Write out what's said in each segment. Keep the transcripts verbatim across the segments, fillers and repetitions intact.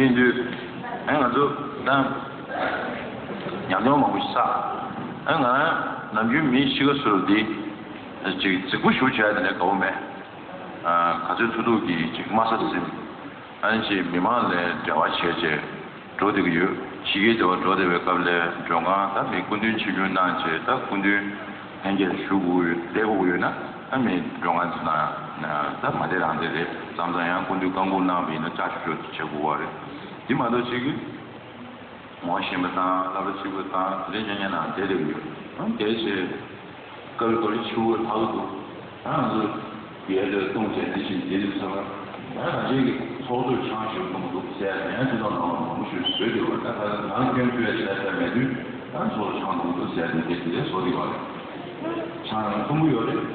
ཡིན་དུས་ཨ་ང་ཚོ་ད་ཉམས་མྱོང་མང་པོ་ཞིག་བསགས། ཨ་ང་ནམ་རྒྱུན་མི་ཤི་ཁ་སུ་རུ་འདི་ཅིག་རྫིག་པོ་ཞུ་བྱས་དེ་ནས་དགའ་བོ་མེད། ཨ་ག་ཚོད་ཐུབ་ཐུབ་ཀྱིས་ཅིག་དམའ་ས་ཟིན། ཨ་ནི་ཅིག་མི་མང་ལ་འབྲེལ་བ་བྱས་བྱས་འགྲོ་བསྡད་ཀྱི་ཡོད། ཕྱི་རྒྱལ་དུ་འགྲོ་བསྡད་པའི་སྐབས་ལ་མགྲོན་ཁང་ད་མི་སྐུ་མདུན་ཆིབས་བསྒྱུར་གནང་བྱས། ད་སྐུ་མདུན་ལྷན་རྒྱས་ཞུ་དགོས་ཡོད། བསྡད་དགོས་ཡོད་ན་ཨ་མི་མགྲོན་ཁང་དུ་ན་ད་མ་བསྡད་རང་བསྡད་རེད། མཚམས་མཚམས་ཡང་སྐུ་མདུན་བཀའ་འགུག་གནང་བ་ཡིན་ན་བཅར་ཆོག་ཆོག་བྱེད་དགོས་པ་རེད། འདི་མ་གཏོགས་ཅིག་ངོ་ཤེས་པ་དང་སློབ་གྲྭ་གཅིག་པ་དང་དེ་འདྲ་ཉག་ཉག་ནང་བསྡད་བསྡད་ཀྱི་ཡོད། ཨང་དེ་བྱས་སྐབས་རེ་སྐབས་རེ་ཆུ་བོ་ལྷག་གི་འདུག་ཨང་ང་ཚོ་ཡལ་དུ་བཏུང་བྱས་འདི་བཞིན་བསྡད་དུས་ཚང་མ་ད་ང་ཚོའི་གི་ཚོགས་གཙོས་ཆང་ཞིག་བཏུང་འདུག་ཟེར། ཡང་སྤྱི་ཚོགས་ནང་ལ་མང་པོ་ཞིག་བཟོས་བསྡད་པ། ད་ད་ནང་སྐྱོན་བརྗོད་བྱས་ཟེར་མེད་དུས་ད་ཚོགས་གཙོ་ཆང་འཐུང་འདུག་ཟེར་དེ་དེ་དེ་བཟོ་གི་ཡོད་རེད། ཆང་ཡང་འཐུང་གི་ཡོད་རེད།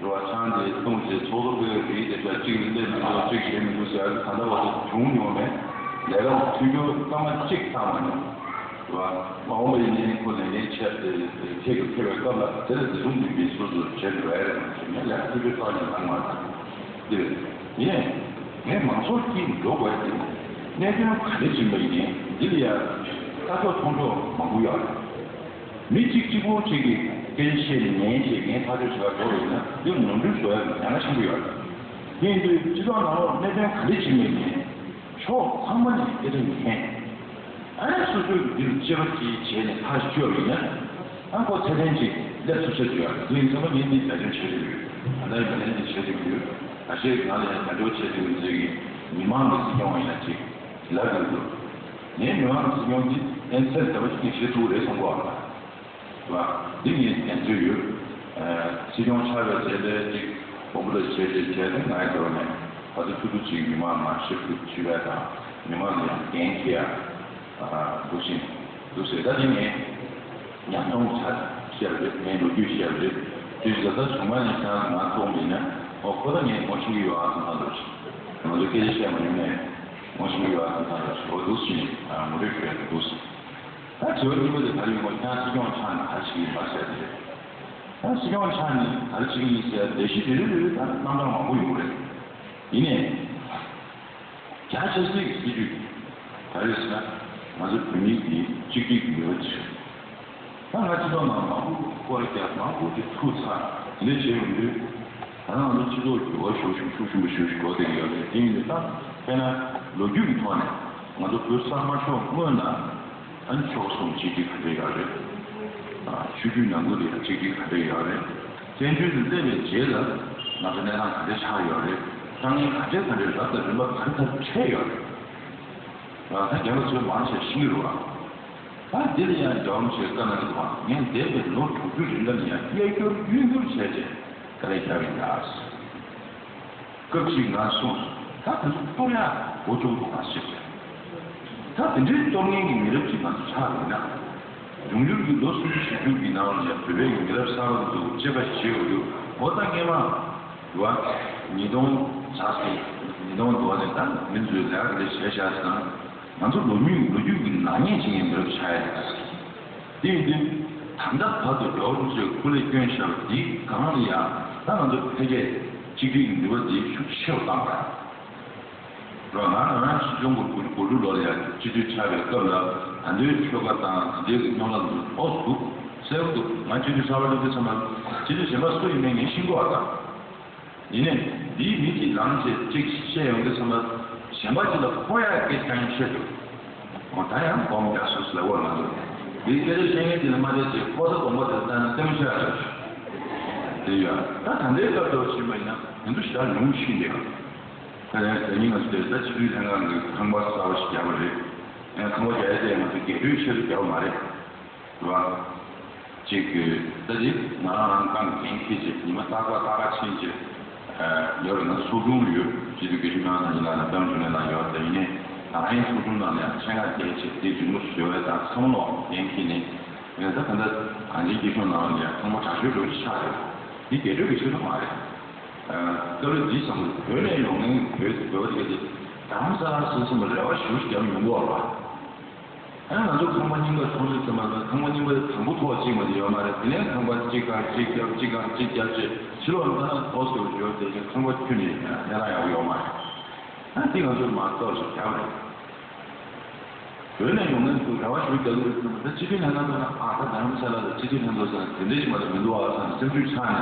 རེད་བ། ཆང་དེ་བཏུང་བྱས་ཚོགས་གཙོ་པས་རིགས་དེ་ཚོ་གཅིག་སླེབས་མི་འདུག་གཅིག་བྱས་མི་འདུག་ཟེར་ད་ལྟ་བར་དུ་བྱུང་མྱོང་མེད། ལས་ཀ་མཐུན་འགྱུར་སྐར་མ་གཅིག་བཏང་མ་མྱོང་། རེད་བ། མ་འོངས་པ་ཡིན་ནའི་ཁོ་ནས་ནས་ཆེད་དེ་ཁྱེད་ཀྱི་ཕེབས་པའི་སྐབས་ལ་དེ་ལ་དེ་ཚོ་འདུག་པའི་སོ་སོ་བྱེད་དགོས་རེད་མ་གཏོགས་ངས་ལས་ཀ་མཐུན་འགྱུར་གཏོང་ནས་བཏང་མ་ཐག་དེ་རེད། ཡིན་ནའི་ངས་མང་ཚོགས་ཀྱིས་འགྲོ་དགོས་དེ་གནད་དོན་ག་རེ་ཕྱིན་པ་ཡིན་ནའི་འདི་ལ་ཡ་ལྟ་ཕྱོགས་མཐོང་ཕྱོགས་མང་པོ་ཡོད་རེད། མི་གཅིག་གཅིག་པོ་གཅིག་གིས་སྐད་ཆ་བཤད་ནས་ཉན་བྱས་ངས་ཐག་གཅོད་བྱེད་པར་འགྲོ་རེད་ན་འདིར་ནོར་འཁྲུལ་བཟོ་ཡག་གི་ཉེན་ཁ་ཆེན་པོ་ཡོད་རེད། དེ་ཡིན་དུས་སྤྱི་ཚོགས་ནང་ལོགས་གནད་དོན་ག་འདྲ་ཅིག་མེད་ནས་ཕྱོགས་ཚང་མ་ནས་སྐད་ཆ་ཉན། ཨ་ནི་སོ་སོས་འདིར་དཔྱད་པ་ཅིག་བྱས་ནས་ཐག་གཅོད་ཡིན་ན་ཨ་ཁོ་ཚད་ལྡན་ཅིག་སླེབས་ཐུབ་ས་ཅིག་ཡོད་རེད། དེ་ཡིན་ཚང་མ་ངས་འདི་འབད་བརྩོན་བྱེད་ཀྱི་ཡོད། ད་ལྟ་ཡིན་པ་ནས་འདི་བྱེད་ཀྱི་ཡོད། ད་ཆའི་ནང་ལ་ཡང་བརྒྱ་ཆ་བྱེད་ཀྱི་ཡོད་ཚོད་ཀྱི་མི་མང་གི་སྲིད་སྐྱོང་བ་ཡིན་ན་ཅིག་ལབ་ཀྱི་འདུག་ངའི་མི་མང་གི་སྲིད་སྐྱོང་འདི་ཨེ་ཚད་ལྟ་བ་ཞིག་ནས་བྱེད་ཐུབ་རེད་གསུང་གོ་ཨ། བ། འདི་ངས་ཉན་ཚོད་ཡོད། སྲིད་སྐྱོང་ཆགས་པའི་རྗེས་ལ་ཅིག་དགོངས་པ་ལ་བཞེས་བྱས་བྱས་ཏེ་ང་ཡི་འགྲོ་ནས་ད་ལྟ་ཐུག་ཐུག་ཅིག་མི་མང་ནང་ཞིབ་ཏུ་ཞུ་བས་དང་མི་མང་ལ་ཡང་འགན་འཁྱེར་ཡ་འདུག་ཅིང་འདུག་ཟེར། ད་འདི་ངས་ཉམས་མྱོང་ཆ་བཤད་པ་རེད། ངས་ལོ་རྒྱུས་བཤད་པ་རེད། དུས་ད་ལྟ་བྱུང་མ་ནས་ཁྱེད་རང་ང་ཐོག་མེད་ན་ཨོ་ཁོ་ད་ངས་ངོ་ཤེས་ཀྱི་ཡོད་ཨ་ཙམ་ཙམ་འདུག་ཅིང་ང་ཚོ་སྐད་ཆ་བཤད་མ་མྱོང་ནས་ངོ་ཤེས་ཀྱི་ཡོད་ཨ་ཙམ་ཙམ་འདུག་ཅིང་ཨོ་འདུག་ཅིང་ངོ་སྤྲོད་ཞུ་ཡ་འདུག་ཟེར། ད་དྲི་བ་གཉིས་པ་དེ་ག་རེ་ཡིན་པ། ཁྱེད་རང་སྲིད་སྐྱོང་ཆགས་ནས་ག་རེ་བྱེད་ཀྱི་ཡིན་པ་ཟེར་དེ་རེད། ད་སྲིད་སྐྱོང་ཆགས་ནས་ག་རེ་བྱེད་ཀྱི་ཡིན་ཟེར་ལས་གཞི་དེ་རེ་རེ་ད་རྣམ་གྲངས་མང་པོ་ཡོང་གི་རེད། ཡིན་ནའི། རྒྱ་ཆེ་སའི་གི་སྲིད་ཇུས་ག་རེ་ཟེར་ན་ང་ཚོ་བོད་མི་གི་གཅིག་སྒྲིལ་གྱི་ནུས་པ་ཆེ། ད་ང་སྤྱི་ཚོགས་ནང་མང་པོ་སྐོར་རྒྱག་མང་པོ་དེ་ཐུག་ཚར་དེ་འདྲ་བྱས་ཡོང་དུས་ད་ང་ཚོ་སྤྱི་ཚོགས་འགྱུར་བ་ཤུགས་ཤུགས་ཤུགས་ཆེན་པོ་ཞིག་འགྲོ་བསྡད་ཀྱི་ཡོད་རེད། དེ་ཡིན་དུས་ད་དཔེར་ན་ལོ་རྒྱུས་ཀྱི་ཐོག་ནས་ང་ཚོ་བོད་གསར་མ་ཤོར་སྔོན་ལ། ཨ་ནི་ཆོལ་ཁ་གསུམ་གཅིག་སྒྲིལ་ག་འདྲ་ཡོད་རེད། ཨ་ཆོས་བརྒྱུད་ནང་ཁུལ་དུ་ཡང་གཅིག་སྒྲིལ་ག་འདྲ་ཡོད་རེད། བཙན་བྱོལ་དུ་སླེབས་པའི་རྗེས་ལ་ང་ཚོ་གནས་སྟངས་ག་འདྲ་ཆགས་ཡོད་རེད། དཀའ་ངལ་ག་འདྲ་ག་འདྲ་རབ་དང་རིམ་པ་ག་རེ་ག་རེ་འཕྲད་ཡོད་རེད། ང་ཚོ་རྒན་པ་ཚོས་མང་ཆེ་ཤེས་ཀྱི་རེད་བ། ད་འདི་ལ་ཡང་འབྲེལ་བ་ཆེ་བཀའ་གནང་གི་འདུག་བ། ངས་འདས་པའི་ལོ་དྲུག་ཅུ་རིང་ལ་ཡང་གཡས་སྐྱོར་གཡོན་སྐྱོར་བྱས་རྗེས་དཀའ་ལས་བརྒྱབ་ཡིན་ད། སྐབས་ཤིག་ང་གསུངས་སོང་། ད་དེ་ཚོ་གཏོར་ཡག་འགོ་བཙུགས་འདུག་ག་ཞེས་ཟེར། ད་དེ་འདྲའི་གཏོར་མཁན་གྱི་མི་རབས་ཅིག་ང་ཚོ་ཆགས་ཡོད་ན། འབྱུང་འགྱུར་གྱི་ལོ་སུམ་ཅུ་བཞི་བཅུ་གི་ནང་ལ་ཡང་བོད་པའི་གི་མི་རབས་གསར་པ་ཚོ་དཔྱད་པ་བྱེད་དགོས་འདུག་འོ་ད་སྔས་མ་རེད་བ། ཉིས་སྟོང་ཙམ་ཞིག་ཉིས་སྟོང་འདྲ་བ་ནས་ད་མི་ཚོས་ལས་ཀ་དེ་བྱས་བཞག་ཙང་། ང་ཚོ་ལོ་རྒྱུས་ལོ་རྒྱུས་ཀྱི་ནག་ཉེས་བྱེད་མཁན་མི་རབས་ཆགས་ཡ་རེད། དེ་ཡིན་དུས་ད་ལྟ་བར་དུ་རྒྱལ་བ་རིན་པོ་ཆེས་སྐུ་ལས་བསྐྱོན་བཞག་པ་འདིའི་སྒང་ལ་ཡང་ད་ང་ཚོ་འཕེལ་རྒྱས་གཅིག་སྒྲིལ་གྱི་ནུས་པ་འདི་ཤུགས་ཆེ་རུ་བཏང་བ་རེད། རོགས་ང་རང་ཆིག་སྟོང་དགུ་བརྒྱ་དགུ་བཅུ་དྲུག་ལོ་ལ་ཡང་སྤྱི་འཐུས་ཆགས་པའི་སྐབས་ལ་ད་ལྟའི་ཆོལ་ཁ་དང་དེ་འདྲའི་གི་སྨྱོ་ལམ་དུ་ཨོ་འདུག་གསལ་པོ་འདུག་ང་སྤྱི་འཐུས་གསར་པ་སླེབས་དུས་ཙམ་པ་སྤྱི་འཐུས་གཞན་པ་སུ་ཡིན་མིན་ངས་ཤེས་ཀྱི་ཡོད་པ་དང་། ཡིན་ནའི་འདིའི་མི་གཅིག་ལངས་བྱས་གཅིག་བཤད་ཡོང་དུས་ཙམ་པ་གཞན་པ་གཅིག་ལ་ཕོག་ཡག་སྐད་ཆ་ཡང་བཤད་འདུག་འོ་ད་ཡང་སྒོམ་རྒྱག་སོང་ཟེར་ལབ་འོ་ང་ཚོ་འདིའི་སྐད་ཆ་བཤད་མཁན་དེ་ལ་མ་བལྟས་ཚེ་ཕོག་ས་སྡོང་པོ་དེ་ལ་ལྟ་ན་ལྟད་མོ་ཤར་ཡག་ཞིག་དེ་ཡོད། ད་ད་ལྟའི་སྐབས་དུ་ཕྱིན་པ་ཡིན་ན་དེ་ཚོ་ཞེ་དྲག་ཉུང་ཤོས་འདུག་ད་ཡང་དེ་ཉིན་ང་ཚོ་དེ་ད་ཕྱི་དྲིལ་ལྷན་ཁང་གི་ཁང་པ་གསར་པ་ཞིག་རྒྱག་པ་རེད། ཡང་ཁང་པ་རྒྱག་ཡ་དེ་ང་ཚོ་རྒྱས་སྤྲོས་ཆེད་དུ་རྒྱག་པ་མ་རེད། རེད་བ། གཅིག་གི་ད་ཅིག་ང་རང་རང་རྐང་འགན་འཁྱེར་བྱས་ཉི་མ་རྟག་པར་རྟག་པར་ཕྱིན་བྱས་ཡོད་རེད། ང་ཚོ་ཚོགས་ཆུང་ཡོད། སྤྱི་འཐུས་དགེ་བཤེས་ཀུན་བཟང་ཡིན་ལགས་དང་པད་མ་འབྱུང་གནས་ལགས་ཡོད་དེ་ཡིན་ནའི་ང་རང་ཡང་ཚོགས་ཆུང་ནང་ལ་ཡང་ཆེད་མངགས་བསྡད་བྱས་དེ་རི་མོ་བཟོ་བའི་དང་ཚང་མ་ལོག་འགན་འཁྱེར་ནས་ཡང་ད་ད་ལྟ་གངས་ཅན་སྐྱིད་གཤོངས་ནང་ལ་ཡང་ཚང་མ་དྲག་ཤོས་འགྲོ་ཆགས་རེད། འདི་རྒྱས་སྤྲོས་ཀྱི་ཆེད་དུ་མ་རེད། སྐབས་རེ་འདི་བསམ་བློ་བོད་ནས་ཡོང་མཁན་བོད་བོད་པ་དེ་ག་དེ་རྡ་རམ་ས་ལ་སོ་སོ་མ་རེ་བ་ཞུ་ཞུ་རྒྱབ་མྱོང་གི་བ་ལ། ཨ་ང་ཚོ་ཁང་པ་རྙིང་པ་ཚོང་ལས་ཚོ་མ་ཚོ་ཁང་པ་རྙིང་པ་དང་པོ་ཐོག་གཅིག་མ་དེ་ཡོད་མ་རེད། དེ་ནས་ཁང་པ་གཅིག་གང་གཅིག་རྒྱབ་གཅིག་གང་གཅིག་རྒྱབ་བྱས་ཕྱི་ལོགས་ལ་ད་ཐོག་སོ་ཡོད་དེ་ཁང་པ་ཁྱོན་ནས་གནས་སྟངས་ཡག་པོ་ཡོད་མ་རེད། ཨ་དེ་ང་ཚོ་མ་གཏོགས་ཞིག་རྒྱབ་རེད། བོད་ནས་ཡོང་མཁན་ཚོ་རེ་བ་ཞུ་རྒྱག་གི་ཡོད་ཚོད་ད་སྤྱི་འཐུས་ལྷན་ཁང་ཚོ་ན་ཨ་ད་རྡ་རམ་ས་ལ་ལ་སྤྱི་འཐུས་ལྷན་ཚོགས་ཟེར་ན་དེ་འདྲས་ཞིག་མ་གཏོགས་མི་འདུག་ཨ་བསམ་ནས་སེམས་ཤུགས་ཆག་ནས་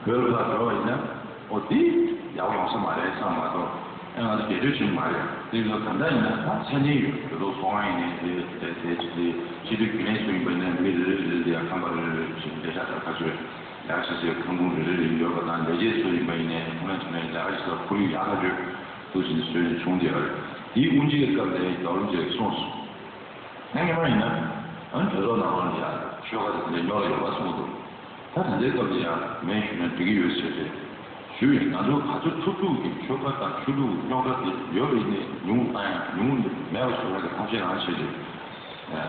བོད་ལ་ཕར་འགྲོ་བ་ཡིན་ན་ཨོ་དེ་ཡག་པོ་ཡོང་ས་མ་རེད་བསམ་མ་གཏོགས་ཨེ་ང་ཚོ་རྒྱལ་གཅེས་ཆེན་པོ་མ་རེད། དེ་ཚོ་ད་ལྟ་ཡིན་ན་ད་མཚན་སྙན་ཡོད་དེ་ཚོ་ཚོགས་ཁང་ཡིན་ནའི་དེ་དེ་དེ་དེ་སྤྱི་འཐུས་རྒྱུན་ལས་ཚོ་ཡིན་པ་ཡིན་ན་མི་རེ་རེ་རེ་རེ་ཡ་ཁམས་པ་རེ་རེ་རེ་ཞིག་འབྲེལ་ཤག་དང་ཁ་ཤས་ཡག་ཤེས་ཤེས་ཁང་ཁུང་རེ་རེ་རེ་ཡོད་པ་དང་ལས་བྱེད་ཚོ་ཡིན་པ་ཡིན་ནའི་ཁོང་ལ་ཚོ་ནས་ལས་ཀ་ཞིག་ལ་ཁོར་ཡུག་ཡག་ཐག་ཆོད། དུ་ཕྱིན་བཟོས་ནས་བྱུང་བསྡད་པ་རེད། དེའི་དབུ་འབྱེད་སྐབས་ལ་རྒྱལ་བ་རིན་པོ་ཆེས་གསུངས་སོང་། ང་སྔོན་མ་ཡིན་ན་ཨ་ནི་གྲོས་ཚོགས་ནང་ལོགས་ལ་ཡང་ཆོལ་ཁ་དེ་འདྲ་ཉོ་ལ་ཡོད་པ་གསུངས་འདུག་ད་ད་ལྟའི་སྐབས་ལ་ཡང་མེད་ཞུས་ན་འགྲིག་གི་ཡོད་ཟེར་ཏེ་ཞུས་ཡིན། ང་ཚོ་ག་ཚོད་ཐུབ་ཐུབ་ཀྱིས་ཆོལ་ཁ་དང་ཆོས་ལུགས་རྙོག་དྲ་དེ་ཡོད་པ་ཡིན་ནའི་ཉུང་བཏང་ཡང་ཉུང་མེད་པ་བཟོ་ཡག་གི་ཐབས་ཤེས་རང་བྱས་ཏེ་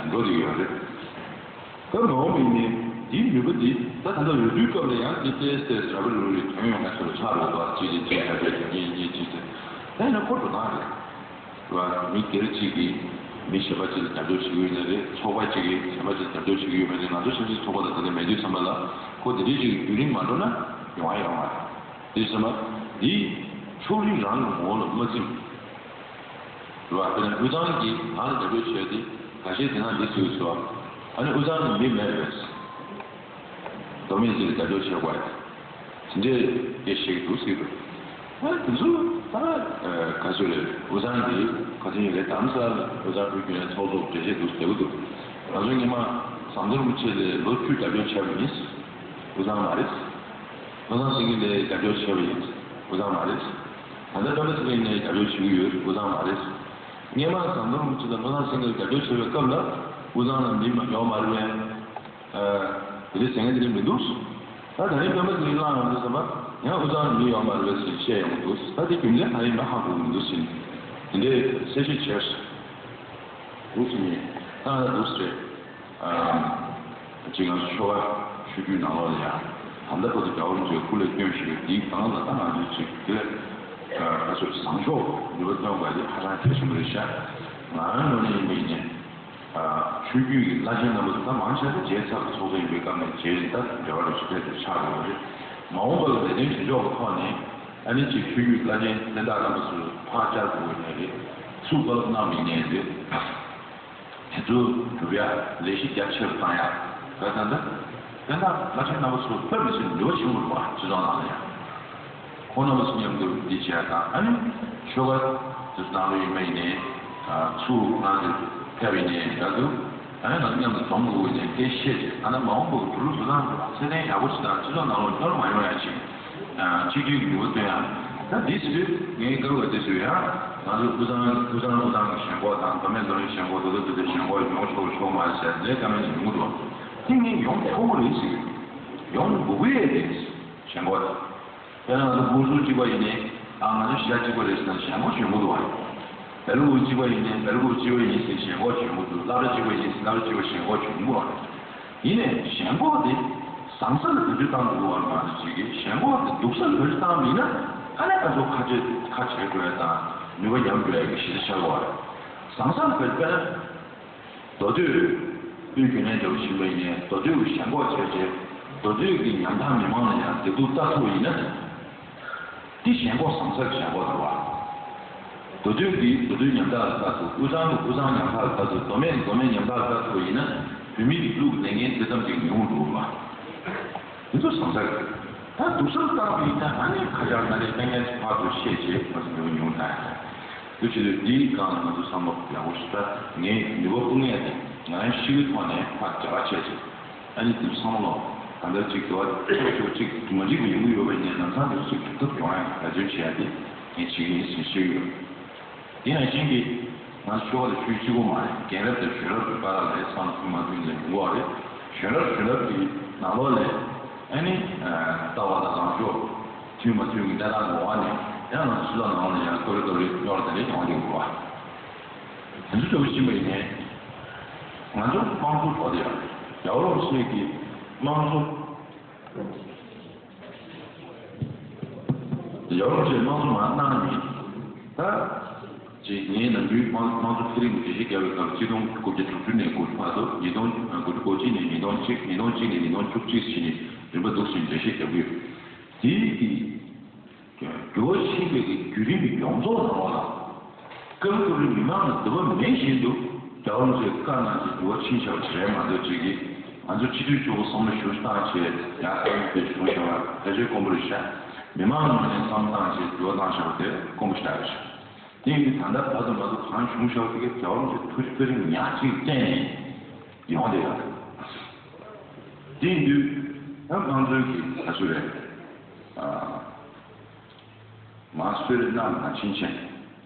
འགྲོ་བསྡད་ཡོད་རེད། སྐབས་མང་པོ་ཡིན་ནའི་འདིའི་ནུས་པ་འདི་ད་ད་ལྟ་འོས་བསྡུའི་སྐབས་ལ་ཡང་འདི་ཏོག་ཙམ་ར་བ་རི་བ་རི་ཐོན་ཡོང་མཁན་ཚོ་ལ་ཆགས་འགྲོ་གི་འདུག་གཅིག་དེ་གཅིག་ད་ལྟའི་དེ་གཉིས་གཉིས་གཅིག་དེ་ད་ཡིན་ན་ཁོ་འགྲོ་སྟངས་རེད། རེད་བ། མི་སྒེར་གཅིག་གིས་མི་གཞན་པ་གཅིག་ལ་རྒྱབ་སྐྱོར་བྱེད་ཀྱི་ཡོད་ན་རེད། ཚོགས་པ་གཅིག་གིས་གཞན་པ་གཅིག་ལ་རྒྱབ་སྐྱོར་བྱེད་ཀྱི་ཡོད་པ་རེད། ང་ཚོ་ཆབ་སྲིད་ཚོགས་པ་དང་དེ་འདྲ་མེད་དུས་ཙམ་པ་ལ་ཁོ་དེ་འདྲའི་གཅིག་གི་བརྒྱུད་རིམ་མ་འགྲོ་ན་ཡོང་བ་ཡོང་མ་རེད། དེ་ཙམ་པ་འདི་ཕྱོགས་རིས་རང་གི་ངོ་བོ་ལ་མ་བརྩི། རེད་བ། དཔེར་ན་དབུས་གཙང་གིས་ང་ལ་རྒྱབ་སྐྱོར་བྱས་ཏེ་འགའ་ཤས་དེ་ན་འདི་ཟེར་སོང་། ཨ་ནི་དབུས་གཙང་གི་མི་མེད་པས། མདོ་སྨད་ཅིག་ལ་རྒྱབ་སྐྱོར་བྱེད་དགོས། དེ་འདྲས་སྐད་བཤད་ཀྱི་འདུག་ཟེར་གི་འདུག་ཨ་དེ་ཚོ་ད་ག་ཚོད་རེད། དབུས་གཙང་གི་ག་ཚོད་ཡིན་རེད། དྷ་རམ་ས་ལ་དབུས་གཙང་བོད་བརྒྱུད་ནས་ཚོགས་གཙོ་གྲལ་བཤད་འདུག་ཟེར་གི་འདུག་ང་ཚོ་སྔོན་མ་ཟམ་གདོང་རིན་པོ་ཆེ་ལ་ལོ་བཅུ་རྒྱབ་སྐྱོར་བྱས་པ་ཡིན། དབུས་གཙང་མ་རེད། བློ་བཟང་སེང་གེ་ལ་རྒྱབ་སྐྱོར་བྱས་པ་ཡིན། དབུས་གཙང་མ་རེད། ད་ལྟ་སྤེན་པ་ཚེ་རིང་ལ་རྒྱབ་སྐྱོར་བྱེད་ཀྱི་ཡོད། དབུས་གཙང་མ་རེད། སྔོན་མ་ཟམ་གདོང་རིན་པོ་ཆེ་དང་བློ་བཟང་སེང་གེ་ལ་རྒྱབ་སྐྱོར་བྱས་པའི་སྐབས་ལ་དབུས་གཙང་ལ་མི་མ་ཡོང་མ་རེད་པས། ཨ། དེ་འདྲའི་ཟེར་མཁན་དེ་འདྲ་མི་འདུག་ད་ད་རིང་སྤེན་པ་ཚེ་རིང་ལངས་ཡོང་དུས་ཙམ་པ་ཡང་དབུས་གཙང་ལ་མི་ཡོང་མ་རེད་པས་ཟེར་བཤད་ཡོང་གི་འདུག་ད་དེ་རྒྱུ་མཚན་ག་རེ་ཡིན་པ་ཧ་གོ་གི་མི་འདུག་ཟེར་ནས་དེ་འདྲའི་གསལ་བཤད་བྱས་སོང་། འདུག་ཟེར་ནས་ད་ང་ལ་འདུག་ཟེར། ཨ། ཅིག་ང་ཚོ་ཆོལ་ཁ་ཆོས་བརྒྱུད་ནང་ལོགས་ལ་ཡང་ད་ལྟ་བར་དུ་རྒྱལ་བ་རིན་པོ་ཆེས་སྐུ་ལས་བསྐྱོན་བཞིན་པའི་འདིའི་སྒང་ལ་ད་ང་ཚོས་ཅིག་དེ་ལས་ཨ་ཚོས་བཟང་ཕྱོགས་ནུས་པ་བཏོན་དགོས་དེ་ཧ་ཅང་གལ་ཆེན་པོ་རེད་ཤག་ང་རང་ངོས་ནས་ཡིན་པ་ཡིན་ནའི་ཨ་ཆོས་བརྒྱུད་ཀྱི་བླ་ཆེན་རྣམ་པ་ཚོ་ད་མང་ཆེ་བ་མཇལ་ཚར་བའི་ཚོགས་གཙོ་ཡིན་པའི་སྐབས་ནས་མཇལ་ཡིན། ད་རྒྱལ་བ་རིན་པོ་ཆེ་ཕེབས་ཏེ་ཆགས་འགྲོ་བ་རེད། མ་འོངས་པ་ལ་ལས་དོན་བྱེད་ཕྱོགས་ཀྱི་ཐོག་ནས་ཨ་ནི་ཅིག་ཆོས་བརྒྱུད་བླ་ཆེན་བསྟན་བདག་རྣམ་པ་ཚོས་ཕར་བཅར་དགོས་ཡིན་ནའི་རེད། ཚུར་བཀའ་སློབ་གནང་བ་ཡིན་ནའི་རེད། དེ་ཚོ་སྒྲུབ་ཡ་ལས་གཞི་རྒྱ་ཆེ་རུ་བཏང་ཡ། ག་ད་ལྟ་དཔེར་ན་བླ་ཆེན་རྣམ་པ་ཚོ་དཔེ་མི་སྲིད་ནུས་པ་ཆེན་པོ་རེད་པ། སྤྱི་ཚོགས་ནང་ལ་ཡང་ཁོང་རྣམ་པ་ཚོ་མཉམ་དུ་འདི་བྱས་དང་ཨ་ནི་ཆོལ་ཁ་དེ་ཚོ་ནང་ལ་ཡིན་པ་ཡིན་ནའི་ཚུར་ང་ཚོ་ཕེབས་ཡིན་ནའི་འདྲ་འདུག་ཨ་ནི་ང་ཚོ་མཉམ་དུ་འཛོམས་དགོས་ཡིན་ནའི་སྐད་བཤད་བྱས་ཨ་ན་མ་འོངས་པར་འགྲོ་ལུགས་བཟོ་སྟངས་དང་ཚད་ལྡན་ཡག་པོ་ཞིག་དང་སྤྱི་ཚོགས་ནང་ལ་སྐྱོན་མ་ཡོང་ཡ་ཞིག་གཅིག་གྱུར་གྱི་ནུས་པ་བཏོན་ཡ། ད་འདི་ཟེར་དུས་ངས་བཀའ་བསྒོས་དེ་ཟེར་ཡ། ང་ཚོ་དབུས་གཙང་དབུས་གཙང་དབུས་གཙང་གི་ཞེན་ཁོག་དང་མདོ་སྨད་མདོ་སྨད་ཀྱི་ཞེན་ཁོག་མདོ་སྟོད་མདོ་སྟོད་ཞེན་ཁོག་ཡོང་ཆོག་ཆོག་མ་རེད་ཟེར་ལས་ཀ་མེད་ནས་ཡོང་གི་འདུག་དེ་ངས་ཡོང་ཆོག་གི་རེད་ཟེར་གི་ཡོང་དགོས་ཀྱི་རེད། ཞེན་ཁོག་དེ། དཔེར་ན་ང་ཚོ་སྤུན་སྲུང་གཅིག་པ་ཡིན་ནའི་ཨ་ང་ཚོ་གཞིས་ཆགས་གཅིག་པ་རེད་ཟེར་ན་ཞེན་ཁོག་བྱུང་གི་འདུག་བ། སྦེལ་ཀོབ་གཅིག་པ་ཡིན་ནའི་སྦེལ་ཀོབ་གཅིག་པ་ཡིན་ཟེར་ཞེན་ཁོག་བྱུང་གི་འདུག་སློབ་གྲྭ་གཅིག་པ་ཡིན་ཟེར་སློབ་གྲྭ་གཅིག་པ་ཞེན་ཁོག་བྱུང་གི་འདུག་བ། ཡིན་ནའི་ཞེན་ཁོག་དེ་བཟང་ས་ལ་བེད་སྤྱོད་བཏང་དགོས་པ་མ་གཏོགས་ཅིག་གིས་ཞེན་ཁོག་དེ་སྡུག་ས་ལ་བེད་སྤྱོད་བཏང་མིན་ན་ཨ་ནི་ང་ཚོ་ཁ་ཆད་ཁ་བྱེད་དགོས་ཡ་དང་ནུས་པ་ཉམས་འགྲོ་ཡ་གི་གཞི་རྩ་ཆགས་ཀྱི་ཡོད་རེད། བཟང་ས་ལ་བེད་དཔེར་ན་མདོ་སྟོད་དབུས་རྒྱུན་ལས་འདྲ་བོ་ཞིག་ཡིན་པ་ཡིན་ནའི་མདོ་སྟོད་ཀྱི་ཞེན་ཁོག་བྱས་རྗེས་མདོ་སྟོད་ཀྱི་ཉམ་ཐག་མི་མང་ལ་ཡང་བདེ་སྡུག་ལྟ་ཐུབ་པ་ཡིན་ན། འདི་ཞེན་ཁོག་བཟང་ས་གི་ཞེན་ཁོག་རེད་བ། མདོ་སྟོད་ཀྱིས་མདོ་སྟོད་ཉམ་ཐག་ལ་ལྟ་ཐུབ། དབུས་གཙང་གིས་དབུས་གཙང་ཉམ་ཐག་ལ་ལྟ་ཐུབ། མདོ་སྨད་ཀྱིས་མདོ་སྨད་ཉམ་ཐག་ལ་ལྟ་ཐུབ་པ་ཡིན་ན་བོད་མི་གི་ལུགས་ལས་འགན་དེ་ཙམ་ཅིག་ཉུང་རུ་འགྲོ་གི་རེད་བ། འདི་ཚོ་བཟང་ས་རེད། ད་སྡུག་ས་ལ་བཏང་བ་ཡིན་ན་ཨ་ནི་ཁ་ཆག་སྣ་ལས་ལྟ་མཁན་ཚོ་ཕར་ཚུར་བཤད་བྱས་ང་ཚོ་འགྲོ་མྱོང་ད་ཡ། དེ་བྱེད་དུས་འདིའི་སྒང་ལ་ང་ཚོ་བསམ་བློ་ཡག་པོ་ཞིག་ད་ངས་ནུས་པ་དཔུང་ངད་དེ་ང་རང་ཤི་བའི་ཐོག་ནས་ཕར་རྒྱབ་བྱས་བྱས། ཨ་ནི་དེ་ཚང་མ་ལོ་གང་ལྟར་གཅིག་དེ་བ་ཚོགས་ཆོག་གཅིག་མ་གཅིག་པ་ཡོང་གི་ཡོད་པ་ཡིན་ནའི་ལམ་སང་དེ་ཚོ་གྲུབ་ཐབས་ཡོང་ཡ་ར་སྤྲོད་བྱེད་ཡ་དེ་ངས་བྱེད་ཀྱི་ཡིན་ཟེར་ཤོད་ཀྱི་ཡོད། དེ་ནང་བཞིན་གྱི་ང་ཚོ་ཆོལ་ཁ་དང་ཆོས་གཅིག་པོ་མ་རེད། རྒན་རབས་དང་གཞོན་རབས་ཀྱི་བར་ལ་ལས་བསམ་ཐུན་མ་ཐུན་ལས་ཡོང་གི་ཡོད་རེད། གཞོན་རབས་གཞོན་རབས་ཀྱི་ནང་ལོགས་ལས་ཨ་ནི་ལྟ་བ་དང་ལངས་ཕྱོགས་ཐུན་མ་ཐུན་གྱི་གནས་སྟངས་འོག་ནས་ཡང་ང་ཚོ་སྤྱི་ཚོགས་ནང་ལ་ཡང་ཀོ་རེ་ཀོ་རེ་རྙོག་དྲ་དེ་འདྲ་ཡོང་གི་ཡོད་རེད་བ། དེ་ཚོ་ཚོ་ཕྱིན་པ་ཡིན་ནའི་ང་ཚོ་དམངས་གཙོ་ཐོག་དེ་ཡང་རྒྱལ་བ་རིན་པོ་ཆེ་གིས་དམངས་གཙོ་རྒྱལ་བ་རིན་པོ་ཆེས་དམངས་གཙོ་མར་གནང་ནས་ད་ཅིག་ངས་ནམ་རྒྱུན་དམངས་དམངས་གཙོ་ཚན་རིག་གི་འགྲེལ་བཤད་རྒྱག་པའི་སྐབས་ཆིག་སྟོང་དགུ་བརྒྱ་དྲུག་ཅུ་ནས་དགུ་བརྒྱ་བར་དུ་ཉིས་སྟོང་དགུ་བརྒྱ་གོ་གཅིག་ནས་ཉིས་སྟོང་གཅིག་ཉིས་སྟོང་གཅིག་ནས་ཉིས་སྟོང་བཅུ་གཅིག་བྱས་ནས་རིམ་པ་འདུག་སེ་འགྲེལ་བཤད་རྒྱག་གི་ཡོད། དེའི་གི་འགྱུར་བ་ཕྱིན་པའི་གི་བརྒྱུད་རིམ་ཡོངས་རྫོགས་ནང་ལོགས་ལ། སྐབས་སྐབས་རེ་མི་མང་ལ་འདོད་པ་མེད་བཞིན་དུ་ རྒྱལ་བ་རིན་པོ་ཆེས་བཀའ་གནང་བྱས་འགྱུར་བ་ཕྱིན་བཞག་པ་ཞིག་རེད་མ་གཏོགས། ཅིག་གིས་ང་ཚོ་སྤྱི་འཐུས་གཙོ་བོ་བསམ་བློ་ཞིབ་བཏང་བྱས་ཡར་བཏང་དེ་བྱུང་བཞག་པ་ཕལ་ཆེར་དཀོན་པོ་རེད་ཤག་མི་མང་ངོས་ནས་བསམ་བློ་བཏང་བྱས་འགྱུར་བ་བཏང་བཞག་པ་དེ་དཀོན་པོ་ཞེ་དྲག་རེད་ཤག་དེ་ཡིན་དུས་ད་ལྟ་བར་དུ་ང་ཚོ་གང་བྱུང་བཞག་པ་དེ་གའི་རྒྱལ་བ་རིན་པོ་ཆེ་ཐུགས་རྗེ་བཀའ་དྲིན་ཉག་གཅིག་བརྟེན་ནས་ཡོང་བསྡད་ཡོད་རེད། དེ་ཡིན་དུས་ཡང་དམངས་གཙོའི་གི་ད་ཚོད་རེད། ཨ། མ་སུ་རི་ནམ་ན་ཆིན་ཆེན།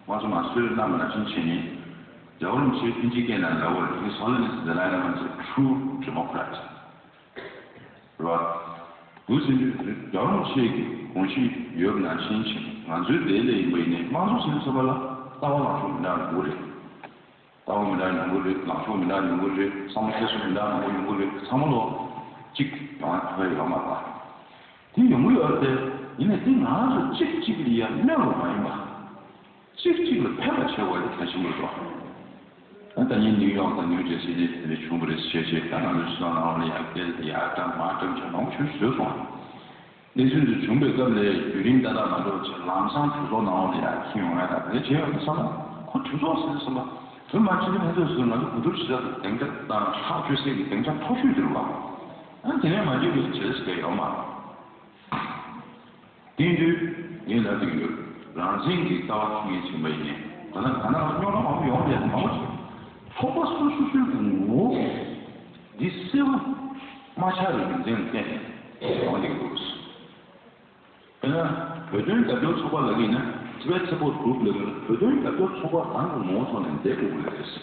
མ་སུ་མ་སུ་རི་ནམ་ན་ཆིན་ཆེན་ནི། རྒྱལ་བ་རིན་པོ་ཆེས་ཨིན་ཇི་སྐད་ནང་ལབ་པ་རེད། His Holiness the Dalai Lama is a true democrat. རེད་བ། དུ་ཟིན་དུས་རྒྱལ་བ་རིན་པོ་ཆེ་གི་དགོངས་གཞི་ཡོད་ན་ཆིན་ཆེན་ང་ཚོའི་དེ་ལས་ཡིན་པ་ཡིན་ནའི་དམངས་གཙོ་ཟེར་དུས་ཙམ་པ་ལ་ལྟ་བ་ལངས་ཕྱོགས་མི་འདྲ་ཡོང་གི་རེད། ལྟ་བ་མི་འདྲ་ཡོང་གི་རེད། ལངས་ཕྱོགས་མི་འདྲ་ཡོང་གི་རེད། བསམ་བློ་འཁྱེར་སོ་མི་འདྲ་མང་པོ་ཡོང་གི་རེད། ཚང་མ་ལོ་གཅིག་ཡོང་ཡ་ཐུབ་ཡ་ཡོད་མ་རེད་པ། དེ་ཡོང་གི་ཡོད་རེད་དེ། ཡིན་ནའི་དེ་ང་ཚོ་གཅིག་གཅིག་ལ་ཡ་གནོད་པ་མ་ཡིན་པ། གཅིག་གཅིག་ལ་ཕན་པ་བྱེད་དགོས་དེ་གལ་ཆེན་པོ་རེད་དོ། ད་ལྟ་ཉིན་ནིའུ་ཡོག་དང་ནིའུ་ཇར་སི་དེ་དེ་འདྲ་བྱུང་བ་རེད་ཟེར་བྱས། ད་ང་ཚོ་སྤྱི་ཚོགས་ནང་ལ་ཡ་སྐད་ཡ་བཀྲམ་མ་བཀྲམ་བྱས་མང་པོ་ཞིག་བཟོས་སོང་། གནས་ཚུལ་འདི་བྱུང་བའི་སྐབས་ལ་བརྒྱུད་རིམ་ཏག་ཏག་མ་འགྲོ་བྱས་ལམ་སང་གྲོས་ཚོགས་ནང་ལ་ཡ་ཁྱེར་ཡོང་ཡ་ད་དེ་བྱས་ཡོང་དུས་ཙམ་པ་ཁོ་གྲོས་ཚོགས་ཟེར་དུས་ཙམ་པ་བོད་མི་སྤྱི་འཐུས་ལྷན་ཚོགས་ཟེར་ང་ཚོ་གོ་བསྡུར་བྱེད་ས་དང་སྡིངས་ཆ་དང་ཐག་གཅོད་སའི་གི་སྡིངས་ཆ་མཐོ་ཤོས་དེ་རེད་བ། ཨ་དེ་ནས་མ་འགྲིག་པའི་བྱེད་ས་ཟེར་ཡོད་མ་རེད། དེ་དུས་ངས་ལབ་ཀྱི་ཡོད། རང་བཙན་གྱི་ལྟ་བ་ཁྱོན་ཡོད་ཕྱིན་པ་ཡིན་ནའི་ད་ལྟ་ག་ན་རྙོག་དྲ་མང་པོ་ཡོང་བསྡད་མང་པོ་ཞིག་ཚོགས་པ་སོ་སོ་སོའི་གི་ངོ་བོ་འདི་གསལ་པོ་མ་ཆགས་པའི་རྒྱུ་མཚན་ལ་བརྟེན་ནས་ཡོང་བསྡད་ཀྱི་འདུག་དཔེར་ན་བོད་དོན་རྒྱབ་སྐྱོར་ཚོགས་པ་ལབ་ཀྱི་ཡིན་ན། Tibet Support Group ལབ་ཀྱི་ཡིན་ན་བོད་དོན་རྒྱབ་སྐྱོར་ཚོགས་པ་རང་གི་ངོ་བོ་ཐོག་ནས་འདེད་དགོས་ཀྱི་རེད།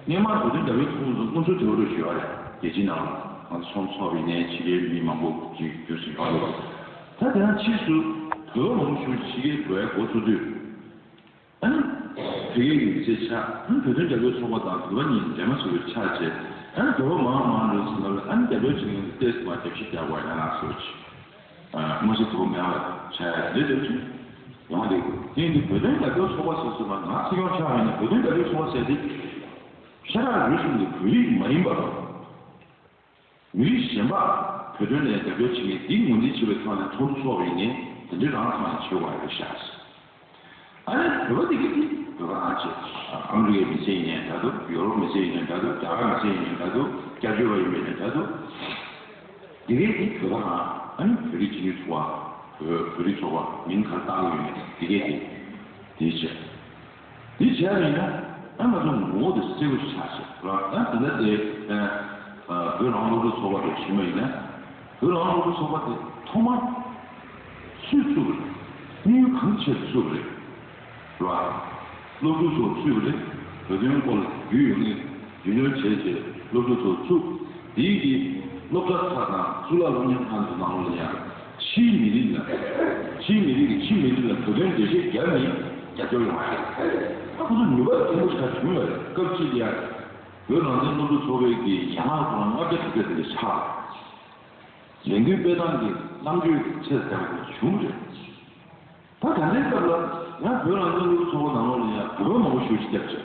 སྔོན་མ་བོད་དོན་རྒྱབ་སྐྱོར་ཚོགས་པ་ཚོ་དངོས་སུ་དེ་འདྲ་ཞུ་བ་རེད། རྒྱལ་སྤྱིའི་ནང་ལ་ང་ཚོ་ཚོགས་ཚོགས་པ་ཡིན་ནའི་ཕྱི་རྒྱལ་མི་མང་པོ་ཅིག་རྒྱུས་སུ་ཡོང་ཡོད་རེད། ད་དེ་ཡང་ཕྱིས་སུ་བོད་པ་མང་པོ་ཞིག་ཕྱི་རྒྱལ་འགྲོ་ཡ་འགོ་ཚུགས་དུས། ཨ་ནི། བོད་སྐད་ཡིག་ཟེར་ཆགས། ཨ་ནི་བོད་དོན་རྒྱབ་སྐྱོར་ཚོགས་པ་དང་བོད་པ་གཉིས་འདྲེས་མ་བཟོས་པའི་ཆ་བྱས། ཨ་ནི་བོད་པ་མང་མང་འགྲོ་ཟིན་པ་ལ་ཨ་ནི་རྒྱབ་སྐྱོར་བྱེད་མཁན་གྱི་ཏོག་ཙམ་རྒྱབ་ཤིག་རྒྱག་པ་ཡང་ན་སོགས་ཀྱིས། ཨ། མངོན་གསལ་དོད་པོ་མེད་པ་བྱས་ཡ་དེ་འདྲ་ཅིག་ཡོང་བ་རེད། དེ་ཡིན་དུས་བོད་དོན་རྒྱབ་སྐྱོར་ཚོགས་པ་ཟེར་སྲིད་པ་ང་སྲིད་སྐྱོང་ཆགས་པ་ཡིན་ན་བོད་དོན་རྒྱབ་སྐྱོར་ཚོགས་པ་ཟེར་དེ། ཤ་ཁྲག་རུས་གསུམ་གྱི་བོད་རིགས་མ་ཡིན་པ། མི་རིགས་གཞན་པ་བོད་དོན་ལ་རྒྱབ་སྐྱོར་བྱེད་མཁན་འདི་ངོས་འཛིན་བྱེད་པའི་ཐོག་ནས་ཚོགས་འདུ་ཚོགས་པ་ཡིན་ནའི་དེ་འདྲའི་རང་ཐོག་ནས་བྱེད་དགོས་རེད་ཤག་ཨ་ནི་བོད་པ་འདི་ག་འདི་བོད་པ་རང་བྱེད། ཨ་མི་རི་ཀའི་མི་སེར་ཡིན་ནའི་འདྲ་འདུག་ཡོ་རོབ་མི་སེར་ཡིན་ནའི་འདྲ་འདུག་རྒྱ་གར་མི་སེར་ཡིན་ནའི་འདྲ་འདུག་སྐྱབས་བཅོལ་བ་ཡིན་པ་ཡིན་ནའི་འདྲ་འདུག་འདི་ག་འདི་བོད་པ་རང་ཨ་ནི་བོད་རིགས་སྤྱི་མཐུན་ཚོགས་པ་བོད་བོད་རིགས་ཚོགས་པ་མིང་ག་རེ་བཏགས་ཀྱི་ཡོད་མེད་འདི་ག་འདི་འདི་བྱས། འདི་བྱས་པ་ཡིན་ན་ཨ་ང་ཚོ་ངོ་བོ་དེ་གསལ་པོ་ཞིག་ཆགས་ཤག་ར། ཨ་དེ་འདྲ་དེ་ཨ་བོད་རང་དབང་སློབ་ཕྲུག་ཚོགས་པ་རེད་ཞུས་པ་ཡིན་ན། བོད་རང་དབང་སློབ་ཕྲུག་ཚོགས་པ་དེ་ཐོག་མར་སུས་བཙུགས་པ་རེད། དམིགས་ཡུལ་གང་ཆེད་དུ་བཙུགས་པ་རེད། ར། སློབ་ཕྲུག་ཚོ་བཙུགས་པ་རེད། བོད་དོན་སྐོར་ལ་རྒྱུས་ཡོད་མཁན་རྒྱུས་ལོན་བྱས་རྗེས་སློབ་ཕྲུག་ཚོ་བཙུགས། དེའི་གི་སློབ་གྲྭ་ཁག་དང་གཙུག་ལག་སློབ་གཉེར་ཁང་ཚོའི་ནང་ལོགས་ལ་ཡང་ཕྱིའི་མི་རིགས་ལ། ཕྱིའི་མི་རིགས་ཀྱི་ཕྱི་མི་རིགས་ལ་བོད་དོན་འགྲེལ་བཤད་བརྒྱབ་ནས་རྒྱབ་སྐྱོར་ཡོང་བ་རེད། ད་ཁོ་ཚོ་ནུས་པ་ཆེན་པོ་ཞིག་བྱུང་ཡོད་རེད། སྐབས་གཅིག་ལ་ཡང་བོད་རང་བཙན་སློབ་ཕྲུག་ཚོགས་པའི་གི་ཡན་ལག་ཁོ་རང་ལྔ་བརྒྱ་དྲུག་བརྒྱ་དེ་འདྲ་ཆགས་རེད། ལས་འགུལ་སྤེལ་སྟངས་ཀྱི་རྣམ་དཔྱོད་ཚད་ལྡན་པ་བྱུང་རེད། ད་ད་ལྟའི་སྐབས་ལ་ཡང་བོད་རང་བཙན་སློབ་ཕྲུག་ཚོགས་པ་ནང་ལོགས་ལ་ཡང་བོད་པ་མང་པོ་ཞེ་པོ་ཅིག་བརྒྱབ་བྱས།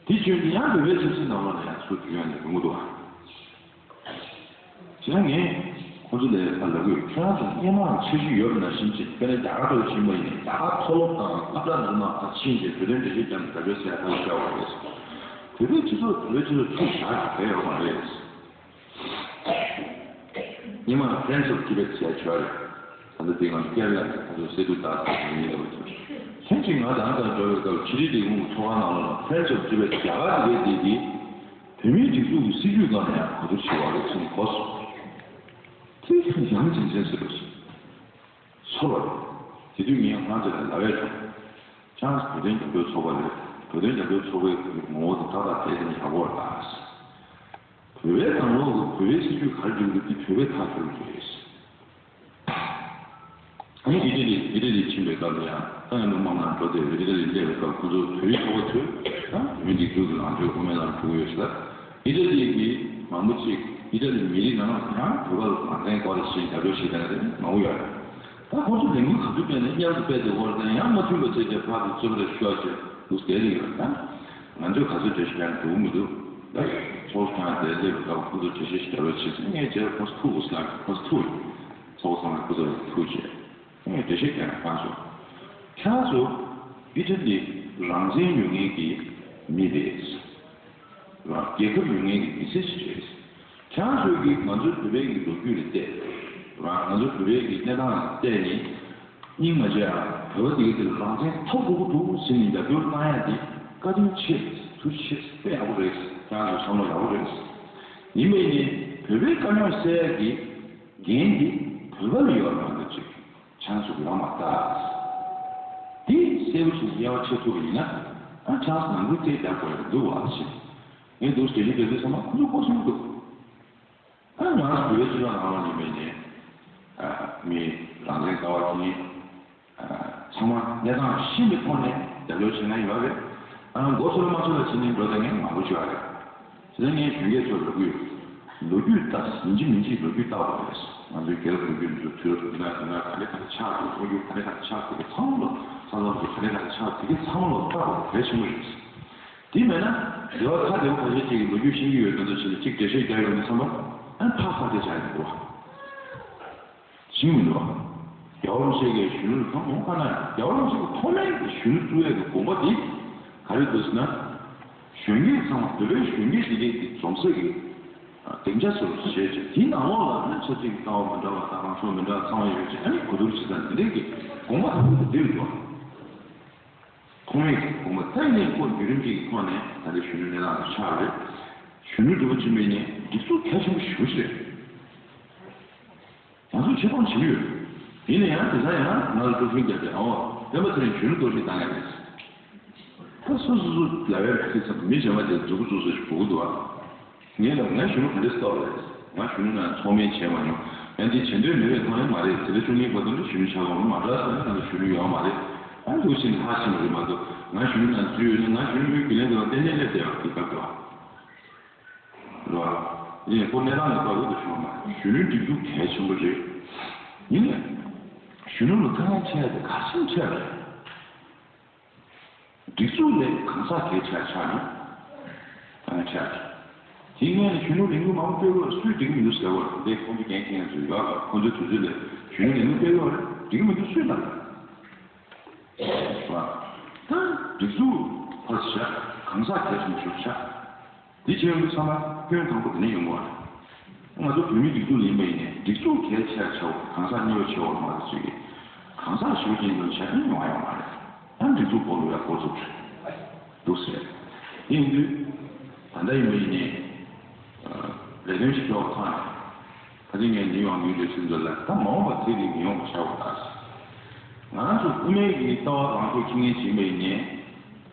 དེ་བྱུང་དུས་ཡང་བོད་པའི་ཆབ་སྲིད་ནང་ལོགས་ལ་ཡང་ཚུར་བསྡུ་ཡ་ནས་ཡོང་གི་འདུག་ཨ། བྱས་ན་ངས་ཁོང་ཚོ་ལ་ཡང་ལབ་དགོས། ཁྱོད་རང་ཚོ་སྔོན་མ་ལ་འཆར་གཞི་ཡོད་པ་ནང་བཞིན་བྱས། དཔེར་ན་རྒྱ་གར་ཐོག་ཕྱིན་པ་ཡིན་ནའི་རྒྱ་གར་མཐོ་སློབ་དང་སློབ་གྲྭ་ཚོ་ནང་ཕར་ཕྱིན་བྱས་བོད་དོན་འགྲེལ་བཤད་རྒྱབ་ནས་རྒྱབ་སྐྱོར་བྱས་ཡ་ཐག་གཅོད་བྱས་པ་རེད། བོད་པའི་སྤྱི་ཚོགས་བོད་པའི་སྤྱི་ཚོགས་ཚུར་བཞག་ཡ་གང་ཡང་ཡོད་མ་རེད། སྔོན་མ་Friends of Tibet ཟེར་ཡ་བྱས་རེད། ད་ལྟ་དེ་ང་ཚོ་ཀེ་ར་ལ་ང་ཚོ་སེ་ཏུ་ཏཱ་ཟེར་མི་ཡོད་པ་དེ། ཐེངས་གཅིག་ང་རང་དང་འགྲོ་བའི་སྐབས་ཕྱི་དྲིལ་ལས་ཁུངས་ཀྱི་ཚོགས་ཁང་ནང་ལ་Friends of Tibet རྒྱ་གར་དེ་གའི་དེ་གི་བོད་མིའི་སྒྲིག་འཛུགས་ཀྱི་སྲིད་བྱུས་སྒང་ལ་ཡང་གོ་བསྡུར་བྱེད་པ་རེད་ཟེར་ནས་གོ་སོང་། དེ་ཡང་རྒྱལ་མཚན་ཟེར་བ་ཞིག་ཚོར་བ་རེད། དེ་དུས་ངས་ང་ཚོ་ལ་ལབ་ཡ་བྱུང་། ཁྱེད་རང་ཚོ་བོད་དོན་རྒྱབ་སྐྱོར་ཚོགས་པ་རེད། བོད་དོན་རྒྱབ་སྐྱོར་ཚོགས་པའི་ངོ་བོ་དེ་ཏག་ཏག་དེ་ནས་ཡག་པོ་རེད་ད། བོད་པའི་ནང་ལོགས་ཀྱི་བོད་པའི་སྲིད་བྱུས་ག་རེ་འགྲིག་འདུག་དེ་བོད་པས་ཐག་གཅོད་དགོས་རེད། ཨ་ནི་ཨི་ཊ་ལི་ཨི་ཊ་ལི་ཕྱིན་པའི་སྐབས་ལ་ཡང་ད་ཡང་ལུང་མང་ནང་འགྲོ་དེ་ཨི་ཊ་ལི་སླེབས་པའི་སྐབས་ཁོ་ཚོ་བོད་ཡིག་ཚོགས་པ་ཚོས་ད་བོད་མིའི་སྒྲིག་འཛུགས་ཀྱི་ལངས་ཕྱོགས་དབུ་མའི་ལམ་ཞུ་གི་ཡོད་ཟེར། ཨི་ཊ་ལི་གི་མང་པོ་ཅིག་ཨི་ཊ་ལི་མི་རིགས་ནང་ཡང་བོད་པ་ལ་ནང་བསྟན་སྐོར་ལ་ཞིག་རྒྱབ་སྐྱོར་བྱེད་མཁན་དེ་མང་པོ་ཡོད་རེད། ད་ཁོ་ཚོ་ལས་འགུལ་ག་ཚོད་སྤེལ་ནས་མཉམ་དུ་སྤེལ་དུས་འོར་དེ་ཡང་མ་མཐུན་པ་བྱས་ཏེ་ཕར་དུ་རྩོད་པ་རེ་ཤོར་བྱས་འདུག་བསྡད་ཀྱི་ཡོད་རེད། ད་ང་ཚོས་ག་ཚོད་འགྲེལ་བཤད་རྒྱག་འགྲོ་གི་མི་འདུག་ད་ཚོགས་ཁང་དེ་སླེབས་པའི་སྐབས་ཁོ་ཚོ་འགྲེལ་བཤད་ཞིག་རྒྱབ་རོགས་བྱེད་ཟེར་ངས་རྗེས་ཁོ་ཚོ་ཐུག་དགོས་ཟེར་ལབ་ཁོ་ཚོ་ཐུག་ཡོད། ཚོགས་ཁང་ཁོ་ཚོ་ཐུག་བྱས་ངས་འགྲེལ་བཤད་རྒྱག་ནས་བཏང་སོང་། ཁྱེད་རང་ཚོ་ཨི་ཊ་ལི་རང་བཙན་ཡོད་མཁན་གྱི་མི་རེད། རྒྱལ་ཁབ་ཡོད་མཁན་གྱི་མི་སེར་ཞིག་རེད། ཁྱེད་རང་ཚོས་ཀྱིས་ང་ཚོའི་བོད་པའི་གི་ལོ་རྒྱུས་ལ་བལྟས། རང་ང་ཚོའི་བོད་པའི་གི་གནས་སྟངས་ལ་བལྟས་ནས། སྙིང་མ་རྗེ་ཨ། བོད་པ་དེ་ག་དེ་ལ་རང་བཙན་ཐོབ་དགོས་ཀྱི་འདུག་ཟེར་ནས་རྒྱབ་སྐྱོར་གནང་ཡ་དེ་བཀའ་དྲིན་ཆེ། ཐུགས་རྗེ་ཆེ། དཔེ་ཡག་པོ་རེད། ཁྱེད་རང་ཚོའི་བསམ་བློ་ཡག་པོ་རེད། ཡིན་པས་ནི་བོད་པའི་དཀའ་རྙོག་སེལ་ཡ་གི་འགན་འདི་བོད་པ་ལ་ཡོད་མ་གཏོགས་ཅིག་ཁྱེད་རང་ཚོ་ཡོད་མ་རེད། འདི་གསལ་པོ་ཞིག་དབྱེ་བ་ཕྱེ་ཐུབ་པ་ཡིན་ན། ཨ། ཁྱེད་རང་ཚོ་ནང་ཁུལ་དེ་རྒྱག་དགོས་ཡ་འདུག་བ་ཞེས། ངས་འདུག་དེ་བཞིན་དེ་ཚོའི་ཚང་མ་ཁོ་ཚོ་གོ་སོང་འདུག་ཨ། ང་ཚོ་བོད་པའི་སྤྱི་ཚོགས་ནང་ལ་ཡིན་པའི་ནི། ཨ། མི་རང་བཙན་ལྟ་བ་དེ་ཉིད། ཨ། ཚང་མ་གནས་སྟངས་ཤེས་པའི་ཐོག་ནས་རྒྱབ་སྐྱོར་བྱེད་མཁན་ཡོད་རེད། ཨ། མགོ་ཚོས་མ་ཚོས་ལ་བྱེད་མཁན་འགྲོ་བསྡད་མཁན་མང་པོ་ཞིག་ཡོད་རེད། དེ་ནས་ངས་གཞོན་སྐྱེས་ཚོར་རེ་སྐུལ་ཡོད། ལོ་རྒྱུས་ལྟ། ཡིན་གཅིག་མིན་གཅིག་ལོ་རྒྱུས་ལྟ་དགོས་རེད། ང་ཚོའི་རྒྱལ་ཁབ་ལོ་རྒྱུས་འདི་ཚོ་དུས་རབས་འདི་ན་འདི་ན་ག་ལེ་ག་ལེ་ཆགས་འདུག་ལོ་རྒྱུས་ག་ལེ་ག་ལེ་ཆགས་འདུག་ཚང་མ་ལོ། ས་མཚམས་འདི་ག་ལེ་ག་ལེ་ཆགས་འདུག་དེ་ག་ཚང་མ་ལོ་ལྟ་དགོས་གལ་ཆེན་པོ་རེད། དེ་མེད་ན། འགལ་བ་ཁ་བདེ་པོ་ཁ་ཤས་ཅིག་གིས་ལོ་རྒྱུས་ཤེས་ཀྱི་ཡོད་དོན་དུ་བྱས་ནས་གཅིག་འགྲེལ་བཤད་རྒྱག་ཡོང་དུས་ཙམ་པ། ཨ། ཕར་ཁ་གཏད་བྱ་ཡི་འདུག་བ། ཤེས་མི་འདུག་བ། རྒྱལ་བ་རིན་པོ་ཆེ་གིས་གཞོན་ནུ་ལ་ཐོག་མར་བཀའ་གནང་ཡོད། རྒྱལ་བ་རིན་པོ་ཆེ་གིས་ཐོག་མར་གྱི་གཞོན་ནུ་བཙུགས་ཡས་ཀྱི་དགོངས་པ་དེ་ག་རེ་འདུག་ཟེར་ན། གཞོན་སྐྱེས་ཚང་མ། བོད་པའི་གཞོན་སྐྱེས་དེ་གའི་དེ་འཛོམས་སའི་གི་སྡིངས་ཆ་བཟོ་རོགས་བྱས་བྱས། དེའི་ནང་ལོགས་ལ་ནི་ཆབ་སྲིད་ཀྱི་ལྟ་བ་མི་འདྲ་བ་དང་རང་ཕྱོགས་མི་འདྲ་བ་ཚང་མ་ཡོད་བྱས། ཨ་ནི་གོ་བསྡུར་བྱེད་ས་འདི་འདྲའི་གི་དགོངས་པ་དང་པོ་དེ་འདི་རེད་འདུག་བ། ཐོག་མའི་དགོངས་པ་ད་ཡིན་ནའི་ཁོ་བརྒྱུད་རིམ་གཅིག་གི་ཐོག་ནས་ད་ལྟའི་གཞོན་ནུའི་གནས་སྟངས་དེ་ཆགས་རེད། གཞོན་ནུ་འདྲ་པོ་ཅིག་མེད་ནས་སྒྲིག་འཛུགས་གལ་ཆེན་པོ་ཞེ་པོ་ཅིག་རེད། ང་ཚོས་ཆེ་མཐོང་བྱེད་ཀྱི་ཡོད། ཡིན་ན་ཡང་དེང་སང་ཡང་ང་ལ་དཀྲུག་ཤིང་རྒྱབ་བྱས། ཨོ། སྤེན་པ་ཚེ་རིང་གཞོན་ནུ་གཏོར་བཤིག་བཏང་ཡ་རེད། ད་སོ་སོ་སོ་ལབ་ཡ་རེད། མི་གཞན་པ་དེ་མཛུབ་གུ་བཙུགས་བཟོ་ཞིག་དགོས་ཀྱི་འདུག་ཨ། ངས་ལབ། ང་གཞོན་ནུ་ག་འདྲས་སྟོབས་རེད། ང་གཞོན་ནུ་ནང་ཚོགས་མི་བྱས་མ་མྱོང་། ཡང་དེ་བྱེད་འདོད་མེད་པའི་ཐོག་ནས་མ་རེད། དེ་ལས་བཅུ་གཉིས་བར་དུ་ནི་གཞོན་ནུ་ཆགས་ཡོང་མ་འདྲ་ཟེར་ན། ད་ལྟ་གཞོན་ནུ་ཡོད་མ་རེད། ཨ། འདུག་ཕྱིན་ཧ་ཕྱིན་པ་རེད་མ་གཏོགས། ང་གཞོན་ནུ་ནང་འཛུལ་ཡོད་ན་ང་གཞོན་ནུའི་རྒྱུན་ལས་འདི་ལ་ཏན་ཏན་སླེབས་བསྡད་ཡོད་དེ་སྐབས་དུ། རེད་བ། ཡིན་ནའི་ཁོ་གནས་སྟངས་ལ་བལྟ་དགོས་དུ་བྱུང་བ་མ་རེད། གཞོན་ནུའི་སྒྲིག་འཛུགས་གལ་ཆེན་པོ་རེད། ཡིན་ནའི་གཞོན་ནུ་ལ་དཀའ་ངལ་འཕྲད་ཡ་དེ་ག་ཚོད་འཕྲད་པ་རེད། སྒྲིག་འཛུགས་ལས་གང་ཟག་གལ་ཆེ་ཆགས་ན་དཀའ་ངལ་འཕྲད་རེད། དེའི་སྔོན་ནས་གཞོན་ནུ་ལས་འགུལ་མང་པོ་སྤེལ་དགོས། སུས་འགྲིག་གི་མི་འདུག་ཟེར་བ་རེད། འདི་ཁོང་ཚོ་འགན་འཁྱེར་མཁན་ཚོ་ཡོད་རེད། ཁོང་ཚོའི་དུས་ཚོད་ལ་གཞོན་ནུ་ལས་འགུལ་སྤེལ་དགོས་རེད། འགྲིག་གི་མི་འདུག་སུས་ལབ་རེད། ད་སྒྲིག་འཛུགས་ཕར་བཞག་གང་ཟག་གལ་ཆེན་པོ་ཞིག་བཞག་འདི་བྱས་ཡོང་དུས་ཙམ་པ་སྐྱོན་དང་པོ་དེ་ནས་ཡོང་གི་རེད། ང་ཚོ་བོད་མིའི་སྒྲིག་འཛུགས་ལ་ཡིན་པ་ཡིན་ནའི་སྒྲིག་འཛུགས་གལ་ཆེ་ཆེ་བ། གང་ཟག་གཉེར་བ་ཆེ་བ་མ་རེད་ཅིག་གིས། གང་ཟག་ཞེ་པོ་ཅིག་ཡིན་དུས་བྱ་དོན་ཡོང་བ་ཡོད་མ་རེད། ད་སྒྲིག་འཛུགས་སྐོར་ལ་ཡ་འགོ་བཙུགས་འདུག་ཟེར། དེ་ཡིན་དུས་ད་ལྟ་ཡིན་པ་ཡིན་ནའི་ལས་དོན་ཞིག་འགྲོ་བ་ཐག་ནས། ད་ཐེངས་ངས་ནིའུ་ཡོག་ཡུལ་དུ་ཕྱིན་ཚུལ་ལ། ད་མ་འོངས་པ་དེ་རིགས་མི་ཡོང་བ་བྱ་དགོས་ད། ང་ཚོ་དབུ་མའི་གི་ལྟ་བ་རང་སྐྱོང་ཁྱི་ངན་བྱེད་པ་ཡིན་ནའི།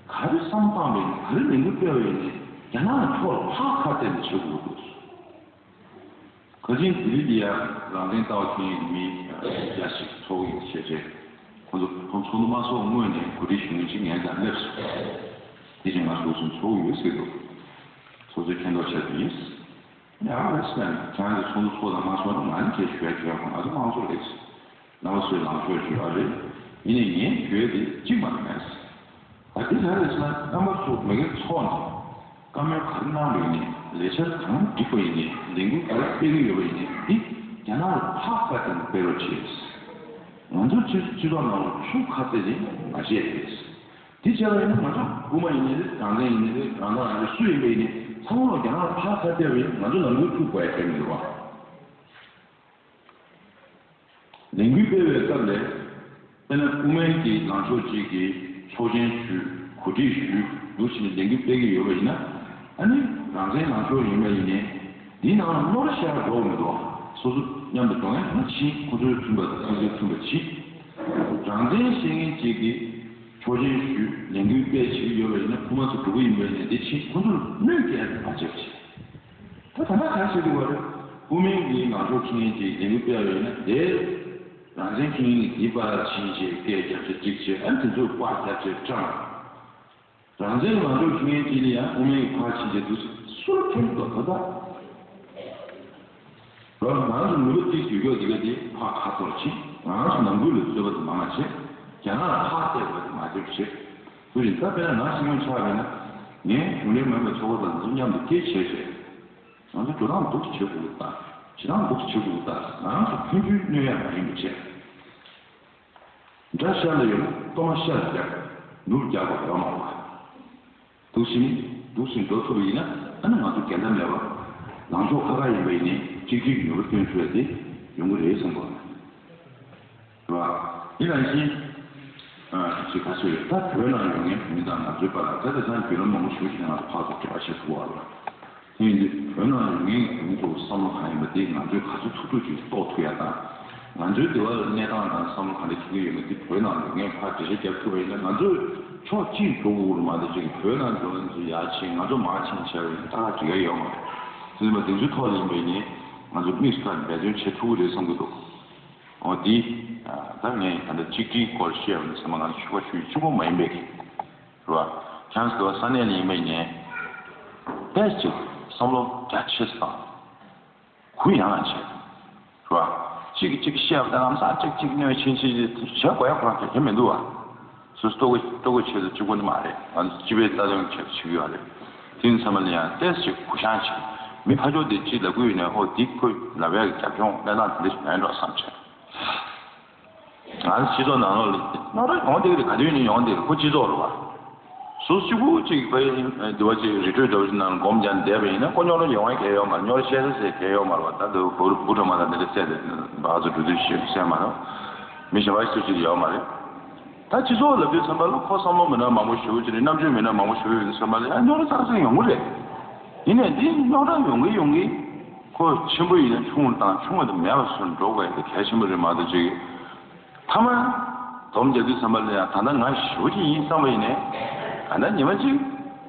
ག་རེ་བསམ་བཏང་བ་ཡིན་ནའི། ག་རེ་ལས་འགུལ་སྤེལ་བ་ཡིན་ནའི། རྒྱ་ནག་གི་ཕྱོགས་ལ་ཕར་ཁ་གཏད་ནས་བྱེད་དགོས་འདུག་ག་ཅིན་ལྡི་ལི་འདི་ཡ་རང་བཙན་ལྟ་བ་ཁྱི་ངན་གྱི་མི་བརྒྱ་ཞིག་ཚོགས་ཡིན་བྱས་བྱས། ཁོང་ཚོ་ཁོང་ཚོགས་འདུ་མ་ཚོགས་སྔོན་ནས་གོ་སྒྲིག་ཞུ་མཁན་ཅིག་ངའི་རྩར་སླེབས་སོང་། དེ་བཞིན་ང་ཚོ་ཚོགས་ཡོད་ཟེར་འདུག་ཚོགས་གཙོས་མཁྱེན་རྟོགས་བྱས་པ་ཡིན། ཡ་རེད་ཟེར་ནས། ཁྱེད་རང་གིས་ཚོགས་འདུ་ཚོགས་དང་མ་ཚོགས་ང་ནི་ཁྱེད་ཞུ་ཡ་ཁྱོད་ཁོང་ང་ཚོ་མང་ཚོགས་རེད། རྣམ་པ་ཚོས་ལངས་ཕྱོགས་ཞུ་ཡ་རེད། ཡིན་ནའི་ངས་ཞུ་ཡ་དེ་གཅིག་མ་རེད་མེད། ད་དེ་ག་རེད་ཟེར་ན། རྣམ་པ་ཚོ་མ་གིར་ཚོགས་ནས་བཀའ་མོལ་ག་རེ་གནང་བ་ཡིན་ནའི། ལས་འཆར་གང་བསྒྲིགས་པ་ཡིན་ནའི། ལས་འགུལ་ག་རེ་སྤེལ་གྱི་ཡོད་པ་ཡིན་ནའི། འདི་རྒྱ་ནག་ལ་ཕར་ཁ་གཏད་ནས་སྤེལ་རོགས་བྱེད། ང་ཚོ་སྤྱི་སྤྱི་ཚོགས་ནང་ལ་ཚུར་ཁ་གཏད་དེ་མ་བྱེད། དེ་བྱས་པ་ཡིན་ན་ང་ཚོ་དབུ་མ་ཡིན་ནའི་རེད། རང་བཙན་ཡིན་ནའི་རེད། རང་བདག་རང་གཅོད་སུ་ཡིན་པ་ཡིན་ནའི་ཚང་མ་ལ་རྒྱ་ནག་ལ་ཕར་ཁ་གཏད་པ་ཡིན། ང་ཚོ་ལམ་ལུགས་ཐུག་དགོས་ཡ་གལ་མི་འདུག་བ། ལས་འགུལ་སྤེལ་བའི་སྐབས་ལ། དཔེར་ན་དབུ་མའི་གི་ལངས་ཕྱོགས་གཅིག་གིས་ཆོག་མཆན་ཞུས། གོ་སྒྲིག་ཞུས། འདུག་བྱས་ནས་ལས་འགུལ་སྤེལ་གྱི་ཡོད་པ་ཡིན་ན། ཨ་ནི་རང་བཙན་ལངས་ཕྱོགས་ཡིན་པ་ཡིན་ནའི། འདིའི་ནང་ལ་རྣོ་ར་ཤ་ར་འགྲོ་གི་མི་འདུག་སོ་སོ་མཉམ་དུ་འགྲོ་མཁན་ཁོ་ན་ཕྱིན། ཁོ་ཚོའི་མཐུན་པ་དང་ཁོ་ཚོའི་མཐུན་པ་ཕྱིན། རང་བཙན་བཤད་མཁན་གཅིག་གིས་ཆོག་མཆན་ཞུས། ལས་འགུལ་སྤེལ་བྱེད་ཀྱི་ཡོད་པ་ཡིན་ན། ཁོ་མ་ཚོ་འགྲོ་གི་ཡིན་པ་ཡིན་ནའི། འདི་ཕྱིན། ཁོ་ཚོར་གནོད་སྐྱེལ་མ་བྱེད་པ་བྱེད། ད་ད་ལྟ་ག་རེ་བྱེད་ཀྱི་ཡོད་རེད། དབུ་མའི་གི་ལངས་ཕྱོགས་ཁྱི་ངན་གྱིས་ལས་འགུལ་སྤེལ་བ་ཡིན་ན། དེ་རང་བཙན་ཁྱི་ངན་གྱིས་འདི་པར་ཕྱིན་བྱས་སྐད་རྒྱབ་བྱས་གཅིག་བྱས། ཨ་ནི་དེ་ཚོ་པར་རྒྱབ་བྱས་སྤྲང་། རང་བཙན་ལངས་ཕྱོགས་ཁྱི་ངན་གྱིས་ནི་ཡང་དབུ་མའི་གི་ཕར་ཕྱིན་བྱས་འདུག་སེ་སུ་ལ་ཕན་ཐོགས་ད་ད། རང་ང་ཚོ་ནུས་པ་གཅིག་ཡོད་སྐྱོ་དེ་ག་དེ་ཕར་ཁ་ཐོར་བྱེད། ང་ཚོ་ནང་ཁུལ་ལ་རྩོད་པ་དེ་མང་བ་བྱེད། རྒྱ་ནག་ལ་ཕར་གཏད་པ་དེ་མ་བྱེད་པ་བྱེད། དེ་བཞིན་ད་དཔེར་ན་ང་ཤེས་ཡོན་ཆགས་པས་ན། ངས་གཞུང་འབྲེལ་མིན་པའི་ཚོགས་པ་དང་དེ་ཚོ་མཉམ་དུ་སྐད་བྱས་བྱས། ང་ཚོ་འགྲོ་སྟངས་འདུག་བྱེད་དགོས་ད། བྱེད་སྟངས་འདུག་བྱེད་དགོས་ད། ང་ཚོ་ཕན་ཚུན་གནོད་ཡ་མ་ཡིན་པ་བྱས། དགྲ་ཤ་ལ་ཡོད་ན་གཏོར་མ་ཤ་ལ་རྒྱག་ནུབ་རྒྱག་པ་ཡོད་མ་རེད་པ། འདུག་བྱས་ནས་ འདུག་སེ་འགྲོ་ཐུབ་པ་ཡིན་ན། ཨ་ནི་ང་ཚོ་འགལ་ཟླ་མེད་པ། ལངས་ཕྱོགས་ཁ་ཁ་ཡིན་པ་ཡིན་ནའི་གཅིག་སྒྲིལ་ནུས་པ་བཏོན་ཐུབ་ཡ་དེ་ཡོང་གི་རེད་བསམ་གི་རེད་བ། དེ་ནང་བཞིན་ཅིག་ཁ་ཤས་རེད། ད་བོད་ནང་ཡོད་མཁན་བོད་མི་དང་ང་ཚོའི་བར་ལ་ད་དེང་སང་བརྒྱུད་ལམ་མང་པོ་ཞེ་པོ་ཅིག་ནས་ང་ཚོ་ཕར་ཚུར་འབྲེལ་བ་བྱེད་ཐུབ་པ་རེད། དེ་ཡིན་དུས་བོད་ནང་ཡོད་མཁན་གྱི་བོད་མི་ཚོའི་བསམ་བློ་གང་ཡིན་པ་དེ་ང་ཚོས་ག་ཚོད་ཐུབ་ཐུབ་ཅིག་རྟོགས་ཐུབ་ཡ་དང་། ང་ཚོའི་འདི་བར་གནས་སྟངས་དང་བསམ་བློ་ག་འདྲ་འཁྱེར་གྱི་ཡོད་མེད་དེ་བོད་ནང་ཡོད་མཁན་ཕར་འགྲེལ་བཤད་རྒྱབ་ཐུབ་པ་ཡིན་ན། ང་ཚོས་ཕྱོགས་གཅིག་འགྲོ་དགོས་རེད་མ་གཏོགས། ཅིག་བོད་ནང་འགྲོ་མཁན་ཚོ་ཡར་ཕྱིན། ང་ཚོ་མར་ཕྱིན་བྱས་པ་ཡིན་ན་ཏག་ཏག་འགྲིག་ཡ་ཡོད་མ་རེད། དེ་ཡིན་པ་དེ་ཚོའི་ཐོག་ལ་ཡིན་པ་ཡིན་ནའི་ང་ཚོ་དམིགས་སུ་བཀར་ནས་འབད་བརྩོན་བྱེད་ཐུབ་ཀྱི་རེད་བསམ་གྱི་འདུག་འོ་འདི་ད་ངས་ད་ལྟ་གཅིག་སྒྲིལ་སྐོར་བཤད་པ་ཡིན་ཟེར་མ། ང་ཚོ་ཞུ་བ་ཞུ་ཡ་གཅིག་པོ་མ་ཡིན་པའི་གི་རེད་བ། ཁྱེད་རང་ཚོ་ས་གནས་ལ་ཡིན་པ་ཡིན་ནའི་ཏོག་ཙམ་ཅིག་བསམ་བློ་རྒྱ་ཆེ་ཙམ་གུ་ཡངས་ལ་བྱེད། རེད་བ། གཅིག་གིས་གཅིག་བཤད་པ་དང་ལམ་སང་གཅིག་གཅིག་གནོད་ཕྱིན་ཕྱིན་བྱེད་དགོས་ཡ་ཁོ་རང་ག་གེ་མི་འདུག་བ། སོ་སོ་ལྟོ་གོས་ལྟོ་གོས་ཆེད་དུ་གཅིག་པོ་ནི་མ་རེད། ང་ཚོ་སྤྱི་པའི་རྩ་དོན་ཆེད་དུ་བྱེད་ཀྱི་ཡོད་རེད། དེ་ཡིན་ཙམ་པ་ལ་ཡང་ཏོག་ཙམ་གུ་ཡངས་བྱེད། མི་ཕར་ཕྱོགས་དེ་གཅིག་ལབ་ཀྱི་ཡོད་ནའི་ཨོ་འདི་ཁོས་ལབ་ཡ་གི་རྒྱབ་ལྗོངས་གནས་སྟངས་དེ་འདྲ་ཞིག་མེད་འགྲོ་བསམ་བྱས། ང་ཚོ་སྤྱི་ཚོགས་ནང་ལོགས་ལ་རྙོག་དྲ་ཡོང་བསྡད་ཀྱི་རེད། ག་དུས་ནས་ཡོང་བསྡད་ཀྱི་རེད། ཁོ་སྤྱི་ཚོགས་རེད་བ། སོ་སོ་གཅིག་པུ་གཅིག་པའི་འདི་བ་གཅིག་རི་ཁྲོད་འདྲ་བོ་ཞིག་ནང་སྒོམ་རྒྱག་བསྡད་པ་ཡིན་ན་ཁོ་རྙོག་དྲ་ཡོང་ཡ་གང་ཡང་ཡོད་མ་རེད། རྙོག་དྲ་བཤད་ས་ཟེར་གང་ཡང་ཡོད་མ་རེད་བ། ད་དུ་བུ་བུ་ཕྲུག་མ་དང་འདི་འདྲ་བསད་དེ་བར་དུ་འགྲོ་དུས་ཤེས་གསལ་མ་རེད། མི་གཞན་པ་ཞིག་ཅིག་ཡོད་མ་རེད། ད་སྤྱི་ཚོགས་ལབ་དུས་ཙམ་པ་ལ་ཁོ་བསམ་བློ་མི་འདྲ་མང་པོ་ཞུ་གི་རེད། རྣམ་དཔྱོད་མི་འདྲ་མང་པོ་ཞུ་གི་ཡོད་ཙམ་པ་ལ་ཡང་རྙོག་དྲ་ཚ་ཚ་ཡོང་གི་རེད། ཡིན་ནའི་འདི་རྙོག་དྲ་ཡོང་གི་ཡོང་གི་ཁོ་ཆེན་པོ་ཡིན་ན་ཆུང་དང་ཆུང་བ་དང་མེད་པ་བཟོ་འགྲོ་དགོས་ཡ་དེ་གལ་ཆེན་པོ་རེད་མ་གཏོགས་ཅིག་མཐའ་མ་སྡོམ་རྒྱག་དུས་ཙམ་པ་ལ་ཡང་ད་ལྟ་ང་ཞེ་པོ་ཅིག་ཡིན་བསམ་པ་ཡིན་ནའི་ད་ལྟ་ཉི་མ་གཅིག་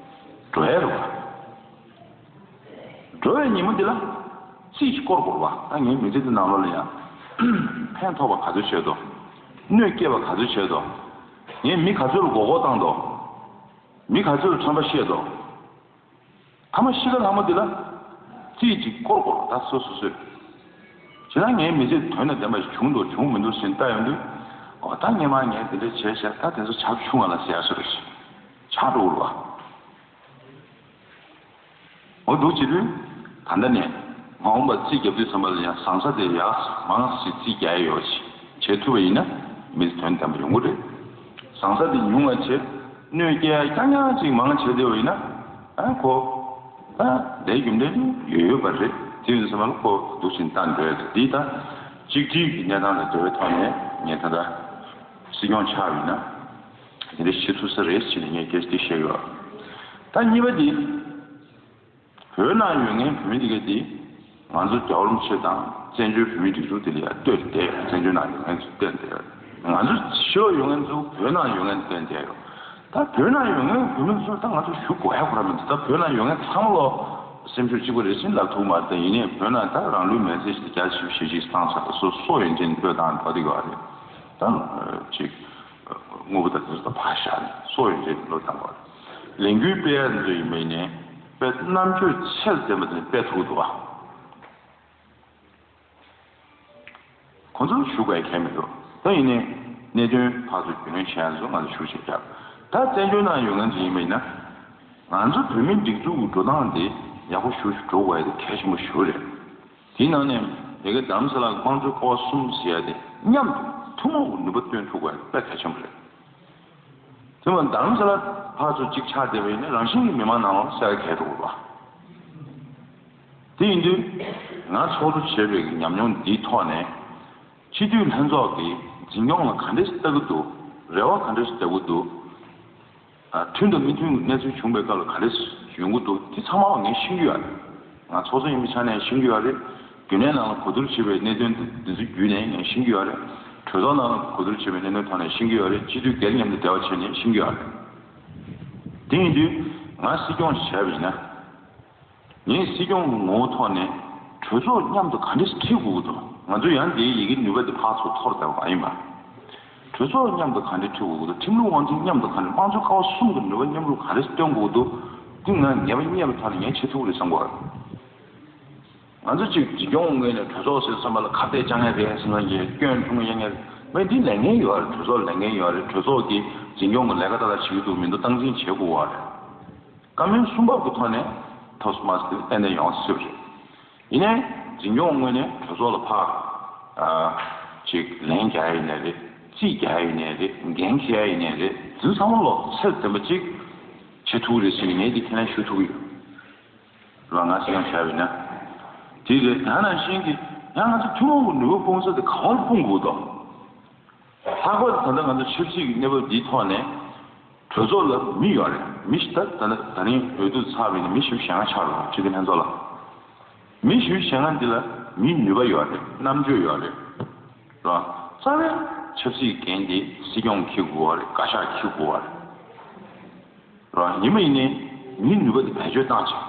འགྲོ་ཡ་རེད་བ། འགྲོ་བའི་ཉིན་མོ་འདི་ལ་རྩིས་ཤིག་བསྐོར་དགོས་རེད་བ། ད་ངའི་མི་ཚེ་འདི་ནང་ལོགས་ལ་ཡང་ཕན་ཐོགས་པ་ག་ཚོད་བྱས་འདུག་གནོད་སྐྱེལ་བ་ག་ཚོད་བྱས་འདུག་ངས་མི་ག་ཚོད་ལ་མགོ་སྐོར་བཏང་འདུག་མི་ག་ཚོད་ལ་ཁྲམ་པ་བཤད་འདུག་ཐ་མ་ཤི་ཁ་ལྷག་མ་འདི་ལ་རྩིས་ཅིག་བསྐོར་དགོས་རེད་བ། ད་སོ་སོ་སོས། བྱས་ན་ངའི་མི་ཚེ་དོན་དང་ལྡན་པ་ཞིག་བྱུང་འདུག་བྱུང་མི་འདུག་ཟེར་ལྟ་ཡོང་དུས། འོ་ད་སྔོན་མ་ངས་འདི་འདྲ་བྱས་ཤག་ད་དེ་ཚོ་ཆག་བྱུང་བ་ལ་ཟེར་ཡ་སོ་རེ་ཞིག་ཆགས་འགྲོ་གི་རེད་བ། འོ་འདུག་བྱེད་དུས། ད་ལྟ་ནས་མ་འོངས་པར་རྩིས་རྒྱབ་དུས་ཙམ་པ་ལ་ཡང་བཟང་ས་དེ་ཡག་མང་ཞིག་རྩིས་རྒྱག་ཡ་ཡོད་ཅིག་བྱེད་ཐུབ་པ་ཡིན་ན་མི་ཚེ་དོན་ལྡན་པ་ཡོང་གི་རེད། བཟང་ས་དེ་ཉུང་བ་བྱེད། གནོད་སྐྱེལ་ཡ་རྐྱང་རྐྱང་ཅིག་མང་བྱེད་བསྡད་པ་ཡིན་ན། ཨ་ཁོ། ད་ལས་རྒྱུ་འབྲས་ཡོད་ཡོད་པ་རེད། དེ་ཡིན་ཙམ་པ་ལ་ཁོ་འདུག་ཕྱིན་བཏང་འགྲོ་ཡ་རེད། འདི་ད་གཅིག་སྒྲིལ་གྱི་གནས་སྟངས་དང་འབྲེལ་བའི་ཐོག་ནས་ངས་ད་ལྟ་སྲིད་སྐྱོང་ཆགས་པ་ཡིན་ན་དེ་འདྲ་བྱེད་ཐུབ་ས་རེད་ཟེར་ནས་ངས་སྐད་ཆ་དེ་བཤད་ཡོད། ད་གཉིས་པ་དེ། བོད་ནང་ཡོད་མཁན་བོད་མི་འདི་ག་དེ་ང་ཚོ་རྒྱལ་བ་རིན་པོ་ཆེ་དང་བཙན་བྱོལ་བོད་མིའི་སྒྲིག་འཛུགས་དེ་ལ་ཡང་ལྟོས་བསྡད་ཡོད། བཙན་བྱོལ་ནང་ཡོད་མཁན་ཚོ་ལྟོས་བསྡད་ཡོད། ང་ཚོ་ཕྱི་ལོགས་ཡོད་མཁན་ཚོ་བོད་ནང་ཡོད་མཁན་ལྟོས་བསྡད་ཡོད། ད་བོད་ནང་ཡོད་མཁན་བོད་མི་ཚོ་ད་ང་ཚོ་ཞུ་དགོས་ཡ་ཁོ་རང་མི་འདུག་ད་བོད་ནང་ཡོད་མཁན་ཚང་མ་ལོ་སེམས་ཤུགས་གཅིག་པ་རེད་ཟེར་ལབ་ཐུབ་མ་རེད། ད་ཡིན་ནའི་བོད་ནང་ད་རང་ལུས་མེར་སྲེག་ཞིག་རྒྱ་ཆེ་ཤོས་ཤིག་བཏང་ཚར། སོ་སོ་ཡོན་ཏན་སྤྲོད་སྟངས་འདྲ་བོ་དེ་ག་རེད། ད་ཅིག་དངོས་པོ་དང་དེ་ཚོ་ད་ཕར་བཞག་ནས་སོ་ཡོད་རེད་བློ་བཏང་བ། ལས་འགུལ་སྤེལ་ཡ་འདི་ཚོ་ཡིན་པ་ཡིན་ནའི་དཔེ་རྣམ་དཔྱོད་ཚད་ལྡན་པ་དེ་སྤེལ་ཐུབ་འདུག་བ། ཁོང་ཚོར་ཞུ་དགོས་ཡ་གང་ཡང་མི་འདུག་ད་ཡིན་ནའི་གནད་དོན་ཕར་ཚུར་རྒྱུས་ལོན་བྱེད་ཡ་ཚོ་ང་ཚོ་ཞུ་བྱེད་རྒྱབ། ད་བཙན་བྱོལ་ནང་ཡོད་མཁན་ཚོ་ཡིན་པ་ཡིན་ན། ང་ཚོ་བོད་མིའི་སྒྲིག་འཛུགས་ཀྱི་འགྲོ་སྟངས་དེ་ཡག་པོ་ཞེ་པོ་ཞིག་འགྲོ་དགོས་ཡ་དེ་གལ་ཆེན་པོ་ཞེ་པོ་རེད། དེའི་ནང་ནས་ཡ་གི་རྡ་རམ་ས་ལ་གི་དམངས་གཙོའི་ཀ་བ་གསུམ་ཟེར་ཡ་དེ་མཉམ་དུ་ཐུན་མོང་གི་ནུས་པ་བཏོན་ཐུབ་དགོས་ཡ་དཔེ་གལ་ཆེན་པོ་རེད། དེ་མ་རྡ་རམ་ས་ལ་ཕར་ཚུར་གཅིག་ཆགས་བསྡད་པ་ཡིན་ན་རང་བཞིན་གྱིས་མི་མང་ནང་ལ་གསལ་ཁ་འགྲོ་དགོས་པ། དེ་ཡིན་དུས་ང་ཚོགས་གཙོ་བྱས་པའི་ཉམས་མྱོང་འདིའི་ཐོག་ནས་སྤྱི་འཐུས་ལྷན་ཚོགས་ཀྱིས་འཛིན་སྐྱོང་ལ་ག་འདྲས་ལྟ་གི་འདུག་རེ་བ་ག་འདྲས་བརྒྱབ་གི་འདུག་མཐུན་དང་མི་མཐུན་གྱི་གནས་ཚུལ་བྱུང་བའི་སྐབས་ལ་ག་རེ་ཡོང་གི་འདུག་དེ་ཚང་མ་ངས་ཤེས་ཀྱི་ཡོད་རེད། ང་ཚོགས་གཙོ་ཡིན་པའི་ཆ་ནས་ཤེས་ཀྱི་ཡོད་རེད། རྒྱུན་ལས་ནང་ལ་གོ་བསྡུར་བྱེད་པའི་གནད་དོན་འདི་ཚོ་བརྒྱུད་ནས་ངས་ཤེས་ཀྱི་ཡོད་རེད། གྲོས་ཚོགས་ནང་ལ་གོ་བསྡུར་བྱེད་པའི་གནད་དོན་ཐོག་ནས་ཤེས་ཀྱི་ཡོད་རེད། སྤྱི་འཐུས་སྒེར་མཉམ་དུ་འབྲེལ་བ་བྱས་ནས་ཤེས་ཀྱི་ཡོད་རེད། དེ་ཡིན་དུས་ང་སྲིད་སྐྱོང་བྱས་པ་ཡིན་ན། ངས་སྲིད་སྐྱོང་གི་ངོ་བོ་ཐོག་ནས་གྲོས་ཚོགས་མཉམ་དུ་ག་འདྲས་ཁྲིད་དགོས་ཀྱི་འདུག་ང་ཚོ་ཡང་དེའི་ཡི་གེ་ནུས་པ་དེ་ཕར་ཚུར་འཐོར་བསྡད་པ་མ་ཡིན་པ། གྲོས་ཚོགས་མཉམ་དུ་ག་འདྲས་ཁྲིད་དགོས་ཀྱི་འདུག་ཁྲིམས་ལུགས་དབང་འཛིན་མཉམ་དུ་ག་འདྲས། དམངས་གཙོའི་ཀ་བ་གསུམ་གྱི་ནུས་པ་མཉམ་རུབ་ག་འདྲས་སྟོན་དགོས་ཀྱི་འདུག་དེ་ང་ངེས་པ་རྙེད་པའི་ཐོག་ནས་ངས་བྱེད་ཐུབ་ཀྱི་རེད་བསམ་གྱི་ཡོད། ང་ཚོ་གཅིག་འཛིན་སྐྱོང་ངོས་ནས་གྲོས་ཚོགས་ཟེར་ཙམ་པ་ལ་ཁ་གཏད་བཅག་མཁན་རེད་ཟེར་ན་ཡང་སྐྱོན་མཐོང་ཡ་ངེས་མེད། འདི་ལས་འགན་ཡོད་རེད། གྲོས་ཚོགས་ལས་འགན་ཡོད་རེད། གྲོས་ཚོགས་ཀྱི་འཛིན་སྐྱོང་གི་ལས་ཀ་ཏག་ཏག་བྱེད་ཀྱི་འདུག་མི་འདུག་སྟངས་འཛིན་བྱེད་དགོས་པ་རེད། བཀའ་མོལ་གསུམ་པ་གི་ཐོག་ནས་ཐོག་མ་དེ་ཏན་ཏན་ཡོང་སྲིད་པ་རེད། ཡིན་ནའི་འཛིན་སྐྱོང་ངོས་ནས་གྲོས་ཚོགས་ལ་ཕར་ཨ་ཅིག་ལན་རྒྱག་ཡ་ཡིན་ནའི་རེད། རྩིས་རྒྱག་ཡ་ཡིན་ནའི་རེད། འགན་འཁྱེར་ཡ་ཡིན་ནའི་རེད། དེ་ཚོ་ཚང་མ་ལོ་ཚད་ལྡན་པ་ཅིག་ བྱེད་ཐུབ་ཀྱི་རེད་ཟེར་ནས་ངས་འདི་ཁས་ལེན་ཞུ་ཐུབ་ཀྱི་ཡོད། རོགས་ང་སེམས་ཁམས་བྱས་པ་ཡིན་ན། དེ་རེད། ད་ནང་བཞིན་གྱི་ཡང་ང་ཚོ་ཐུན་མོང་གི་ནུས་པ་སྤུངས་ས་དེ་ག་བར་སྤུངས་དགོས་དོ། ལྷག་པར་དུ་ད་ལྟ་ང་ཚོ་ཆབ་སྲིད་ཀྱི་གནས་བབ་འདིའི་ཐོག་ནས་གྲོས་ཚོགས་ལ་མི་ཡོད་རེད། མི་ཞིག་ད་ད་ལྟ་ད་རིང་འོས་བསྡུ་ཚར་བ་ཡིན་ན་མི་བཞི་བཅུ་ཞེ་ལྔ་ཆགས་རེད། སྤྱི་འཐུས་ལྷན་ཚོགས་ལ་མི་བཞི་བཅུ་ཞེ་ལྔ་འདི་ལ་མིའི་ནུས་པ་ཡོད་རེད། རྣམ་དཔྱོད་ཡོད་རེད། རོགས་རྩ་བའི་ཆབ་སྲིད་འགན་དེ་སྲིད་སྐྱོང་འཁྱེར་དགོས་པ་རེད། བཀའ་ཤག་འཁྱེར་དགོས་པ་རེད། རོགས་ཡིན་མ་ཡིན་ནའི་མིའི་ནུས་པ་དེ་བེད་སྤྱོད་བཏང་བྱས།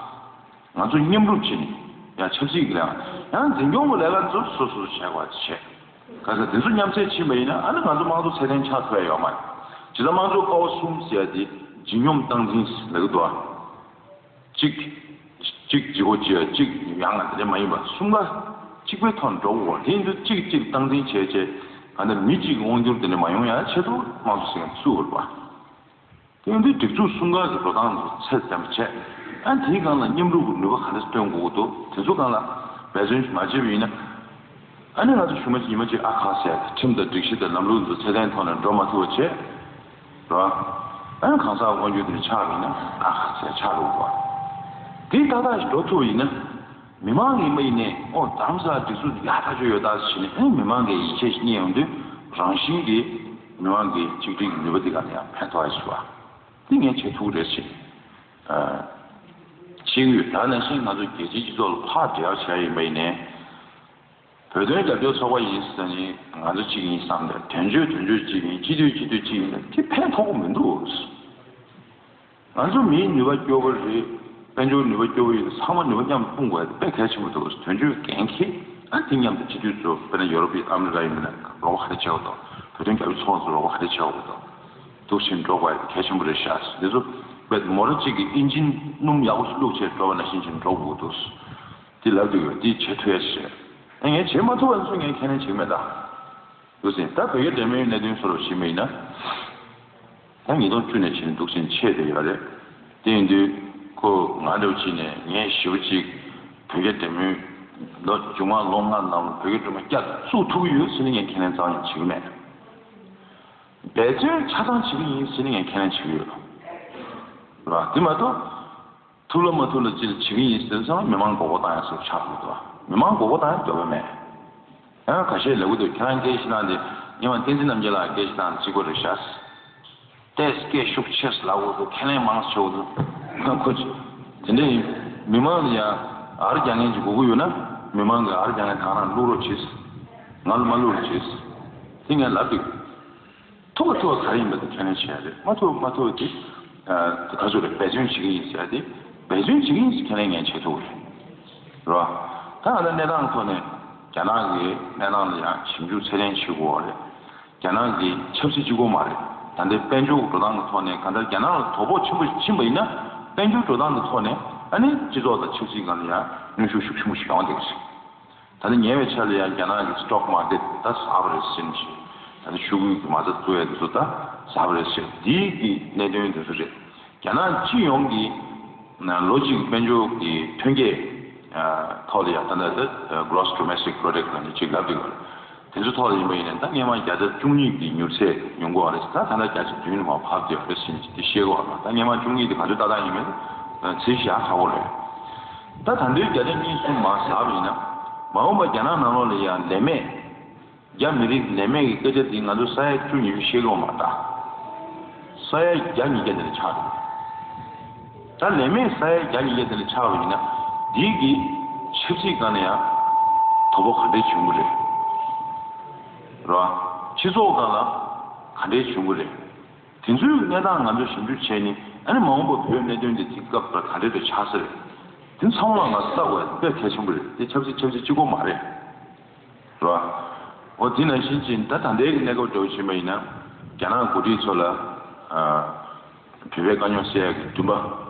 ང་ཚོ་མཉམ་རུབ་བྱས་ནས་ཡང་ཆབ་སྲིད་ཀྱི་ལས་ཀ་ཡང་འཛིན་སྐྱོང་གི་ལས་ཀ་ཚོ་སོ་སོ་སོ་བྱས་པ་བྱས། ག་ས་དེ་ཚོ་མཉམ་བསྲེས་ཕྱིན་པ་ཡིན་ན་ཨ་ནི་ང་ཚོ་དམངས་གཙོ་ཚད་ལྡན་ཆགས་ཐུབ་ཡ་ཡོད་མ་རེད། བྱས་ཙང་དམངས་གཙོ་ཀ་བ་གསུམ་ཟེར་ཡ་དེ་ལྗིད་སྙོམས་སྟངས་འཛིན་ལབ་ཀྱི་འདུག་ཨ། གཅིག་གཅིག་ལྗིད་ཁོག་ཅིག་གཅིག་ཡང་ང་དེ་འདྲ་མ་ཡིན་པ་གསུམ་ཀ་གཅིག་པའི་ཐོག་ནས་འགྲོ་དགོས། དེ་ཡིན་དུས་གཅིག་གཅིག་སྟངས་འཛིན་བྱས་བྱས་ག་འདྲ་མི་གཅིག་དབང་སྒྱུར་དེ་འདྲ་མ་ཡོང་ཡ་ཆེད་དུ་དམངས་གཙོ་ཟེར་མཁན་བཙུགས་པ་རེད་པ། དེ་ཡིན་དུས་སྒྲིག་འཛུགས་གསུམ་ཀ་གི་འགྲོ་སྟངས་ཚོ་ཚད་ལྡན་པ་བྱས། ཨ་དེའི་སྒང་ལ་མཉམ་རུབ་ཀྱི་ནུས་པ་ག་འདྲ་སྟོན་དགོས་ཀྱི་འདུག་དེ་ཚོ་སྒང་ལ་འབད་བརྩོན་མ་བྱས་པ་ཡིན་ན། ཨ་ནི་ང་ཚོ་གཞུག་མ་ཉི་མ་གཅིག་ཨ་ཁ་ཟེར་ཁྲིམས་དང་སྒྲིག་གཞི་དང་ལམ་ལུགས་ཚོ་ཚད་ལྡན་ཐོག་ནས་འགྲོ་མ་ཐུབ་པ་བྱས། རོ། ཨ་ནི་གང་ཟག་དབང་སྒྱུར་དེ་ཆགས་པ་ཡིན་ན་ཨ་ཁ་ཟེར་ཆགས་འགྲོ་གི་འདུག་དེ་ཏག་ཏག་ཞིག་འགྲོ་ཐུབ་པ་ཡིན་ན། མི་མང་ཡིན་པ་ཡིན་ནའི་ཨོ་རྡ་རམ་ས་ལ་སྒྲིག་འཛུགས་ཡག་ཐག་ཆོད་ཡོད་ད་ཟེར་ནས་ཨ་ནི་མི་མང་གིས་ཡིད་ཆེས་རྙེད་ཡོང་དུས་རང་བཞིན་གྱིས་མི་མང་གི་ཆིག་སྒྲིལ་གྱི་ནུས་པ་དེ་ག་ནས་ཡང་ཕན་ཐོགས་ཡ་ཞིག་བ། དེ་ངས་བྱེད་ཐུབ་རེད་ཟེར། ཨ། ཤེས་ཀྱི་ཡོད། ད་ནང་བཞིན་ང་ཚོ་རྒྱལ་སྤྱིའི་སྤྱི་ཚོགས་ལ་ཕར་འབྲེལ་བ་བྱས་ཡིན་པ་ཡིན་ནའི། བོད་དོན་རྒྱབ་སྐྱོར་ཚོགས་པ་ཡིན་ཟེར་ནས་ང་ཚོ་གཅིག་ཡིན་བསམ་སྟེ་དོན་གཅོད་དོན་གཅོད་གཅིག་ཡིན། སྤྱི་འཐུས་སྤྱི་འཐུས་གཅིག་ཡིན་ན་དེ་ཕན་ཐོགས་ཀྱི་མི་འདུག་ང་ཚོ་མིའི་ནུས་པ་སྐྱོ་པོ་རེད། དཔལ་འབྱོར་ནུས་པ་སྐྱོ་པོ་ཡིན་ན་ཚང་མ་ནུས་པ་མཉམ་དུ་སྤུངས་དགོས་ཡ་དེ་དཔེ་གལ་ཆེན་པོ་འདུག་དོན་གཅོད་འགན་འཁྱེར། ཨ་དེ་མཉམ་དུ་སྤྱི་འཐུས་ཚོ་དཔེར་ན་ཡོ་རོབ་ཡིན་ཨ་མི་རི་ཀ་ཡིན་ན་རོགས་པ་ག་རེ་བྱེད་དགོས་འདུག་བོད་དོན་རྒྱབ་སྐྱོར་ཚོགས་པ་ཚོ་རོགས་པ་ག་རེ་བྱེད་དགོས་འདུག་འདུག་ཕྱིན་འགྲོ་དགོས་ཡ་དེ་གལ་ཆེན་པོ་རེད་ཤག་འདི་ཚོ་དཔེ་མོ་ཊ་གཅིག་གི་ཨིན་ཇིན་སྣུམ་ཡག་པོ་ཞིག་བླུགས་བྱས་འགྲོ་བ་ནང་བཞིན་བྱས་འགྲོ་དགོས་འདུག་དེ་ལབ་དུས་འདི་བྱེད་ཐུབ་ཡ་ཞིག་རེད། ཨ་ངས་བྱེད་མ་ཐུབ་པ་ཚོ་ངས་ཁས་ལེན་བྱེད་ཀྱི་མེད་ད། འདུག་ཟིན་ད་བོད་རྒྱ་འབྲེལ་མོལ་གནད་དོན་སོགས་ལ་ཞིབ་མ་ཡིན་ན། ད་ཉིས་སྟོང་བཅུ་ནས་ཕྱིན་འདུག་ཟིན་ཆད་དེ་ཡོད་རེད། དེ་ཡིན་དུས་ཁོ་ང་འདྲ་བོ་ཅིག་ནས་ངས་ཞེ་པོ་ཅིག་བོད་རྒྱ་འབྲེལ་མོལ་ལོ་མཇུག་མ་ལོ་ལྔ་ནང་ལ་བོད་རྒྱ་འབྲེལ་མོལ་བསྐྱར་བཙུགས་ཐུབ་ཀྱི་ཡོད་ཟེར་ནས་ངས་ཁས་ལེན་རྩ་བ་ནས་བྱེད་ཀྱི་མེད། འབད་བརྩོན་ཆ་ཚང་བྱེད་ཀྱི་ཡིན་ཟེར་ནས་ངས་ཁས་ལེན་བྱེད་ཀྱི་ཡོད། རེད་བ། དེ་མ་གཏོགས། ཐུབ་ལ་མ་ཐུབ་ལ་ཅི་ལ་བྱེད་ཀྱི་ཡིན་ཟེར་ཙང་མི་མང་མགོ་སྐོར་བཏང་ཡ་སོགས་ཆགས་འདུག་མི་མང་མགོ་སྐོར་བཏང་ཡ་འདོད་པ་མེད། ཡང་ཁ་ཤས་ལབ་ཀྱི་འདུག་ཁྱེད་རང་སྐད་ཆ་བཤད་སྟངས་དེ་སྔོན་མ་བསྟན་འཛིན་རྣམ་རྒྱལ་ལགས་སྐད་ཆ་བཏང་གཅིག་པ་རེད་ཤག་ཏོག་ཙམ་སྐད་ཤུགས་ཆེ་ཙམ་ལབ་དགོས་འདུག་ཁས་ལེན་མང་ཙམ་བྱེད་དགོས་འདུག་ཁོ་ཅི། དེ་འདྲ་ཡིན། མི་མང་ལ་ཡང་ཨར་རྒྱག་མཁན་ཅིག་དགོས་ཀྱི་ཡོད་ན་མི་མང་གིས་ཨར་རྒྱག་མཁན་དེ་ག་རང་བླུག་རོགས་བྱེད། ང་ལ་མ་བླུག་རོགས་བྱེད། དེ་ངས་ལབ་འདུག་ཐུབ་པ་ཐུབ་པ་ག་རེ་ཡིན་པ་དེ་ཁས་ལེན་བྱེད་ཡ་རེད། མ་ཐུབ་པ་མ་ཐུབ་པ་དེ་ད་ག་ཚོད་རེད། འབད་བརྩོན་བྱེད་ཀྱི་ཡིན་ཟེར་ཡ་དེ་འབད་བརྩོན་བྱེད་ཀྱི་ཡིན་ཟེར་ཁས་ལེན་ངས་བྱེད་ཐུབ་རེད། རེད་བ། ད་ང་ཚོ་གནས་སྟངས་ཐོག་ནས་རྒྱ་ནག་གི་གནས་སྟངས་ལ་ཡང་ཞིབ་འཇུག་ཚད་ལྡན་བྱེད་དགོས་རེད། རྒྱ་ནག་གི་ཆབ་སྲིད་གཅིག་པོ་མ་རེད། ད་ལྟའི་དཔལ་འབྱོར་འགྲོ་སྟངས་ཀྱི་ཐོག་ནས་གང་ལྟར་རྒྱ་ནག་ལ་དོ་ཕོག་ཆེན་པོ་ཕྱིན་པ་ཡིན་ན་དཔལ་འབྱོར་འགྲོ་སྟངས་ཀྱི་ཐོག་ནས་ཨ་ནི་སྤྱི་ཚོགས་དང་ཆབ་སྲིད་སྒང་ལ་ཡང་གནོན་ཤུགས་ཤུགས་ཆེན་པོ་ཞིག་ཡོང་བསྡད་ཀྱི་རེད། ད་ནི་ཉེ་བའི་ཆར་ལ་ཡང་རྒྱ་ནག་གི་སི་ཊོག་མར་ཀེཊ་ད་ཟགས་པ་རེད་ཟེར་ནས་ཞིག་ད་ནི་ཤོག་གུ་གི་མ་རྩ་བཙུགས་ཡ་དེ་ཚོ་ད་ཟགས་པ་རེད་ཟེར། འདིའི་གི་གནད་དོན་དེ་ཚོ་རེད། རྒྱ་ནག་སྤྱི་ཡོངས་ཀྱི་ལོ་གཅིག་གི་དཔལ་འབྱོར་གྱི་ཐོན་སྐྱེད་ཐོག་ལ་ཡང་ད་ལྟ་ད་Gross Domestic Product ལ་ནི་ཅིག་ལབ་འདུག་ག་དེ་ཚོ་ཐོག་ལ་ཡིན་པ་ཡིན་ན་ད་སྔོན་མ་བརྒྱ་ཆ་བཅུ་གཉིས་ཀྱི་མྱུར་ཚད་ཡོང་གི་ཡོད་རེད། ད་ད་ལྟ་བརྒྱ་ཆ་བདུན་ལ་མར་བབས་བསྡད་ཡོད་རེད་ཟེར་ནས་དེ་བཤད་ཀྱི་ཡོད་རེད། ད་སྔོན་མ་བཅུ་གཉིས་དེ་ག་ཚོད་ཏག་ཏག་ཡིན་མིན་ཚིག་བཞག་ཁག་པོ་རེད། ད་ད་ལྟའི་བརྒྱ་ཆ་གཉིས་གསུམ་མར་ཟགས་པ་ཡིན་ན་མ་འོངས་པ་རྒྱ་ནག་ནང་ལོགས་ལ་ཡང་ལས་མེད། རྒྱ་མི་རིགས་ལས་མེད་ཀྱི་སྐད་ཆ་འདི་ང་ཚོ་ས་ཡ་བཅུ་ཉི་ཤུ་བཤད་ཀྱི་ཡོད་མ་རེད་ད། ས་ཡ་བརྒྱ་ཉིས་བརྒྱ་དེ་ལ་ཆགས་འདུག་ད་ལས་མེད་ས་ཡ་བརྒྱ་ཉིས་བརྒྱ་དེ་ལ་ཆགས་པ་ཡིན་ན་འདི་གི་ཆབ་སྲིད་སྒང་ནས་ཡང་དོ་ཕོག་ག་འདྲས་བྱུང་གི་རེད། རེད་བ། སྤྱི་ཚོགས་སྒང་ལ་ག་འདྲས་བྱུང་གི་རེད། དེ་ཚོའི་གནས་སྟངས་ང་ཚོས་ཞིབ་འཇུག་བྱས་ནས་ཨ་ནི་མ་འོངས་པ་བོད་གནད་དོན་དེ་དེ་སྐབས་ལ་ག་འདྲས་དེ་ཆགས་ས་རེད། དེ་ཚང་མ་ང་ཚོ་ལྟ་དགོས་དཔེ་གལ་ཆེན་པོ་རེད། དེ་ཆབ་སྲིད་ཆབ་སྲིད་གཅིག་པོ་མ་རེད། རེད་བ། འོ་དེ་ནང་བཞིན་ཅིག་ད་ད་ལྟའི་གནས་སྐབས་འདྲ་བོ་བྱས་པ་ཡིན་ན་རྒྱ་ནག་འགོ་ཁྲིད་ཚོ་ལ་ཨ་བོད་པའི་དཀའ་རྙོག་སེལ་ཡག་གི་འདུན་པ་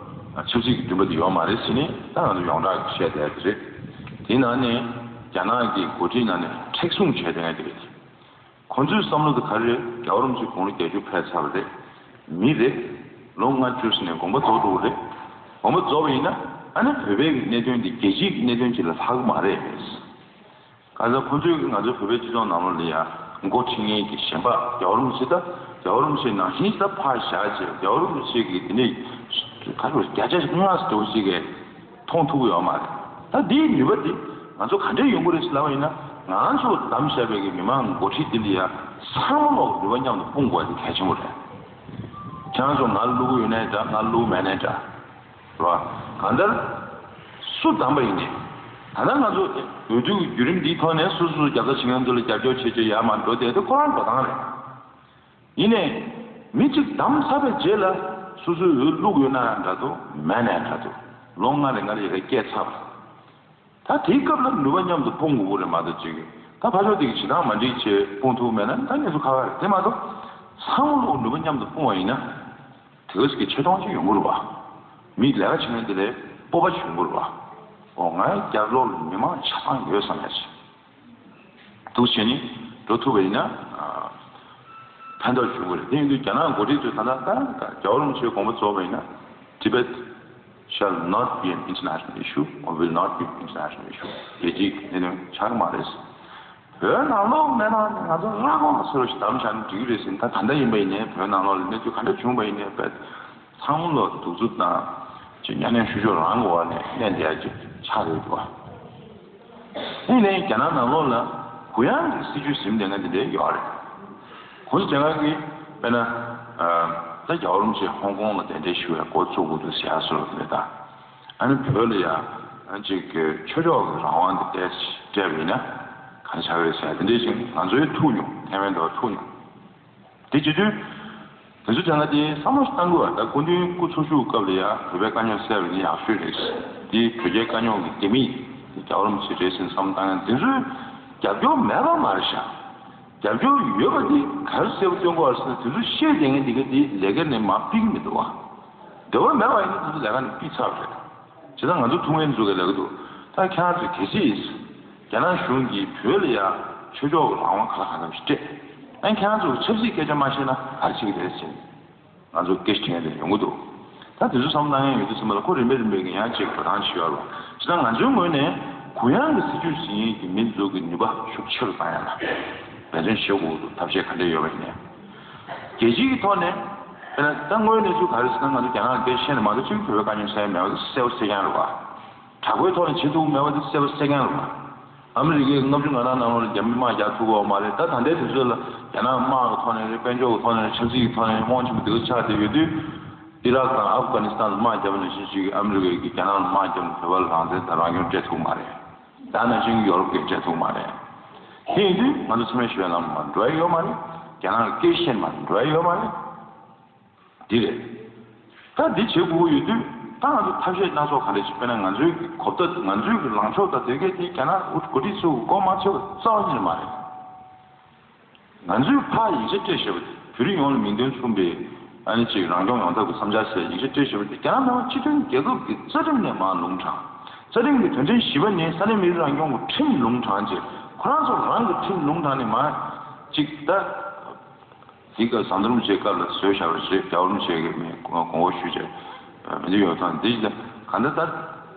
ཨ་ཆབ་སྲིད་ཀྱི་འདུན་པ་དེ་ཡོད་མ་རེད་ཟེར་ནས་ད་ང་ཚོ་ཡོངས་གྲགས་ཀྱི་བཤད་བསྡད་ཡག་དེ་རེད། དེའི་ནང་ནས་རྒྱ་ནག་གི་འགོ་ཁྲིད་ནང་ནས་མཁྲེགས་བཟུང་བྱས་བསྡད་མཁན་དེ་རེད། ཁོང་ཚོའི་བསམ་བློ་དེ་ག་རེ་རེད། རྒྱལ་བ་རིན་པོ་ཆེ་དགུང་ལོ་བརྒྱད་ཅུ་ཕེབས་ཚར་བ་རེད། མི་རེད། ལོ་ལྔ་བཅུ་ཟིན་ནས་དགོངས་པ་རྫོགས་འགྲོ་གི་རེད། དགོངས་པ་རྫོགས་པ་ཡིན་ན་ཨ་ནི་བོད་པའི་གནད་དོན་འདི་རྒྱལ་སྤྱིའི་གནད་དོན་ཅིག་ལ་ལྷག་གི་མ་རེད། གང་ཟག་ཁོང་ཚོས་ང་ཚོའི་བོད་པའི་སྤྱི་ཚོགས་ནང་ལོགས་ལ་ཡང་འགོ་ཁྲིད་མཁན་གྱི་གཞན་པ་རྒྱལ་བ་རིན་པོ་ཆེ་ད་རྒྱལ་བ་རིན་པོ་ཆེ་ནང་བཞིན་ད་ཕར་བཞག་བྱས་རྒྱལ་བ་རིན་པོ་ཆེ་གི་འདི་ནས། ག་རེ་བརྒྱ་ཆ་ལྔ་ཙམ་ཞིག་གིས་མཐོང་ཐུབ་ཀྱི་ཡོད་མ་རེད། ད་འདིའི་ནུས་པ་འདི་ང་ཚོ་ག་འདྲས་ཡོང་གི་རེད་ཟེར་ལབ་པ་ཡིན་ན། ང་ཚོ་བདམས་བཞག་པའི་གི་མི་མང་འགོ་ཁྲིད་འདི་ལ་ཡ་ཚང་མ་ལོག་ནུས་པ་མཉམ་དུ་སྤུངས་དགོས་པ་འདི་གལ་ཆེན་པོ་རེད། ཁྱེད་རང་ཚོ་ང་བླུག་གི་ཡོད་ནའི་འདྲ། ང་བླུག་མེད་ནའི་འདྲ། རེད་བ། གང་ལྟར་སུ་བདམས་པ་ཡིན་ནའི། ད་ལྟ་ང་ཚོ་འོས་བསྡུ་གི་བརྒྱུད་རིམ་འདིའི་ཐོག་ནས་སོ་སོ་རྒྱབ་རྩ་བྱེད་མཁན་ཚོ་ལ་རྒྱབ་སྐྱོར་བྱེད་བྱེད་ཡར་མར་འགྲོ་བསྡད་དེ་ཁོ་རང་འགྲོ་སྟངས་རེད། ཡིན་ནའི། མི་གཅིག་བདམས་ཚར་བའི་རྗེས་ལ་སོ་སོའི་འོས་བླུགས་ཡོད་ན་ཡང་འདྲ་འདུག་མེད་ན་ཡང་འདྲ་འདུག་ལོ་ལྔ་རེ་ལྔ་རེ་ཡི་གེ་བསྐྱལ་ཚར་བ། ད་དེའི་སྐབས་ལ་ནུས་པ་མཉམ་དུ་སྤུངས་དགོས་ཀྱི་རེད་མ་གཏོགས་ཅིག་ད་ཕར་ཕྱོགས་དེ་གི་བྱེད་སྟངས་མ་འགྲིག་བྱས་སྤུངས་ཐུབ་མེད་ན་ད་ངེད་ཚོ་ཁག་ཁག་རེད། དེ་མ་གཏོགས་ཚང་མ་ལོག་ནུས་པ་མཉམ་དུ་སྤུངས་པ་ཡིན་ན། དེ་ག་ཅིག་གི་ཆེ་མཐོང་ཅིག་ཡོང་གི་རེད་བ། མི་ལས་ཀ་བྱེད་མཁན་དེ་ལ་སྤོབས་པ་ཅིག་ཡོང་གི་རེད་བ། འོ་ང་རྒྱབ་ལོགས་ལ་མི་མང་ཆ་ཚང་ཡོད་བསམ་ཡ་ཅིག་འདུག་བྱས་ནས་འགྲོ་ཐུབ་པ་ཡིན་ན། ཨ། ཕན་ཐོགས་བྱུང་གི་རེད། དེ་ཡིན་དུས་རྒྱ་ནག་འགོ་ཁྲིད་ཚོས་ད་ལྟ་ད་རྒྱལ་བ་རིན་པོ་ཆེའི་དགོངས་པ་རྫོགས་པ་ཡིན་ན། Tibet shall not be an international issue or will not be an international issue. རྒྱལ་སྤྱིའི་གནད་དོན་ཆགས་ཀྱི་མ་རེད། བོད་ནང་ལོགས་མེད་ན་ང་ཚོ་རང་དབང་ཟེར་བ་ཞིག་བདམས་བཞག་ན་འགྲིག་གི་རེད་ཟེར་ན། ད་ད་ལྟ་ཡིན་པ་ཡིན་ནའི་བོད་ནང་ལོགས་ལ་གནས་ཚུལ་ག་འདྲ་བྱུང་བ་ཡིན་ནའི་བོད་ཚང་མ་ལོག་གདུག་རྩུབ་དང་ཅིག་གཉའ་གནོན་ཤུགས་ཆེ་རང་གི་འོག་ནས་གནས་བསྡད་ཡ་ཅིག་ཆགས་ཡོད་འདུག་བ། དེ་ནས་རྒྱ་ནག་ནང་ལོགས་ལ་གུ་ཡངས་ཀྱི་སྲིད་བྱུས་ཟིན་བསྡད་མཁན་དེ་འདྲ་ཡོད་རེད། གོང་ས་སྐྱབས་མགོན་གྱིས་དཔེར་ན། ད་རྒྱལ་བ་རིན་པོ་ཆེ་ཧོང་ཀོང་ལ་གདན་འདྲེན་ཞུ་བའི་འགོ་བཙུགས་དགོས་འདུག་ཟེར་ཡ་བཟོ་འདྲ་དང་། ཨ་ནི་བོད་ལ་ཡ་ཅིག་ཆོས་ཕྱོགས་ཀྱི་རང་དབང་དེ་སྤྲད་པ་ཡིན་ན་ག་འདྲ་ཆགས་ཀྱི་རེད་ཟེར་ཡ་དེ་འདྲ་ཅིག་ང་ཚོས་ཐུག་མྱོང་། ཐའེ་ཝན་དུ་ཐུག་མྱོང་། དེ་བྱེད་དུས། དེ་ཚོ་བྱས་ན་དེ་བསམ་བློ་ཞིག་བཏང་དགོས་པ། ད་སྐུ་མདུན་སྐུ་འཚོ་བཞུགས་སྐབས་ལ་ཡང་བོད་པའི་དཀའ་རྙོག་སེལ་བ་ནི་ཡག་ཤོས་རེད། དེ་བོད་རྒྱའི་དཀའ་རྙོག་གི་ལྡེ་མིག་དེ་རྒྱལ་བ་རིན་པོ་ཆེ་རེད་ཟེར་བསམ་བཏང་ཡང་། དེ་ཚོའི་རྒྱབ་སྐྱོར་མེད་པ་མ་རེད་ཤག་རྒྱབ་སྐྱོར་ཡོད་པ་དེ་ག་རེ་གསལ་པོ་སྟོན་དགོས་པ་ཟེར་ན། དེ་ཚོ་བཤད་བསྡད་མཁན་དེ་ག་དེ་ལས་ཀ་ནས་མར་ཕུད་ཀྱི་མི་འདུག་བ། འདོད་པ་མེད་པ་ཡིན་ན་དེ་ཚོ་ལས་ཀ་ནས་ཕུད་ཚར་བ་རེད། བྱས་ཙང་ང་ཚོ་ཐུགས་ངལ་འཛུགས་ཀྱི་ལབ་ཀྱི་འདུག་ད་ཁྱེད་རང་ཚོས་གལ་སྲིད་རྒྱ་ནག་གཞུང་གིས་བོད་ལ་ཡ་ཆོས་ཕྱོགས་ཀྱི་རང་དབང་ག་ལ་གང་འཚམ་ཞིག་སྤྲད། ཨ་ནི་ཁྱེད་རང་ཚོས་ཆབ་སྲིད་སྐད་ཆ་མ་བཤད་ན་ག་རེ་བྱེད་ཀྱི་རེད་ཟེར། ང་ཚོ་སྐད་ཆ་དྲིས་མཁན་དེ་ཡོང་གི་འདུག་ད་དེ་ཚོ་བསམ་བློ་བཏང་ཡ་ཡོད་དུས་ཙམ་པ་ལ་ཁོ་རིམ་པས་རིམ་པས་ཀྱི་ཡང་ཅིག་འགྲོ་སྟངས་ཤིག་ཡོད་རེད་བ། བྱས་ཙང་ང་ཚོའི་ངོས་ནས་གུ་ཡངས་ཀྱི་སྲིད་བྱུས་ཟིན་ཡས་ཀྱི་མི་ཚོ་གི་ནུས་པ་ཤུགས་ཆེ་རུ་བཏང་ཡ་ལ་འབད་བརྩོན་བྱེད་དགོས་འདུག་ཐབས་ཤེས་ག་འདྲ་ཡོད་པ་ཡིན་ནའི། རྒྱལ་སྤྱིའི་ཐོག་ནས། དཔེར་ན་ད་དངོས་གནས་ཚུལ་ག་རེ་ཟེར་ན། ང་ཚོ་རྒྱ་ནག་སྐད་བཤད་ནས་མ་གཏོགས་ཅིག་བོད་པའི་དཀའ་རྙོག་སེལ་མེད་པ་དེ་གསལ་པོ་གསལ་རྐྱང་རེད་བ། དྲག་པོའི་ཐོག་ནས་བྱེད་ཐུབ་མེད་པ་དེ་གསལ་པོ་གསལ་རྐྱང་རེད་བ། ཨ་མི་རི་ཀས་ལྔ་བཅུ་ང་ལྔ་ནང་ལོགས་ལ་རྒྱ་མི་དམག་རྒྱག་ཐུབ་ཀྱི་ཡོད་མ་རེད། ད་ད་ལྟའི་དུས་ཚོད་ལ་རྒྱ་ནག་དམག་གི་ཐོག་ནས་རེད། དཔལ་འབྱོར་གྱི་ཐོག་ནས་རེད། ཆབ་སྲིད་ཀྱི་ཐོག་ནས་རེད། དབང་ཆེན་པོ་འདི་ག་ཆགས་བསྡད་ཡོད་དུས། ཨི་རག་དང་ཨབ་གྷ་ནི་སི་ཐན་ལ་དམག་བརྒྱབ་པ་ནང་བཞིན་ཅིག་ཨ་མི་རི་ཀས་ཀྱིས་རྒྱ་ནག་ལ་དམག་བརྒྱབ་ནས་བོད་པ་ལ་རང་བཙན་དང་རང་སྐྱོང་སྤྲད་ཐུབ་མ་རེད། ད་ནང་བཞིན་ཡོ་རོབ་ཀྱིས་སྤྲད་ཐུབ་མ་རེད། དེ་ཡིན་དུས་ང་ཚོ་ཚང་མས་ཞུ་བའི་ལམ་མར་འགྲོ་ཡ་ཡོད་མ་རེད། རྒྱ་ནག་གི་སྐད་བཤད་མར་འགྲོ་ཡ་ཡོད་མ་རེད། འདི་རེད། ད་འདི་བྱེད་དགོས་ཀྱི་ཡོད་དུས་ད་ང་ཚོ་ཐབས་ཤེས་སྣ་ཚོགས་ག་རེ་ཞིག་དཔེར་ན་ང་ཚོའི་གོ་བརྡ། ང་ཚོའི་གི་ལངས་ཕྱོགས་དང་དེ་གས་དེ་རྒྱ་ནག་འགོ་ཁྲིད་ཚོའི་མགོ་མ་ཚོས་པ་རྩ་བ་ཉིད་ནས་མ་རེད། ང་ཚོས་ཕར་ཡིག་ཆ་སྤྲད་བཞག་པ་དེ། བོད་རིགས་ཡོངས་ལ་མིང་དོན་མཚུངས་པའི་ཨ་ནི་ཅིག་རང་སྐྱོང་ཡོང་ཐབས་ཀྱི་བསམ་འཆར་ཟེར་ཡིག་ཆ་སྤྲད་བཞག་པ་དེ། རྒྱ་ནག་མི་དམངས་སྤྱི་མཐུན་རྒྱལ་ཁབ་ཀྱི་རྩ་ཁྲིམས་ནས་མར་ལུང་དྲངས། རྩ་ཁྲིམས་ཀྱི་དོན་ཚན་བཞི་པ་ནི་ས་གནས་མི་རིགས་རང་སྐྱོང་གི་ཁྲིམས་ལུང་དྲངས་བྱས། ཁོ་རང་ཚོ་རང་གི་ཁྲིམས་ལུང་དྲངས་ནས་མར་ཅིག་ད། དེ་སྐབས་ཟམ་གདོང་རིན་པོ་ཆེའི་སྐབས་ལ་བཟོས་བཞག་པ་རེད། རྒྱལ་བ་རིན་པོ་ཆེ་གིས་མི་དགོངས་པ་ཞུས་བྱས་མི་འདུག་ཡོང་ཐང་འདི་ལ་གང་ལྟར་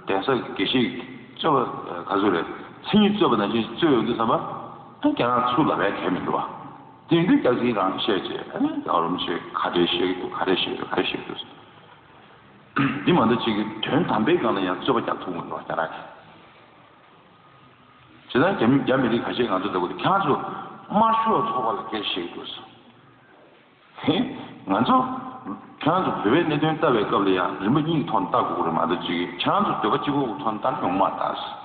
ད་གདན་ས་དགེ་བཤེས་གཙོས་པ་ག་ཚོད་རེད། མཚན་ཉིད་གཙོས་པ་ནང་བཞིན་གཙོས་ཡོང་དུས་ཙམ་པ་ད་རྒྱ་ནག་ཚུར་ལབ་ཡ་གལ་མི་འདུག་བ། དེ་ཡིན་དུས་རྒྱ་ཚིག་རང་བཤད་བྱས་ཨ་ནི་རྒྱལ་བ་རིན་པོ་ཆེ་ག་རེ་བཤད་ཀྱི་འདུག་ག་རེ་བཤད་ཀྱི་འདུག་ག་རེ་བཤད་ཀྱི་འདུག་འདི་མ་གཏོགས་ཅིག་གི་དོན་དམ་པའི་སྒང་ལ་ཡང་རྩོད་པ་རྒྱག་ཐུབ་མི་འདུག་བ་རྒྱ་ནག་གིས། བྱས་ཙང་རྒྱ་མི་རྒྱ་མི་རིགས་ཁ་ཤས་ང་ཚོ་ལྟ་བུ་དེ་ཁྱེད་རང་ཚོ་དམར་ཤོག་ཚོགས་པ་ལ་སྐད་ཆ་བཤད་ཀྱི་འདུག་ཟེར། ཧེ། ང་ཚོ་ཁྱེད་རང་ཚོ་བོད་པའི་གནད་དོན་ལྟ་བའི་སྐབས་ལ་ཡང་རིམ་པ་གཉིས་ཀྱི་ཐོག་ནས་ལྟ་དགོས་ཀྱི་རེད་མ་གཏོགས་ཅིག་ཁྱེད་རང་ཚོ་འདོད་པ་གཅིག་པོ་གི་ཐོག་ནས་ལྟ་ན་ཡོང་མ་རེད་ད་ཟེར།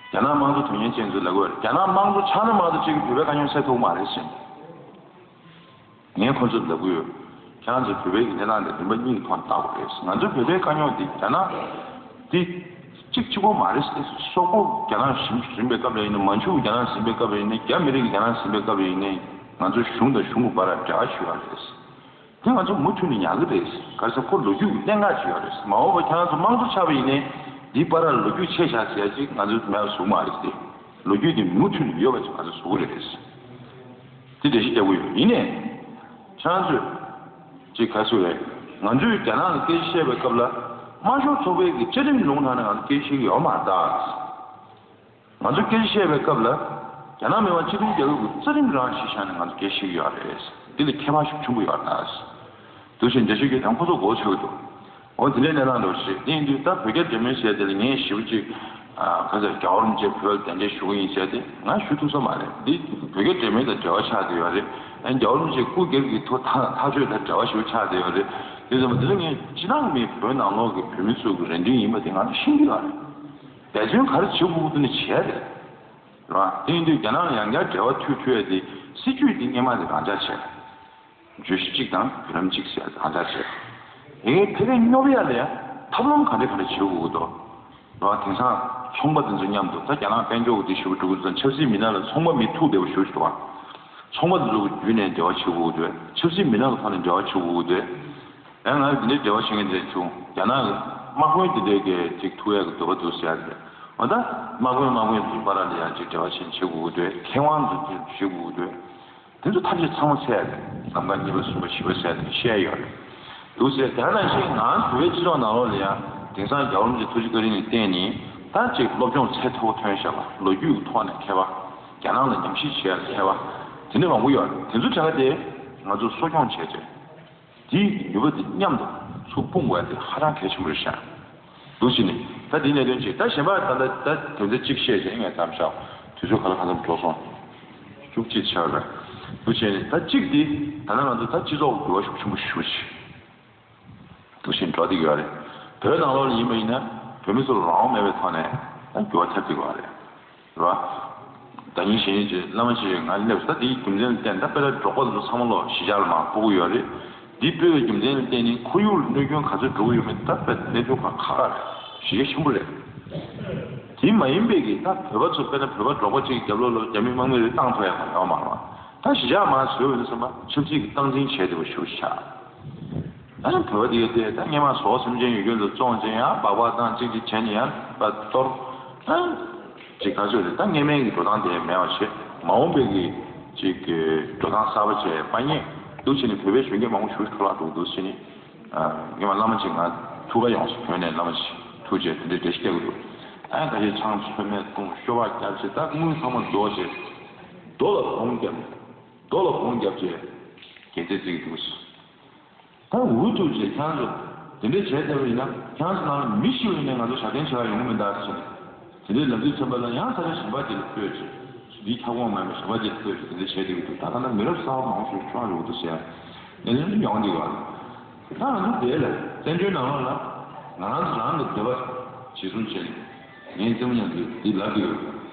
རྒྱ་ནག་དམངས་གཙོ་དོན་གཉེར་ཅན་ཚོས་ལབ་ཀྱི་ཡོད་རེད། རྒྱ་ནག་དམངས་གཙོ་ཆགས་ན་མ་གཏོགས་ཅིག་བོད་པའི་དཀའ་རྙོག་སེལ་ཐུབ་མ་རེད་ཟེར། ངས་ཁོ་ཚོར་ལབ་ཀྱི་ཡོད། ཁྱེད་རང་ཚོ་བོད་པའི་གནས་སྟངས་དེ་རིམ་པ་གཉིས་ཀྱི་ཐོག་ནས་ལྟ་དགོས་རེད། ང་ཚོ་བོད་པའི་དཀའ་རྙོག་འདི་རྒྱ་ནག་འདི་གཅིག་གཅིག་པོ་མ་རེད་ཟེར། སོག་པོ་རྒྱ་ནག་ཟིན་ཟིན་པའི་སྐབས་ལ་ཡིན་ནའི། མན་ཇུ་རྒྱ་ནག་ཟིན་པའི་སྐབས་ལ་ཡིན་ནའི། རྒྱ་མི་རིགས་རྒྱ་ནག་ཟིན་པའི་སྐབས་ལ་ཡིན་ནའི། ང་ཚོ་གཞུང་དང་གཞུང་གི་བར་ལ་འབྲེལ་བ་ཞུ་ཡ་རེད། དེ་ང་ཚོ་མུ་མཐུད་ནས་ཉར་གི་རེད། ག་རེ་ཟེར་ཁོ་ལོ་རྒྱུས་ཀྱི་གནད་འགག་ཅིག་ཡོད་རེད། མ་འོངས་པ་ཁྱེད་རང་ཚོ་དམངས་གཙོ་ཆགས་པ་ཡིན་ནའི་འདིའི་བར་ལ་ལོ་རྒྱུས་ཆད་བཞག་ཟེར་ཡ་ཅིག་ང་ཚོ་མེད་པ་བཟོ་གི་མ་རེད་དེ། ལོ་རྒྱུས་དེ་མུ་མཐུད་ནས་ཡོད་པ་ཅིག་ང་ཚོ་བཟོ་གི་རེད། དེ་འགྲེལ་བཤད་རྒྱག་གི་ཡོད། ཡིན་ནའི། ཁྱེད་རང་ཚོས་ཅིག་ག་ཚོད་རེད། ང་ཚོས་རྒྱ་ནག་ལ་སྐད་ཆ་བཤད་པའི་སྐབས་ལ་དམར་ཤོག་ཚོགས་པའི་གི་བཅའ་ཁྲིམས་ལུང་དྲངས་ནས་ང་ཚོ་སྐད་ཆ་བཤད་ཀྱི་ཡོད་མ་རེད་ད། ང་ཚོ་སྐད་ཆ་བཤད་པའི་སྐབས་ལ་རྒྱ་ནག་མི་དམངས་སྤྱི་མཐུན་རྒྱལ་ཁབ་ཀྱི་རྩ་ཁྲིམས་རང་གཞི་བཞག་ནས་ང་ཚོ་སྐད་ཆ་བཤད་ཀྱི་ཡོད་རེད། འདི་ལ་ཁྱད་པར་ཤུགས་ཆེན་པོ་ཡོད་རེད་ད། འདུག་བཞིན་འགྲེལ་བཤད་རྒྱག་དང་ཁོ་ཚོ་མགོ་ཚོས་ཀྱི་འདུག་འོ་དེ་འདྲའི་གནས་སྟངས་འདྲ་བོ་ཞིག་རེད། དེ་ཡིན་དུས་ད་བོད་རྒྱ་འབྲེལ་མོལ་བྱས་དེ་ལ་ངས་ཞེ་པོ་ཅིག་ཨ་ག་ཚོད་རྒྱལ་བ་རིན་པོ་ཆེ་བོད་ལ་གདན་འདྲེན་ཞུ་གི་ཡིན་བྱས་ཏེ་ང་ཞུ་ཐུབ་ས་མ་རེད། འདི་བོད་རྒྱ་འབྲེལ་མོལ་དང་འབྲེལ་བ་ཆགས་བསྡད་ཡོད་རེད། ཨ་རྒྱལ་བ་རིན་པོ་ཆེ་སྐུ་སྒེར་གྱི་ཐོག་ཐག་ཐག་གཅོད་དང་འབྲེལ་བ་ཞེ་པོ་ཆགས་བསྡད་ཡོད་རེད། དེ་ཙམ་པ་འདི་ལ་ངས་སྤྱི་བཏང་མི་བོད་ནང་ལོགས་ཀྱི་བོད་མི་ཚོ་གི་རེ་འདུན་ཡིན་པ་དེ་ང་ཚོ་ཤེས་ཀྱི་ཡོད་རེད། འབད་བརྩོན་ག་རེ་བྱེད་དགོས་ཀྱི་འདུག་ནི་བྱས་རེད། རེད་བ། དེ་ཡིན་དུས་རྒྱ་ནག་ལ་ཡང་བསྐྱར་འབྲེལ་བ་མཐུད་ཐུབ་ཡ་དེ་སྲིད་ཇུས་དེ་སྔོན་མ་དེ་རང་འཇགས་བྱས། བརྗོད་གཞི་གཅིག་དང་བརྒྱུད་ལམ་གཅིག་ཟེར་ཡ་དེ་རང་འཇགས་བྱས། དེ་གའི་ཕ་གིར་སྙོབ་ཡ་ལ་ཡང་ཐབས་ལམ་ག་འདྲ་ག་འདྲ་བྱེད་དགོས་ཀྱི་འདུག་རེད་བ། དེང་སང་ཚོང་པ་དེ་ཚོ་མཉམ་དུ་ད་རྒྱ་ནག་དཔལ་འབྱོར་གྱི་དེ་ཞེ་པོ་འགྲོ་གི་འདུག་ཆབ་སྲིད་མི་སྣ་ལ་ཚོང་པ་མི་ཐུག་བསྡད་པ་ཞེ་པོ་ཞིག་འདུག་བ། ཚོང་པ་དེ་ཚོ་གི་བརྒྱུད་ནས་འབྲེལ་བ་བྱེད་དགོས་ཀྱི་འདུག་ཆབ་སྲིད་མི་སྣ་གི་ཐོག་ནས་འབྲེལ་བ་བྱེད་དགོས་ཀྱི་འདུག་ཡང་ང་འདི་འདྲའི་འབྲེལ་བ་བྱེད་མཁན་དེ་འདྲ་བྱུང་། རྒྱ་ནག་གི་དམག་དཔོན་དེ་འདྲའི་གི་ཅིག་ཐུག་ཡག་གི་འདོད་པ་འདུག་ཟེར་ཡག་རེད། འོ་ད་དམག་དཔོན་དམག་དཔོན་དེ་བར་ལ་ཡང་ཅིག་འབྲེལ་བ་བྱེད་བྱེད་དགོས་ཀྱི་འདུག་མཁས་དབང་དེ་ཚོ་བྱེད་དགོས་ཀྱི་འདུག་དེ་ཚོ་ཐབས་ཤེས་ཚང་མ་བྱས་ཡག་རེད། ལམ་ཁ་གཉིས་པ་གསུམ་པ་བཞི་པ་བྱས་ཏེ་བཤད་ཡོད་རེད། འདུག་ཟེར་དེ་ནང་བཞིན་ང་བོད་པའི་སྤྱི་ཚོགས་ནང་ལོགས་ལ་ཡང་དེང་སང་རྒྱལ་བ་རིན་པོ་ཆེ་ཐུགས་རྗེ་བཀའ་དྲིན་ལ་བརྟེན་ནས་ད་ཅིག་སློབ་སྦྱོང་ཚད་མཐོ་པོ་ཐོན་བཞག་པ། ལོ་རྒྱུས་ཀྱི་ཐོག་ནས་མཁས་པ། རྒྱ་ནག་ལ་ཉམས་ཞིབ་བྱེད་ཡག་མཁས་པ། དེ་འདྲ་མང་པོ་ཡོད་རེད། དེ་ཚོ་གྲས་ཀ་དེ་ང་ཚོ་གསོ་སྐྱོང་བྱས་རྗེས། དེའི་ནུས་པ་དེ་མཉམ་དུ་ཚུར་སྤུངས་དགོས་ཡ་དེ་ཧ་ཅང་གལ་ཆེན་པོ་རེད་ཤག་འདུག་བྱས་ནས་ད་དེའི་གནད་དོན་གཅིག་ད་གཞན་པ་ད་ལྟ་ད་དོན་ཚན་གཅིག་བཤད་བྱས་ངས་མཚམས་བཞག་དུས་ཚོད་ག་ལ་གང་འཚམ་འགྲོ་སོང་། བཅུ་གཅིག་ཆགས་རེད། འདུག་བྱས་ནས་ད་གཅིག་དེ་ད་ནང་ང་ཚོ་ད་སྤྱི་ཚོགས་འགྱུར་བ་ཤུགས་ཆེན་པོ་ཞིག་འགྲོ་བཞིན། འདུག་བཞིན་འགྲོ་བསྡད་ཀྱི་ཡོད་རེད། བོད་ནང་ལོགས་ལ་ཡིན་པ་ཡིན་ན་བོད་མི་ཚོ་ལ་རང་དབང་མེད་པའི་ཐོག་ནས་ད་འགྱུར་བ་ཐེབས་བསྡད་ཀྱི་ཡོད་རེད། རེད་བ། ད་ཉིན་གཞེས་ནིང་ཅིག་བླ་མ་ཅིག་ང་སླེབས་སོང་། ད་དེའི་རྒྱུ་མཚན་ལ་བརྟེན་ད་དཔེ་ད་འབྲོག་པ་ཚོ་ཚང་མ་ལོག་གཞིས་ཆགས་ལ་མར་སྤོ་གི་ཡོད་རེད། འདི་སྤོས་པའི་རྒྱུ་མཚན་ལ་བརྟེན་ནས་ཁོར་ཡུག་ལ་གནོད་སྐྱོན་ག་ཚོད་འགྲོ་གི་ཡོད་མེད་ད་དཔེ་གནས་ཚུལ་ཁག་ཁག་རེད། གཞི་རྒྱ་ཆེན་པོ་རེད། དེ་མ་ཡིན་པའི་གི་ད་བོད་པ་ཚོ་དཔེར་ན་བོད་པ་འབྲོག་པ་གཅིག་གི་རྒྱབ་ལོགས་ལ་རྒྱ་མི་དམག་མི་རེ་བཏང་ཐུབ་ཡ་གང་ཡང་མ་རེད། ད་གཞིས་ཆགས་མར་བཟོས་པ་ཡིན་ཙང་ཆབ་སྲིད་ཀྱི་སྟངས་འཛིན་བྱས་བསྡད་པ་ཞུ་ཤག་ཨ་ནི་བོད་པ་དེ་ག་དེ་ད་སྔས་མ་ཟོག་སེམས་ཅན་ཡོད་རྒྱུ་ཚོ་བཙོང་བྱས་ཡང་སྦག་སྦག་བཏང་གཅིག་གཅིག་བྱས་ནས་ཡང་པ་གཏོར། ཨ་ཅིག་ག་ཚོད་རེད། ད་སྔས་མའི་གི་འགྲོ་སྟངས་དེ་མེད་པ་བྱས་མ་འོངས་པའི་གི་ཅིག་གི་འགྲོ་སྟངས་གསར་པ་བྱས་པ་ཉེས་འདུག་བྱས་ནས་བོད་པའི་གཞོན་སྐྱེས་མང་པོ་ཞིག་འཕྲོ་བརླག་འགྲོ་གི་འདུག་བྱས་ནས་ཨ་སྔས་མ་བླ་མ་ཅིག་ང་ཐུག་ག་ཡོང་སོང་། བོད་ནས་བླ་མ་ཅིག་ཐུག་བྱས་དེ་འདྲའི་འགྲེལ་བཤད་རྒྱག་གི་འདུག་ཨ་ཡང་ཁ་ཤས་ཆང་ཚོད་མེད་བཏུང་ཤོ་སྦག་བརྒྱབ་བྱས་ད་དངུལ་ཚང་མ་རྫོགས་བྱས་རྡོ་ལ་སྒོང་བརྒྱབ་རྡོ་ལ་སྒོང་བརྒྱབ་བྱས་རྒྱལ་རྩེ་བརྩིགས་འདུག་ད་འུ་ཐུག་བྱས་ཁྱེད་རང་ཚོ་དེ་འདྲས་བྱས་བསྡད་པ་ཡིན་ན་ཁྱེད་རང་ཚོ་ནང་ལ་མི་ཤི་བ་ཡིན་ན་ང་ཚོ་ཞབས་བརྟན་བྱེད་ཡ་ཡོང་གི་མི་འདུག་ཟེར་ནས་དེ་འདྲས་ལབ་དུས་ཙམ་པ་ལ་ཡང་ས་ཆ་གཞན་པ་དེ་ལ་སྤོས་བྱས་འདིའི་ཁྱབ་ཁོངས་མེད་པའི་གཞན་པ་དེ་ལ་སྤོས་བྱས་དེ་འདྲས་བྱས་བསྡད་ཀྱི་འདུག་ད་ད་ལྟ་མི་རབས་གསར་པ་མང་པོ་ཞིག་ཤོར་འགྲོ་གི་འདུག་ཟེར་ཡ་གནས་ཚུལ་ཡོང་གི་འདུག་ད་ང་ཚོ་དེ་ལ་བཙན་བྱོལ་ནང་ལོགས་ལ་ང་རང་ཚོ་རང་གི་འདོད་པ་གཞིར་བཟུང་བྱས་ནས་ངས་རྩེད་མོ་ཉམས་དུས་འདི་ལབ་ཀྱི་ཡོད།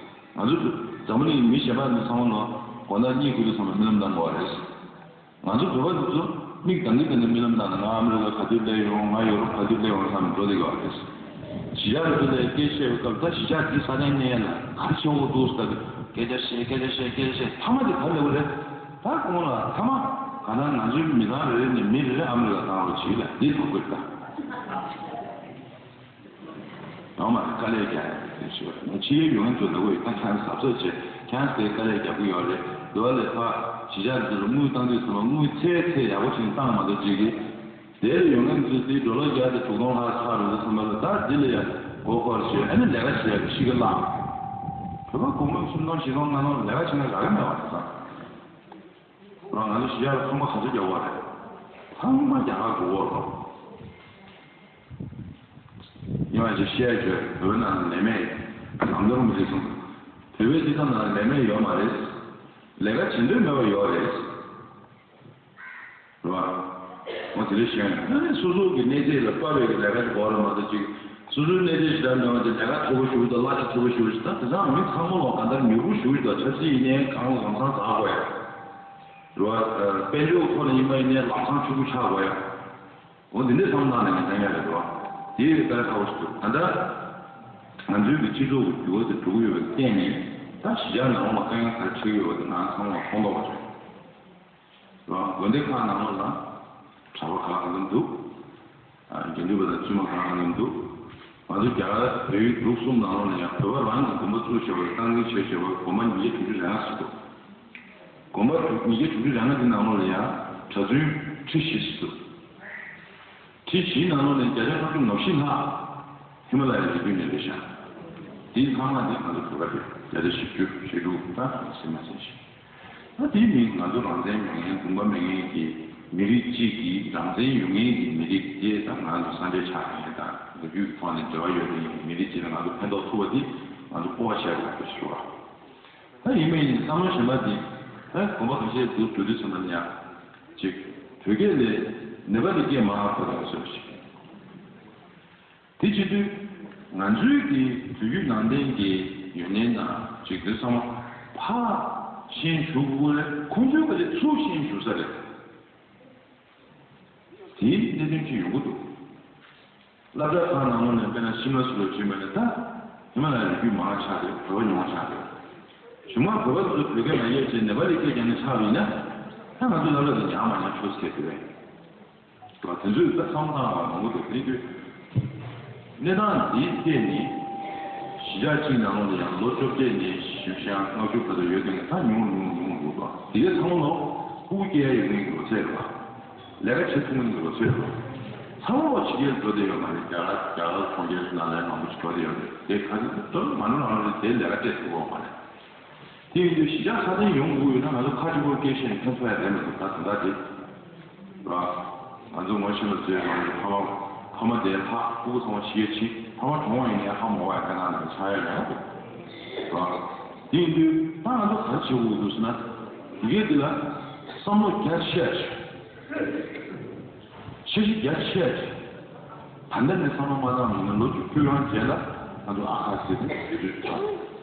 ང་ཚོ་འཛམ་བུ་གླིང་མི་གཞན་པ་འདི་ཚང་མ་ལ་མགོ་ནག་གཉིད་ཁུག་དུས་ཚང་མ་རྨི་ལམ་བཏང་དགོས་པ་རེད། ང་ཚོ་བོད་པ་འདི་ཚོ་མིག་གདངས་ཀྱི་སྟེང་ནས་རྨི་ལམ་བཏང་ནས་ང་ཨ་མི་རི་ཀ་ག་དུས་སླེབས་ཡོང་། ང་ཡོ་རོབ་ག་དུས་སླེབས་ཡོང་བསམ་འགྲོ་བསྡད་ཀྱི་ཡོད་རེད། གཞིས་ཆགས་རེ་ཚོ་ལ་སྐད་ཆ་བཤད་པའི་སྐབས་ད་གཞིས་ཆགས་འདི་ས་ཆ་གནས་ཡ་ལ་ག་རེ་བྱེད་དགོས་འདུག་ཟེར་ད་སྐད་ཆ་བཤད་སྐད་ཆ་བཤད་སྐད་ཆ་བཤད་མཐའ་མ་དེ་ག་རེ་སླེབས་ཀྱི་རེད། ད་ཁོང་ལ་མཐའ་མ་ག་ན་ང་ཚོའི་མི་ཚང་རེ་རེ་ནས་མི་རེ་རེ་ཨ་མི་རི་ཀ་བཏང་རོགས་བྱེད་ལ་འདི་ཐོབ་དགོས་ད། ཡོང་མ་རེད། དཀའ་ལས་རྒྱག་ཡ་རེད་ཞུ་བ་རེད། ཕྱི་རྒྱལ་ཡོང་མཁན་ཚོ་ལ་འོས་ད་ཁྱེད་གཟབ་གཟབ་བྱེད། ཁྱེད་དེ་དཀའ་ལས་རྒྱག་གི་ཡོད་རེད། འགྲོ་བ་ལས་ཕར་གཞིས་ཆགས་འདི་ཚོ་ལ་དངུལ་བཏང་དུས་ཚང་མ་དངུལ་ཚད་ཚད་ཡག་པོ་བྱས་ནས་བཏང་མ་གཏོགས་ཅིག་གིས་དེ་ལ་ཡོང་མཁན་ཚོས་དེའི་ཌོ་ལར་བརྒྱ་དང་དྲུག་སྟོང་ལྷག་ཚར་འགྲོ་དུས་ཚང་མ་ལ་ད་འདི་ལ་ཡ་མགོ་འཁོར་བྱས་ཨ་ནི་ལས་ཀ་བྱེད་ཡག་གི་གཤིས་ཀ་བརླག་བོད་པ་སྒོར་མོ་གསུམ་སྟོང་བཞི་སྟོང་ལྔ་སྟོང་ལས་ཀ་བྱེད་མཁན་རག་གི་མེད་པ་དེ་ཚོ། རང་ང་ཚོ་གཞིས་ཆགས་ལ་ཚོང་པ་ག་ཚོད་རྒྱག་གི་རེད། ཚང་མ་རྒྱ་གར་སྒུག་གི་རེད། ཉི་མ་ཅིག་བཤད་བྱས་བོད་ནང་ལས་མེད་ལམ་སྟོན་མི་བྱེད་སོང་། བོད་པའི་སྤྱི་ཚོགས་ནང་ལས་མེད་ཡོད་མ་རེད། ལས་ཀ་བྱེད་འདོད་མེད་པ་ཡོད་རེད། རེད་བ། འོ་དེ་འདྲ་བཤད་ཡོང་ན་ནི་སོ་སོ་གི་གནས་ཚད་ལ་དཔག་པའི་གི་ལས་ཀ་ཞིག་དགོས་རེད་མ་གཏོགས་ཅིག་སོ་སོའི་གནས་ཚད་ཞེ་དྲག་མེད་པ་དེ་ལས་ཀ་མཐོ་པོ་ཞིག་དང་གླ་ཆ་མཐོ་པོ་ཞིག་ད་དེ་ཚང་མི་ཚང་མ་ལ་གང་ལྟར་མྱུར་པོ་ཞིག་དང་ཆབ་སྲིད་ཡིན་ནའི་གང་ལ་གང་འཚམ་ཟ་དགོས་ཡ། རེད་བ། དཔལ་འབྱོར་ཐོག་ནས་ཡིན་པ་ཡིན་ནའི་ལམ་སང་ཕྱུག་པོ་ཆགས་དགོས་ཡ། འོ་འདི་འདྲའི་བསམ་བློ་ནང་ནས་ངས་བསྟན་ཡ་རེད་བ། དེ་ཡི་གཏན་ཁ་བོ་ཞིག་འདུག་ད་ལྟ་ང་ཚོའི་གི་སྤྱི་ཚོགས་ཀྱི་འགྱུར་བ་དེ་འགྲོ་གི་ཡོད་པའི་སྟེང་ནས་ད་གཞིས་ཆགས་ནང་ལོགས་ལ་དཀའ་ངལ་ག་རེ་འཕྲད་ཀྱི་ཡོད་པ་དེ་ང་ཚང་མ་མཐོང་མདོག་པ་རེད། རེད་བ། དགོན་སྡེ་ཁག་ནང་ལོགས་ལ་གྲྭ་པ་ག་ལ་འདུག་ཨ་དགེ་འདུན་པ་དང་བཙུན་མ་ག་ལ་འདུག་ང་ཚོ་རྒྱ་གར་བལ་ཡུལ་འབྲུག་གསུམ་ནང་ལོགས་ལ་ཡང་བོད་པ་རང་གི་དགོན་པ་བཙུགས་བྱས་པ་རེད། སྟངས་འཛིན་བྱས་བྱས་པ་རེད། དགོན་པ་ཉིས་བརྒྱ་དྲུག་ཅུ་རེ་ལྔ་ཞིག་འདུག་དགོན་པ་དྲུག་ཉིས་བརྒྱ་དྲུག་ཅུ་རེ་ལྔ་དེ་ནང་ལོགས་ལ་ཡང་གྲྭ་བཙུན་ཁྲི་བཞི་ཞིག་འདུག་ཁྲི་བཞིའི་ནང་ལོགས་ནས་བརྒྱ་ཆ་ལྔ་བཅུ་ང་བཞི་ལྷག་ཧི་མ་ལ་ཡའི་རི་རྒྱུད་ནས་རེད་ཤག་དེའི་ཚང་མ་དེ་ང་ཚོ་བོད་པ་རེད། བརྒྱ་ཆ་བཞི་བཅུ་ཞེ་དྲུག་ད་ཟིན་མ་ཟིན་ཞིག་ད་དེའི་མིང་ང་ཚོ་རང་བཙན་མེད་མཁན་དགོངས་པ་མེད་མཁན་གྱི་ མི་རིགས་གཅིག་གི་རང་བཙན་ཡོད་མཁན་གྱི་མི་རིགས་དེ་དང་ང་ཚོ་ས་འབྲེལ་ཆགས་མཁན་དང་ལོ་རྒྱུས་ཀྱི་ཐོག་ནས་འབྲེལ་བ་ཡོད་མཁན་གྱི་མི་རིགས་གཅིག་ལ་ང་ཚོ་ཕན་ཐོགས་ཐུབ་པ་དེ་ང་ཚོ་སྤོབས་པ་བྱས་དགོས་པ་ཞིག་རེད། ད་ཡིན་མིན་ཡིན་བསམ་བློ་གཞན་པ་དེ་ད་དགོངས་པ་ག་ཤེད་འདུག་འགྲོ་དུས་ཙམ་པ་ནས་ཡང་གཅིག་བོད་སྐད་ལས་ནེ་པ་ལི་སྐད་མང་བ་གོ་དང་ཟེར་བ་ཞིག་དེ་བྱེད་དུས་ང་ཚོའི་གི་བོད་བརྒྱུད་ནང་བསྟན་གྱི་ཡོན་གནས་ནང་གཅིག་དེ་ཚང་མ་ཕར་ཤེས་ཞུ་དགོས་རེད། ཁོང་ཚོའི་ག་རེ་ཚུར་ཤེས་ཞུ་ས་རེད། དེའི་གནད་དོན་ཅིག་ཡོང་གི་འདུག་སློབ་གྲྭ་ཁག་ནང་ལོགས་ནས་དཔེར་ན་ཤིམ་ལ་སོགས་ལ་བྱས་པ་ནས་ད་ཧི་མ་ལ་ཡའི་རི་རྒྱུད་མང་ཆགས་རེད། བོད་པ་ཉུང་བ་ཆགས་རེད། གཞུག་མ་བོད་པ་ཚོ་བོད་སྐད་མ་ཡོད་ཅེས་ནེ་པ་ལི་སྐད་རྒྱག་མཁན་ཆགས་པ་ཡིན་ན་ད་ང་ཚོའི་སློབ་གྲྭ་དེ་ཉམས་མ་ཉམས་ཆོག་ཟེར་དེ་རེད། དེ་ཚོས་ད་བསམ་བློ་བཏང་བ་མང་པོ་འདུག་དེ་དུས་གནས་སྟངས་འདིའི་ཐད་ནས་གཞིས་ཆགས་གཅིག་ནང་ལོགས་ལ་ཡང་ལོ་བཅོ་བརྒྱད་ནས་བཞི་བཅུ་ཞེ་ལྔ་བཅུ་བར་དུ་ཡོད་མཁན་ད་ཉུང་རུ་ཉུང་རུ་ཉུང་རུ་འགྲོ་འདུག་དེ་གའི་ཚང་མ་ལོ་ཕྲུ་གུ་སྐྱེ་ཡ་ཡོད་མཁན་གྱི་ལོ་ཚད་རེད་བ། ལས་ཀ་བྱེད་ཐུབ་མཁན་གྱི་ལོ་ཚད་རེད་བ། ཚང་མ་ལོ་ཕྱི་རྒྱལ་འགྲོ་བསྡད་ཡོད་མ་རེད། རྒྱ་གར་རྒྱ་གར་གྲོང་ཁྱེར་ནང་ལ་མང་པོ་ཞིག་འགྲོ་བསྡད་ཡོད་རེད། དེ་ག་ཚོད་འགྲོ་མ་འགྲོ་རང་རེད། དེ་ལས་ཀ་སྤྲད་ཐུབ་ཀྱི་ཡོད་མ་རེད། དེ་ཡིན་དུས་གཞིས་ཆགས་སྲ་བརྟན་ཡོང་དགོས་ཡོད་ན་ང་ཚོ་ཁ་གཅིག་པོ་སྐད་བཤད་ནས་ཕན་ཐོགས་ཡ་རེད་མི་འདུག་ད་དེ་འདྲ་རེད། ར། ང་ཚོ་ངོ་ཤེས་པ་ཚོས་ང་ཚོ་ཕ་མ་ཕ་མ་དེ་ཕ་ཕྲུ་གུ་ཚང་མ་ཕྱི་རྒྱལ་ཕྱིན། ཕ་མ་གྲོངས་པ་ཡིན་ནའི་ཧ་མ་གོ་བ་ཡ་དཀའ་ངལ་ནང་ཆགས་ཡ་ཡོད་རེད། ར། དེ་ཡིན་དུས་ད་ང་ཚོ་ག་རེ་བྱེད་དགོས་འདུག་ཟེར་ན། དེ་གས་འདི་ལ་བསམ་བློ་རྒྱ་ཆེ་ཆེ་བཞི་རྒྱ་ཆེ་ཆེ། ད་ལྟ་ནས་བསམ་བློ་མ་བཏང་ན་ལོ་བཅུ་དྲུག་ལྷག་རྗེས་ལ་ང་ཚོ་ཨ་ཁ་ཟེར་ཏེ་དེ་ཚོའི་ཆགས།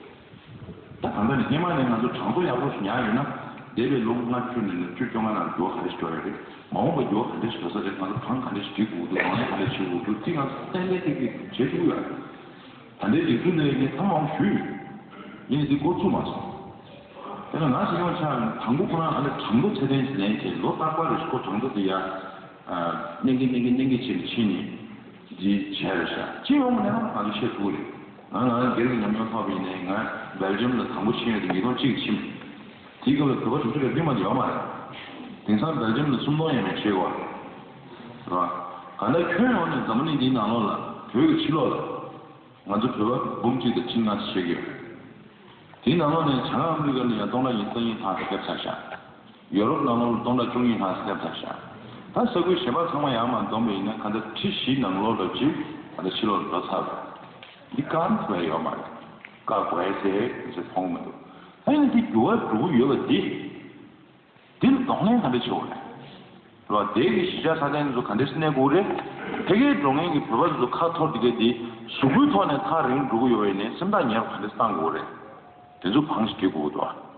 ད་གང་ལྟར་ནི་སྔོན་མ་ནས་ང་ཚོ་གྲངས་ཐོ་ཡག་པོ་ཞིག་ཉར་ཡོད་ན། འདས་པའི་ལོ་ལྔ་བཅུ་ནས་ལོ་བཅུ་བཅོ་ལྔ་ནང་འགྱུར་བ་ག་འདྲ་ཞིག་འགྲོ་ཡོད་རེད། མ་འོངས་པར་འགྱུར་བ་ག་འདྲ་ཞིག་འགྲོ་ས་རེད། ང་ཚོ་གྲངས་ག་འདྲ་ཞིག་སྒྲིག་དགོས་འདུག་རང་ལས་ག་འདྲ་བྱེད་དགོས་འདུག་དེ་ང་ཚོ་གཏན་གཏན་ཏིག་ཏིག་བྱེད་ཐུབ་ཡོད་རེད། ད་ལྟའི་སྒྲིག་འཛུགས་ནས་ངས་ཐེངས་མང་པོ་ཞུས་ཡོད། ཡིན་ནའི་འདི་འགོ་བཙུགས་མ་སོང་། དེ་ལ་ང་ཞིག་ཡོང་ཆ་དང་པོ་ཁོ་རང་ཨ་ནི་གྲངས་ཐོ་ཚད་ལྡན་ཞིག་ལེན་བྱས་ལོ་རྟག་པར་རེ་ཞིག་ཁོ་གྲངས་ཐོ་དེ་ཡར་གནོན་གྱིན་གནོན་གྱིན་གནོན་གྱིན་བྱས་ནས་ཕྱིན་ནས་འདི་བྱས་རེད་ཤག་ཅི་ཡོང་མ་ནས་ང་ཚོ་ཤེས་ཐུབ་རེད། ང་ང་སྒེར་གྱི་ཉམས་མྱོང་ཐོག་ཡིན་ནའི་ང་སྦེལ་ཇམ་ལ་དང་པོ་ཕྱིན་ཡོད་དེ་ཉིས་སྟོང་གཅིག་ཕྱིན། དེའི་སྐབས་ལ་བོད་པ་དྲུག་ཅུ་རེ་བདུན་མ་དེ་ཡོད་མ་རེད། དེང་སང་སྦེལ་ཇམ་ལ་སུམ་སྟོང་ཡས་མས་བྱེད་དགོས་རེད་བ། གང་ལྟར་ཁྱོན་ཡོངས་ནས་འཛམ་བུ་གླིང་འདིའི་ནང་ལོགས་ལ་བོད་ཀྱི་ཕྱི་ལོགས་ལ། ང་ཚོ་བོད་པ་འབུམ་གཅིག་དང་ཁྲི་ལྔ་ཙམ་ཤོད་ཀྱི་ཡོད་རེད། དེའི་ནང་ལོགས་ནས་བྱང་ཨ་མི་རི་ཀ་ལ་ཡང་སྟོང་ཕྲག་ཉི་ཤུ་རྩ་གཉིས་ལྷག་ཙམ་བརྒྱབ་ཚར་ཤག་ཡོ་རོབ་ནང་ལོགས་ལ་སྟོང་ཕྲག་བཅུ་གཉིས་ལྷག་ཙམ་བརྒྱབ་ཚར་ཤག་ད་ས་ཁུལ་གཞན་པ་ཚང་མ་ཡར་མར་བསྡོམས་པ་ཡིན་ན་གང་ལྟར་ཁྲི་བཞི་ནང་ལོགས་ལ་ཅིག་གང་ལྟར་ཕྱི་ལོགས་ལ་འགྲོ་ཚར་བ་རེད། འདི་བཀག་ཐུབ་ཡ་ཡོད་མ་རེད། བཀག་དགོས་ཡ་ཟེར་ཡ་ཟེར་མཐོང་གི་མི་འདུག་ད་ཡིན་ན་འདི་འགྱུར་བ་འགྲོ་གི་ཡོད་པ་འདི། འདིར་གདོང་ལེན་ག་འདྲ་བྱེད་དགོས་རེད། རེད་བ། དེ་གི་གཞིས་ཆགས་ས་གནས་ཚོ་ག་འདྲས་གནས་དགོས་རེད། ཕ་གིར་འགྲོ་མཁན་གྱི་བོད་པ་ཚོ་ཁ་འཐོར་དེ་གས་དེ་གཟུགས་པོའི་ཐོག་ནས་ཐག་རིང་འགྲོ་གི་ཡོད་པ་ཡིན་ནའི་སེམས་ཐག་ཉེ་རུ་ག་འདྲས་བཏང་དགོས་རེད། དེ་ཚོ་བང་ཞིག་སྒྲིག་དགོས་འདུག་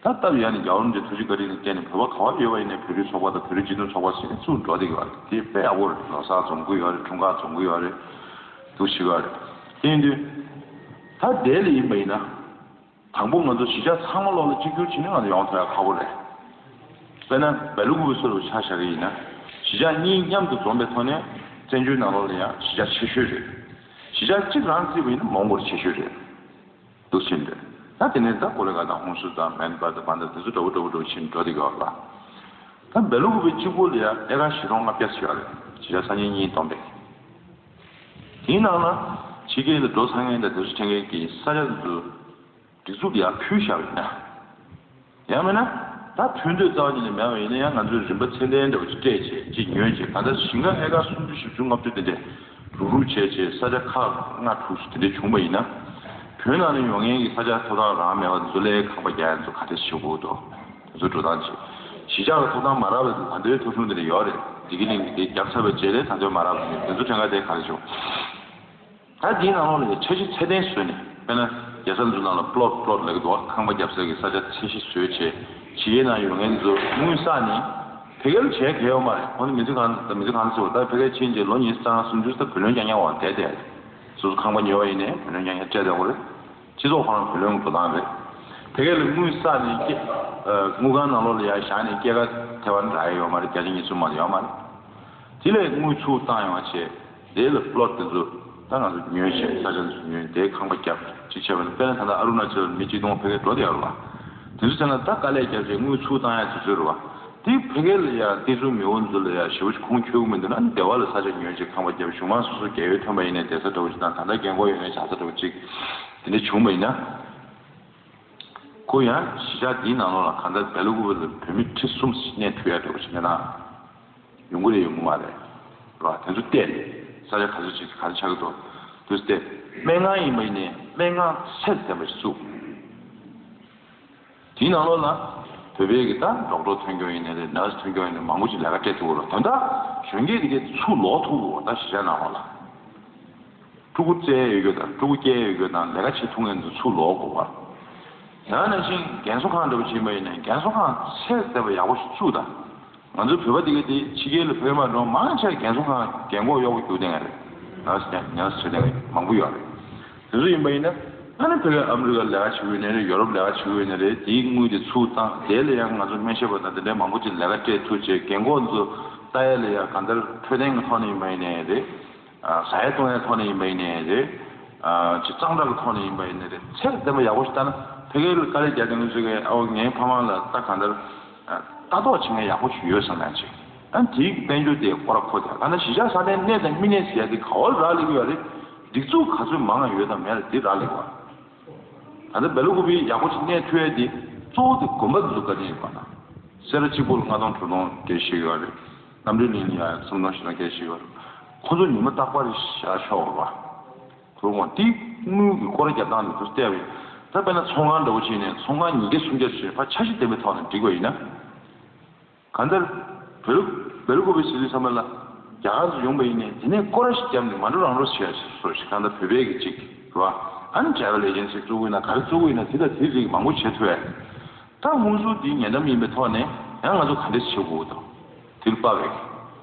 ད་སྟབས་ཡག་ནས་རྒྱལ་བ་རིན་པོ་ཆེ་ཐུགས་རྗེ་བཀའ་དྲིན་ལ་བརྟེན་ནས་བོད་པ་ག་བ་ཡོད་པ་ཡིན་ནའི་བོད་རིགས་ཚོགས་པ་དང་བོད་རིགས་སྤྱི་མཐུན་ཚོགས་པ་ཟེར་ནས་ཚུར་འགྲོ་བསྡད་ཀྱི་ཡོད་རེད། དེ་དཔེ་ཡག་པོ་རེད། ལོ་གསར་འཛོམས་ཀྱི་ཡོད་རེད། འཁྲུངས་སྐར་འཛོམས་ཀྱི་ཡོད་རེད། འདུག་བྱེད་ཀྱི་ཡོད་རེད། དེ་ཡིན་དུས་ད་དེ་ལ་ཡིན་པ་ཡིན་ན། དང་པོ་ང་ཚོ་གཞིས་ཆགས་ཚང་མ་ལོག་ལ་གཅིག་གྱུར་བྱས་ནས་ང་ཚོ་ཡོང་ཐུབ་ཡ་ཁག་པོ་རེད། དཔེར་ན་སྦེ་ལ་ཀུ་པེ་སོགས་ལ་ཆ་བཞག་གི་ཡིན་ན། གཞིས་ཆགས་གཉིས་མཉམ་དུ་འཛོམས་པའི་ཐོག་ནས་བཙན་བྱོལ་ནང་ལོགས་ལ་ཡང་གཞིས་ཆགས་ཆེ་ཤོས་རེད། གཞིས་ཆགས་གཅིག་རང་བརྩིས་པ་ཡིན་ན་མོང་གོ་ལ་ཆེ་ཤོས་རེད། འདུག་ཕྱིན་རེད། ད་དེ་ནས་ད་ཀོ་ལི་གྷལ་དང་ཧུན་སུར་དང་མན་པར་དང་བན་དྷ་དེ་ཚོ་འདྲ་པོ་འདྲ་པོ་འདྲ་པོ་ཕྱིན་འགྲོ་བསྡད་ཀྱི་ཡོད་རེད་པ། ད་སྦེ་ལ་ཀུ་པེ་གཅིག་པོ་ལ་ཡང་ཨེ་ཀར་བཞི་སྟོང་ལྔ་བརྒྱ་ཙམ་ཡོད་རེད། གཞིས་ཆགས་ས་གནས་གཉིས་བསྡོམས་པས། དེའི་ནང་ལ་ཕྱི་རྒྱལ་ལ་འགྲོ་ཚར་མཁན་དང་དེ་ཚོ་འཕྲད་མཁན་གྱི་ས་ཆ་དེ་ཚོ། སྒྲིག་འཛུགས་ལ་ཡར་ཕུལ་བཞག་པ་ཡིན་ན། ཡང་མིན་ན། ད་ཕུལ་འདོད་རྩ་བ་ཉིད་ནས་མེད་པ་ཡིན་ན་ཡང་ང་ཚོས་རིན་པ་ཚད་ལྡན་འདྲ་བོ་ཅིག་སྤྲད་བྱས་ཅིག་ཉོས་བྱས། གང་ལྟར་ཞིང་ཁ་ཨེ་ཀར་སུམ་ཅུ་བཞི་བཅུ་ལྔ་བཅུ་དེ་འདྲས་རུག་རུག་བྱས་བྱས་ས་ཆ་ཁག་ལྔ་དྲུག་ཙམ་དེ་འདྲས་བྱུང་བ་ཡིན་ན། བོད་ནང་ནས་ཡོང་མཁན་གྱི་ས་ཆ་ཐོབ་ཐང་རང་མེད་པ་དེ་ཚོ་ལ་ཁང་པ་རྒྱག་ཡ་ཚོ་ག་འདྲས་བྱེད་དགོས་འདུག་དེ་ཚོ་འགྲོ་སྟངས་བྱེད། གཞིས་ཆགས་ལ་ཐོབ་ཐང་མ་རག་པའི་ད་ལྟའི་ཐོ་གཞུང་དེ་འདྲ་ཡོད་རེད། བདེ་སྐྱིད་གླིང་གི་དེ་བརྒྱབ་ཚར་བའི་རྗེས་ལ་ད་ལྟའི་མ་རག་པ་ཡིན། དེ་ཚོ་གྲངས་ཀ་དེ་ག་རེ་བྱུང་། ད་འདིའི་ནང་ལོགས་ལ་འཆར་གཞི་ཚད་ལྡན་བཟོས་ནས། དཔེར་ན་རྒྱལ་ས་འདི་ཚོ་ནང་ལ་པློཊ་པློཊ་ལབ་ཀྱི་འདུག་ཁང་པ་བརྒྱབ་ས་ཀྱི་ས་ཆ་ཚད་གཞི་བཟོས་བྱས། ཕྱི་རྒྱལ་ནང་ཡོད་མཁན་ཚོ་དངུལ་བསགས་ནས་ཕ་གིར་བྱས་གལ་ཡོད་མ་རེད། ཁོང་ཚོ་མི་ཚེ་གང་མི་ཚེ་གང་ཚེ་བ་ད་ཕ་གིར་ཕྱིན་རྗེས་ལོ་ཉི་ཤུ་རྩ་ལྔ་སུམ་ཅུ་ད་བུ་ལོན་རྐྱང་རྐྱང་འོང་བསྡད་བསྡད་རེད། སོ་སོ་ཁང་པ་ཉོས་པ་ཡིན་ནའི་བུ་ལོན་རྐྱང་རྐྱང་སྤྲད་བསྡད་དགོས་རེད། སྤྱི་ཚོགས་ཁོ་རང་བུ་ལོན་འགྲོ་སྟངས་རེད། ཕ་གི་ལ་དངུལ་བསགས་ནས་སྐྱེ་ཨ་དངུལ་ཁང་ནང་ལོགས་ལ་ཡར་བཞག་ནས་སྐྱེད་ཀ་ཐེབས་པ་རག་ཡ་ཡོད་མ་རེད། བརྒྱ་ཆ་ཉེར་གསུམ་མ་གཏོགས་ཡོད་མ་རེད། དེ་ལས་དངུལ་ཚུར་བཏང་ཡོང་བ་བྱས། དེ་ལ་པློཊ་དེ་ཚོ་ད་ང་ཚོ་ཉོས་བྱས་ས་ཆ་དེ་ཚོ་ཉོས་དེ་ཁང་པ་བརྒྱབ་ཅིག་བྱས་པ་ནི། དཔེར་ན་ད་ལྟ་ཨ་རུ་ན་ཅལ་མི་གཅིག་སྟོང་ཕ་གིར་འགྲོ་བསྡད་ཡོད་རེད་བ། དེ་ཚོ་བྱས་ན་ད་དཀའ་ལས་བརྒྱབ་བྱས་དངུལ་ཚུར་བཏང་ཡ་དེ་ཚོ་རེད་བ། དེ་ཕ་གི་ལ་ཡ་དེ་ཚོ་མི་འོ་ཚོ་ལ་ཡ་ཞེ་པོ་ཅིག་ཁུངས་འཁྱོལ་གི་མི་འདུག་ན་ནི་སྡེ་བ་ལ་ས་ཆ་ཉོས་བྱས་ཁང་པ་བརྒྱབ། གཞུང་མང་སོ་སོ་རྒས་ཡོལ་ཐོན་པ་ཡིན་ནའི་བསྡད་ས་འདྲ་བོ་ཅིག་དང་། ད་ལྟ་རྒན་གོག་ཡོད་ནའི་བཞག་ས་འདྲ་བོ་ཅིག་དེ་འདྲ་བྱུང་བ་ཡིན་ན། ཁོ་ཡང་གཞིས་ཆགས་འདིའི་ནང་ལོགས་ལ་གང་ལྟར་སྦེ་ལ་ཀུ་པེ་ལ་བོད་མི་ཁྲི་གསུམ་ཞིག་གནས་ཐུབ་ཡ་འདྲ་བོ་ཞིག་མེད་ན། ཡོང་གི་རེད་ཡོང་གི་མ་རེད། ར་དེ་ཚོ་བལྟས་ནས་ས་ཆ་ག་ཚོད་ཅིག་ག་ཚོད་ཆགས་ཀྱི་འདུག་དུས་བལྟས། སྨན་ཁང་ཡིན་པ་ཡིན་ནའི་སྨན་ཁང་ཚད་ལྡན་པ་ཞིག་བཙུགས། དེའི་ནང་ལོགས་ལ་བོད་པའི་གི་ད་ཌོག་ཊར་ཐོན་སྐྱོང་ཡིན་ནའི་རེད། ནར་སི་ཐོན་སྐྱོང་ཡིན་ནའི་མང་པོ་ཅིག་ལས་ཀ་སྤྲད་ཐུབ་ཀྱི་རེད། དོན་དག་གཞོན་སྐྱེས་དེ་གས་ཚུར་ལོག་ཐུབ་ཀྱི་རེད། ད་གཞིས་ཆགས་ནང་ལོགས་ལ། ཕྲུ་གུ་བཙའ་ཡོད་རྒྱུ་དང་ཕྲུ་གུ་སྐྱེ་ཡོད་རྒྱུ་དང་ལས་ཀ་བྱེད་ཐུབ་མཁན་ཚོ་ཚུར་ལོག་དགོས་པ། ཡང་ན་ཕྱིན་རྒན་གསོ་ཁང་འདྲ་པོ་ཕྱིན་པ་ཡིན་ན་རྒན་གསོ་ཁང་ཚད་ལྡན་པ་ཡག་པོ་ཞིག་བཙུགས་དང་། ང་ཚོའི་བོད་པ་འདི་ག་དེ་ཕྱི་རྒྱལ་ལ་བོད་མ་འགྲོ་མང་ཆེ་རྒན་གསོ་ཁང་རྒན་གོག་གཡོག་པོ་རྒྱུག་བསྡད་མཁན་རེད། ཉམས་སུ་ཉམས་སུ་བྱེད་བསྡད་མཁན་མང་པོ་ཡོད་རེད། དེ་ཚོ་ཡིན་པ་ཡིན་ན་ཨ་ནི་བོད་པའི་ཨ་མི་རི་ཀར་ལས་ཀ་བྱེད་ཀྱི་ཡོད་ནའི་རེད། ཡོ་རོབ་ལས་ཀ་བྱེད་ཀྱི་ཡོད་ནའི་རེད། དེའི་དངུལ་དེ་ཚུར་བཏང་། དེ་ལ་ཡང་ང་ཚོ་སྨན་ཞབས་པ་དང་དེ་འདྲའི་མང་པོ་ཅིག་ལས་ཀ་སྤྲད་ཐུབ་བྱས། རྒན་གོག་ཚོ་ལྟ་ཡ་ལ་ཡང་གང་ལྟར་འཕྲོད་བསྟེན་གྱི་ཐོག་ནས་ཡིན་པ་ཡིན་ནའི་རེད། ཨ། ཟ་ཡ་བཏུང་ཡའི་ཐོག་ནས་ཡིན་པ་ཡིན་ནའི་རེད། ཨ། ཅིག་གཙང་སྦྲ་གི་ཐོག་ནས་ཡིན་པ་ཡིན་ནའི་རེད། ཚད་ལྡན་པ་ཡག་པོ་ཞིག་བཏང་ན། ཕ་གིར་དཀའ་ལས་རྒྱག་མཁན་ཚོ་གིས་ཨ་འོ་ངའི་ཕ་མ་ལ་ད་གང་ལྟར་ཨ་ལྟ་རྟོག་བྱེད་མཁན་ཡག་པོ་ཞིག་ཡོད་བསམ་ཡང་ཅིག་ཨ་དེའི་དཔལ་འབྱོར་དེ་སྐོར་ར་འཁོར་དེ། ད་ལྟ་གཞིས་ཆགས་ས་གནས་གནས་དང་མི་གནས་ཟེར་ཡ་དེ་ག་བར་རག་ལས་ཀྱི་ཡོད་རེད། སྒྲིག་འཛུགས་ག་ཚོད་མང་ང་ཡོད་དང་མེད་ལ་དེ་རག་ལས་ཀྱི་ཡོད། ད་ལྟ་སྦེལ་ཀོབ་ཡག་པོ་ཞིག་གནས་ཐུབ་ཡ་དེ་གཙོ་བོ་དེ་དགོན་པ་དེ་ཚོ་བཀའ་དྲིན་ཡོད་པ་དང་། སེ་ར་གཅིག་པོ་ལ་ལྔ་སྟོང་དྲུག་སྟོང་སྐྱེལ་བཞིན་ཡོད་རེད། རྣམ་གྲོལ་གླིང་ལ་ཡང་སུམ་སྟོང་བཞི་སྟོང་སྐྱེལ་བཞིན་ཡོད་རེད། ཁོ་ཚོ་ཉི་མ་རྟག་པར་བཞག་ཆོག་རེད་པ། ཁོ་ཚོ་དེ་དངུལ་གྱི་སྐོར་ར་རྒྱབ་སྟངས་དེ་ཚོ་བལྟས་པ་ཡིན། ད་དཔེར་ན་ཚོང་ཁང་འདྲ་བོ་བྱས་ནས་ཚོང་ཁང་ཉིས་བརྒྱ་སུམ་བརྒྱ་བྱས་ཕར་འཆར་གཞི་ལྡན་པའི་ཐོག་ནས་སྒྲིག་པ་ཡིན་ན། གང་ལྟར་བེ་ལུ་བེ་ལུ་ཀོ་བི་ཟེར་དུས་ཙམ་པ་ལ་རྒྱ་གར་ཚོ་ཡོང་པ་ཡིན་ནའི་དེ་ནས་སྐོར་ར་ཞིག་བརྒྱབ་ནས་མ་འགྲོ་རང་འགྲོ་བྱས་བཟོ་ཞིག་གང་ལྟར་བོད་པའི་གི་ཅིག་རེད་པ། ཨ་ནི་ཊེ་རེ་ཝལ་ཨེ་ཇེན་སི་བཙུགས་ཀྱི་ཡིན་ན། ག་རེ་བཙུགས་ཀྱི་ཡིན་ན། དེ་དང་དེ་རིགས་མང་པོ་བྱེད་ཐུབ་ཡ། ད་དངོས་ཟོག་འདི་ཉེ་འགྲམ་ཡིན་པའི་ཐོག་ནས་ཡང་ང་ཚོ་ག་འདྲས་བྱེད་དགོས་འདུག་དེ་ལ་དཔག་པའི་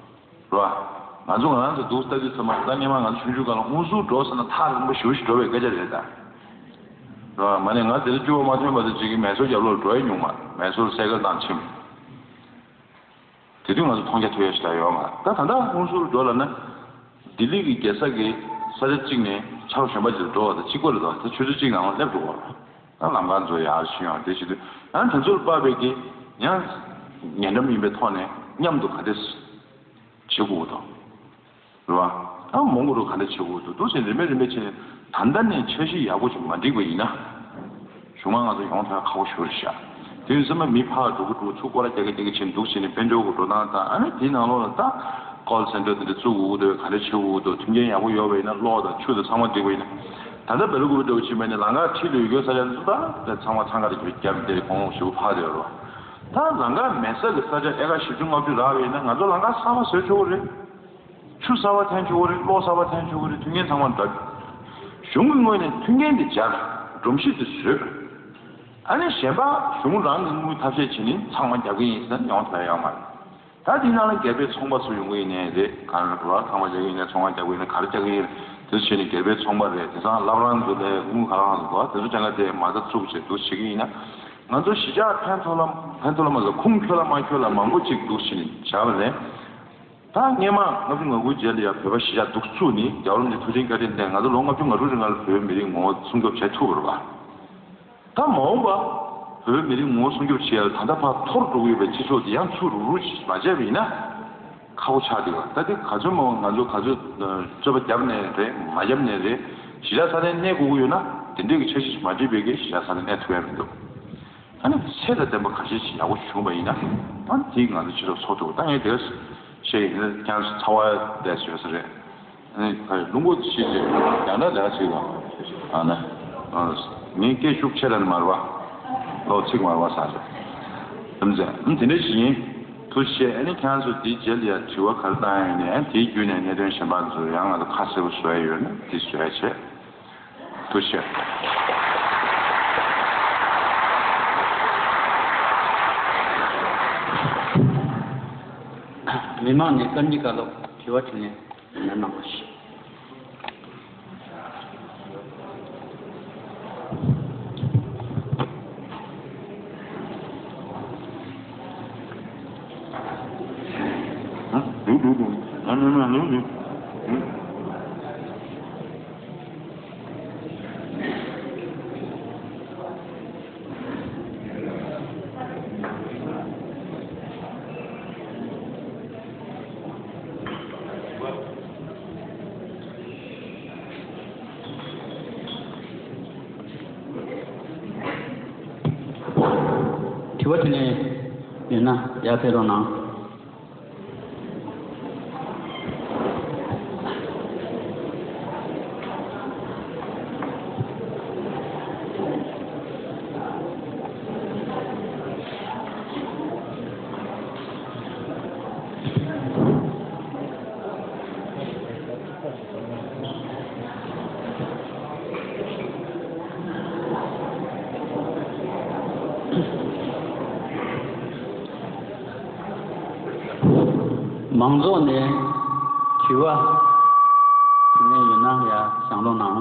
རེད་པ། ང་ཚོ་ང་རང་ཚོ་འདུག་ལྟ་དུས་ཙམ་པ། ད་སྔོན་མ་ང་ཚོ་ཆུང་ཆུང་སྒང་ལ་དངོས་ཟོག་འགྲོ་ཟེར་ན་ཐག་རིང་པོ་ཞེ་པོ་ཞིག་འགྲོ་བའི་སྐད་ཆ་རེད་ད། རེད་པ། མ་ནས་ང་དེ་ལ་སྐྱོ་བ་མ་ཐོན་པ་དང་གཅིག་གིས་མེ་སོར་རྒྱབ་ལོགས་འགྲོ་ཡ་མྱོང་མ་རེད། མེ་སོར་སའི་ཀལ་བཏང་ཕྱིན། དེ་དུས་ང་ཚོ་མཐོང་རྒྱ་ཐུབ་ཡ་ཞིག་ད་ཡོད་མ་རེད། ད་ད་ལྟ་དངོས་ཟོག་འགྲོ་ལབ་ན། ལྡི་ལི་གི་རྒྱལ་ས་གི་ས་ཆ་གཅིག་ནས་ཆ་རོགས་གཞན་པ་ཅིག་ལ་འགྲོ་བ་དང་གཅིག་པ་རེད་དོ། ད་ཆུ་ཚོད་གཅིག་ནང་ལ་སླེབས་འགྲོ་བ་རེད། ད་ལམ་ཁ་ཚོ་ཡར་ཕྱིན་ཡོང་དེ་བྱེད་དུས། ཡང་དེ་ཚོ་ལ་དཔག་པའི་གི་ཡང་ཉེ་འགྲམ་ཡིན་པའི་ཐོག་ནས་མཉམ་དུ་ག་འདྲས་བྱེད་དགོས་འདུག་རེད་པ། ད་མོན་གྷོ་རུ་ག་འདྲ་བྱེད་དགོས་འདུག་འདུག་ཟེར་རིམ་པས་རིམ་པས་བྱས་ནས་ད་ལྟ་ནས་འཆར་གཞི་ཡག་པོ་ཞིག་མ་སྒྲིག་པ་ཡིན་ན། གཞུག་མ་ང་ཚོ་ཡོང་ཐག་ཁག་པོ་ཞེ་པོ་རེད་ཤག་དེ་ཡིན་ཙང་མི་ཕར་འགྲོ་གི་འགྲོ་ཚུར་སྐོར་ར་རྒྱག་གི་རྒྱག་གི་བྱས་ནས་འདུག་བྱས་ནས་དཔལ་འབྱོར་གྱི་འགྲོ་སྟངས་དང་། ཨ་ནི་དེའི་ནང་ལོགས་ལ་ད་ཀོལ་སེན་ཊར་དེ་འདྲ་བཙུགས་དགོས་ཀྱི་འདུག་ག་འདྲ་བྱེད་དགོས་ཀྱི་འདུག་མཐུན་རྐྱེན་ཡག་པོ་ཡོད་པ་ཡིན་ན་གློག་དང་ཆུ་དང་ཚང་མ་འགྲིག་པ་ཡིན་ན། ད་ལྟ་སྦེལ་ཀོབ་འདྲ་བོ་ཕྱིན་པ་ཡིན་ན་ལམ་ཁ་འཁྲིས་ལ་ཡོད་རྒྱུ་ས་ཆ་འདི་ཚོ་ད་ཚང་མ་འཚང་ཁ་རེ་བརྒྱབ་བསྡད་གོང་ཞེ་པོ་ཕར་བསྡད་ཡོད་རེད་པ། ད་ལམ་ཁ་མེད་ས་གི་ས་ཆ་ཨེ་ཀར་བཞི་བཅུ་ལྔ་བཅུ་རག་པ་ཡིན་ན་ང་ཚོ་ལམ་ཁ་གསར་པ་བཟོས་ཆོག་གི་རེད། ཆུ་གསར་པ་འཐེན་ཆོག་གི་རེད། གློག་གསར་པ་འཐེན་ཆོག་གི་རེད། མཐུན་རྐྱེན་ཚང་མ་འདྲ། གཞུང་གི་ངོས་ནས་མཐུན་རྐྱེན་དེ་སྦྱར། སྒྲོམ་གཞི་དེ་བཟོས། ཨ་ནི་གཞན་པ་གཞུང་རང་གི་དངུལ་ཐབས་ཤེས་བྱས་ནས་ཚང་མ་རྒྱག་གི་ཡིན་ཟེར་ན་ཡོང་ཐུབ་ཡ་ཡོད་མ་རེད། ད་དེའི་ནང་ལ་སྒེར་པའི་ཚོང་པ་ཚོ་ཡོང་གི་ཡིན་ནའི་རེད། གང་རེད་རོགས་ཁང་པ་རྒྱག་གི་ཡིན་ནའི་ཚོང་ཁང་རྒྱག་གི་ཡིན་ནའི་ག་རེ་རྒྱག་གི་ཡིན། དེ་ཚོ་བྱས་ནས་སྒེར་པའི་ཚོང་པ་རེད། དེང་སང་བླ་བྲང་ཚོ་ལས་དངུལ་ག་རེ་གང་ཚོ་འདུག་དེ་ཚོ་གྱང་ཁ་དེ་མ་རྩ་བཙུགས་བྱས་འདུག་བྱེད་ཀྱི་ཡིན་ན། ང་ཚོ་གཞིས་ཆགས་ཕན་ཐོགས་ལ་ཕན་ཐོགས་ལ་མ་ལ་ཁུངས་འཁྱོལ་ལ་མ་འཁྱོལ་ལ་མང་པོ་ཅིག་འདུག་བྱས་ནས་བྱ་བ་ལས། ད་སྔོན་མ་ལྔ་བཅུ་ང་དགུའི་རྗེས་ལ་ཡང་བོད་པ་གཞིས་ཆགས་འདུག་བཙུགས་ནས་རྒྱལ་བ་རིན་པོ་ཆེ་ཐུགས་རྗེ་བཀའ་དྲིན་ལྡན་ང་ཚོ་ལོ་ལྔ་བཅུ་ང་དྲུག་རིང་ལ་བོད་པའི་མི་རིགས་ངོ་བོ་སྲུང་སྐྱོབ་བྱེད་ཐུབ་པ་རེད་པ། ད་མ་འོངས་པ་བོད་པའི་མི་རིགས་ངོ་བོ་སྲུང་སྐྱོབ་བྱེད་ཡ་ད་ལྟ་ཕར་འཐོར་འགྲོ་གི་ཡོད་པའི་སྤྱི་ཚོགས་དེ་ཡང་ཚུར་རུག་རུག་ཅིག་མ་བྱས་པ་ཡིན་ན། ཁག་པོ་ཆགས་བསྡད་པ། ད་དེ་ག་ཚོད་མང་པོ་ང་ཚོ་ག་ཚོད་རྩོད་པ་བརྒྱབ་ནས་རེད། མ་བརྒྱབ་ནས་རེད། གཞིས་ཆགས་ས་གནས་གནས་དགོས་ཀྱི་ཡོད་ན་དེ་འདྲས་ཀྱི་འཆར་གཞི་ཞིག་མ་བསྒྲིགས་པའི་གི་གཞིས་ཆགས་ས་གནས་གནས་ཐུབ་ཡ་མི་འདུག་ཨ་ནི་ཚད་དང་ལྡན་པ་ཁ་ཤས་ཤིག་ཡག་པོ་བྱུང་བ་ཡིན་ན། ཨ་ནི་དེས་ང་ཚོ་སྤྱི་ཚོགས་ཚོགས་ཐུབ། ད་ངས་དེར་བཤད་ཡིན་ན་ཁྱེད་རང་ཚོ་ཚ་བ་བསྡད་ཡོད་ས་རེད། ཨ་ནི་ཁ་རླུང་པོ་ཤི་ཆེ་ཡང་ན་ལས་ཀ་བྱེད་དགོས། ཨ་ནི་ངའི་སྐད་ཤུགས་ཆེ་ར་ནི་མ་རེད་པ། ལོག་ཚིག་མ་རེད་པ་ས་རེད། དམ་ཚེ་ཨ་ནི་དེ་འདྲ་ཞིག་ཡིན། ཐུགས་རྗེ་ཆེ། ཨ་ནི་ཁྱེད་རང་ཚོ་དེའི་རྗེས་ལ་ཡང་དྲི་བ་ག་རེ་བཏང་ཡ་ཡིན་ནའི་ཨ་ནི་དེའི་བརྒྱུད་ནས་གནད་དོན་གཞན་པ་ཚོ་ཡང་ང་ཚོ་ཁ་གསལ་པོ་བཟོ་ཡ་ཡོད་ན་དེ་བཟོ་ཡ་བྱེད། ཐུགས་རྗེ་ཆེ། མི་མང་ནས་སྐར་གཉིས་ཀ་ལོག་དྲི་བ་དྲིས་ལན་གནང་བ་ཞིག་དྲི་བ་དྲིས་ལན་ཡོད་ན་ཡར་ཕེབས་རོགས་གནང་། མང་ཚོགས་ནས་དྲི་བ་དྲི་མཁན་ཡོད་ན་ཡ་བཞེངས་རོགས་གནང་།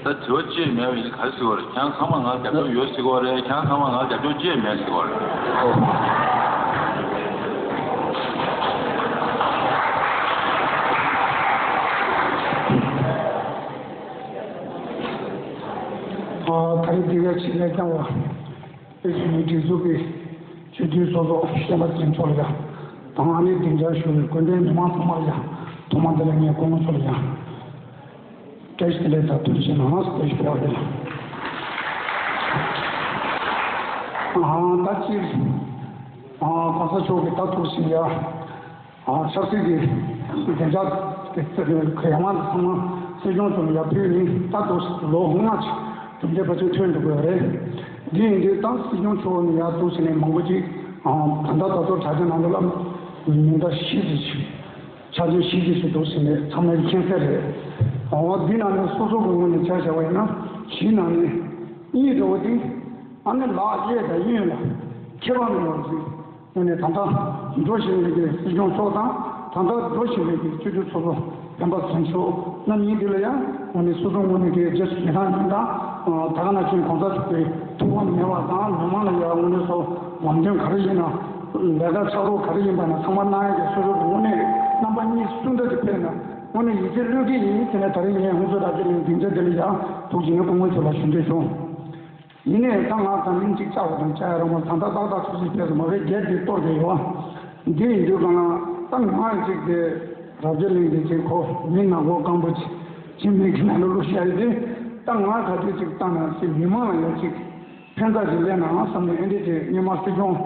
ད་དྲི་བ་ཅི་ཡང་མེད་པ་ཡིན་ན་ག་རེ་ཟེར་བ་རེད། ཁྱེད་རང་ཚང་མ་ང་རྒྱབ་སྐྱོར་ཡོད་ཟེར་གི་རེད། ཁྱེད་རང་ཚང་མ་ང་རྒྱབ་སྐྱོར་ཅི་ཡང་མེད་ཟེར་གི་རེད། ཨ། ད་རེས་འདི་གའི་ཕྱི་ལས་བསྐྱངས་པ། དཔལ་འབྱོར་མི་སྒྲིག་འཛུགས་ཀྱི་སྤྱི་འཐུས་ཚོགས་གཙོ་སྤེན་པ་ཚེ་རིང་མཆོག་ལ་ཡང་། དང་ཨ་ནེ་སྡིངས་ཆར་ཞུ་བའི་དགོན་སྡེའི་མི་མང་ཚང་མར་ཡང་། ཐོག་མ་དེ་ལ་ངས་སྐུ་ངོ་མཆོག་ལ་ཡང་བཀྲ་ཤིས་བདེ་ལེགས་དང་ཐུགས་རྗེ་གནང་ཟེར་ཞུ་བ་རེད། ཨ། ད་སྤྱིར། ཨ། གོང་ས་མཆོག་གིས་ད་ཐུགས་ཤིན་ཡ། ཨ། ཆབ་སྲིད་ཀྱི་བདེ་འཇགས་ཀྱི་ཡ་མ་ཚང་མ་སྲིད་སྐྱོང་མཆོག་ལ་ཡར་ཕུལ་ནས་ད་དུང་ལོ་ལྔ་ཅིག་གྲུབ་འབྲས་ཕལ་ཆེར་ཐོན་འགྲོ་གི་ཡོད་རེད། འདི་ཡིན་དུས་ད་སྲིད་སྐྱོང་མཆོག་ནས་ཡར་འདུག་ཟེར་ནས་མང་པོ་ཅིག་ཨ། ད་ལྟ་ད་ལྟ་དྲ་རྒྱ་ནང་ལ་མི་འདྲ་བཞི་ཙམ་ཞིག་ཆ་རྐྱེན་བཞི་ཙམ་ཞིག་འདུག་ཟེར་ནས་ཚང་མས་མཁྱེན་གསལ་རེད། འོ། འདི་ནང་ནས་སོ་སོ་གི་ངོས་ནས་ཆ་བཞག་པ་ཡིན་ན་བཞིའི་ནང་ནས་གཉིས་འདྲ་བོ་དེ་ཨ་ནི་ལག་གཡས་དང་གཡོན་ལ་ཁྱད་པར་མེད་པ་ཞིག་དངོས་གནས་ད་ལྟ་འགྲོ་བཞིན་པའི་གི་སྲིད་སྐྱོང་མཆོག་དང་། ད་ལྟ་འགྲོ་བཞིན་པའི་གི་སྤྱི་འཐུས་ཚོགས་གཙོ་སྤེན་པ་ཚེ་རིང་མཆོག་རྣམ་གཉིས་འདི་ལ་ཡང་དངོས་གནས་སོ་སོ་ངོས་ནས་གི་རྗེས་སུ་ཡི་རང་ཡིན་དང་། ད་ག་ནང་བཞིན་གོང་ས་མཆོག་གི་ཐུགས་ཕམ་མེད་པ་དང་། མི་མང་ལ་ཡང་དངོས་གནས་སོ་ལམ་སྟོན་ག་རེ་ཡིན་ན། ལས་ཀ་ཕྱག་རོགས་ག་རེ་ཡིན་པ་ན་ཚང་མ་གནང་ཡག་གི་སོ་སོ་གི་དངོས་གནས་རྣམ་པ་གཉིས་སུ་འདྲ་ཅིག་ཕེབས་ན་དངོས་གནས་ཡིད་ཆེས་བློས་འགེལ་ཡིན། དེ་ནས་ད་རེས་ངས་ཧུན་སུར་རབ་རྒྱས་གླིང་སྡིངས་ཆ་འདི་ལ་ཡང་ཐུགས་རྗེ་ཆེ་སྐུ་ངོ་མཆོག་ལ་ཞུ་འདོད་བྱུང་། ཡིན་ནའི་ད་ང་དང་ལན་གཅིག་བཅར་བ་དང་བཅར་ཡ་རང་མ་ད་ལྟ་ཏག་ཏག་ཐུགས་རྗེ་ཆེ་ཟེར་མ་རེད། བརྒྱད་དེ་གཏོར་བསྡད་ཡོད། འདི་ཡིན་དུས་གང་ལ་ད་ང་གཅིག་དེ་རབ་རྒྱས་གླིང་དེ་གཅིག་ཁོ་མི་ནག་པོ་སྐམ་པོ་ཅིག་ཅི་མིག་གི་ནང་ལ་བླུགས་བཞག་ཡོད་དེ། ད་ང་ག་དུས་གཅིག་བཏང་ན་ཅིག་མི་མང་ལ་ཡ་ཅིག་ཕན་ཐོགས་ཅིག་སླེབས་ན་བསམ་ནས། ཨེ་འདྲས་ཅིག་སྔོན་མ་སྲིད་སྐྱོང་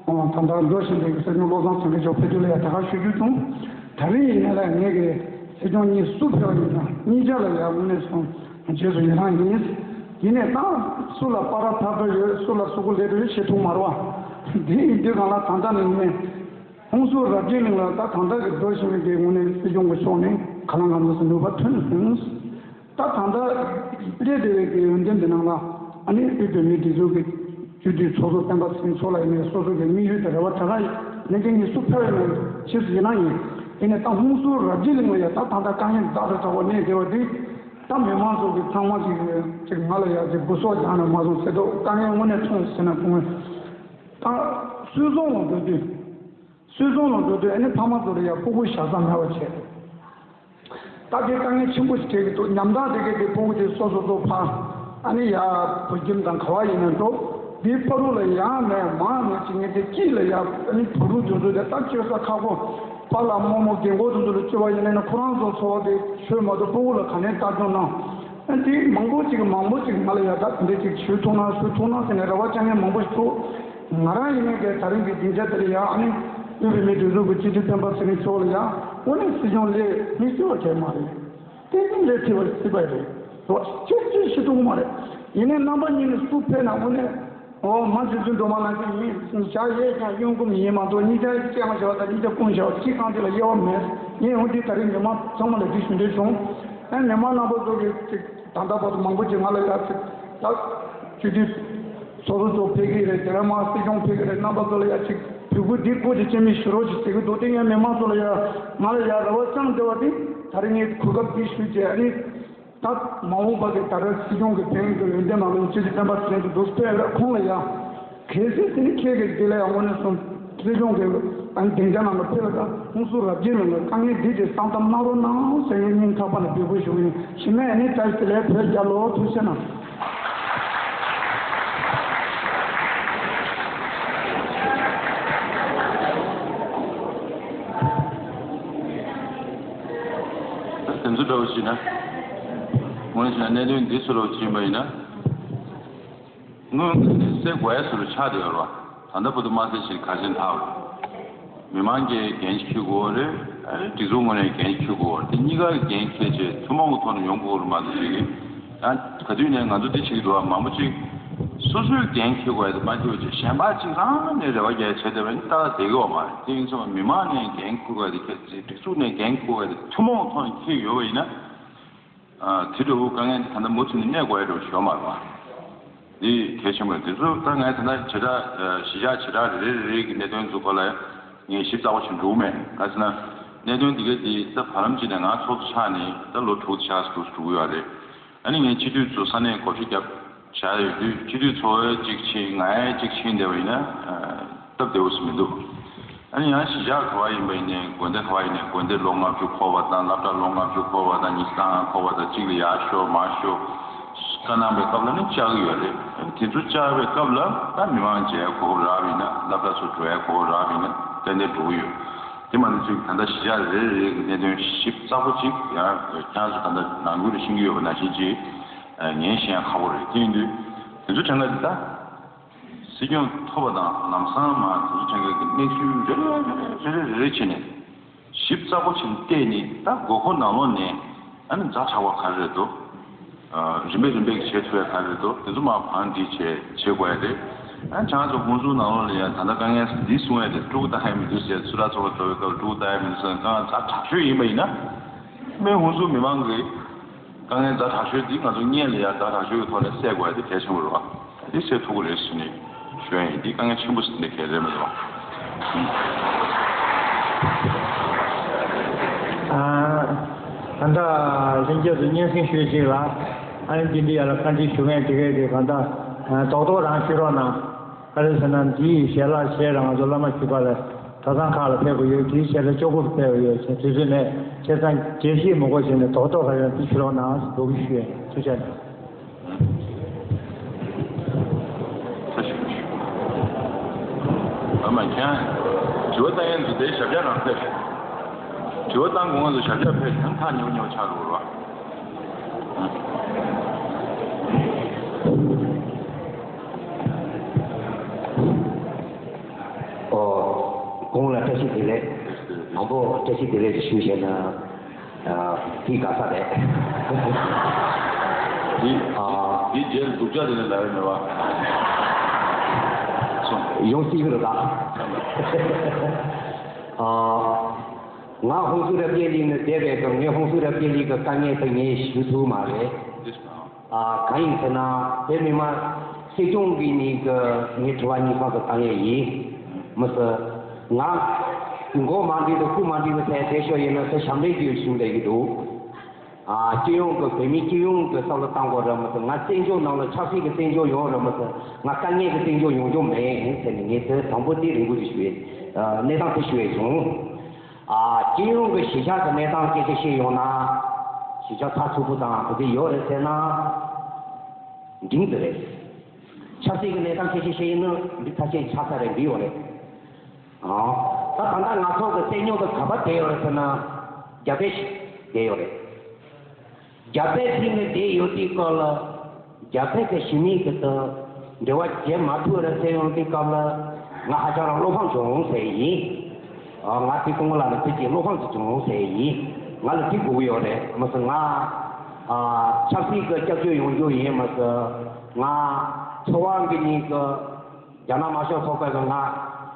ད་ལྟ་འགྲོ་བཞིན་པའི་སྲིད་སྐྱོང་བློ་བཟང་སེང་གེ་མཆོག་ཕེབས་དུས་ལ་ཡ་ད་ག་ཞུ་རྒྱུ་བྱུང་། ད་རེས་ཡིན་ན་ལ་ངས་གི་སྲིད་སྐྱོང་གཉིས་སུ་ཕེབས་པ་ཡིན་ན་གཉིས་ཆ་ལ་ཡ་དངོས་གནས་སོང་། རྗེས་སུ་ཡི་རང་ཡིན། ཡིན་ནའི་ད་སུ་ལ་པ་ར་ཕབ་འགྲོ་ཡོད། སུ་ལ་སུ་གུ་ལེ་འགྲོ་ཡོད་ཤེས་ཐུབ་མ་རེད་བ། འདི་ཡིན་དུས་གང་ལ་ད་ལྟ་ནས་ངས་ཧུན་སུར་རབ་རྒྱས་གླིང་ལ་ད་ད་ལྟ་གི་འགྲོ་བཞིན་པའི་གི་དངོས་གནས་སྲིད་སྐྱོང་གི་ཕྱོགས་ནས་ག་ལ་གང་འཚམ་ཞིག་ནུས་པ་ཐོན་སོང་། ད་ད་ལྟ་སླེབས་བསྡད་པའི་གི་འོས་འདེམས་འདི་ནང་ལ་ཨ་ནི་དབུས་བོད་མིའི་སྒྲིག་འཛུགས་ཀྱི་སྤྱི་འཐུས་ཚོགས་གཙོ་སྤེན་པ་ཚེ་རིང་མཆོག་ལ་ཡིན་ནའི་སོ་སོ་གི་དམིགས་ཡུལ་དང་རེ་བ་ད་ག་ཡིན་ནའི་ངས་སུ་ཕེབས་ཡིན་ནའི་ཕྱིས་སུ་ཡིན་ན་ཡིན། ཡིན་ནའི་ད་ཧུན་སུར་རབ་རྒྱས་གླིང་ལ་ཡ་ད་ད་ལྟ་དཀའ་ངལ་ཛ་དྲག་ཙག་པོ་གནས་བསྡད་པ་འདི། ད་མི་མང་ཚོ་གི་ཚང་མ་ཅིག་ཅིག་ང་ལ་ཡ་ཅིག་སྒོ་ཟོག་རྒྱག་ནས་མ་སོང་ཟེར་དུས་དཀའ་ངལ་དངོས་གནས་མཐོང་ཟེར་ན་དངོས། ད་སུད་ཚོང་ལ་འགྲོ་དུས། སུད་ཚོང་ལ་འགྲོ་དུས་ཨ་ནི་ཕ་མ་ཚོ་ལ་ཡ་སྤུ་གུ་བཞག་ས་མེད་པ་བྱས། ད་དེ་དཀའ་ངལ་ཆེན་པོ་ཞིག་འཕྲད་ཀྱི་འདུག་ཉམ་ཐག་དེ་གའི་དེ་སྤུ་གུ་དེ་སོ་སོ་སོ་ཕ་ཨ་ནི་ཡ་བོད་ཁྱིམ་དང་ག་བ་ཡིན་ན་འགྲོ། དེའི་ཕ་རུ་ལ་ཡང་མེད་མང་མེད་ཅིག་ངས་དེ་སྐྱིད་ལ་ཡ་ཨ་ནི་བུ་ཕྲུག་དེ་ཚོ་དེ་ད་བཅོས་ས་ཁག་པོ། པཱ་ལགས་རྨོ་མོ་རྒན་གོག་དེ་ཚོ་ལ་བཅོལ་བ་ཡིན་ན་ཁོ་རང་ཚོ་འཚོ་བ་དེ་ཆོད་མ་གཏོགས་སྤུ་གུ་ལ་ག་ནས་ལྟ་སྐྱོང་གནང་། ཨ་དེ་མང་པོ་ཅིག་མང་པོ་ཅིག་ང་ལ་ཡ་ད་དེ་འདྲ་ཅིག་ཞུ་ཐུབ་ན་ཞུ་ཐུབ་ན་ཟེར་ནས་རེ་བ་བཅང་མཁན་མང་པོ་ཞིག་འདུག་ང་རང་ཡིན་ནའི་གའི་ད་རིང་གི་སྡིངས་ཆ་དེ་ལ་ཡ་ཨ་ནི་དབུས་བོད་མིའི་སྒྲིག་འཛུགས་ཀྱི་སྤྱི་འཐུས་སྤེན་པ་ཚེ་རིང་མཆོག་ལ་ཡ་དངོས་གནས་སྲིད་སྐྱོང་སླེབས་མི་སྲིད་པ་གང་ཡང་མ་རེད། ཏན་ཏན་སླེབས་ཐུབ་པ་སྲིད་པ་རེད། རོ་ཅིག་ཅིག་ཤི་ཐུབ་ཀྱི་མ་རེད། ཡིན་ནའི་རྣམ་པ་གཉིས་ནས་སུ་ཕེབས་ན་དངོས་གནས། ཨོ་མ་རྗེ་བཙུན་སྒྲོལ་མ་ལགས་ཀྱིས་ཡིན་ཞག་གཡས་བརྐྱངས་གཡོན་བསྐུམ་ཡིན་མ་གཏོགས་གཉིས་ཆ་གཅིག་མ་བྱས་པ་དང་གཉིས་ཆ་བསྐུམ་བྱས་པ་གཅིག་གང་དེ་ལ་དབྱེ་བ་མེད། ངས་འོ་འདི་ད་རིང་མི་མང་ཚང་མ་ལ་འདི་ཞུ་འདོད་བྱུང་། ཨ་མི་མང་རྣམ་པ་ཚོ་གིས་ཅིག་ད་ལྟ་བར་དུ་མང་པོ་ཅིག་ང་ལ་ཡ་ཅིག་ད་སྤྱི་འཐུས་ཚོགས་གཙོ་ཚོ་ཕེབས་ཀྱི་རེད། དེ་རིང་མ་སྲིད་སྐྱོང་ཕེབས་ཀྱི་རེད། རྣམ་པ་ཚོ་ལ་ཡ་ཅིག་འབོད་སྐུལ་འདི་སྐོར་གྱི་སྤྱན་མི་ཞུ་རོགས་ཅིག་ཟེར་གྱི་འདུག་དེ་ངས་མི་མང་ཚོ་ལ་ཡ་ང་ལ་ཡ་རེ་བ་བཅངས་བསྡད་པ་དེ་ད་རིང་ངས་གོ་སྐབས་འདི་ཞུས་བྱས་ཨ་ནི། ད་མ་འོངས་པ་གི་ད་ལྟ་སྲིད་སྐྱོང་གི་འཕེན་གྱི་འོས་འདེམས་ནང་ལ་སྤྱི་འཐུས་སྤེན་པ་ཚེ་རིང་དེ་འདུག་ཕེབས་ར་ཁོང་ལ་ཡ། གལ་སྲིད་དེ་ནི་ཁྱེད་ཀྱི་འདི་ལ་ཡ་དངོས་གནས་སོང་སྲིད་སྐྱོང་གི་ཨ་ནི་སྡིངས་ཆ་ནང་ལ་ཕེབས་ལ་ད་ཧུན་སུར་རབ་རྒྱས་གླིང་ལ་དཀའ་ངལ་འདི་དེ་བསམ་གཏམ་གནང་རོགས་གནང་ཟེར་ངས་སྙིང་ཐག་པ་ནས་འབོད་སྐུལ་ཞུ་གི་ཡིན། གཞི་ནས་ཨ་ནི་བཀྲ་ཤིས་བདེ་ལེགས། བོད་རྒྱལ་ལོ། ཐུགས་རྗེ་གནང་། དེ་ཚོ་འདྲ་བོ་ཞིག་ན། དངོས་གནས་བྱས་ན་གནད་དོན་འདི་ཚོ་འདྲ་བོ་ཞིག་ཡིན་པ་ཡིན་ན། སྔོན་གྱི་ནས་སེལ་དགོས་ཡ་ཚོ་ཆགས་བསྡད་ཡོད་རེད་བ། ད་ལྟ་བར་དུ་མ་སེལ་ཞིག་ག་ཅན་ཐག་རེད། མི་མང་གིས་འགན་འཁྱེར་དགོས་རེད། སྒྲིག་འཛུགས་ངོས་ནས་འགན་འཁྱེར་དགོས་རེད། དེ་གཉིས་ཀ་གི་འགན་འཁྱེར་བྱས་ཐུན་མོང་གི་ཐོག་ནས་ཡོང་དགོས་རེད་མ་གཏོགས་ཅིག་གིས། ཡང་ག་དུས་ནས་ང་ཚོ་འདི་བྱེད་ཀྱི་འདུག་བ། མང་པོ་ཅིག་སོ་སོས་འགན་འཁྱེར་དགོས་ཡ་དེ་མ་འཁྱེར་བ་ཅིག་གཞན་པ་ཅིག་རང་ནས་རེ་བ་རྒྱག་ཡ་བྱས་བསྡད་པ་ནི་ཏག་ཏག་བསྡད་ཀྱི་ཡོད་མ་རེད། དེ་ཡིན་ཙང་མི་མང་ནས་འགན་འཁུར་དགོས་ཡ་དེ་ཁྱེད་སྒྲིག་འཛུགས་ནས་འགན་འཁུར་དགོས་ཡ་དེ་ཐུན་མོང་ཐོག་ནས་འཁྱེར་ཡོད་པ་ཡིན་ན། ཨ། དེ་འདྲ་བོ་དཀའ་ངལ་འདི་ད་ལྟ་མུ་མཐུད་ནས་གནས་དགོས་ཡ་འདྲ་བོ་ཞིག་ཡོད་མ་རེད་བ། འདི་གལ་ཆེན་པོ་རེད། དེ་ཚོ་ད་ངས་ད་ལྟ་བྱེ་བྲག་ཨ་གཞིས་ཆགས་བྱེ་བྲག་རེ་རེ་རེ་རེ་གི་གནད་དོན་ཚོ་སྐོར་ལ་ངས་ཞིབ་ཚགས་པོ་ཞིག་འགྲོ་གི་མེད། ག་ཟེར་ན་གནད་དོན་འདི་ག་འདི་ད་བར་ལམ་ཅིག་ནས་ང་ཚོགས་གཙོ་ཆགས་ནས་ད་ལོ་དྲུག་ཆགས་སུ་འགྲོ་གི་ཡོད་རེད། ཨ་ནི་ངས་སྤྱི་འཐུས་ཚོ་ས་གནས་འགོ་ཁྲིད་རྒྱབ་བྱ་ཡོད་དུས་སྤྱི་འཐུས་ཚོ་གཅིག་ཕྱིན་ང་ཡང་གཅིག་ཕྱིན་བསྡད་པ་ཡིན་ན་སྟབས་བདེ་པོ་ཞིག་མི་འདུག་ཨ་ནི་ཡང་གཞིས་ཆགས་ག་བ་ཡིན་པ་ཡིན་ནའི་དགོན་སྡེ་ག་བ་ཡིན་ནའི་དགོན་སྡེ་ལོ་ལྔ་བཅུ་འཁོར་བ་དང་སློབ་གྲྭ་ལོ་ལྔ་བཅུ་འཁོར་བ་དང་ཉི་ཤུ་རྩ་ལྔ་འཁོར་བ་དང་གཅིག་ལ་ཡར་ཤོག་མར་ཤོག་བཀའ་གནང་བའི་སྐབས་ལ་ནི་བཅར་གི་ཡོད་རེད། ཨ་ནི་དེ་ཚོ་བཅར་བའི་སྐབས་ལ་ད་མི་མང་མཇལ་གོ་སྐབས་རག་པ་ཡིན་ན་སློབ་གྲྭ་ཚོ་འགྲོ་ཡ་གོ་སྐབས་རག་པ་ཡིན་ན་ཏན་ཏན་འགྲོ་གི་ཡོད། དེ་མ་ནི་ཚུལ་ད་ལྟ་གཞིས་ཆགས་རེ་རེ་གི་གནད་དོན་ཞིབ་ཚགས་པོ་ཅིག་ཡང་ཁྱེད་ཚོ་ད་ལྟ་ནང་ཁུལ་ལ་ཤེས་ཀྱི་ཡོད་པ་ནང་བཞིན་ཅིག་ངས་ཤེས་ཡ་ཁག་པོ་རེད། དེ་ཡིན་དུས་དེ་ཚོ་དྲན་ག་འདི་ད། སྲིད་སྐྱོང་ཐོབ་པ་དང་ལམ་སང་མ་དེ་ཚོ་ཁྲེང་ཀ་གི་གནས་ཚུལ་རེ་རེ་རེ་རེ་རེ་བྱས་ནས་ཞིབ་ཚགས་པོ་བྱས་ནས་བལྟས་ནས། ད་དགོས་མཁོ་ནང་ལོགས་ནས་ཨ་ནི་ཛ་དྲག་པ་ག་རེ་རེད་འདུག་ཨ་རིམ་པས་རིམ་པས་ཀྱི་བྱེད་ཐུབ་ཡ་ག་རེ་རེད་འདུག་དེ་ཚོ་མ་བང་སྒྲིག་བྱས་བྱེད་དགོས་ཡ་རེད། ཨ་ནི་ཁྱེད་ཚོ་ཧུན་སུར་ནང་ལོགས་ལ་ཡ་ད་ལྟ་དཀའ་ངལ་འདི་གསུང་ཡ་དེ་ཕྲུ་གུ་ལྟ་ཡ་མི་འདུག་ཟེར། ཚུར་ར་ཚོགས་པ་འགྲོ་བའི་སྐབས་ཕྲུ་གུ་ལྟ་ཡ་མི་འདུག་ཟེར། དཀའ་ངལ་ཛ་དྲག་ཤོས་ཡིན་པ་ཡིན་ན། སྨན་ཧུན་སུར་མི་མང་གི་དཀའ་ངལ་ཛ་དྲག་ཤོས་འདི་ང་ཚོ་སྔོན་ལ་ཡ་ཛ་དྲག་ཤོས་ཀྱི་ཐོག་ནས་སེལ་དགོས་ཡ་འདི་གལ་ཆེན་པོ་རེད་བ། འདི་སེལ་ཐུབ་ཀྱི་རེད་ཟེར་ནས་ཞུ་ཡ་ཡིན། འདི་དཀའ་ངལ་ཆེན་པོ་ཟེར་ནས་གལ་རེད་མི་འདུག་བ། ཨ་ད་ལྟ་ལྷན་རྒྱས་ཚོ་སྙན་སེང་ཞུས་ཅིག་ལ། ཨ་ནི་འདི་འདི་ཡ་ལ་བཀའ་འདྲི་ཞུ་མཁན་དེ་གས་དེ་ག་ད་རྡོག་རྡོག་རང་ཞུ་རོགས་གནང་། ག་རེ་ཟེར་ན་འདིའི་ཞལ་ལག་བྱས་རང་ཚོ་བླ་མ་བཞུགས་སྒར་ལ་གྲྭ་ཚང་ཁག་ལ་ཕེབས་དགོས་ཡོད། དེའི་ཞལ་ལག་ལྕོག་པོར་ཕེབས་དགོས་ཡོད་ཟེར། དུས་ཚོད་མེད། བྱས་ཙང་རྒྱས་བཤད་མི་དགོས་བྱས་ནས་རྡོག་རྡོག་ག་རེ་ཡང་འདི་ཞུ་རོགས་གནང་ཟེར་འབོད་སྐུལ་ཞུ་ཡ་ཡིན། ཐུགས་རྗེ་ཆེ། ཨ་མ་ཁྱེད་དྲི་བ་བཏང་ཡ་འདུག་དེ་ཞབས་བཀྱག་རང་ཕེབས། དྲི་བ་བཏང་དགོས་ང་ཚོ་ཞབས་བཀྱག་ཕེབས་ཡང་ཐག་ཉེ་བོ་ཉེ་བོ་ཆགས་འགྲོ་རོགས། ཨོ། གོང་ལ་བཀྲ་ཤིས་བདེ་ལེགས། དང་པོ་བཀྲ་ཤིས་བདེ་ལེགས་ཞུ་བྱས་ན། ཨ། དེ་དགའ་ས་རེད། དེ་ཨ། དེ་རྗེས་སྡུག་ཅག་དེ་ནས་ལ་ཡོད་མེད་པ། སོང་། ཡོང་སྲིད་ཀྱི་རེད་ད། ཨ། ང་ཧུན་སུར་རབ་རྒྱས་གླིང་ནས་བསྡད་པའི་སྐབས་ངས་ཧུན་སུར་རབ་རྒྱས་གླིང་གི་དཀའ་ངལ་དེ་ངས་ཞུ་ཐུབ་མ་རེད། ཨ། གང་ཡིན་ཟེར་ན་དེ་མི་མ་སྲིད་སྐྱོང་གི་ནི་གི་ངའི་དྲི་བ་གཉིས་ཁག་གི་དཀའ་ངལ་ཡིན། མི་སྲིད། ང་མགོ་མ་འདྲི་དང་སྐུ་མ་འདྲི་བའི་ཐད་དེ་ཤོད་ཡིན་ན་སེ་ཞབས་འདྲེན་གྱི་ཞུ་བསྡད་ཀྱི་འདུག་ཨ། སྤྱི་ཡོངས་ཀྱི་བོད་མི་སྤྱི་ཡོངས་ཀྱི་བསམ་བློ་བཏང་དགོས་རེད་མི་སྲིད། ང་བཙན་བྱོལ་ནང་ལ་ཆབ་སྲིད་ཀྱི་བཙན་བྱོལ་ཡོང་རེད་མི་སྲིད། ང་དཀའ་ངལ་གྱི་བཙན་བྱོལ་ཡོང་རྒྱུ་མེད་ཟེར་ནས་ངས་དེ་དང་པོ་དེ་རེ་སྐུལ་ཞུ་ཡིན། ཨ། གནས་སྟངས་དེ་ཞུ་ཡས་བྱུང་། ཨ། སྤྱི་ཡོངས་ཀྱི་གཞིས་ཆགས་ཀྱི་གནས་སྟངས་སྐད་ཆ་བཤད་ཡོང་ན། གཞིས་ཆགས་ཚགས་ཚུད་པོ་དང་དེ་འདྲ་ཡོད་རེད་ཟེར་ན། འབྲིང་དུ་རེད། ཆབ་སྲིད་ཀྱི་གནས་སྟངས་སྐད་ཆ་བཤད་ཡིན་ན་འདི་ཐ་ཆད་ཆགས་ས་རེད། འདི་ཡོད་རེད། ཨ། ད་ད་ལྟ་ང་ཚོ་གི་རྩོད་རྙོག་དེ་ག་པར་བསྡད་ཡོད་རེད་ཟེར་ན། རྒྱ་བལ་ཞིག་བསྡད་ཡོད་རེད། རྒྱ་བལ་དེ་ནས་བསྡད་ཡོད་དུས་སྐབས་ལ། རྒྱ་བལ་གྱི་ཞི་མི་གི་དང་འབྲེལ་བ་བྱེད་མ་ཐུབ་རེད་ཟེར་ཡོང་དུས་སྐབས་ལ། ང་ཧ་ཅང་རང་བློ་ཕམ་བྱུང་ཟེར་ཡིན། ཨ། ང་དེ་སྐུ་ངོ་ལགས་ལ་དེ་གྱིས་བློ་ཕམ་ཅིག་བྱུང་ཟེར་ཡིན། ང་ལ་དེ་དགོས་ཀྱི་ཡོད་རེད་མ་ཟད། ང་ཨ་ཆབ་སྲིད་ཀྱི་སྐྱབས་བཅོལ་ཡོང་རྒྱུ་ཡིན་མ་ཟད། ང་འཚོ་བ་གི་ཉིན་གྱི་རྒྱ་ནག་དམར་ཤོག་ཚོགས་པ་གི་ང་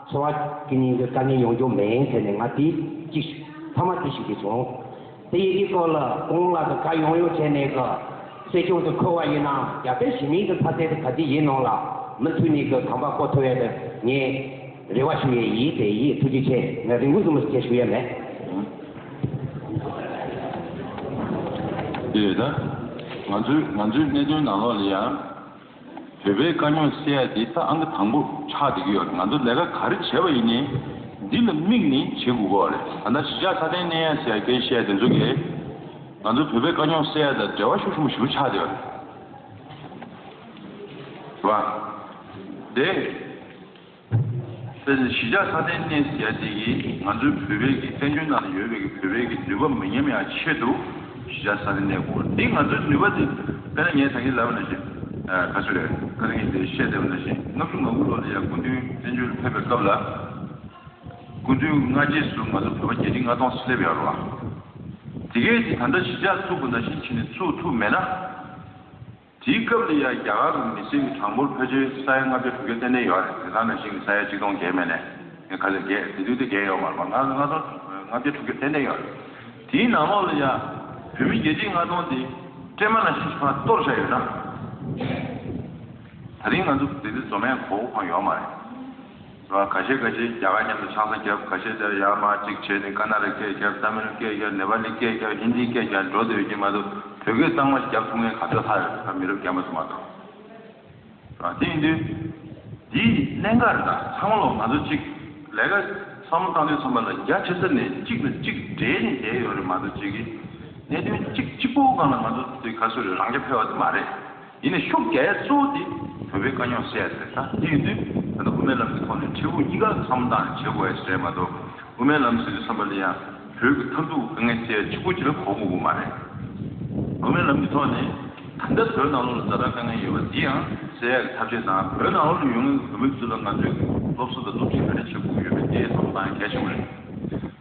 འཚོ་བ་གི་ཉིན་གྱི་དཀའ་ངལ་ཡོང་རྒྱུ་མེད་ཟེར་ནས་ང་དེ་གཅིག་མཐའ་མ་དེ་ཞུ་གི་བྱུང་། དེ་ཡི་གེ་སྐོར་ལ་སྐུ་ངོ་ལགས་ཀྱིས་བཀའ་ཡོང་ཡོང་བྱས་ནས་ཀྱི་སྲིད་སྐྱོང་དུ་འཁོད་པ་ཡིན་ན་རྒྱ་བལ་ཞི་མིའི་གི་ཚ་ཚད་དེ་ག་དེ་ཡིན་ནང་ལ་མུ་མཐུད་ནས་ཀྱི་གོམ་པ་སྤོ་ཐུབ་ཡས་དེ་ངས་རེ་བ་ཞུ་ཡས་ཡིན་ཟེར་ཡིན། ཐུགས་རྗེ་ཆེ། ངས་རིང་པོ་ཙམ་ཞིག་ཞུ་ཡས་མེད། དེ་ད་ང་ཚོའི་ང་ཚོའི་གནད་དོན་ནང་ལོགས་ལ་ཡང་། བོད་པའི་དཀའ་རྙོག་སེལ་ཡ་དེ་ད་ཨང་ཀི་དང་པོ་ཆགས་བསྡད་ཀྱི་ཡོད་རེད། ང་ཚོ་ལས་ཀ་ག་རེ་བྱས་པ་ཡིན་ནའི་འདི་ལ་དམིགས་ནས་བྱེད་དགོས་ཀྱི་ཡོད་རེད། ད་ལྟ་གཞིས་ཆགས་སྲ་བརྟན་གནས་ཡ་ཟེར་ཡ་སྐད་བཤད་དེ་ཚོ་གིས་ང་ཚོ་བོད་པའི་དཀའ་རྙོག་སེལ་ཡ་དང་འབྲེལ་བ་ཤུགས་ཆེན་པོ་ཞེ་པོ་ཆགས་བསྡད་ཡོད་རེད། རེད་བ། དེ། དེ་ནི་གཞིས་ཆགས་སྲ་བརྟན་གནས་ཟེར་ཡ་དེ་གིས་ང་ཚོའི་བོད་པའི་གི་བཙན་བྱོལ་ནང་ལ་ཡོད་པའི་གི་བོད་པའི་གི་ནུས་པ་མི་ཉམས་ཡ་ཆེད་དུ་གཞིས་ཆགས་སྲ་བརྟན་གནས་དགོས། འདི་ང་ཚོའི་ནུས་པ་དེ་དཔེར་ན་ངས་ད་གིན་ལབ་པ་ནང་བཞིན། ཨ། ག་ཚོད་རེད། ཁ་སང་ངས་དེ་བཤད་བསྡད་པ་ནང་བཞིན་ལྔ་བཅུ་ང་དགུ་ལོ་ལ་ཡ་སྐུ་མདུན་བཙན་བྱོལ་ལ་ཕེབས་པའི་སྐབས་ལ་སྐུ་མདུན་སྔ་རྗེས་སུ་ང་ཚོ་བོད་པ་བརྒྱད་ཁྲི་ལྔ་སྟོང་སླེབས་ཡོད་རེད་བ། དེ་གས་དེ་ད་ལྟ་གཞིས་ཆགས་བཙུགས་པ་ནང་བཞིན་བྱས་ནས་བཙུགས་ཐུབ་མེད་ན། དེའི་སྐབས་ལ་ཡང་རྒྱ་གར་གྱི་མི་སེར་གྱི་གྲངས་འབོར་ཕལ་ཆེར་ས་ཡ་ལྔ་བརྒྱ་དྲུག་བརྒྱ་ཏན་ཏན་ཡོད་རེད། དེང་སང་ནང་བཞིན་གྱི་ས་ཡ་གཅིག་སྟོང་བརྒལ་མེད་ནས་ཡང་ཁ་ཤས་བརྒལ། དེ་དུས་དེ་བརྒལ་ཡོད་མ་རེད་པ། ལྔ་ལྔ་སྟོང་ལྔ་བརྒྱ་དྲུག་བརྒྱ་ཏན་ཏན་ཡོད་རེད། དེའི་ནང་ལོགས་ལ་ཡང་བོད་མི་བརྒྱད་ཁྲི་ལྔ་སྟོང་དེ་སྲན་མ་ནང་བཞིན་ཕར་གཏོར་བཞག་ཡོད་ན། ད་རིང་ང་ཚོ་དེ་དུས་འཛོམས་ཡས་གོ་བ་ཡོད་མ་རེད། རེད་བ། ཁ་ཤས་ཁ་ཤས་རྒྱ་གར་མཉམ་དུ་ཆང་ས་བརྒྱབ། ཁ་ཤས་དེར་ཡར་མར་གཅིག་བྱས་ནས་ཀ་ན་ཌ་སྐད་བརྒྱབ། ཏ་མིལ་སྐད་བརྒྱབ། ནེ་པ་ལི་སྐད་བརྒྱབ། ཧིན་དི་སྐད་བརྒྱབ་འགྲོ་བསྡད་ཡོད་ཀྱི་མ་གཏོགས། བོད་སྐད་གཙང་མ་ཞིག་བརྒྱབ་ཐུབ་མཁན་ག་ཚོད་ལྷག་ཡོད་རེད། ད་མི་རབས་རྒན་པ་ཚོ་མ་གཏོགས། རེད་བ། དེ་ཡིན་དུས་འདིའི་གནད་འགག་རེད། ད་ཚང་མ་ལོ་ང་ཚོ་གཅིག་ལས་ཀ་བསམ་བློ་བཏང་དུས་ཙམ་པ་ལ་རྒྱ་ཆེ་ས་ནས་གཅིག་ལ་གཅིག་འབྲེལ་ནས་བསྡད་ཡོད་རེད་མ་གཏོགས། གཅིག་གིས་གནད་དོན་གཅིག་གཅིག་པོ་སྒང་ལ་ང་ཚོ་དེ་ག་ཚོད་རེད། རང་རྐྱ་འཕེར་བ་དེ་མ་རེད། ཡིན་ནའི་ཤུགས་རྒྱག་ཡ་གཙོ་བོ་དེ་བོད་པའི་དཀའ་རྙོག་སེལ་ཡ་རེད། ད་དེ་ཡིན་དུས་ད་ལྟ་དབུ་མའི་ལམ་གྱི་ཐོག་ནས་འཕྲལ་ཕུགས་གཉིས་ཀ་བསམ་བློ་བཏང་ནས་བྱེད་དགོས་ཡ་ཞིག་རེད་མ་གཏོགས། དབུ་མའི་ལམ་ཟེར་དུས་ཙམ་པ་ལ་ཡང་བོད་ཀྱི་མཐར་ཐུག་དཀའ་ངལ་སེལ་ཡ་གཅིག་པུ་གཅིག་ལ་གོ་དགོས་ཀྱི་མ་རེད། དབུ་མའི་ལམ་གྱི་ཐོག་ནས་ད་ལྟ་བོད་ནང་ལོགས་ལ་ཛ་དྲག་དཀའ་ངལ་ཡོད་པ་འདི་ཡང་སེལ་ཡ་གི་ཐབས་ཤེས་དང་། བོད་ནང་ལོགས་ལ་ཡོད་མཁན་གྱི་བོད་མི་ཚོ་ལ་ང་ཚོས་སློབ་གསོ་དང་སློབ་ཁྲིད་ག་རེ་བྱེད་དགོས་ཀྱི་ཡོད་མེད་དེ་བསམ་བློ་བཏང་ཡ་གལ་ཆེན་པོ་རེད།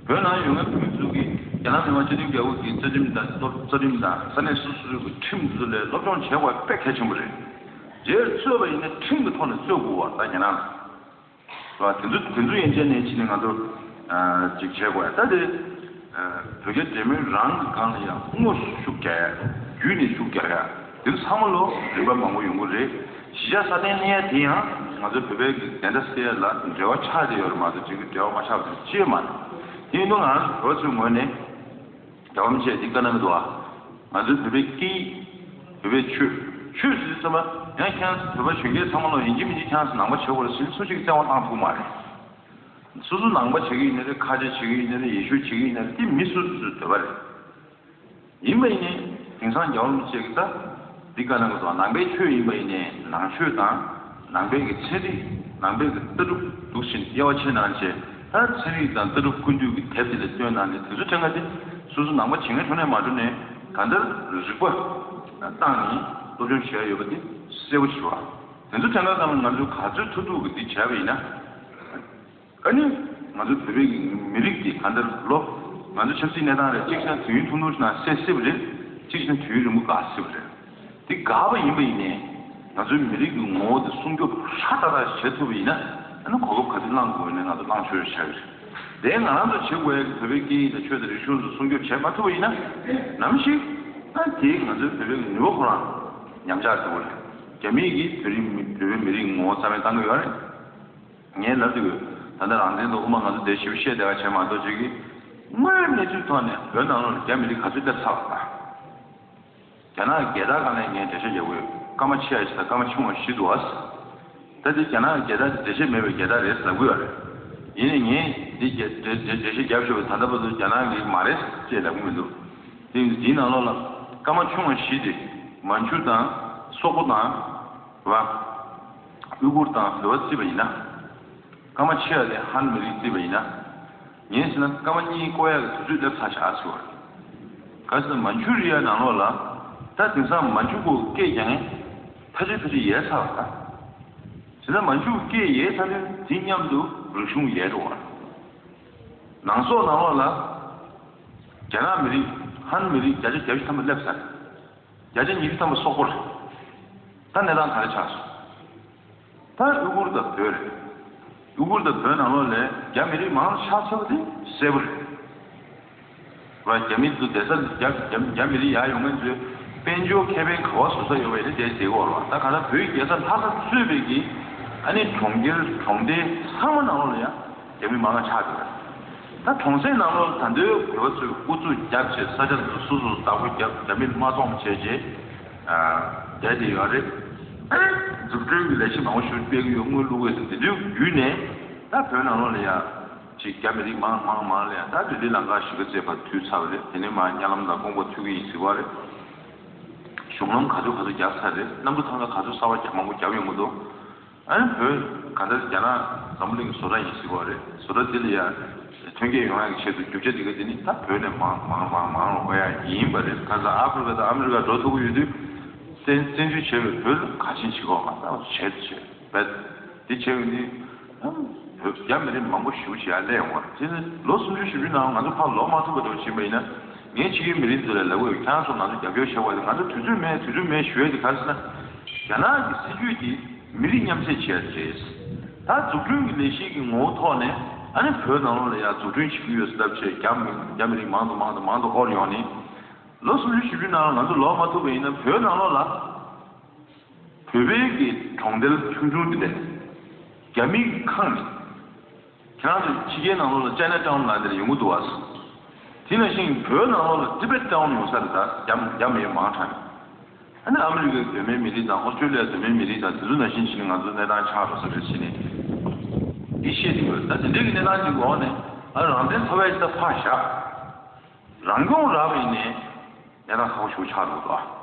བོད་ནང་ཡོད་མཁན་བོད་མི་ཚོ་གིས་རྒྱ་ནག་མི་དམངས་སྤྱི་མཐུན་རྒྱལ་ཁབ་ཀྱི་རྩ་ཁྲིམས་དང་སློབ་རྩ་ཁྲིམས་དང་ས་གནས་སོ་སོའི་ཁྲིམས་ཚོ་ལ་སློབ་སྦྱོང་བྱེད་དགོས་པ་དཔེ་གལ་ཆེན་པོ་རེད། རྗེས་རྩོད་པ་ཡིན་ན་ཁྲིམས་ཀྱི་ཐོག་ནས་རྩོད་དགོས་པ། ད་རྒྱ་ནག་ལ། རེད་བ། དེ་ཚོ་དེ་ཚོ་ཡན་ཆད་ནས་ཕྱིན་ནས་ང་ཚོ་ཨ་ཅིག་བྱེད་དགོས་ཡ། ད་དེ་ཨ་བོད་རྒྱ་འབྲེལ་མོལ་རང་གི་སྒང་ལ་ཡང་དངོས་སུ་ཤུགས་རྒྱག་ཡ། བརྒྱུད་ནས་ཤུགས་རྒྱག་ཡ། དེ་ཚོ་ཚང་མ་ལོ་རིམ་པ་མང་པོ་ཡོང་གི་རེད། གཞིས་ཆགས་སྲ་བརྟན་གནང་ཡ་དེ་ཡང་ང་ཚོ་བོད་པའི་གི་བདེན་མཐའ་གསལ་ཡ་ལ་འབྲེལ་བ་ཆགས་བསྡད་ཡོད་རེད་མ་གཏོགས། གཅིག་གི་འབྲེལ་བ་མ་ཆགས་པ་དེ་ཅི་ཡང་མ་རེད། དེ་ཡིན་དུས་ང་རང་ཚོ་བོད་ཚོའི་ངོས་ནས་རྒྱལ་བ་རིན་པོ་ཆེ་འདི་བཀའ་གནང་གི་འདུག་ཨ། ང་ཚོའི་བོད་པའི་སྐད་ཡིག་བོད་པའི་ཆོས། ཆོས་ཟེར་དུས་ཙམ་པ་ཡང་ཁྱེད་རང་ཚོ་བོད་པ་གཞོན་སྐྱེས་ཚང་མ་ལོ་ཡིན་གཅིག་མིན་གཅིག་ཁྱེད་རང་ཚོ་ནང་པ་བྱེད་དགོས་རེད་ཟེར་ནས་སུ་གཅིག་བཙན་དབང་བཏང་ཐུབ་མ་རེད། སོ་སོ་ནང་པ་བྱེད་ཀྱི་ཡིན་ན་རེད། ཁ་ཆེ་བྱེད་ཀྱི་ཡིན་ན་རེད། ཡེ་ཤུ་བྱེད་ཀྱི་ཡིན་ན་རེད། དེ་མི་སོ་སོ་སོའི་འདོད་པ་རེད། ཡིན་པ་ཡིན་ནའི་དེང་སང་རྒྱལ་བ་རིན་པོ་ཆེ་གིས་ད་འདི་བཀའ་གནང་གི་འདུག་ནང་པའི་ཆོས་ཡིན་པ་ཡིན་ནའི་ནང་ཆོས་དང་། ནང་པའི་གི་ཚན་རིག་ནང་པའི་གི་ལྟ་གྲུབ་འདུག་བཞིན་དབྱེ་བ་ཕྱེ་གནང་བྱས། ད་ཚན་རིག་དང་ལྟ་གྲུབ་ཀུན་བཏུས་ཀྱི་དེབ་དེ་ལ་བཏོན་གནང་ནས། དེ་ཚོ་ཕྲན་ཁ་དེ་སོ་སོ་ནང་པ་བྱེད་མཁན་ཚོ་ནས་མ་གྲུབ་ནས་གང་ལྟར་རིག་པ་བཏང་ནས་སློབ་སྦྱོང་བྱས་ཡོད་པ་དེ་གསལ་པོ་ཞིག་རེད་བ། དེ་ཚོ་ཕྲན་ཁ་སྒང་ལ་ང་ཚོས་ག་ཚོད་ཐུབ་ཐུབ་ཀྱིས་འདི་བྱས་པ་ཡིན་ན། ཨ་ནི་ང་ཚོ་བོད་པའི་མི་རིགས་འདི་གང་ལྟར་ལོ། ང་ཚོ་ཆབ་སྲིད་གནས་སྟངས་རེད། གཅིག་བྱས་ན་དུས་ཡུན་ཐུང་ཐུང་ཞིག་ནང་སེལ་སྲིད་པ་རེད། གཅིག་བྱས་ན་དུས་ཡུན་རིང་པོ་འགོར་སྲིད་པ་རེད། འདི་འགོར་བ་ཡིན་པ་ཡིན་ནའི་ང་ཚོའི་མི་རིགས་ཀྱི་ངོ་བོ་འདི་སྲུང་སྐྱོབ་ཧྲ་ཏག་ཏག་ཞིག་བྱེད་ཐུབ་པ་ཡིན་ན། ཨ་ནི་གོ་སྐབས་ག་ཚོད་བླང་དགོས་ཡིན་ནའི་ང་ཚོ་བླང་ཆོག་ཡོད་ཆགས་ཀྱི་རེད། དེ་ང་རང་ཚོ་བྱེད་དགོས་ཡ་གི་བོད་པའི་སྐད་ཡིག་དང་ཆོས་དང་རིག་གཞུང་ཚོ་སྲུང་སྐྱོབ་བྱེད་མ་ཐུབ་པ་ཡིན་ན། ནམ་ཞིག་ཨ་དེ་ང་ཚོའི་བོད་པའི་ནུས་པ་ཁོ་རང་ཉམས་ཆག་འགྲོ་གི་རེད། རྒྱ་མི་གིས་བོད་རིགས་མི་བོད་པའི་མི་རིགས་ངོ་བོ་རྩ་མེད་བཏང་གི་ཡོད་རེད། ངས་ལབ་དུས་ད་ལྟ་རང་བཙན་དང་དབུ་མ་ང་ཚོ་དེ་ཞིབ་བཤད་དེ་ག་བྱས་མ་གཏོགས། ཅིག་གིས་དངོས་ཡོད་གནས་ཚུལ་ཐོག་ནས་བོད་ནང་ལོགས་ལ་རྒྱ་མི་རིགས་ག་ཚོད་སླེབས་ཚར་བ་དང་། རྒྱ་ནག་གི་རྒྱལ་དར་སྒང་ལ་ངས་འགྲེལ་བཤད་རྒྱག་གི་ཡོད། སྐར་མ་ཆེ་བ་ཞིག་དང་སྐར་མ་ཆུང་བ་བཞི་འདུག་བ། ད་དེ་རྒྱ་ནག་གི་རྒྱལ་དར་དེ་འགྲེལ་བཤད་མེད་པའི་རྒྱལ་དར་རེད་ལབ་གི་ཡོད་རེད། ཡིན་ནའི་ངས་འདི་རྒྱ་འགྲེལ་འགྲེལ་འགྲེལ་བཤད་རྒྱབ་ཤོག་ད་ལྟ་བར་དུ་རྒྱ་ནག་གིས་མ་རེད་ཅེས་ལབ་གི་མི་འདུག་དེ་འདིའི་ནང་ལོགས་ལ་སྐར་མ་ཆུང་བ་བཞི་དེ་མན་ཇུ་དང་། སོག་པོ་དང་། རེད་བ། ཨུ་གུར་དང་རེད་བ་བརྩིས་པ་ཡིན་ན། སྐར་མ་ཆེ་བ་དེ་ཧན་མི་རིགས་བརྩིས་པ་ཡིན་ན། ངས་ཟེར་ན་སྐར་མ་གཉིས་བཀོག་ཡག་གི་དུས་ཚོད་སླེབས་ཚར་བཞག་ཟེར་བ་རེད། ག་ཟེར་ན་མན་ཇུ་རི་ཡ་ནང་ལོགས་ལ་ད་དེང་སང་མན་ཇུ་གི་སྐད་རྒྱག་མཁན་ཕལ་ཆེར་ཕལ་ཆེར་ཡལ་ཚར་བ་རེད། ད་ཟེར་ན་མན་ཇུ་གི་སྐད་ཡལ་ཚར་དུས་དེ་མཉམ་དུ་རིག་གཞུང་ཡལ་འགྲོ་བ་རེད། ནང་སོག་ནང་ལོགས་ལ་རྒྱ་ནག་མི་རིགས། ཧན་མི་རིགས་བརྒྱ་ཆ་བརྒྱད་ཅུ་ཐམ་པ་སླེབས་ཚར། བརྒྱ་ཆ་ཉི་ཤུ་ཐམ་པ་སོག་པོ་རེད། ད་གནས་སྟངས་ག་རེ་ཆགས་སོང་། ད་ཨུ་གུར་དང་བོད་རེད། ཨུ་གུར་དང་བོད་ནང་ལོགས་ལ་རྒྱ་མི་རིགས་མང་ཆགས་ཚར་བ་དེ་གསལ་པོ་རེད། བ། རྒྱ་མི་ཚོ་བསྡད་ས་རྒྱ་རྒྱ་རྒྱ་མི་རིགས་ཡར་ཡོང་མཁན་ཚོས་དཔལ་འབྱོར་ཁེ་ཕན་ག་པར་བཟོ་ས་ཡོད་པ་ཡིན་ན་དེ་བསྡད་ཀྱི་ཡོད་རེད་བ། ད་ག་ད་བོད་ཀྱི་རྒྱལ་ས་ལྷ་ས་གཙོས་པའི་གི་ཨ་ནི་གྲོང་ཁྱེར་གྲོང་རྡལ་ཚང་མ་ནང་ལོགས་ལ་ཡང་རྒྱ་མི་མང་ང་ཆགས་འདུག་ད་གྲོང་གསེབ་ནང་ལོགས་ད་དུང་བོད་པ་ཚོས་ཨུ་ཚུགས་བརྒྱབ་བྱས་ས་ཆ་དེ་ཚོ་སོ་སོ་བདག་པོ་བརྒྱབ། རྒྱ་མི་དམག་རྫོང་བྱས་རྗེས་བསྡད་དེ་ཡོད་རེད། ཨ་ནི་འཛུགས་སྐྲུན་གྱི་ལས་གཞི་མང་པོ་ཞིག་སྤེལ་གྱི་ཡོད། དངུལ་བླུག་གི་ཡོད་དེ་འདུག་བརྒྱུད་ནས་ད་བོད་ནང་ལོགས་ལ་ཡ་ཅིག་རྒྱ་མི་རིགས་མང་མང་མང་ལ་ཡ་ད་ལྡི་ལི་ལམ་ཁ་གཞིས་ཀ་རྩེ་བར་དུས་ཚར་བ་རེད། དེ་ནས་མར་གཉའ་ལམ་དང་ཀོང་པོ་ཐུག་གི་ཡིན་ཟེར་བ་རེད། གཞུང་ལམ་ག་ཚོད་ག་ཚོད་བརྒྱབ་ཚར་རེད། གནམ་གྲུ་ཐང་ག་ག་ཚོད་གསར་པ་རྒྱག་མང་པོ་བརྒྱབ་ཡོང་གི་འདུག་ཨ་ནི་བོད་ག་འདྲ་རྒྱ་ནག་འཛམ་བུ་གླིང་གི་བཟོ་གྲྭ་ཡིན་ཟེར་བ་རེད། བཟོ་གྲྭ་འདི་ལ་ཡ་ཐོན་སྐྱེད་ཡོང་ཡག་གི་ཆེད་དུ་རྒྱུ་ཆ་འདི་ག་འདི་ནི་ད་བོད་ནས་མང་མང་མང་མང་ལ་དབོར་ཡག་ཡིན་པ་རེད། ག་ས་ཨ་ཧྥི་རི་ཀ་དང་ཨ་མི་རི་ཀ་འགྲོ་ཐུབ་ཀྱི་ཡོད་དུས་བཙན་བཙན་འཛུལ་བྱས་པའི་བོད་ལ་ག་ཞིག་བྱེད་དགོས་མ་ལྟ་བ་བྱས་བྱས་བས་འདི་བྱས་པ་ནི་བོད་རྒྱ་མི་རིགས་མང་པོ་ཞེ་པོ་ཅིག་ཡར་སླེབས་ཡོང་བ་རེད། དེ་ནི་ལོ་སུམ་ཅུ་བཞི་བཅུ་ནང་ང་ཚོ་ཕར་ལོག་མ་ཐུབ་པ་འདྲ་བོ་ཕྱིན་པ་ཡིན་ན། ངས་ཕྱི་རྒྱལ་མི་རིགས་ཚོ་ལ་ལབ་ཀྱི་ཡོད། ཁྱེད་རང་ཚོ་ང་ཚོ་རྒྱབ་སྐྱོར་བྱེད་དགོས་རེད། ང་ཚོ་དུས་ཚོད་མེད་དུས་ཚོད་མེད་ཞུ་ཡས་དེ་ག་རེ་ཟེར་ན། རྒྱ་ནག་གི་སྲིད་ཇུས་དེ་མི་རིགས་མཉམ་བསྲེས་བྱས་རེད། ད་འཛུགས་སྐྲུན་གྱི་ལས་གཞི་གི་ངོ་བོ་ཐོག་ནས་ཨ་ནི་བོད་ནང་ལོགས་ལ་ཡང་འཛུགས་སྐྲུན་བྱེད་ཀྱི་ཡོད་ཟེར་ལབ་བྱས་རྒྱ་མི་རྒྱ་མི་རིགས་མང་དུ་མང་དུ་མང་དུ་དབོར་ཡོང་ནས། ལོ་སུམ་ཅུ་བཞི་བཅུ་ནང་ལ་ང་ཚོ་ལོག་མ་ཐུབ་པ་ཡིན་ན་བོད་ནང་ལོགས་ལ། བོད་པའི་གི་གྲོང་རྡལ་ཆུང་ཆུང་འདི་ནས་རྒྱ་མིའི་ཁང་ནས། ཁྱེད་རང་ཚོ་ཕྱི་རྒྱལ་ནང་ལོགས་ལ་ཅའི་ན་ཊའུན་ལབ་འདིར་ཡོང་གི་འདུག་བ། དེ་ནང་བཞིན་བོད་ནང་ལོགས་ལ་ཊི་བེཊ་ཊའུན་ཡོང་ས་རེད། ད་རྒྱ་རྒྱ་མི་མང་དྲགས་ནས། ཨ་ནི་ཨ་མི་རི་ཀའི་བོད་མིའི་མི་རིགས་དང་ཨོ་སི་ཀྲོ་ལི་ཡའི་བོད་མིའི་མི་རིགས་དང་དེ་ཚོ་ནང་བཞིན་བྱས་ནས་ང་ཚོ་གནས་སྟངས་ཆགས་འགྲོ་ས་རེད་ཟེར་ནས་འདི་བཤད་འདུག་ད་དེ་འདྲའི་གི་གནས་སྟངས་ཅིག་འོག་ནས་ཨ་རང་བཙན་ཐོབ་པའི་ད་ཕར་བཞག་རང་སྐྱོང་རག་པ་ཡིན་ནའི་གནས་སྟངས་ཁག་པོ་ཞིག་ཆགས་འགྲོ་འདུག་ཨ།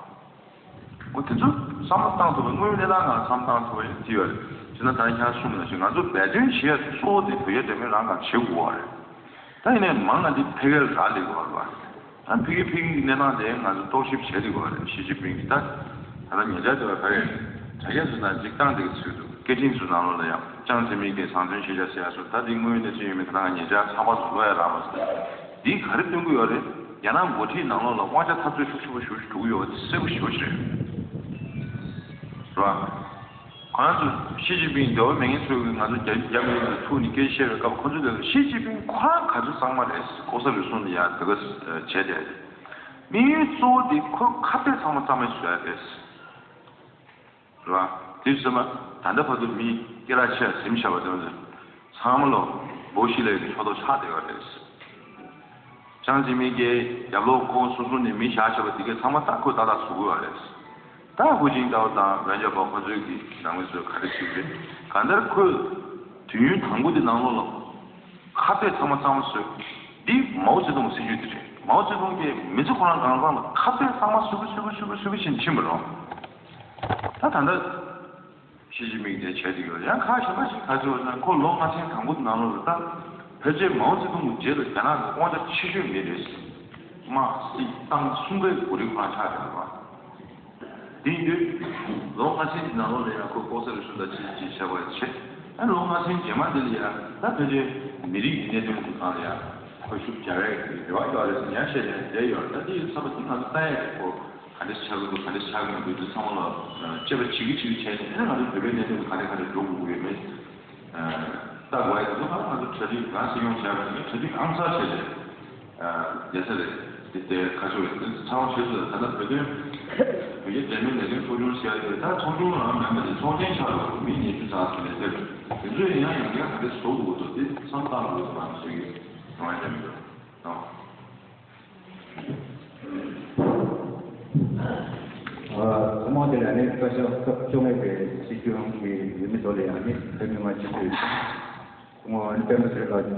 འོ་དེ་ཚོ་བསམ་བློ་བཏང་ཐུབ་པའི་དངོས་ཡོད་གནས་སྟངས་ནང་བསམ་བཏང་ཐུབ་པ་ཡིན་དེ་ཡོད་རེད། བྱས་ན་ད་ཁྱེད་རང་གསུངས་པ་ནང་བཞིན་ང་ཚོ་འབད་བརྩོན་བྱེད་ཡ་གཙོ་བོ་དེ་བོད་རྒྱ་འབྲེལ་མོལ་རང་གང་བྱེད་དགོས་པ་རེད། ད་ཡིན་ནའི་མང་ང་འདི་ཕ་གིར་རག་ལས་དགོས་པ་རེད་པ། ད་ཕ་གི་ཕ་གི་གནས་སྟངས་དེ་ང་ཚོ་རྟོག་ཞིབ་བྱེད་དགོས་པ་རེད། ཞི་ཅིན་ཕིང་གིས་ད་ད་ལྟ་ཉེ་ཆར་དེ་བ་ག་རེ་དྲ་རྒྱ་ཚོ་དང་གཅིག་སྟངས་དེ་གི་ཚུལ་དུ་སྐད་འཕྲིན་ཚོ་ནང་ལོགས་ལ་ཡང་ཅང་ཙེ་མིན་གྱིས་བཟང་བཙོན་བྱེད་བྱ་ཟེར་ཡ་སོགས་ད་འདི་དངོས་ཡོད་གནས་ཚུལ་ཡིན་མིན་ད་ང་ཉེ་ཆར་ཚང་མ་ཚོ་ཀློག་ཡ་རག་མ་སོང་། འདིས་ག་རེ་སྟོན་གྱི་ཡོད་རེད། རྒྱ་ནག་འགོ་ཁྲིད་ནང་ལོགས་ལ་དབང་ཆ་འཐབ་རྩོད་ཤུགས་ཆེ་པོ་ཞེ་པོ་ཞིག་འགྲོ་གི་ཡོད་པ་དེ་གསལ་པོ་ཞེ་པོ་ཞིག་རེད། རེད་བ། ཁོ་རང་ཚོ་ཞི་ཅིན་ཕིང་འདོད་པ་མེད་མཁན་ཚོས་ང་ཚོ་རྒྱ་རྒྱ་མི་རིགས་ལ་ཐུག་ནས་སྐད་ཆ་བཤད་པའི་སྐབས་ཁོ་ཚོས་ལབ་ཞི་ཅིན་ཕིང་ཁོ་རང་ག་ཚོད་གཙང་མ་རེད། ལྐོག་ཟ་རུལ་སུངས་ལ་ཡང་དེ་ག་བྱས་ཏེ། དམིགས་ཡུལ་གཙོ་བོ་དེ་ཁོའི་ཁ་གཏད་ཚང་མ་གཙང་མ་བཟོ་ཡ་རེད། རེད་བ། དེ་བཟོས་མ་ད་ལྟ་བར་དུ་མི་སྐད་གྲགས་ཆེ་བ་གཟིམ་བཞག་པ་དེ་ཚོ་ཚང་མ་ལོ་བོ་ཤི་ལའི་གི་ཕྱོགས་གཏོགས་ཆགས་བསྡད་ཡོད་རེད། ཅང་ཙེ་མིན་གྱིས་རྒྱབ་ལོགས་ཁོང་སོ་སོ་ནས་མི་བཞག་བྱས་པ་དེ་གས་ཚང་མ་ད་ཁོས་ཏག་ཏག་བཟོ་གི་ཡོད་རེད། ད་ཧུའུ་ཅིན་ཐའོ་དང་ཝེན་ཅའོ་པའོ་ཁོ་ཚོའི་གི་ནང་མི་ཚོས་ག་རེ་བྱེད་ཀྱི་རེད། གང་ལྟར་ཁོས་དུས་ཡུན་དང་པོ་དེ་ནང་ལོགས་ལ་ཁ་གཏད་ཚང་མ་གཙང་མ་བཟོས། འདི་མའོ་ཙེ་ཏུང་གི་སྲིད་ཇུས་དེ་རེད། མའོ་ཙེ་ཏུང་གིས་མི་ཚེ་ཁོ་རང་གང་བར་ལ་ཁ་གཏད་ཚང་མ་བཟོས་གི་བཟོས་གི་བཟོས་གི་བཟོས་གི་བྱས་ནས་ཕྱིན་པ་རེད། ད་ད་ལྟ། ཞི་ཅིན་ཕིང་དེ་བྱས་བསྡད་ཡོད། ཡང་ཁག་གཞན་པ་ཞིག་ག་ཚོད་ཡོད་ཟེར་ན་ཁོ་ལོ་ལྔ་ཚན་དང་པོ་དེ་ནང་ལོགས་ལ་ད་ཕལ་ཆེར་མའོ་ཙེ་ཏུང་གི་རྗེས་ལ་རྒྱ་ནག་གི་དབང་ཆ་ཆེ་ཤོས་མི་རེད། དམག་སྲིད་ཏང་གསུམ་ཀའི་འགོ་ཁྲིད་ཁོ་རང་ཆགས་བསྡད་ཡོད་པ། དེ་ཡིན་དུས་ལོ་ལྔ་ཚན་གྱི་ནང་ལོགས་ལ་ཡང་ཁོས་ལྐོག་ཟ་རུལ་སུངས་དང་ཅི་ཅི་བྱས་པ་བྱས། ཨ་ལོ་ལྔ་ཚན་རྗེས་མ་དེ་ལ་ཡང་ད་ཕལ་ཆེར་མི་རིགས་ཀྱི་གནད་དོན་དེ་སྒང་ལ་ཡང་ཁོས་ཤུགས་རྒྱག་ཡག་གི་རེ་བ་ཡོད་རེད་ཟེར་ཡང་བཤད་ནས་བསྡད་ཡོད་རེད། ད་དེ་ཡིན་ཙང་ད་ང་ཚོ་ལྟ་ཡག་གི་ཁོ། ག་འདྲ་ཆགས་ཀྱི་འདུག་ག་འདྲ་ཆགས་ཀྱི་མི་འདུག་དེ་ཚང་མ་ལ་དཔྱད་པ་བྱེད་ཀྱི་བྱེད་ཀྱི་བྱས་ནས་ཨ་ནི་ང་ཚོ་བོད་པའི་གནད་དོན་ག་འདྲ་ག་འདྲ་འགྲོ་དགོས་ཀྱི་ཡོད་མེད་ལྟ་དགོས་ཡ་དེ་ཚོ་ཧ་ལམ་ང་ཚོ་གྲ་སྒྲིག་ང་སྲིད་སྐྱོང་བྱས་པ་ཡིན་གྲ་སྒྲིག་ཨང་གསར་བྱས་ཏེ་བསྡད་ས་རེད། དེ་དེ་ཁ་ཕྱོགས་རེད། དེ་ཚང་མ་བྱས་ཚོད་ད་ལྟ་བོད་དོན་བོད་རྒྱ་འབྲེལ་མོལ་ལས་དོན་ཚོགས་ཆུང་ཟེར་ཡ་དེ་ད་ཚོགས་ཆུང་རང་མིན་པ་དེ་ཚོགས་ཆེན་ཆགས་འགྲོ་མི་ཉི་ཤུ་ཙམ་ཞིག་ལས་དེར་དེ་ཚོས་ཡིན་ན་ཡང་ཡང་ག་འདྲ་བཟོ་དགོས་འདུག་དེ་བསམ་བཏང་དགོས་འདུག་ང་ཚོས་ཀྱི་རང་ཡ་མི་འདུག་ཨང་། ཐོག་མ་དེ་ལ་ནི་བཀའ་ཤག་སྐབས་བཅོ་ལྔ་པའི་སྲིད་སྐྱོང་གི་འོས་མི་ཐོག་ལ་ཡང་ནི་བོད་མི་མང་སྤྱི་འཐུས་ངོ་སྤེན་པ་ཚེ་རིང་ལགས་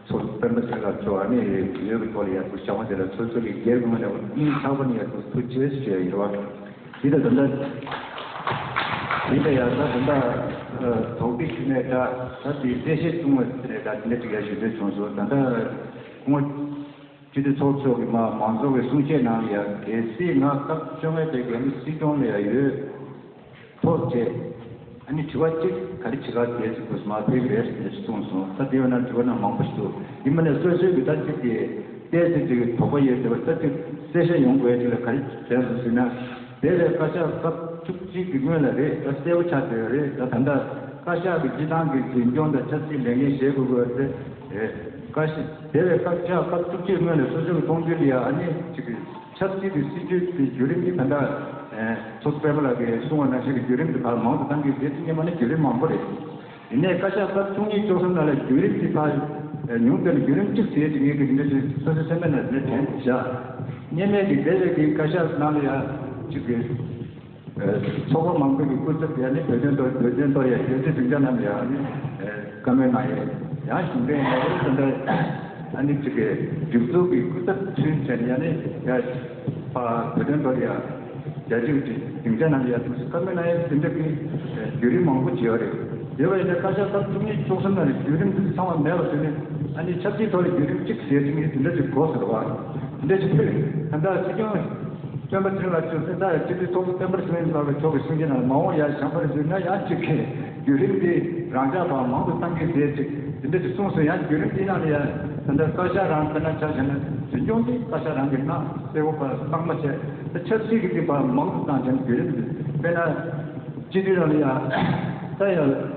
ཚོ་སྤེན་པ་ཚེ་རིང་ལགས་ཚོ་ཨ་ནི་འོས་ཀྱི་ཐོག་ལ་ཡང་ཐུགས་བྱ་བ་དེ་ལ་ཚོད་ཚོད་ཀྱི་སྒེར་ངོས་ནས་སྙིང་ཐག་པ་ནས་ཡང་ཐུགས་ཐུགས་རྗེ་ཆེ་ཞུ་ཡ་ཡིན་རེད་བ། དེ་ལ་ད་ལྟ་དེ་ལ་ཡང་ད་ད་ལྟ་དོགས་པའི་ཞུ་ནས་ད་ད་དེ་གསལ་བཤད་གཏོང་བ་དེ་ནས་ད་དེ་འདྲ་ཅིག་ཡང་ཞུ་འདོད་བྱུང་སོང་། ད་ལྟ་ངོ་། སྤྱི་འཐུས་ཚོགས་གཙོ་གི་མ་མང་ཚོགས་ཀྱི་གསུང་བཤད་ནང་ལ་ཡང་གལ་སྲིད་ང་སྐབས་བཅོ་ལྔ་པའི་རྒྱ་མི་སྲིད་སྐྱོང་ལ་ཡང་འོས་ཐོབ་ཚེ་ཨ་ནི་དྲི་བ་གཅིག་ག་རེ་བྱེད་ག་གལ་སྲིད་དགོས་མ་ཕེབས་རེད་ཟེར་ནས་གསུངས་སོང་། ད་དེ་ཡོད་ན་དྲི་བ་ན་མང་པོ་ཞིག་འདུག་ཡིན་པ་ནས་སོ་སོའི་གི་ད་གཅིག་གི་ཏོག་ཙམ་ཅིག་གི་དོགས་པ་ཡོད་དེ་བ་ད་གཅིག་གསལ་བཤད་ཡོང་དགོས་ཅིག་ལ་ག་རེ་བྱས་སོང་ཟེར་ན། དེ་ལས་བཀའ་ཤག་སྐབས་བཅུ་གཅིག་གི་སྔོན་ལ་རེད། ད་གསལ་པོ་ཆགས་བསྡད་ཡོད་རེད། ད་ད་ལྟ་བཀའ་ཤག་གི་སྤྱི་བཏང་གི་འཛིན་སྐྱོང་དང་ཆབ་སྲིད་ལས་འགན་བཞེས་དགོས་དགོས་རེད། བཀའ་ཤག་དེ་བས་བཀའ་ཤག་སྐབས་བཅུ་གཅིག་སྔོན་ལ་སོ་སོའི་མཐོང་ཆུང་ལ་ཡ་ཨ་ནི་གཅིག་གི་ཆབ་སྲིད་ཀྱི་སྲིད་ཇུས་ཀྱི་བརྒྱུད་རིམ་གྱི་ད་ལྟ་ཚོགས་གཙོ་སྤེན་པ་ལགས་ཀྱིས་གསུངས་པ་ནང་བཞིན་གྱི་བརྒྱུད་རིམ་དེ་བར་མང་དུ་གཏང་གི་རེད། དེ་སྔོན་མ་ནི་བརྒྱུད་རིམ་མང་པོ་རེད། ཡིན་ནའི་བཀའ་ཤག་སྐབས་བཅུ་གཉིས་བཅུ་གསུམ་ནང་ལ་བརྒྱུད་རིམ་གྱི་ཐད་ཉུང་མཐར་བརྒྱུད་རིམ་གཅིག་ཟེར་གྱི་ངེས་ཀྱི་འདི་འདྲ་ཞིག་སོ་སོའི་སེམས་པའི་ནང་ནས་དྲན་བཞག་ཉེས་མེད་ཀྱི་དེ་བས་ཀྱི་བཀའ་ཤག་ནང་ལ་ཡ་གཅིག་གི་ཚོགས་པ་མང་པོ་གི་སྐུ་ཚབ་ཡ་ནི་བོད་དོན་ཐོག་བོད་དོན་ཐོག་ཡ་རྒྱལ་སྲིད་སྡིངས་ཆ་ནང་ལ་ཡ་ནི་བཀའ་མོལ་གནང་ཡས་ཡང་གཞུང་འབྲེལ་ཡིན་ན་རེད། དེ་འདྲ་ཨ་ནི་གཅིག་གི་སྒྲིག་འཛུགས་ཀྱི་སྐུ་ཚབ་ཚུན་ཆད་ཡ་ནི་ཡ་བོད་དོན་ཐོག་ཡ། རྒྱལ་སྤྱིའི་སྡིངས་ཆ་ནང་ལ་ཡ་ཐུགས་སུ་བཀའ་མོལ་གནང་ཡ་དེ་འདྲ་གི་བརྒྱུད་རིམ་མང་པོ་བྱས་པ་རེད། དེ་བས་ན་བཀའ་ཤག་སྐབས་བཅུ་གཉིས་བཅུ་གསུམ་ནང་ལ་བརྒྱུད་རིམ་དེ་ཚང་མ་མེད་པ་བཟོས་ནས་ཨ་ནི་ཆབ་སྲིད་ཐོག་ལ་བརྒྱུད་རིམ་གཅིག་ཟེར་དེ་ངས་དེ་འདྲ་ཅིག་གོ་ཟེར་བ། དེ་འདྲ་ཅིག་ཕུལ། ད་ལྟ་སྲིད་སྐྱོང་སྤེན་པ་ཚེ་རིང་ལགས་ཚོས་ད་སྤྱི་འཐུས་ཚོགས་གཙོ་སྤེན་པ་ཚེ་རིང་ལགས་ཀྱི་ཕྱོགས་ཀྱི་གསུང་བཤད་ནང་ལ་མ་འོངས་ཡ་བྱམས་པ་རེ་བཟོས་ན་ཡང་གཅིག་གི་བརྒྱུད་རིམ་དེ་རང་འཇགས་པ་མང་དུ་གཏང་གི་ཟེར་ཅིག་དེ་འདྲ་ཅིག་གསུངས་སོང་། ཡང་བརྒྱུད་རིམ་དེའི་ནང་ལ་ཡ་ད་ལྟ་བཀའ་ཤག་རང་དཔེར་ན་ཆ་བཞག་ན་འཛིན་སྐྱོང་དེ་བཀའ་ཤག་རང་གིས་གནང་གསལ་པོ་བ་གཙང་མ་བྱས། ད་ཆབ་སྲིད་ཀྱི་དེ་བ་མང་དུ་བཏང་བྱས་ན་བརྒྱུད་རིམ་དེ་དཔེར་ན་སྤྱི་འཐུས་རང་ལ་ཡ་ད་ཡ་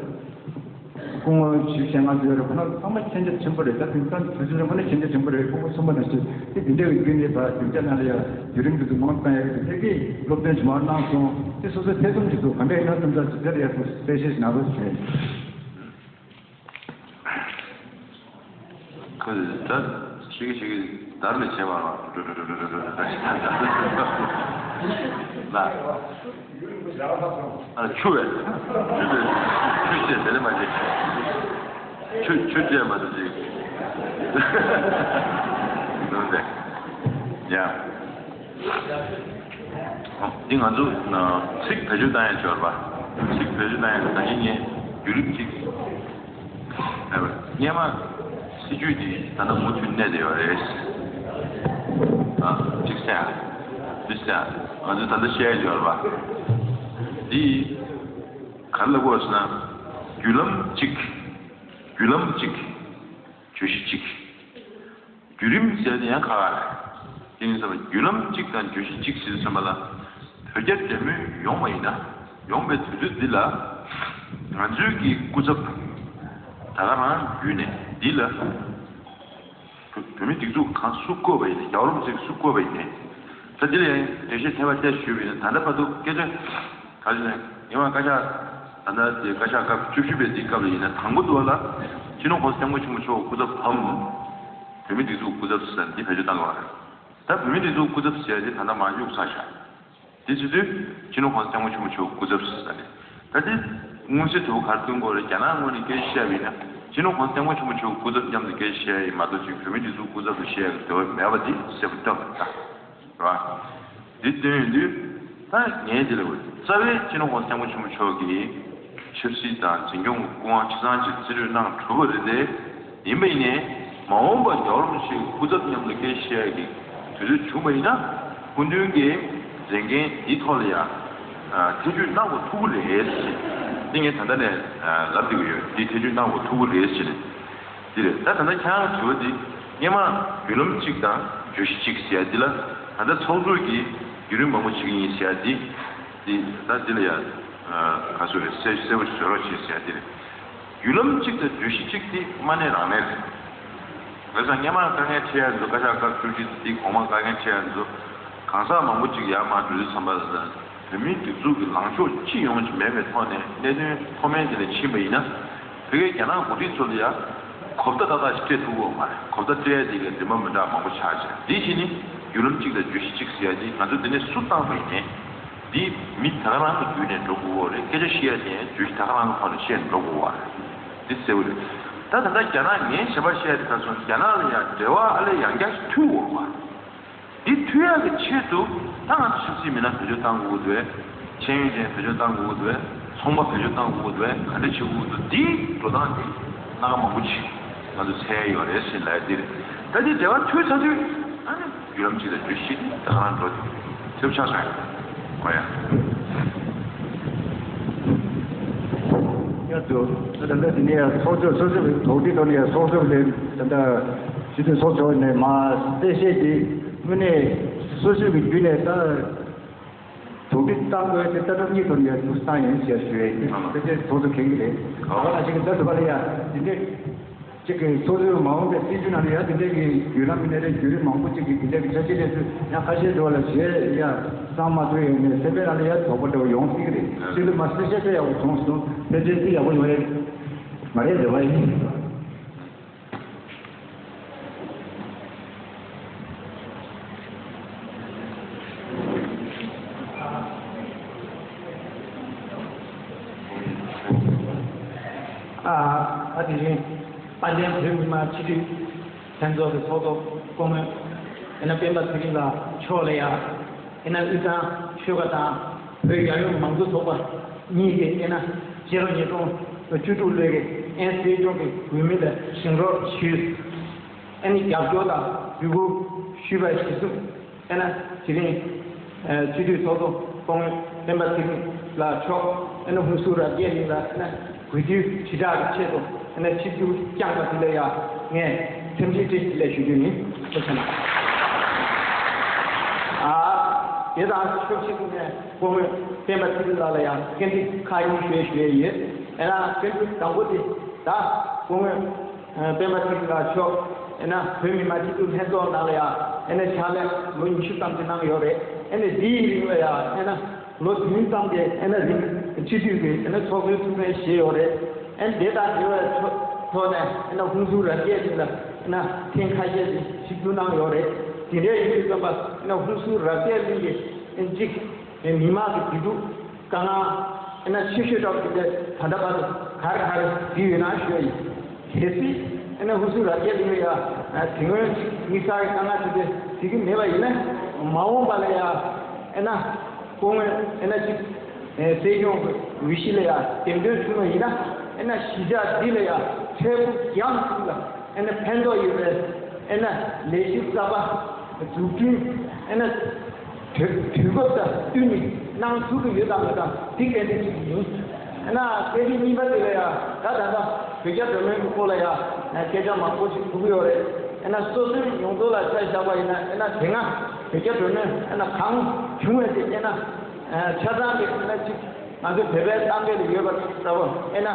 སྐུ་ངོ་ཞིག་བྱས་ང་ཚོའི་རེ་ཁོ་ན་ཚང་མ་མཁྱེན་རྒྱ་ཆེན་པོ་རེད། ད་དེང་སང་དུས་ཚོད་ཁོ་ན་མཁྱེན་རྒྱ་ཆེན་པོ་རེད། སྐུ་ངོ་གསུངས་པ་ནང་བཞིན་དེ་འདི་འདྲ་བའི་བརྒྱུད་ནས་ད་སྡིངས་ཆ་ནང་ལ་ཡ་བརྒྱུད་རིམ་འདི་ཚོ་མང་བཏང་ཡ་གི་དེ་གའི་སློབ་སྟོན་ཞིག་མར་གནང་སོང་། དེ་སོ་སོའི་ཐེ་ཚོམ་ཅིག་འདུག་ག་འདྲ་ཡིན་ན་ཐམས་ཅད་ཅིག་དེར་ཡ་གསལ་བཤད་ཞིག་གནང་རོགས་ཞུ། ཁོས་ད་ཤི་གི་ཤི་གི་བརྡར་ནས་བྱས་པ་ལ་ལ། ཨ་ཆུ་བས་ཆུ་བས་ཆུ་བྱས་དེ་ལས་མ་བྱས། ཆུ་ཆུ་བྱས་མ་ཐུབ་ཅིག་ནོར་འདས། ཡ། འདི་ང་ཚོ་ཚིག་བེད་སྤྱོད་བཏང་ཡ་འབྱོར་བ། ཚིག་བེད་སྤྱོད་བཏང་ཡ་ད་གིན་ངས་བརྒྱུད་རིམ་གཅིག་སྔས་མ་སྲིད་ཇུས་འདི་ད་ལྟ་མུ་མཐུད་གནས་བསྡད་ཡོད་རེད། ཨ་གཅིག་བསྟན་ཨ། འདི་བསྟན་ཨ། ང་ཚོས་ད་ལྟ་བཤད་ཡ་འབྱོར་བ། འདི་ག་རེ་ལབ་དགོས་ཟེར་ན། བརྒྱུད་ལམ་གཅིག་བརྒྱུད་ལམ་གཅིག་བརྗོད་གཞི་གཅིག་བརྒྱུད་རིམ་ཟེར་ནས་ཡང་ཁག་ཁག་རེད། དེ་ཡིན་ཙང་བརྒྱུད་ལམ་གཅིག་དང་བརྗོད་གཞི་གཅིག་ཟེར་ཙམ་པ་ལ། བོད་རྒྱ་འབྲེལ་མོལ་ཡོང་བ་ཡིན་ན། ཡོང་བའི་དུས་ཚོད་འདི་ལ། ང་ཚོའི་གི་སྐུ་ཚབ་ད་ག་རང་བརྒྱུད་ནས་འདི་ལ། བོད་མི་སྒྲིག་འཛུགས་གང་སུ་བསྐོས་པ་ཡིན་ནའི། རྒྱལ་བ་རིན་པོ་ཆེ་སུ་བསྐོས་པ་ཡིན་ནའི། ད་འདི་ལ་ཡང་འགྲེལ་བཤད་ཐེབས་པ་བལྟས་ཞུས་པ་ཡིན་ན། ད་ལྟ་བར་དུ་སྐད་ཆ་ག་ཞུ་ན་ཡིན་པ། བཀའ་ཤག་ད་ལྟ་དེ་བཀའ་ཤག་སྐབས་བཅུ་བཞི་པའི་དེའི་སྐབས་ལ་ཡིན་ན། དང་པོ་དུ་བ་ལ་སྤྱི་ནོར་༸གོང་ས་༸སྐྱབས་མགོན་ཆེན་པོ་མཆོག་སྐུ་ཚབ་བམ། བོད་མིའི་སྒྲིག་འཛུགས་སྐུ་ཚབ་ཟེར་འདི་བེད་སྤྱོད་བཏང་དགོས་པ་རེད། ད་བོད་མིའི་སྒྲིག་འཛུགས་སྐུ་ཚབ་ཟེར་ཡ་དེ་ད་ལྟ་མར་གཡུག་ཚར་ཤག་དེ་བྱེད་དུས་སྤྱི་ནོར་༸གོང་ས་༸སྐྱབས་མགོན་ཆེན་པོ་མཆོག་སྐུ་ཚབ་ཟེར་ས་རེད། ད་དེ་མངོན་གསལ་དོད་པོ་ག་རེ་སྟོན་དགོས་རེད། རྒྱ་ནག་ངོས་ནས་སྐད་ཆ་བཤད་པ་ཡིན་ན། སྤྱི་ནོར་༸གོང་ས་༸སྐྱབས་མགོན་ཆེན་པོ་མཆོག་སྐུ་ཚབ་མཉམ་དུ་སྐད་ཆ་བཤད་ཡ་ཡིན་མ་གཏོགས་ཅིག་བོད་མིའི་སྒྲིག་འཛུགས་སྐུ་ཚབ་ཏུ་བཤད་ཡ་གི་འདོད་པ་མེད་པ་དེ་གསལ་པོ་སྟོན་པ་རེད། རེད་བ། འདི་སྟོན་ཡོང་དུས། ད་ངས་འདི་ལ་རྩ་བའི་སྤྱི་ནོར་༸གོང་ས་༸སྐྱབས་མགོན་ཆེན་པོ་མཆོག་གི་ཆབ་སྲིད་དང་འཛིན་སྐྱོང་གི་སྐུ་དབང་ཆ་ཚང་ཅིག་རྩིས་སྤྲོད་གནང་གྲུབ་པ་རེད་དེ། ཡིན་པ་ཡིན་ནའི། མ་འོངས་པར་རྒྱལ་བ་རིན་པོ་ཆེའི་སྐུ་ཚབ་མཉམ་དུ་སྐད་ཆ་བཤད་ཡ་གི་དུས་ཚོད་བྱུང་བ་ཡིན་ན། སྐུ་མདུན་གྱི་མཛད་འགན་འདིའི་ཐོག་ལ་ཡ་ཐེ་བྱུས་གནང་དགོས་ཐུག་གི་རེད་ཟེར། འདི་ངས་ད་ལྟ་ནས་ལབ་བསྡད་ཀྱི་ཡོད། འདི་ཐེ་བྱུས་གནང་དགོས་ཐུག་གི་རེད་ཟེར། འདི་རེད། ད་ད་ལྟ་ཁྱེད་རང་དྲི་བ་འདི་སྔས་མ་བརྒྱུད་ལམ་གཅིག་དང་བརྗོད་གཞི་གཅིག་ཟེར་ཡ་འདི་ལ། ད་ལྟ་ཚོགས་གཙོ་གིས་བརྒྱུད་རིམ་མང་པོ་བྱེད་ཀྱི་ཡིན་ཟེར་ཡ་འདི། འདི་ད་འདི་ལ་ཡ་ག་ཚོད་རེད། གསལ་གསལ་པོ་ཞིག་བཟོ་རོགས་བྱེད་ཟེར་ཡ་འདི་རེད། བརྒྱུད་ལམ་གཅིག་དང་བརྗོད་གཞི་གཅིག་དེ་མ་གནས་རང་གནས་རེད། བྱས་ཙང་སྔས་མ་དཀའ་ངལ་འཕྲད་ཡ་ཚོ། བཀའ་ཤག་སྐབས་བཅུ་གཅིག་དེ་གོང་མ་དཀའ་ངལ་འཕྲད་ཡ་ཚོ། གང་ཟག་མང་པོ་གཅིག་ཡར་མར་འགྲོ་དུས་ཙམ་པ་ལ། བོད་མིའི་སྒྲིག་འཛུགས་ཀྱི་ལངས་ཕྱོགས་སྤྱི་ཡོངས་ཀྱི་མེད་པའི་ཐོག་ནས། གནད་དོན་མཐོ་དམན་དེ་ལ་ཕྱིན་པ་ཡིན་ན། ཕ་གིའི་རྒྱ་ནག་འགོ་ཁྲིད་ཚོ་ལ་ཡ་གོ་བརྡ་ཏག་ཏག་ཞིག་སྤྲད་ཐུབ་ཀྱི་ཡོད་མ་རེད། གོ་བརྡ་སྤྲད་ཡ་དེ་གའི་རིམ་པ་མི་འདྲ་མང་པོ་ཆགས་བྱས། དེ་བཞིན་ནི་བརྒྱུད་ལམ་གཅིག་དང་བརྗོད་གཞི་གཅིག་ཟེར་ཡ་དེ་ང་ཚོ་འདི་ནས་སུ་བཏང་པ་ཡིན་ནའི། འདི་མི་ད་ག་རང་གི་བརྒྱུད་ནས་འགྲོ་དགོས་པ་རེད། སྐད་ཆ་བཤད་ཡ་དེ་བརྗོད་གཞི་ད་ག་རང་གི་ཐོག་ནས་བཤད་ནས་འགྲོ་དགོས་པ་རེད། འདི་གསལ་པོ་རེད། ད་ད་ལྟ་རྒྱ་ནག་ངས་ཞེ་པོ་བཤད་ཡ་དེ་ད་སོང་། རྒྱ་ནག་ལ་ཡང་འབྲེལ་བ་ཨ་ལས་ཡང་བསྐྱར་ཞིག་མཐུད་དགོས་པ། འདི་མཐུད་ཡ་གི་ཆེད་དུ་ད་ང་ཚོ་ཆབ་སྲིད་མི་སྣ་བེད་སྤྱོད་གཏང་དགོས་ཀྱི་འདུག་གས། ཤེས་ཡོན་ཅན་བེད་སྤྱོད་གཏང་དགོས་ཀྱི་འདུག་གས། ཚོང་པ་བེད་སྤྱོད་གཏང་དགོས་ཀྱི་འདུག་གས། ག་འདྲ་བྱེད་དགོས་ཀྱི་འདུག་འདིའི་འགྲོ་སྟངས་འདི་སྣ་ཁ་མང་པོ་ཅིག་ང་ཚོ་འཚོལ་ཡ་ཡོད་རེད་ཟེར་ལབ་ཡ་འདི་རེད། ད་འདི་འབྲེལ་བ་མཐུད་ཚར་དུས། ཨ་ནི་བརྒྱུད་ལམ་གཅིག་དང་བརྗོད་གཞི་གཅིག་དེ་ད་ག་རང་འགྲོ་དུས་ཚེ་བོ་ཆགས་སོང་། ཨོ་ཡ། ཡ་དུ། ད་ལྟ་འདི་ནས་ཡ་ཚོགས་གཙོ་སོ་སོ་གི་དོགས་འདྲི་ཐོག་ནས་ཡ་ཚོགས་གཙོ་ལས། ད་ལྟ་སྤྱི་འཐུས་ཚོགས་གཙོ་ནས་མར་གསལ་བཤད་འདི་དངོས་གནས་སོ་སོ་གི་བརྒྱུད་ནས་ད། དོགས་འདྲི་བཏང་དགོས་དེ་ལྟ་གྲུབ་གཉིས་ཐོག་ནས་ཡང་ཐུགས་སྣང་ཡོད་ཅེས་ཞུ་ཡས་ཡིན། ཨ་ཕལ་ཆེར་ཚོགས་གཙོ་མཁྱེན་གྱི་རེད། ཨ་ཕ་ལ་ཞིག་གི་ད་དུ་བ་ལ་ཡ་དེ་འདྲས་གཅིག་གི་ཚོགས་གཙོའི་མ་འོངས་པའི་སྲིད་བྱུས་ནང་ལ་ཡ་དེ་འདྲས་ཀྱི་བརྒྱུད་ལམ་མི་སྣ་རེ་བརྒྱུད་རིམ་མང་པོ་ཅིག་གི་དེ་འདྲས་ཀྱི་ཆ་ཤས་རེ་ཚུལ་ཡང་ཁ་ཤས་འགྲོ་བ་ལ་ཞེས་ཡ་བསམ་མ་ཐུབ་ཡོད་ནས་སེམས་པའི་ནང་ལ་ཡ་དོགས་པ་འདྲ་བོ་ཡོང་སྲིད་ཀྱི་རེད། ཅིག་ལ་མ་གསལ་བཤད་བྱས་ཡག་པོ་བྱུང་སོང་། ཕལ་ཆེར་དེ་ཡག་པོ་ཡོང་ཡས་མ་རེད་འདོད་པ་ཡིན། ཨ་ཨ་དེ་རིང་དཔལ་ལྡན་བོད་མི་མང་སྤྱི་འཐུས་ལྷན་ཚོགས་ཀྱི་ཚོགས་གཙོ་སྐུ་ངོ་ཨེ་ན་སྤེན་པ་ཚེ་རིང་ལགས་མཆོག་ལ་ཡ། ཨེ་ན་དབུས་གཙང་ཆོལ་ཁ་དང་བོད་རྒྱལ་ཡོངས་མང་གཙོ་ཚོགས་པ་གཉིས་ཀྱི་ཨེ་ན་སྤྱི་ལོ་ཉིས་སྟོང་བཅུ་དྲུག་ལོའི་ཨེ་ན་སྲིད་སྐྱོང་གི་འོས་མི་ལ་བཞེངས་རོགས་ཞུས། ཨེ་ནི་རྒྱབ་སྐྱོར་དང་འབོད་སྐུལ་ཞུས་པ་གཞིར་བཟུང་། ཨེ་ན་དེ་རིང་སྤྱི་འཐུས་ཚོགས་གཙོ་སྐུ་ངོ་སྤེན་པ་ཚེ་རིང་ལགས་མཆོག་ཨེ་ན་ཧུན་སུར་རབ་རྒྱས་གླིང་ལ་ཨེ་ན་གུས་འདུད་དྲིལ་བསྒྲགས་ཀྱི་ཆེད་དུ་ཨེ་ན་ཆིབས་བསྒྱུར་བསྐྱངས་པ་དེ་ལ་ཡང་ངས་ཐུགས་རྗེ་བཀྲ་ཤིས་བདེ་ལེགས་ཞུ་རྒྱུ་ཡིན། ཐུགས་རྗེ་གནང་། ཨ་དེ་དང་ཆབས་ཅིག་ཏུ་ངས་སྐུ་ངོ་སྤེན་པ་ཚེ་རིང་ལགས་ལ་ཡང་བཀའ་འདྲི་ཁག་གཉིས་ཞུ་ཡས་ཞུ་ཡས་ཡོད། ཨེ་ན་བཀའ་འདྲི་དང་པོ་དེ། ད་སྐུ་ངོ་སྤེན་པ་ཚེ་རིང་ལགས་མཆོག་ཨེ་ན་བོད་མི་མང་སྤྱི་འཐུས་ལྷན་ཚོགས་ནང་ལ་ཡ་ཨེ་ན་ཕྱག་ལས་ལོ་ཉི་ཤུ་ཙམ་ཅིག་གནང་ཡོད་རེད། ཨེ་ན་འདིའི་རིང་ལ་ཡ་ཨེ་ན་ལོ་བདུན་ཙམ་གྱི་ཨེ་ན་རིང་སྤྱི་འཐུས་ཀྱི་ཨེ་ན་ཚོགས་གཙོའི་ཐུགས་འགན་བཞེས་ཡོད་རེད། ཨེ་ན་དེ་དང་འབྲེལ་བའི་ཐོག་ནས་ཨེ་ན་ཧུན་སུར་རབ་རྒྱས་ལགས་ལ་ཨེ་ན་ཐེངས་ཁ་ཤས་ཅིག་ཞིབ་འཇུག་གནང་ཡོད་རེད། དེ་འདྲ་ཡིན་དུས་ཙམ་པ་ཨེ་ན་ཧུན་སུར་རབ་རྒྱས་ལགས་ཀྱིས་ཨེ་ན་གཅིག་མི་མང་གི་བདེ་སྡུག་དཀའ་ངལ་ཨེ་ན་ཆེ་ཤོས་འདྲ་བོ་དེ་འདྲ་ད་ལྟ་བར་དུ་ག་རེ་ག་རེ་བསྡུས་ཡོད་ན་ཞུ་ཡ་ཡིན། གལ་སྲིད་ཨེ་ན་ཧུན་སུར་རབ་རྒྱས་ལགས་ཡ་དེ་སྔོན་དམིགས་བསལ་གྱི་དཀའ་ངལ་དེ་འདྲ་བསྡུས་ཀྱི་མེད་པ་ཡིན་ན། མ་འོངས་པ་ལ་ཡ་ཨེ་ན་སྐུ་ངོ་ཨེ་ན་གཅིག་སྲིད་སྐྱོང་གི་འོས་གཞི་ལ་ཡ་འདེམས་ཐོན་བྱུང་བ་ཡིན་ན། ཨེ་ན་གཞིས་ཆགས་འདི་ལ་ཡ་འཕྲལ་ཕུགས་རྒྱང་ཐུང་ལ་ཨེ་ན་ཕན་ཐོགས་ཡོད་པའི་ཨེ་ན་ལས་གཞི་གསར་པ་འཛུགས་སྐྲུན་ཨེ་ན་དུས་དུས་བབ་དང་བསྟུན་ནས་གནང་ཐུབ་ཀྱི་ཡོད་དམ་མེད་དམ་འདི་གལ་ཆེན་ཞིག་ཡིན། ཨེ་ན་སྐད་ཆ་གཉིས་པ་དེ་ལ་ཡ་ད་ད་ལྟ་བོད་རྒྱ་འབྲེལ་མོལ་གྱི་སྐོར་ལ་ཡ་སྐད་ཆ་མང་པོ་ཞིག་ཐུག་གི་ཡོད་རེད། ཨེ་ན་སོ་སོའི་ཡོངས་རྫོགས་ལ་ཆ་བཞག་པ་ཡིན་ན་ཨེ་ན་དེ་སྔ་བོད་རྒྱ་འབྲེལ་མོལ་ཨེ་ན་གང་བྱུང་བའི་དེ་ཨེ་ན་ཆ་ཚང་གི་ཨེ་ན་གཅིག་ང་ཚོའི་བོད་པའི་གཏམ་དཔེ་ལ་ཡོད་པ་ལྟ་བུ་ཨེ་ན།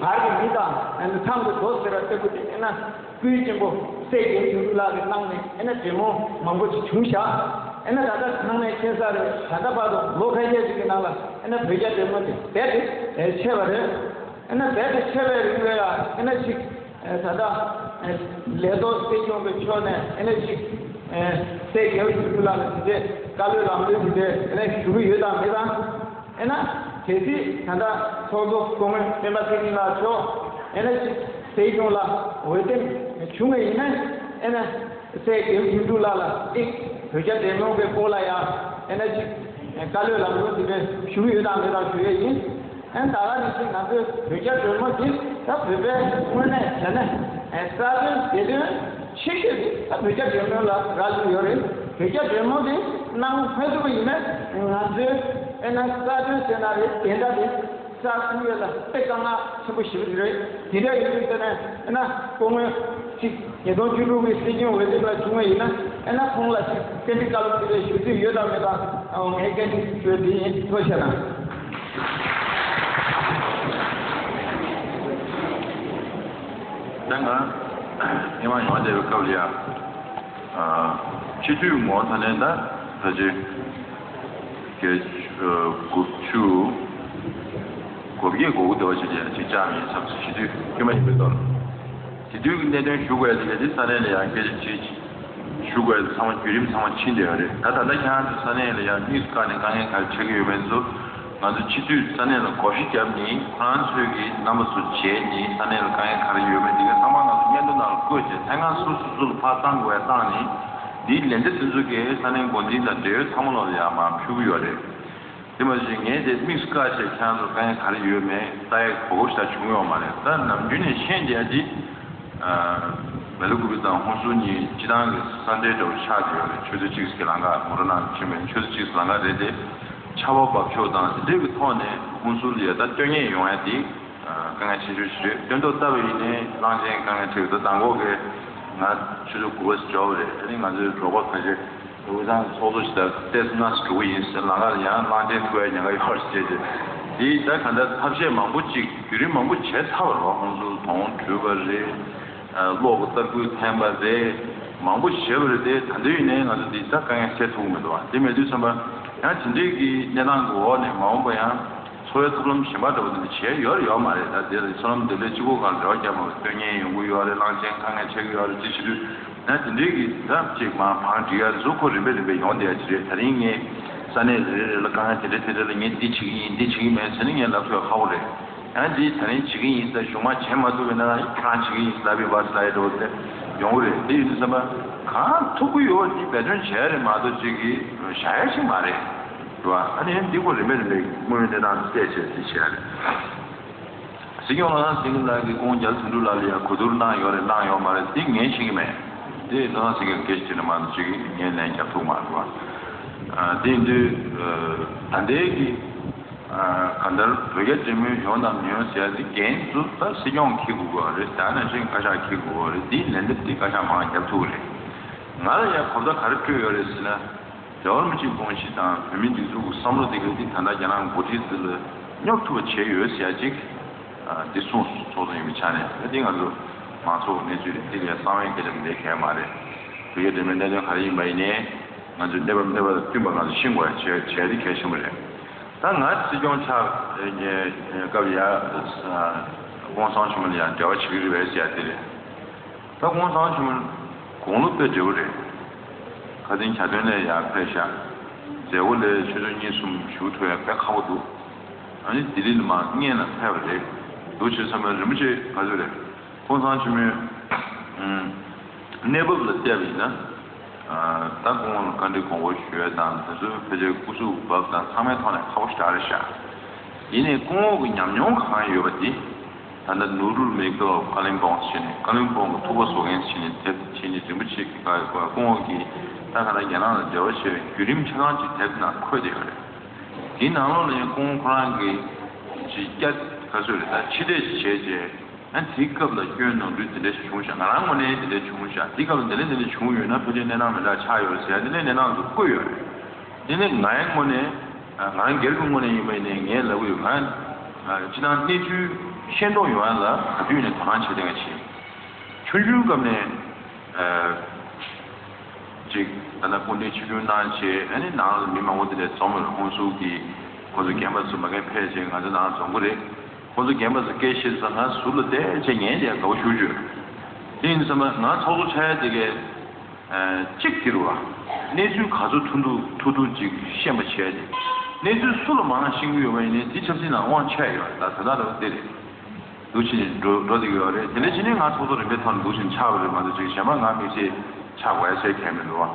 བར་གྱི་མི་དང་ཨ་ནི་མཚམས་ཀྱི་རྡོ་ཟེར་བ་ལྟ་བུ་དེ་ཨེ་ན་སྐུའི་གཅེན་པོ་སྲས་རྒྱལ་ཆོས་འཕེལ་ལགས་ཀྱི་གནང་ནས་ཨེ་ན་འབྲེལ་མོལ་མང་པོ་ཞིག་བྱུང་བཞག་ཨེ་ན་ད་ལྟ་ཚང་མས་མཁྱེན་གསལ་རེད། ད་ལྟ་བར་དུ་ལོ་ཁ་ཤས་ཤིག་གི་ནང་ལ་ཨེ་ན་བོད་རྒྱ་འབྲེལ་མོལ་དེ་རྦད་དེ་ཆད་པ་རེད། ཨེ་ན་རྦད་དེ་ཆད་པའི་རིང་ལ་ཡ་ཨེ་ན་ཅིག་ད་ལྟ་ལས་ཐོག་སྲིད་སྐྱོང་གི་ཕྱོགས་ནས་ཨེ་ན་ཅིག་སྲས་རྒྱལ་ཆོས་འཕེལ་ལགས་ལ་དེ་འདྲའི་བཀའ་སློབ་ལམ་སྟོན་དེ་འདྲའི་ཨེ་ན་ཞུ་གི་ཡོད་དམ་མེད་དམ། ཨེ་ན་གལ་སྲིད་ད་ལྟ་ཚོགས་གཙོ་སྐུ་ངོ་སྤེན་པ་ཚེ་རིང་ལགས་མཆོག་ཨེ་ན་ཅིག་སྲིད་སྐྱོང་ལ་འོས་འདེམས་བྱུང་བ་ཡིན་ན་ཨེ་ན་སྲས་རྒྱལ་ཆོས་འཕེལ་ལགས་ལ་ཨེ་བོད་རྒྱ་འབྲེལ་མོལ་གྱི་སྐོར་ལ་ཡ་ཨེ་ན་ཅིག་བཀའ་སློབ་ལམ་སྟོན་དེ་འདྲ་ཞུ་གི་ཡོད་དམ་མེད་དམ་ཞུ་ཡས་ཡིན། ཨེ་ན་ད་ག་ནང་བཞིན་ང་ཚོའི་བོད་རྒྱ་འབྲེལ་མོལ་འདི་ད་བོད་པའི་དངོས་གནས་བྱས་ན་ཨེ་རྩ་དོན་བདེ་དོན་ཆེ་ཤོས་དེ་ད་བོད་རྒྱ་འབྲེལ་མོལ་ལ་རག་ལས་ཡོད་རེད། བོད་རྒྱ་འབྲེལ་མོལ་དེ་གནང་མ་ཐུབ་པ་ཡིན་ན་ང་ཚོའི་ཨེ་ན་རྩ་དོན་ཟེར་ན་རེད། བདེན་མཐའ་དེ་གསར་ཐུབ་ཡོད་ལ་དཔེ་དཀའ་ངལ་ཆེན་པོ་ཞེ་པོ་ཞིག་རེད། དེ་འདྲ་ཡིན་དུས་ཟེར་ན་ཨེ་ན་སྐུ་ངོ་གཅིག་ཉིས་སྟོང་བཅུ་དྲུག་གི་སྲིད་སྐྱོང་འོས་འདེམས་ལ་བྱུང་བ་ཡིན་ན་ཨེ་ན་ཁོང་ལ་གཅིག་རྟེན་འབྲེལ་བཀའ་སློབ་དེ་འདྲ་ཞུ་རྩིས་ཡོད་དམ་མེད་དམ་ངས་སྐད་ཆ་ཞུ་དེ་ཡིན། ཐུགས་རྗེ་གནང་། ད་ང་ཧི་མ་ཡོང་བསྡད་པའི་སྐབས་ལ་ཡ། སྤྱི་འཐུས་ངོ་ཐ་ནས་ད་ད་ཅི་བརྒྱད་དགུ་བཅུ་གོ་བརྒྱད་གོ་དགུ་དེ་བ་ཅིག་ལ་ཡ་ཅིག་བཅར་མིན་བསམ་སོང་། སྤྱི་འཐུས་དཀྱུས་མ་ཡིན་པའི་ཐོག་ལ་དེ་དུས་ཀྱི་གནད་དོན་ཞུ་དགོས་ཡ་དེ་ག་དེ་ས་གནས་ལ་ཡ་སྐད་ཆ་དྲིས། ཞུ་དགོས་ཚང་མ་བརྒྱུད་རིམ་ཚང་མ་ཕྱིན་བསྡད་ཡོད་རེད། ད་ད་ལྟ་ཁྱེད་རང་ཚོ་ས་གནས་ལ་ཡང་དམིགས་སུ་བཀར་ནས་དཀའ་ངལ་ག་རེ་འཕྲད་ཀྱི་ཡོད་མེད་ཚོ་ང་ཚོ་སྤྱི་འཐུས་ས་གནས་ལ་བགོ་བཤའ་བརྒྱབ་ནས་ཁོ་རང་ཚོས་ཀྱི་རྣམ་པ་ཚོ་མཇལ་ནས་ས་གནས་ལ་དཀའ་ངལ་ག་རེ་ཡོད་མེད་དེ་ག་ཚང་མ་ང་ཚོ་སྙན་ཐོ་ནང་ལ་བཀོད་བྱས་ལྷན་ཁང་སོ་སོ་སོ་ལ་ཕར་བཏང་དགོས་ཡ་བཏང་ནས་འདིའི་ལན་འདེབས་དེ་ཚོ་གི་ས་གནས་འགོ་འཛིན་དང་འབྲེལ་ཡོད་ཚང་མ་ལོག་ལ་ཡང་མར་ཕུལ་གྱི་ཡོད་རེད། དེ་མ་ཟད་ངས་དེ་དམིགས་སུ་བཀར་བྱས་ཁྱེད་རང་ཚོ་དཀའ་ངལ་ག་རེ་ཡོད་མེད་ལྟ་ཡའི་གོ་སྐབས་ཤིག་ད་བྱུང་ཡོད་མ་རེད། ད་ནམ་རྒྱུན་ནས་ཤེས་བསྡད་ཡ་འདི། མི་ལོ་དགུ་པའི་ཙམ་ཧོན་སུར་གཉིས་སྤྱི་བཏང་གི་ས་འབྲེལ་འདྲ་བོ་ཆགས་བསྡད་ཡོད་རེད། ཆུ་ཚོད་གཅིག་གི་ལམ་ཁ་མོ་ཊ་ནང་ཕྱིན་པ་ཡིན། ཆུ་ཚོད་གཅིག་གི་ལམ་ཁ་རེད་དེ། ཆར་པ་འབབ་ཕྱོགས་དང་དེ་འདྲའི་གི་ཐོག་ནས་ཧོན་སུར་ལ་ཡ་ད་སྐྱོད་མཁན་ཡོང་ཡ་དེ་དཀའ་ངལ་ཆེ་ཤོས་ཤིག་རེད། སྟོན་ཐོག་བལྟས་པ་ཡིན་ནའི་གླང་ཆེན་དཀའ་ངལ་འཕྲད་ཀྱི་འདུག་མདང་དགོང་གི་ང་ཆུ་ཚོད་དགུ་པ་ཙམ་འབྱོར་བ་རེད། དེ་ནི་ང་ཚོའི་རོགས་པ་ཁ་ཤས། དབུས་གཙང་ཚོགས་གཙོ་ཞིག་དང་ཏོག་ཙམ་ན་ཟུག་འགྲོ་གི་ཡིན་ཟེར། ལམ་ཁ་ལ་ཡང་གླང་ཆེན་ཐུག་ཡ་ཉེན་ཁ་ཡོད་རེད་ཟེར་ཏེ། དེ་ད་ག་འདྲ་ཐབས་ཤེས་མང་པོ་ཅིག་བརྒྱུད་རིམ་མང་པོ་བྱས་ཚར་བ་རེད་བ། ཁོང་ཚོ་དོང་བྲུས་པ་རེད། གློག་གི་ཏར་སྐུད་འཐེན་པ་རེད། མང་པོ་བྱས་པ་རེད་དེ། ད་འདི་ཡིན་ནའི་ང་ཚོ་འདི་ད་དཀའ་ངལ་སེལ་ཐུབ་ཀྱི་མི་འདུག་བ། དེ་མེད་དུས་ཙམ་པ་ཡང་དེ་འདྲའི་གི་གནས་སྟངས་ཀྱི་འོག་ནས་མ་འོངས་པ་ཡང་འཚོ་བའི་ཐབས་ལམ་གཞན་པ་འདྲ་བོ་འདི་འདྲ་བྱས་ཡོད་རེད་ཡོད་མ་རེད། ད་དེ་ལ་སོ་ནམ་འདི་འདྲའི་གཅིག་པོ་གང་འབྲེལ་བ་རྒྱབ་མ་སྟོན་མཁན་ཡོང་གི་ཡོད་རེད། གླང་ཆེན་དཀའ་ངལ་འཕྲད་ཀྱི་ཡོད་རེད། ཅི་བྱེད་དུས། ཡང་དེ་འདྲའི་གི་ད་ཅིག་མར་བང་སྒྲིག་ཡ་གཟུགས་པོ་རིམ་པས་རིམ་པས་ཡོང་བསྡད་ཡ་ཅིག་རེད། ད་རིང་ངས་ས་གནས་རེ་རེ་ལ་དཀའ་ངལ་དེ་འདྲ་དེ་འདྲ་ལ་ངས་འདི་བྱེད་ཀྱི་ཡིན་འདི་བྱེད་ཀྱི་མེད་ཟེར་ནས་ངས་ལབ་ཐུབ་ཡ་ཁག་པོ་རེད། ཡང་འདི་ད་རིང་བྱེད་ཀྱི་ཡིན་ཟེར་གཞུག་མ་བྱེད་མ་ཐུབ་པ་ཡིན་ན་ཡང་ཁྱེད་རང་བྱེད་ཀྱི་ཡིན་ལབ་པའི་བར་ལ་ཡ་འགྲོ་དེ་ཡོང་གི་རེད། དེ་ཡིན་དུས་ཙམ་པ་གང་ཐུབ་ཀྱི་ཡོད་འདི་འབད་བརྩོན་བྱས་རེད་མ་གཏོགས་ཅིག་གི་བཞག་ཡ་ཞིག་མ་རེད། རེད་བ། ཨ་ནི་ཡང་འདི་ཁོ་རིམ་པས་རིམ་པས་དངོས་ཡོད་གནས་སྟངས་བལྟས་བྱས་འདི་བྱས་རེད། སྲིད་སྐྱོང་བློ་བཟང་སེང་གེ་ལགས་ཀྱིས་སྐུ་ངོ་རྒྱ་ཚ་དོན་གྲུབ་ལགས་ལ་ཡང་གོ་བསྡུར་གནང་ཡོད་རེད་གནང་ཡོད་མ་རེད་དེ་ངས་ཤེས་ཀྱི་མེད། དེ་བློ་བཟང་སེང་གེ་ལ་སྐད་ཆ་དྲིས་ན་མ་གཏོགས་ཅིག་ངས་ལན་རྒྱབ་ཐུབ་མ་རེད་བ། དེ་ཡིན་དུས་ད་ལྟའི་གི་གང་ལྟར་བོད་རྒྱ་འབྲེལ་མོལ་ཡོང་དང་མི་ཡོང་ཟེར་ཡ་དེ་འགན་ཚུལ་ད་སྲིད་སྐྱོང་འཁྱེར་དགོས་ཀྱི་རེད། ད་ནང་བཞིན་བཀའ་ཤག་འཁྱེར་དགོས་ཀྱི་རེད། དེའི་ལན་འདེབས་དེ་བཀའ་ཤག་མང་རྒྱབ་ཐུབ་ཀྱི་རེད། ང་ལ་ཡང་གོ་བརྡ་ག་རེ་སྤྲོད་ཡོད་རེད་ཟེར་ན། རྒྱལ་བ་རིན་པོ་ཆེའི་དགོངས་གཞི་དང་བོད་མིའི་སྒྲིག་འཛུགས་ཀྱི་བསམ་བློ་དེ་ག་དེ་ད་ལྟ་རྒྱ་ནག་འགོ་ཁྲིད་ཚོ་ལ་སྙོབ་ཐུབ་པ་བྱས་ཡོད་ཟེར་ཡ་གཅིག་འདི་གསུངས་སོང་ཚོགས་གཙོ་ཡིན་པའི་ཆ་ནས། ད་འདི་ང་ཚོ་མང་ཚོགས་ཀྱི་གནས་ཚུལ་རེད། འདི་ལས་གསང་བའི་སྐད་ཆ་འདི་གལ་མ་རེད། བོད་རྒྱ་འབྲེལ་མོལ་གནད་དོན་ག་རེ་ཡིན་པ་ཡིན་ནའི་ང་ཚོས་གནས་བབ་གནས་བབ་དང་བསྟུན་པ་ང་ཚོ་ཤེས་དགོས་ཡ་བྱས་བྱས་འདི་གལ་ཆེན་པོ་རེད། ད་ང་སྲིད་སྐྱོང་ཆགས་སྐབས་ཡ་༸གོང་ས་༸སྐྱབས་མགོན་ལ་ཡ་འབྲེལ་བ་བྱེད་ཀྱི་རེད་པས་ཟེར་ཡ་དེ་རེད། ད་༸གོང་ས་༸སྐྱབས་མགོན་དགུང་ལོ་དཔེ་བགྲེས་པོ་རེད། ཁ་སང་གྱ་སྟོན་ལ་ཡར་ཕེབས་ཤག་མཛད་སྒོ་ལ་ཆུ་ཚོད་གཉིས་གསུམ་བཞུགས་ཐུབ་ཡ་དཔེ་ཁག་པོ་འདུག་ཨ་ནི་ལྡི་ལི་ལ་མར་བརྙན་ལ་ཕེབས་པ་རེད། འདུག་བྱས་ཙང་རིན་པོ་ཆེ་ག་ཚོད་རེད། ༸གོང་ས་༸སྐྱབས་མགོན་གནས་བབ་ལ་བལྟས་པ་ཡིན་ན། ད་སྐུ་ངོ་ལ་བཀའ་འདྲི་དགོངས་པ་ཞུ་ཡ་དང་། དེ་ཚོ་ཕལ་ཆེར་སྐུ་གཟུགས་བབ་དང་ཚང་མའི་ཐོག་ནས་ཁག་པོ་ཞེ་དྲག་རེད་ཤག་ཡིན་ནའི་སྐུ་ངོ་གི་ཉམས་མྱོང་གང་ཡོད་པ་འདི། ད་ལྟ་ནུ་རུལ་མེ་ཀ་ཀ་ལིམ་པོང་ཟེར་ནས་ཀ་ལིམ་པོང་གི་ཐུག་པ་བཟོ་མཁན་ཟེར་ནས་དེབ་བྱས་ནས་རིན་པོ་ཆེ་གི་སྐུ་ངོ་གིས་ད་ག་ལ་རྒྱ་ནག་ལ་འབྲེལ་བ་བྱས་པའི་བརྒྱུད་རིམ་ཆ་ཚང་ཅིག་དེབ་ནང་འཁོད་བསྡད་ཡོད་རེད། དེའི་ནང་ལོགས་ལ་ཡང་སྐུ་ངོ་ཁོ་རང་གིས་ཅིག་སྐྱ་ག་ཚོད་རེད། ད་ཕྱི་བལྟས་ཤིག་བྱས་རྗེས། ཨ་དེའི་སྐབས་ལ་སྐྱོན་ནོར་འཁྲུལ་དེ་འདྲ་ཞིག་བྱུང་ཤག་ང་རང་ངོས་ནས་དེ་འདྲ་བྱུང་ཤག་དེའི་སྐབས་ལ་དེ་འདྲ་དེ་འདྲ་བྱུང་ཡོད་ན་ཕལ་ཆེར་གནས་སྟངས་མི་འདྲ་ཆགས་ཡོད་རེད་ཟེར་ཡ་དེ་འདྲའི་གནས་སྟངས་ཚོ་བཀོད་ཡོད་རེད། དེ་ནས་ང་ཡི་ངོས་ནས་ང་རང་སྒེར་གྱི་ངོས་ནས་ཡིན་པ་ཡིན་ནའི་ངས་ལབ་ཀྱི་ཡོད། ང་སྤྱིར་བཏང་གནས་ཚུལ་ཤེས་རྟོགས་ཡོང་ཡ་ལ་ག་དུས་ནས་དོ་སྣང་བྱེད་བསྡད་མཁན་ཞིག་ཡིན། ཆུང་ཆུང་སྐབས་ནས་ཅིག་ད་ལྟ་སྐུ་མདུན་ཆིབས་བསྒྱུར་གནང་བྱས། ཨ་ནི་ནང་ལ་མི་མང་པོ་དེ་འདྲ་འཛོམས་ཡོད་རེད། ཧོན་སུར་གྱི་ཁོ་ཚོ་རྒན་པ་ཚོ་མ་གིར་ཕེབས་བྱས་ང་ཚོ་ནང་འཛོམས་ཀྱི་རེད། ཁོ་ཚོ་རྒན་པ་ཚོ་སྐད་བཤད་ཙང་ང་ཟུར་ལ་བསྡད་བྱས་ཉན་བསྡད་དགའ་པོ་ཞེ་པོ་ཅིག་ཡོད་རེད། དེ་ཡིན་ཙང་ང་ཚོགས་གཙོ་ཆགས་ཡ་དེ་གས་གཅིག་དེ་རེད་བ། གནས་ཚུལ་ག་ཚོད་ཐུང་ཐུང་ཐུང་ཐུང་ཅིག་ཤེས་པ་བྱས་ཏེ། གནས་ཚུལ་སུ་ལ་མང་ཤེས་ཀྱི་ཡོད་པ་ཡིན་ནའི་དེ་ཆབ་སྲིད་ནང་དབང་ཆ་ཡོད་རེད། ད་ད་ལྟ་རེད་བ། དེ་རེད། འདུག་བྱས་ནས་འགྲོ་འགྲོ་བསྡད་ཀྱི་ཡོད་རེད། དེ་འདྲ་བྱས་ནས་ང་ཚོགས་གཙོ་རིམ་པའི་ཐོག་ནས་འདུག་བྱས་ནས་ཆགས་པ་རེད་མ་གཏོགས་ཅིག་གཞན་པ་ང་དམིགས་བསལ་ཆགས་དགོས་ཡ་བྱས་གལ་མི་འདུག་བ།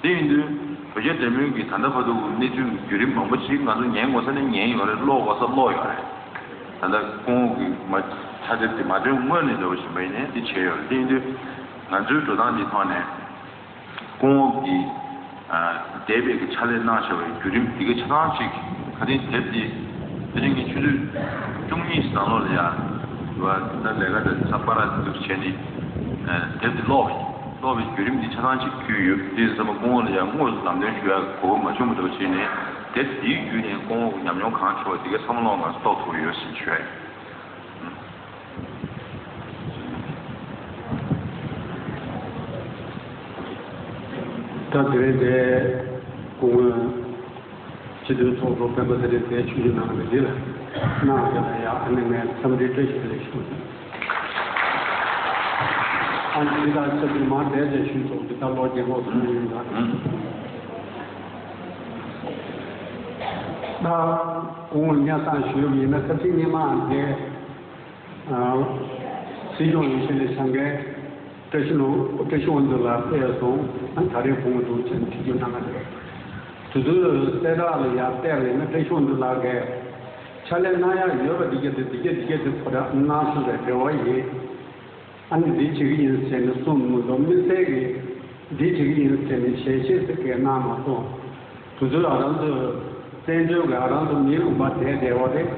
དེ་ཡིན་དུས་བོད་རྒྱ་འབྲེལ་མོལ་གྱི་ད་ལྟ་བར་དུ་གནས་ཚུལ་བརྒྱུད་རིམ་མང་པོ་ཞིག་ང་ཚོ་ཉན་དགོས་ས་ནས་ཉན་ཡོད་རེད། ཀློག་དགོས་ས་ཀློག་ཡོད་རེད། ད་ལྟ་སྐུ་ངོ་གི་མ་ཕྱག་དེབ་དེ་མ་ཐོན་སྔོན་ནས་འདྲ་བོ་ཞིག་མ་ཡིན་ནའི་དེ་བྱས་ཡོད་རེད། དེ་ཡིན་དུས་ང་ཚོའི་འགྲོ་སྟངས་འདིའི་ཐོག་ནས་སྐུ་ངོ་གིས་འདས་པའི་གི་ཕྱག་ལས་གནང་བཞག་པའི་བརྒྱུད་རིམ་འདི་ག་ཆ་ཚང་ཞིག་ཁ་སང་དེབ་འདི་དེ་རིང་གི་ཆུ་ཚོད་བཅུ་གཉིས་ནང་ལོགས་ལ་ཡ་བ་ད་ལས་ཀ་དང་ས་པ་ར་དེ་ཚོ་བྱས་ནས་དེབ་འདི་ཀློག་པ་ཡིན། ཀློག་པའི་བརྒྱུད་རིམ་འདི་ཆ་ཚང་ཞིག་བརྒྱུད་ཡོད། དེ་ཡིན་ཙང་སྐུ་ངོ་ལ་ཡང་དངོས་སུ་ལམ་སྟོན་ཞུ་ཡག་གོ་སྐབས་མ་བྱུང་བ་འདྲ་བོ་བྱས་ནས་དེབ་འདིའི་བརྒྱུད་ནས་སྐུ་ངོ་གི་ཉམས་མྱོང་གང་བྱུང་བ་འདི་གའི་བསམ་བློ་ང་ཚོ་རྟོགས་ཐུབ་ཡོད་ཟེར་ཞུ་ཡ་ཡིན། ད་དེ་རིང་འདིར་སྐུ་ངོ་སྤྱི་འཐུས་ཚོགས་གཙོ་སྤེན་པ་ཚེ་རིང་དེ་ཆུ་ཆུ་ནང་གི་འདི་ལ་གནང་བ་ལ་ཡ་ཨ་ནི་ངས་འཚམས་འདྲི་བཀྲ་ཤིས་བདེ་ལེགས་ཞུ། ཨ་ནི་འདི་དང་ཆབས་ཅིག་མར་འདས་ཀྱི་ཆུ་ཚོགས་འདི་ད་ལོ་རྒྱལ་ཁོག་སོང་ཡིན་ལ། ད་སྐུ་ངོ་སྙན་སེང་ཞུས་པ་ཡིན་ན་ཁ་སང་ཉི་མ་འདི། སྲིད་སྐྱོང་ཡིན་ཞིང་ལས་བྱང་མཁན་བཀྲ་ཤིས་ལོ་བཀྲ་ཤིས་དབང་འདུས་ལགས་ཕེབས་སོང་། ཨ་ད་རེས་ཁོང་འདུག་ཅེས་ཐུགས་རྒྱུད་གནང་གི་རེད། དུས་ཚོད་གསལ་བསྒྲགས་ལ་ཡར་བལྟས་པ་ཡིན་ན་བཀྲ་ཤིས་དབང་འདུས་ལགས་ཀྱིས་ཕྱག་ལས་གནང་ཡག་ཡོད་པ་འདི་ག་དེ་འདི་ག་འདི་ག་དེ་ཁོ་རང་གནང་སོང་བའི་རེ་བ་ཡིན། ཨ་ནི་འདི་བྱེད་ཀྱི་ཡིན་ཟེར་ནས་གསུངས་མི་འདུག་དམིགས་བསལ་གྱིས་འདི་བྱེད་ཀྱི་ཡིན་ཟེར་ནས་ཞལ་བཞེས་ཟེར་གང་གནང་མ་སོང་། དུས་ཚོད་ཨ་རང་ཚོ་བཙན་བྱོལ་གྱི་ཨ་རང་ཚོ་མིའི་ལུང་པ་བསྡད་བསྡད་པ་རེད།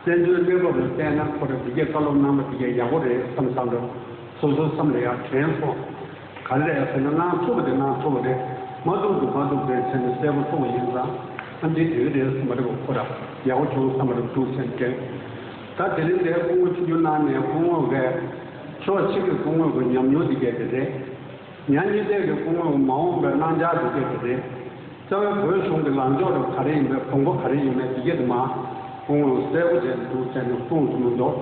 བཙན་བྱོལ་གནས་བབ་ལ་བལྟས་ན་ཁོ་རང་འདི་གའི་བཀའ་སློབ་གནང་བ་འདི་གའི་ཡག་པོ་རེད་བསམ་བསམ་འདུག་སོ་སོའི་བསམ་ལ་ཡང་དྲན་སོང་། ག་རེ་རེད་ཟེར་ན་གནང་ཐུབ་པ་དེ་གནང་ཐུབ་པ་རེད། མ་ཐུབ་འདུག་མ་ཐུབ་རེད་ཟེར་ནས་གསལ་པོ་གསུངས་པ་ཡིན་ཙང་ཨ་འདི་དེ་ག་རེད་བསམ་པ་རེད། ཁོ་རང་ཡག་པོ་བྱུང་བསམ་པ་རེད་འདུག་ཟེར་ནས་དྲན། ད་དེ་རིང་འདིར་སྐུ་ངོ་ཆིབས་བསྒྱུར་གནང་ནས་སྐུ་ངོ་གིས་ཕྱོགས་གཅིག་གི་སྐུ་ངོ་གི་ཉམས་མྱོང་འདི་གའི་དེ་རེད། ཉག་གཉིས་ལྡན་གྱི་སྐུ་ངོ་མ་འོངས་པའི་གནང་འཆར་འདི་གས་དེ་རེད། རྩ་བའི་བོད་གཞུང་གི་ལངས་ཕྱོགས་རུ་ག་རེ་ཡིན་པའི་དགོངས་པ་ག་རེ་ཡིན་མིན་འདི་གས་དེ་མ་སྐུ་ངོ་གསལ་པོ་བྱས་འདུག་ཟེར་ནས་གསུངས་ཐུབ་མི་འདུག་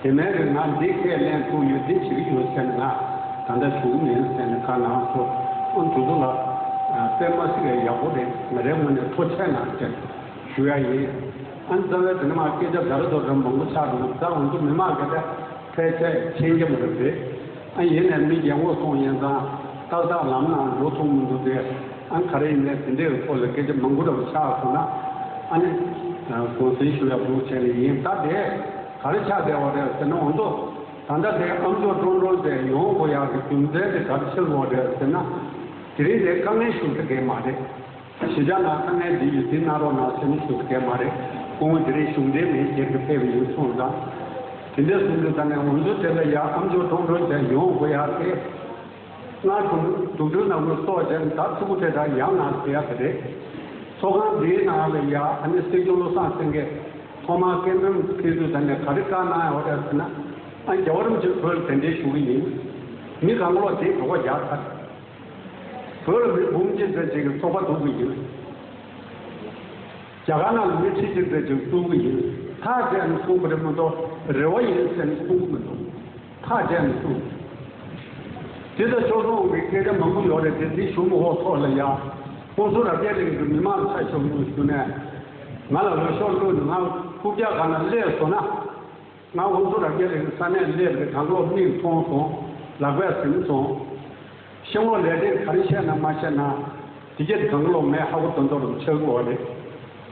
དེ་མིན་གྱི་ང་འདི་ཁས་ལེན་ཐུབ་ཡོད་འདི་བྱེད་ཀྱི་ཡོད་ཟེར་ནས་ང་ད་ལྟ་ཞུ་གི་མིན་ཟེར་ནས་ཁ་ནང་སོ་ཨང་དུ་དུ་ལ་དཔེ་མ་སྲིད་པའི་ཡག་པོ་རེད། ང་རའི་ངོས་ནས་ཐུགས་རྗེ་གནང་ཟེར་ཞུ་ཡ་ཡིན། ཨ་ནི་རྩ་བའི་དེ་ནས་མ་སྐད་ཆ་ཛ་ར་ཛོ་ར་མང་པོ་ཆགས་འདུག་ད་འོན་ཏེ་མི་མང་གི་ད་ཕལ་ཆེར་མཁྱེན་གྱི་མ་རེད་པས། ཨ་ཡིན་ནའི་མི་རྒན་གོག་སོང་ཡིན་ཙང་ཏག་ཏག་ལམ་ནང་འགྲོ་ཐུབ་མི་འདུག་སྟེ། ཨ་ག་རེ་ཡིན་ནའི་དེ་འདྲའི་སྐོར་ལ་སྐད་ཆ་མང་པོ་འདྲ་པོ་ཆགས་སོང་ན་ཨ་ནི་དགོངས་སེལ་ཞུ་ཡག་འདུག་བྱས་ནས་ཡིན། ད་དེ་ག་རེ་ཆགས་བསྡད་པ་རེད་ཟེར་ན། འོན་ཏེ་ད་ལྟ་དེ་ཨ་མཆོག་ཀྲོང་ཀྲོང་དེ་ཡོང་དགོས་ཡག་གི་རྒྱུ་མཚན་དེ་ག་རེ་ཆགས་ཡོད་རེད་ཟེར་ན། དེ་རིང་དེ་དཀའ་ངལ་ཞིག་ཆགས་མཁན་མ་རེད། གཞིས་ཆགས་ནང་དཀའ་ངལ་འདི་ཡོད་ཚུལ་གནང་རོགས་གནང་ཟེར་ནས་ཞུ་གི་མ་རེད། སྐུ་ངོ་དེ་རིང་གཞུང་འབྲེལ་མེད་སྒེར་གྱི་ཕེབས་པ་ཡིན་གསུངས་ཙང་། དེ་འདྲ་གསུངས་དུས་ད་ནས་ང་ཚོ་དེ་ལ་ཡ་ཨ་མཆོག་ཀྲོང་ཀྲོང་ཅན་ཡོང་དགོས་ཡག་དེ། སྔར་དུང་དུང་ཕྱུར་ནང་ཁུལ་སོགས་བྱས་ནས་ད་ཕྲུ་གུ་དེ་དག་ཡང་ནང་ཟེར་ཡག་དེ་རེད། ཚོགས་ཁང་འདིའི་ནང་ལ་ཡ་ཨ་ནི་སྲིད་སྐྱོང་བློ་བཟང་སེང་གེ། ཐོག་མར་སྐད་འབོད་ཕེབས་དུས་ད་ནས་ག་རེ་བཀའ་གནང་ཡོད་རེད་ཟེར་ན། ཨ། རྒྱལ་བ་རིན་པོ་ཆེ་བོད་ལ་གདན་འདྲེན་ཞུ་གི་ཡིན། མི་གང་ལོག་དེ་གྲོད་ཁོག་རྒྱག་ཚར། བོད་ལ་མི་འབུམ་གཅིག་ཙམ་ཅིག་གི་ཚོགས་པ་འཛུགས་ཀྱི་ཡིན། རྒྱ་གར་ནང་ལ་མི་ཁྲི་གཅིག་ཙམ་ཅིག་བཙུགས་ཀྱི་ཡིན། ཐག་བཅད་ནས་གསུངས་པ་རེད་མ་གཏོགས་རེ་བ་ཡིན་ཟེར་ནས་གསུངས་ཀྱི་མི་འདུག་ཐག་བཅད་ནས་གསུངས། དེ་ལྟར་ཆོས་སྲུང་གི་སྐད་ཆ་མང་པོ་ཡོད་རེད་དེ། དེ་ཞུ་མི་དགོས་ཐོག་ལ་ཡ། ཁོང་ཚོ་རབ་རྒྱས་གླིང་གི་མི་མང་ལ་ཆ་ཞུ་མི་ཞུ་ནས། ང་ལ་འོས་ཤོག་བླུགས་ནས་ང་རྐུབ་བཀྱག་སྒང་ན་སླེབས་སོང་ན། ང་ཁོང་ཚོ་རབ་རྒྱས་གླིང་གི་ས་གནས་སླེབས་རེད། གང་ལོག་མིག་མཐོང་སོང་། ལག་པས་ཟིན་སོང་། ཤེས་ངོ་ལས་དེ་ག་རེ་བཤད་ན་མ་བཤད་ན། དེ་གྱད་གང་ལོག་མེད། ཧ་གོ་དོན་ཐོག་ཏུ་ཆགས་དགོས་རེད།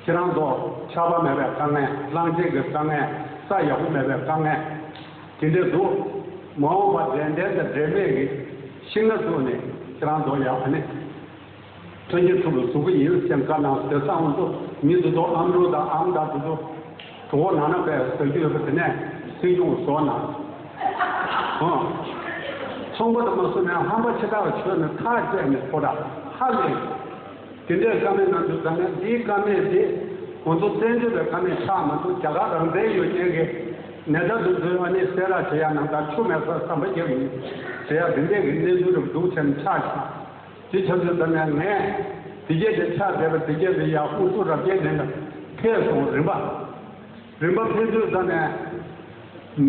ཁྱེད་རང་ཚོ་ཆར་པ་མེད་པའི་དཀའ་ངལ། གླང་ཆེན་གྱི་དཀའ་ངལ། ས་ཡག་པོ་མེད་པའི་དཀའ་ངལ་དེ་འདྲས་འདུག་མ་འོངས་པ་འབྲས་ལྡན་དང་འབྲས་སྨད་ཀྱི་ཤིང་སྣ་བཙུགས་ནས་ཁྱེད་རང་ཚོ་ཡང་ཨ་ནི། ཐོན་སྐྱེད་ཐུབ་པ་བཟོ་གི་ཡིན་ཟེར་བཀའ་གནང་། དེ་སང་ང་ཚོ་མི་དེ་ཚོ་ཨམ་རུ་དང་ཨམ་དང་དེ་ཚོ་གྲོད་ཁོག་ན་ན་བས་ཟ་རྒྱུ་ཡོད་པ་དེ་ནས་སྲིད་སྐྱོང་བཟོ་གནང་། ཨང་། ཚོང་པ་དང་མ་སུ་ནས་ཧམ་པ་ཆེ་དྲགས་ཆོད་ནས་ཐག་བཅད་ནས་ཁོ་ར་ཧ་ལས། དེ་འདྲའི་བཀའ་མོལ་གནང་དུས་ཙམ་ནས། འདིའི་བཀའ་མོལ་དེ་ང་ཚོ་བཙན་བྱོལ་བའི་བཀའ་མོལ་ཆགས་མ་འདུག་རྒྱ་གར་རང་བཙན་ཡོད་མཁན་གྱི་ནད་པ་དེ་ཚོའི་ཨ་ནི་སེ་ར་བྱེད་ཡ་ནང་ད་ཆུ་མེད་སར་ཟམ་པ་རྒྱག་གི་ཡིན་ཟེར་ཡ་དེ་འདྲའི་གི་གནས་ཚུལ་རབ་སྡུག་ཆེན་ཆགས་ཤག་དེ་ཆགས་དུས་ཙམ་ནས་ངས་དེ་གྱད་དེ་ཆགས་བསྡད་པ་དེ་གྱད་དེ་ཡར་ཧུན་སུར་རབ་རྒྱས་གླིང་ལ་ཕེབས་སོང་། རིམ་པ། རིམ་པ་ཕེབས་དུས་ཙམ་ནས།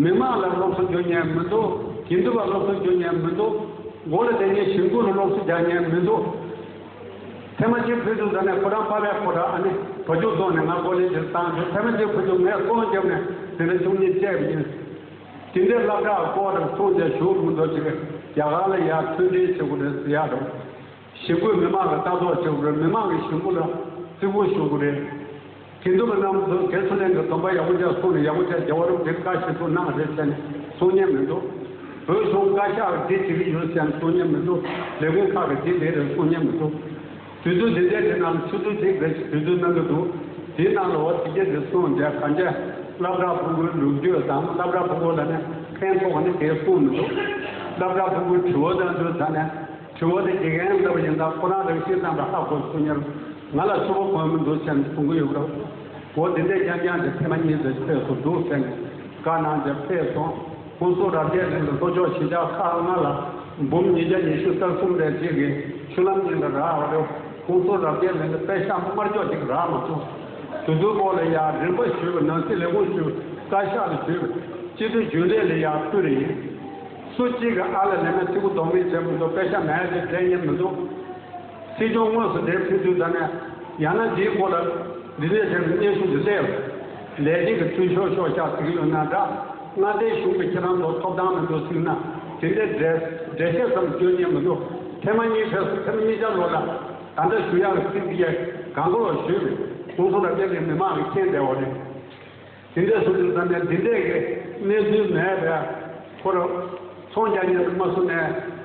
མི་མང་ལ་སློབ་གསོ་རྒྱག་མཁན་མི་འདུག་དགེ་འདུན་པ་སློབ་གསོ་རྒྱག་མཁན་མི་འདུག་མགོ་ལ་བསྡད་མཁན་གཞིས་འགོ་ལ་སློབ་གསོ་རྒྱག་མཁན་མི་འདུག་ཐེངས་མ་གཅིག་ཕེབས་དུས་ཙམ་ནས་ཁོ་རང་ཕ་བས་ཁོ་རང་ཨ་ནི་བ་ཕྱུགས་བཙོང་ནས་ང་སྒོ་ལས་འདིར་བཏང་བྱུང་། ཐེངས་མ་གཅིག་ཕེབས་དུས་ངས་སྐོང་བརྒྱབ་ནས་དེ་འདྲ་བཅུ་གཉིས་བཅད་པ་ཡིན། དེ་འདྲའི་སློབ་གྲྭ་སྐོར་རེ་སོང་རྗེས་ཞུ་མི་འདུག་ཅིག་རྒྱ་གར་ལ་ཡར་མཐུན་སྒྲིལ་བྱེད་དགོས་རེད་ཟེར་ཡག་རེད། གཞིས་འགོས་མི་མང་གི་ལྟ་རྟོག་བྱེད་དགོས་རེད། མི་མང་གི་གཞིས་འགོ་ལ་བརྩི་བཀུར་ཞུ་དགོས་རེད། དགེ་འདུན་པ་རྣམས་ཚོ་དགེ་ཚུལ་ལྡན་གྱི་སྡོམ་པ་ཡག་པོ་བརྒྱབ་སོང་ནས། ཡག་པོ་བརྒྱབ། རྒྱལ་བ་རིན་པོ་ཆེས་བཀའ་ཞིག་ཐུགས་གནང་རེད་ཟེར་ནས་གསུང་མཁན་མི་འདུག་བོད་གཞུང་བཀའ་ཤག་གིས་འདི་བྱེད་ཀྱི་ཡོད་ཟེར་ནས་གསུང་མཁན་མི་འདུག་ལས་ཁུངས་ཁག་གིས་འདི་བྱེད་རེད་གསུང་མཁན་མི་འདུག་དུས་ཚོད་འདི་འདྲའི་དེ་ནང་ལ་ཆུ་ཚོད་གཅིག་རེ་ཞིག་དུས་ཚོད་གནང་གི་འདུག་དེའི་ནང་ལ་འོ་དེ་གྱད་དེ་གསུངས་བསྡད། གང་བྱས་སློབ་གྲྭ་ཕྲུ་གུའི་ལོ་རྒྱུས་དང་། སློབ་གྲྭ་ཕྲུ་གུ་ལ་ནི་ཕན་ཐོགས་ནི་དེ་གསུངས་མི་འདུག་སློབ་གྲྭ་ཕྲུ་གུའི་དྲི་བ་དང་དུས་ད་ནས། དྲི་བ་དེ་དགེ་རྒན་ལབ་པ་ཡིན་ད་ཁོ་རང་རང་བཞིན་ཙམ་ལ་ཧ་གོ་སོང་ཉེར། ང་ལ་ཚུར་པ་གོན་མི་འདུག་ཟེར་ནས་གསུང་གི་ཡོད་རེད། འོ་དེ་འདྲས་རྐྱང་རྐྱང་དེ་ཐེངས་མ་གཉིས་ཙམ་ཕེབས་སོང་འདུག་ཟེར་ནས་བཀའ་གནང་བྱས་ཕེབས་སོང་། ཁོང་ཚོ་རབ་རྒྱས་གླིང་ལ་ལྷོ་ཕྱོགས་གཞིས་ཆགས་ཁག་ལྔ་ལ་འབུམ་ཉིས་བརྒྱ་ཉི་ཤུ་རྩ་གསུམ་རེ་གཅིག་གི་ཆུ་ལམ་གཉིས་ལ་རག་རེད། ཁོང་ཚོ་རབ་རྒྱས་གླིང་ལ་པད་ཤག་དམར་ལྕོག་ཅིག་རག་མ་སོང་། དེ་ཚོའི་སྐོར་ལ་ཡང་རིམ་པ་ཞུས་པ། ནང་སྲིད་ལས་ཁུངས་ཞུས། བཀའ་ཤག་ལ་ཞུས། སྤྱི་འཐུས་རྒྱུན་ལས་ལ་ཡང་ཕུལ་རེད་ཡིན། སུ་གཅིག་གིས་ཨ་ལ་ལས་མེད་ཚིག་གུ་གདོང་མིག་བྱས་མི་འདུག་པད་ཤག་མེད་དེ་འདྲ་ཡིན་མི་འདུག་སྲིད་སྐྱོང་དངོས་སུ་འདིར་ཕེབས་དུས་ད་ནས་ཡང་ན་འདིའི་སྐོར་ལ་འདི་ནས་དེར་སྙན་ཞུ་འདི་སླེབས། ལས་བྱེད་ཀྱི་འཐུས་ཤོར་ཤོར་ཤག་ཟེར་གྱི་ཡོད་ན་འདྲ། མངའ་སྡེའི་གཞུང་གིས་ཁྱེད་རང་ཚོ་ཐོབ་ཐང་མི་འདུག་ཟེར་ན་དེ་འདྲའི་འགྲེལ་འགྲེལ་བཤད་ཙམ་སྐྱོན་ཉན་མི་འདུག་ཐེངས་མ་གཉིས་ཕེབས་སོང་། ཐེངས་མ་གཉིས་ཆ་ལོ་ལ་ད་ལྟ་ཞུ་ཡག་གི་ཚིག་འདི་ཡས་གང་ག་ལོ་ཞུས་པས། ཁོང་ཚོ་ལ་དཔེ་མི་མང་གི་མཁྱེན་བསྡད་པ་རེད། དེ་འདྲས་སུ་དུས་ཙམ་ནས་འདི་འདྲས་ཀྱི་གནས་ཚུལ་མེད་པས། ཁོ་རང་ཚོང་རྒྱག་མཁན་དུ་མ་སུ་ནས་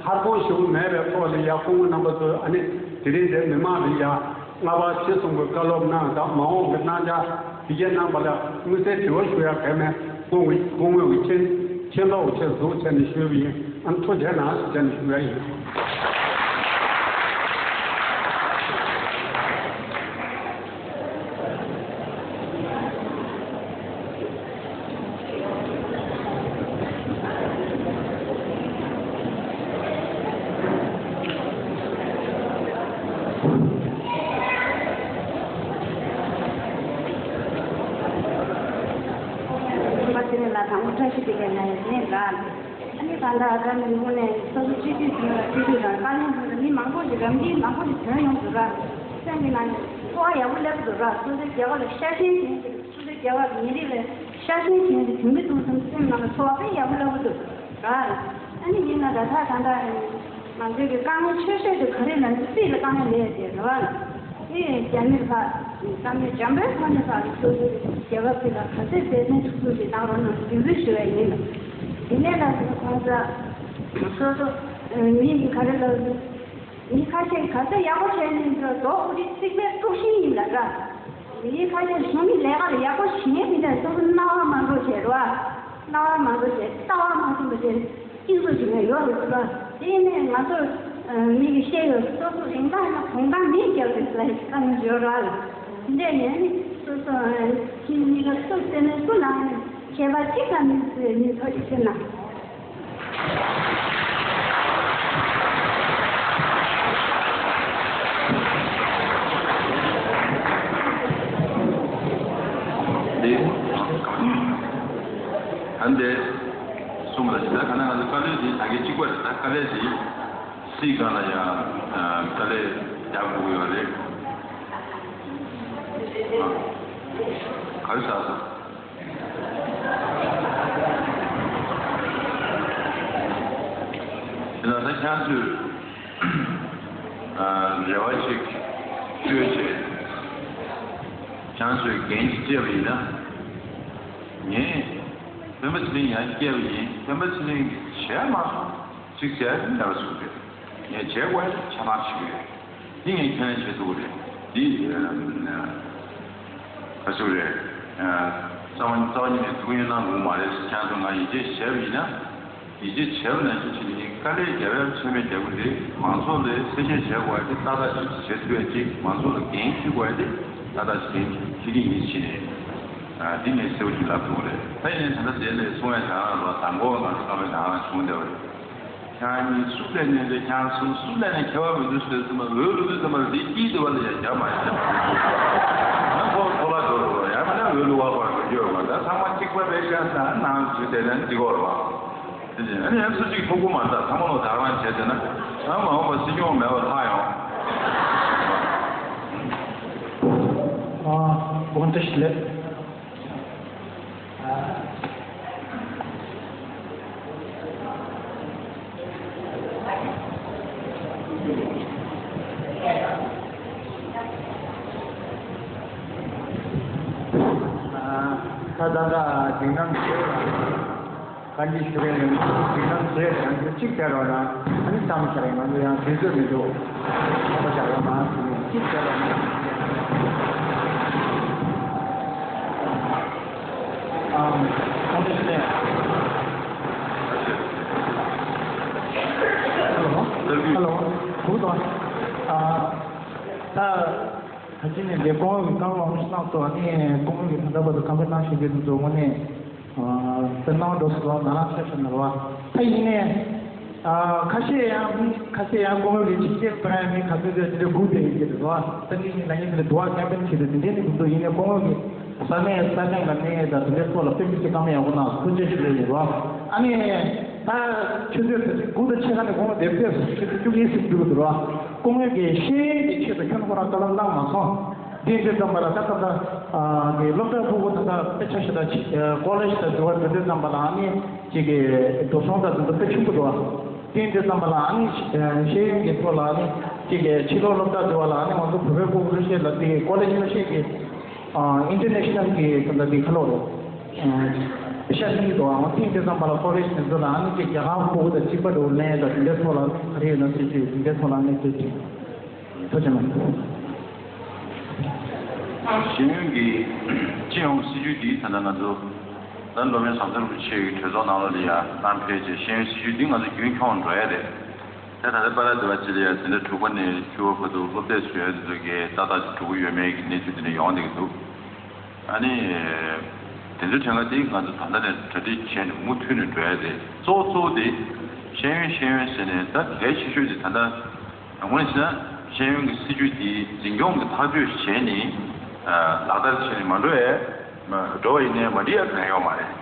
ཧར་པོ་ཞུ་མེད་པའི་ཐོག་ལ་ཡ། སྐུ་ངོ་རྣམ་པ་ཚོས་ཨ་ནི་དེ་རིང་འདིར་མི་མང་ལ་ཡ་སྔ་བར་ཞེ་གསུང་གི་བཀའ་སློབ་གནང་དང་། མ་འོངས་ཀྱི་གནང་བྱ་དེ་གས་གནང་པ་ལ་དངོས་གསལ་དྲི་བ་ཞུ་ཡ་གལ་མེད། སྐུ་ངོ་སྐུ་ངོ་གི་མཁྱེན་མཁྱེན་རྟོགས་ཆེད་འདུག་བྱས་ནས་ཞུས་པ་ཡིན། ཨ་ནི་ཐུགས་རྗེ་གནང་ཞེས་བྱས་ནས་ཞུ་ཡ་ཡིན། ཨ་ནི་ད་ལྟ་ཨ་ནི་དངོས་གནས་སོ་སོ་སྤྱི་འཐུས་ཟིན་ལ་སྤྱི་འཐུས་དང་བཀའ་བློན་ཟིན་ལ་མི་མང་པོ་ཞིག་རམ་འདེགས་མང་པོ་ཞིག་ཐོན་ཡོང་འདུག་ར། སེམས་ཀྱི་ནང་ནས་ཚོར་བ་ཡག་པོ་སླེབས་འདུག་ར། སོ་སོའི་རྒྱལ་བ་ལ་ཤ་ཞེན་བྱས་ཏེ། སོ་སོའི་རྒྱལ་བ་ལ་ཉིན་རེ་ལ་ཤ་ཞེན་བྱས་ཏེ་དེང་གི་དུས་སམ་སེམས་ནང་ལ་ཚོར་བ་དཔེ་ཡག་པོ་སླེབས་འདུག་ར། ཨ་ནི་ཡིན་ན་ད་ལྟ་ད་ལྟ་ང་ཚོའི་གི་དཀའ་ངལ་ཆེ་ཤོས་དེ་ག་རེ་ལབ་ན་སྲིད་ལ་དཀའ་ངལ་ལས་དེ་རེད་བ། དེ་རྒྱ་མིར་ཕར་བསམ་བློ་འཇམ་པོའི་ཐོག་ནས་ཕར་སོ་སོའི་རྒྱལ་ཁབ་དེ་ལ་ག་ཚོད་འབད་བརྩོན་ཐུབ་ཐུབ་ཅིག་གནང་རོགས་གནང་འབོད་སྐུལ་ཞུ་བ་ཡིན། དེ་ནས་ལ་དེ་ཁོང་ཚོ་སོ་སོ་མི་ཡིས་ག་རེ་ལབ་ན། མི་ཁ་ཤས་ག་ཚོད་ཡག་པོ་བྱས་ནས་འགྲོ་རྡོ་ཁུ་ཁྲི་ཚིག་པའི་དཀྲུག་ཤིང་ཡིན་ལ་འདྲ། མི་ཁ་ཤས་གཞུང་གི་ལས་ཀ་ལ་ཡག་པོ་བྱེད་མཁན་དེ་འདྲ་སོ་སོ་རྣ་བ་མ་འགྲོ་བྱས་རོ། རྣ་བ་མ་འགྲོ་བྱས་ལྟ་བ་མ་ཐོན་པ་བྱས་སྐྱིད་པོ་བྱེད་མཁན་ཡོད་རེད་ཟེར་བ། དེ་ནས་ང་ཚོ་མི་གི་བཤད་ཡོད། སོ་སོ་རིན་ཐང་ཡིན་ན་གོང་ཐང་མེད་རྒྱབ་རེད་ཟེར་ལ་ཡི་བཀའ་མོལ་ཡོད་ར་ལ། དེ་འདྲས་ནས་ནི་ སོ་སོ་ཁྱེད་གཉིས་ཀ་སུ་བསྟེན་ནས་སུ་ལ་ཁྱད་པར་གཅིག་ཀྱང་མེད་ཟེར་ནས་ཐག་གཅོད་བྱས་ན། འདི་ཨ་འདི་གསུམ་ལ་ཇི་ལྟར་གང་ན་ང་ཚོ་དཀའ་ལས་འདི་ད་གི་གཅིག་པ་རེད། ད་དཀའ་ལས་འདི་སྲིད་གང་ལ་ཡང་དཀའ་ལས་རྒྱག་དགོས་ཀྱི་ཡོད་རེད། ག་རེ་ཟ་ཟ། དེ་ལ་ད་ཁྱེད་ཚོས་རེ་བ་ཅིག་བཅོལ་བྱས། ཁྱེད་ཚོས་འགན་ཅིག་བཅད་པ་ཡིན་ན། ངས་སྤེན་པ་ཚེ་རིང་ཡང་བསྐྱལ་བ་ཡིན། སྤེན་པ་ཚེ་རིང་གིས་བྱས་མ་སོང་། གཅིག་བྱས་ནས་ལབ་སོང་རེད། ངས་བྱས་དགོས་ཆ་ཚང་བྱེད་ཀྱི་ཡོད། འདི་ངས་ཁས་ལེན་བྱེད་ཐུབ་ཀྱི་རེད། འདི་ག་ཚོད་རེད། རྩ་བ་རྩ་བ་ཉིད་ནས་ཐུགས་ཡོན་གནང་དགོས་མ་རེད། ཁྱེད་ཚོ་ང་ཡིད་ཆེས་བྱས་པ་ཡིན་ན། ཡིད་ཆེས་བྱས་པ་ནང་བཞིན་བྱས་ནས་དཀའ་ལས་རྒྱབ་ཡག་ཚད་མེད་རྒྱབ་ཀྱི་རེད། མང་ཚོགས་ལ་གསལ་བཤད་བྱེད་དགོས་ཡག་དེ་ཏག་ཏག་ཅིག་བྱེད་ཐུབ་ཡག་ཅིག་མང་ཚོགས་ལ་འགན་འཁྱེར་དགོས་ཡག་དེ་ཏག་ཏག་ཅིག་འགན་འཁྱེར་གྱི་ཡིན་ཕྱིན། འདི་ངས་གསལ་པོ་ཞིག་ལབ་ཐུབ་ཀྱི་རེད། ད་ཡིན་ནའི་ད་ལྟ་དེ་ལས་གསུང་ཡག་དེ་རང་ལ་དང་པོ་ང་ཚོ་བཀའ་མོལ་དེ་རང་བྱུང་བསྡད་པ་རེད། ཁྱེད་གཉིས་སུ་ལས་ནས་རེད། ཁྱེད་གསུམ་སུ་ལས་ནས་ཁྱད་པར་མི་འདུག་ཟེར་ཙམ་པ་འོས་བླུག་དུས་ཙམ་པ་ལ་འདི་དཀྱིལ་དུ་བ་ལ་ཡང་རྒྱབ་མ་ཡིན་ན། ཁོ་ཁོ་ལ་འགྲོ་རོགས། ཡང་མིན་ན་འོས་བླུག་བ་བར་འགྲོ་རྒྱུ་ཡོད་པ། ད་ཚང་མ་གཅིག་པ་རེད་ཤག་ཟེར་ན་ནང་བཞིན་བསྡད་ན་འགྲིག་གོ་རེད་བ། དེ་ནས་ཨ་ནི་ཡང་སུ་གཅིག་ཐུག་གི་མ་རེད། ད་ཚང་མ་ལོ་ད་རང་བྱས་བསྡད་ན་ཨ་མ་འོངས་པ་སྲིད་སྐྱོང་མེད་པ་ལྷག་ཡོང་། ཨ། དགོངས་དག་ཞུ་ལེ། ད་ད་ད་དེང་སང་ཁ་ཉིན་ཞུ་རེ་ཡིན། དེང་སང་ཟས་གང་ཚོད་གཅིག་བྱ་རོགས་གནང་། ཨ་ནི་གཏམ་བྱ་རེ་ང་ཚོ་ཡང་དུས་ཚོད་མི་འདུག་ཁ་བྱ་རོགས་གནང་། གཅིག་བྱ་རོགས་གནང་། ཨང་། ཁོང་ཚོས་ནས། ཧེ་ལོ། ཧེ་ལོ། གུ་དང་། ཨ། ད། ད་ཅི་ནས་འདི་ཀོང་བོ་གི་རྐང་ལག་གནང་སོང་། ཨ་ནི་ཀོང་བོ་གི་ད་ལྟ་བར་དུ་ཁམས་པའི་ནང་ཞིག་གི་དུ་ཚོ་དངོས་གནས་དཔེར་ན་འགྲོ་སོང་ན་རང་ཆ་ཤོར་ནི་རེད་བ། ད་ཡིན་ནས་ཁ་ཤས་ཡང་མི་ཁ་ཤས་ཡང་ཀོང་བོ་གི་ཕྱི་རྒྱལ་པ་ཡང་མི་ག་ཚོད་ཚོད་དེ་འདྲ་སྒུག་བསྡད་ཡོད་ཀྱི་རེད་བ། ད་ནི་ལ་ཉིན་དེ་འདྲ་འདུག་བ། ཁེམ་པེན་བྱེད་དུས་དེ་འདྲའི་ནི་མི་འདུག་ཡིན་ནས་ཀོང་བོ་གི་ས་གནས་ས་གནས་ལ་གནས་ཡས་དང་དེ་འདྲའི་ཐོག་ལ་དཔེ་མི་སྲིད་བཀའ་མོལ་ཡག་པོ་གནང་སོང་། ཐུགས་རྗེ་ཆེ་ཞུ་ཡ་ཡིན་རོ། ཨ་ནི་ད་ཆུ་ཚོད་དགུ་དང་ཕྱེད་ཀ་ནས་དགོང་མོ་དེབ་ཕེབས་སུ་ཆུ་ཚོད་བཅུ་གཉིས་ཟིན་འགྲོ་གི་འདུག་རོ། ཀོང་བོ་གི་ཤེས་ཡོན་གྱི་ཆེད་དུ་ཁྱོན་ཁོ་རང་ལྟ་ལམ་བླངས་མ་སོང་། དེ་འདྲའི་ཙམ་པ་ལ་ད་ལྟ་ད་གི་སློབ་གྲྭ་ཕྲུ་གུ་ད་ལྟ་དཔེ་ཆ་ཞིག་དང་ཀོ་ལེཇ་དང་འགྲོ་བ་དེ་འདྲའི་ཙམ་པ་ལ་ཨ་ནི་ཅིག་གི་འགྲོ་སོང་དང་དེ་ཚོ་དཔེ་ཆུང་པོ་འདུག་དེ་འདྲའི་ཙམ་པ་ལ་ཨ་ནི་ཤེས་ཡོན་གྱི་ཐོག་ལ་ཨ་ནི་ཅིག་གི་ཕྱི་ལོགས་སློབ་གྲྭ་འགྲོ་བ་ལ་ཨ་ནི་ང་ཚོ་བོད་པའི་ཕྲུ་གུ་ལྷོད་ཤེས་ལ་དེ་ཀོ་ལེཇ་ལྷོད་ཤེས་ཀྱི། ཨིན་ཊར་ནེ་ཤ་ནལ་གྱི་ད་ལྟ་འདི་ཁ་ལོ་རེད། ཤ་ཤིང་གི་འདུག་ཨང་། ཐེངས་དེ་ཙམ་པ་ལ་ཀོ་ལེཇ་དེ་ཚོ་ལ་ཨ་ནི་ཅིག་རྒྱ་གར་ཕྲུ་གུ་དང་གཅིག་པ་འདྲ་བོ་ལེན་ཡས་དང་དེ་འདྲའི་ཐོག་ལ་ག་རེ་ཡོད་ན་ཟེར་ཅིག་དེ་འདྲའི་ཐོག་ལ་གནས་ཚུལ་ཅིག་ཐུགས་རྗེ་གནང་། ཤེས་ཡོན་གྱི་སྤྱི་ཡོངས་སྲིད་ཇུས་འདི་ད་ལྟ་ང་ཚོ་ད་སློབ་དཔོན་ཟམ་གདོང་རིན་པོ་ཆེ་གི་གྲོས་ཚོགས་ནང་ལོགས་ལ་ཡ་གཏན་འཁེལ་བྱས། ཤེས་ཡོན་སྲིད་ཇུས་འདི་ང་ཚོ་རྒྱུན་འཁྱོངས་འགྲོ་ཡ་རེད། དེ་ད་ལྟ་པ་ར་དེ་བ་ཅི་ལ་ཡ་དེ་འདྲ་དྲུག་པ་ནས་བཅུ་པ་བར་དུ་སློབ་དེབ་བཟོ་ཡ་དེ་ཚོ་གས་ཏག་ཏག་ཅིག་འགྲོ་གི་ཡོད་མེད་ཀྱི་གནས་ཚུལ་དེ་འདྲ་ཡོང་བསྡད་ཀྱི་འདུག་ཨ་ནི། དེ་ཚོའི་གྲས་ཀ་དེ་ང་ཚོ་ད་ལྟ་ནས་གྲ་སྒྲིག་བྱས་ནས་མུ་མཐུད་ནས་འགྲོ་ཡ་རེད། གཙོ་བོ་གཙོ་བོ་དེ་ཤེས་ཡོན་ཤེས་ཡོན་ཟེར་ནས་ད་གལ་ཆེ་ཤོས་དེ་ད་ལྟ་དངོས་གནས་བྱས་ན་ཤེས་ཡོན་གྱི་སྲིད་ཇུས་དེ་འཛིན་སྐྱོང་གི་ཐག་གཅོད་བྱས་ནས་ལག་བསྟར་བྱས་ནས་མ་འགྲོ་ཡ། འགྲོ་བ་ཡིན་ནའི་མ་འགྲིག་ཡ་གང་ཡོད་མ་རེད།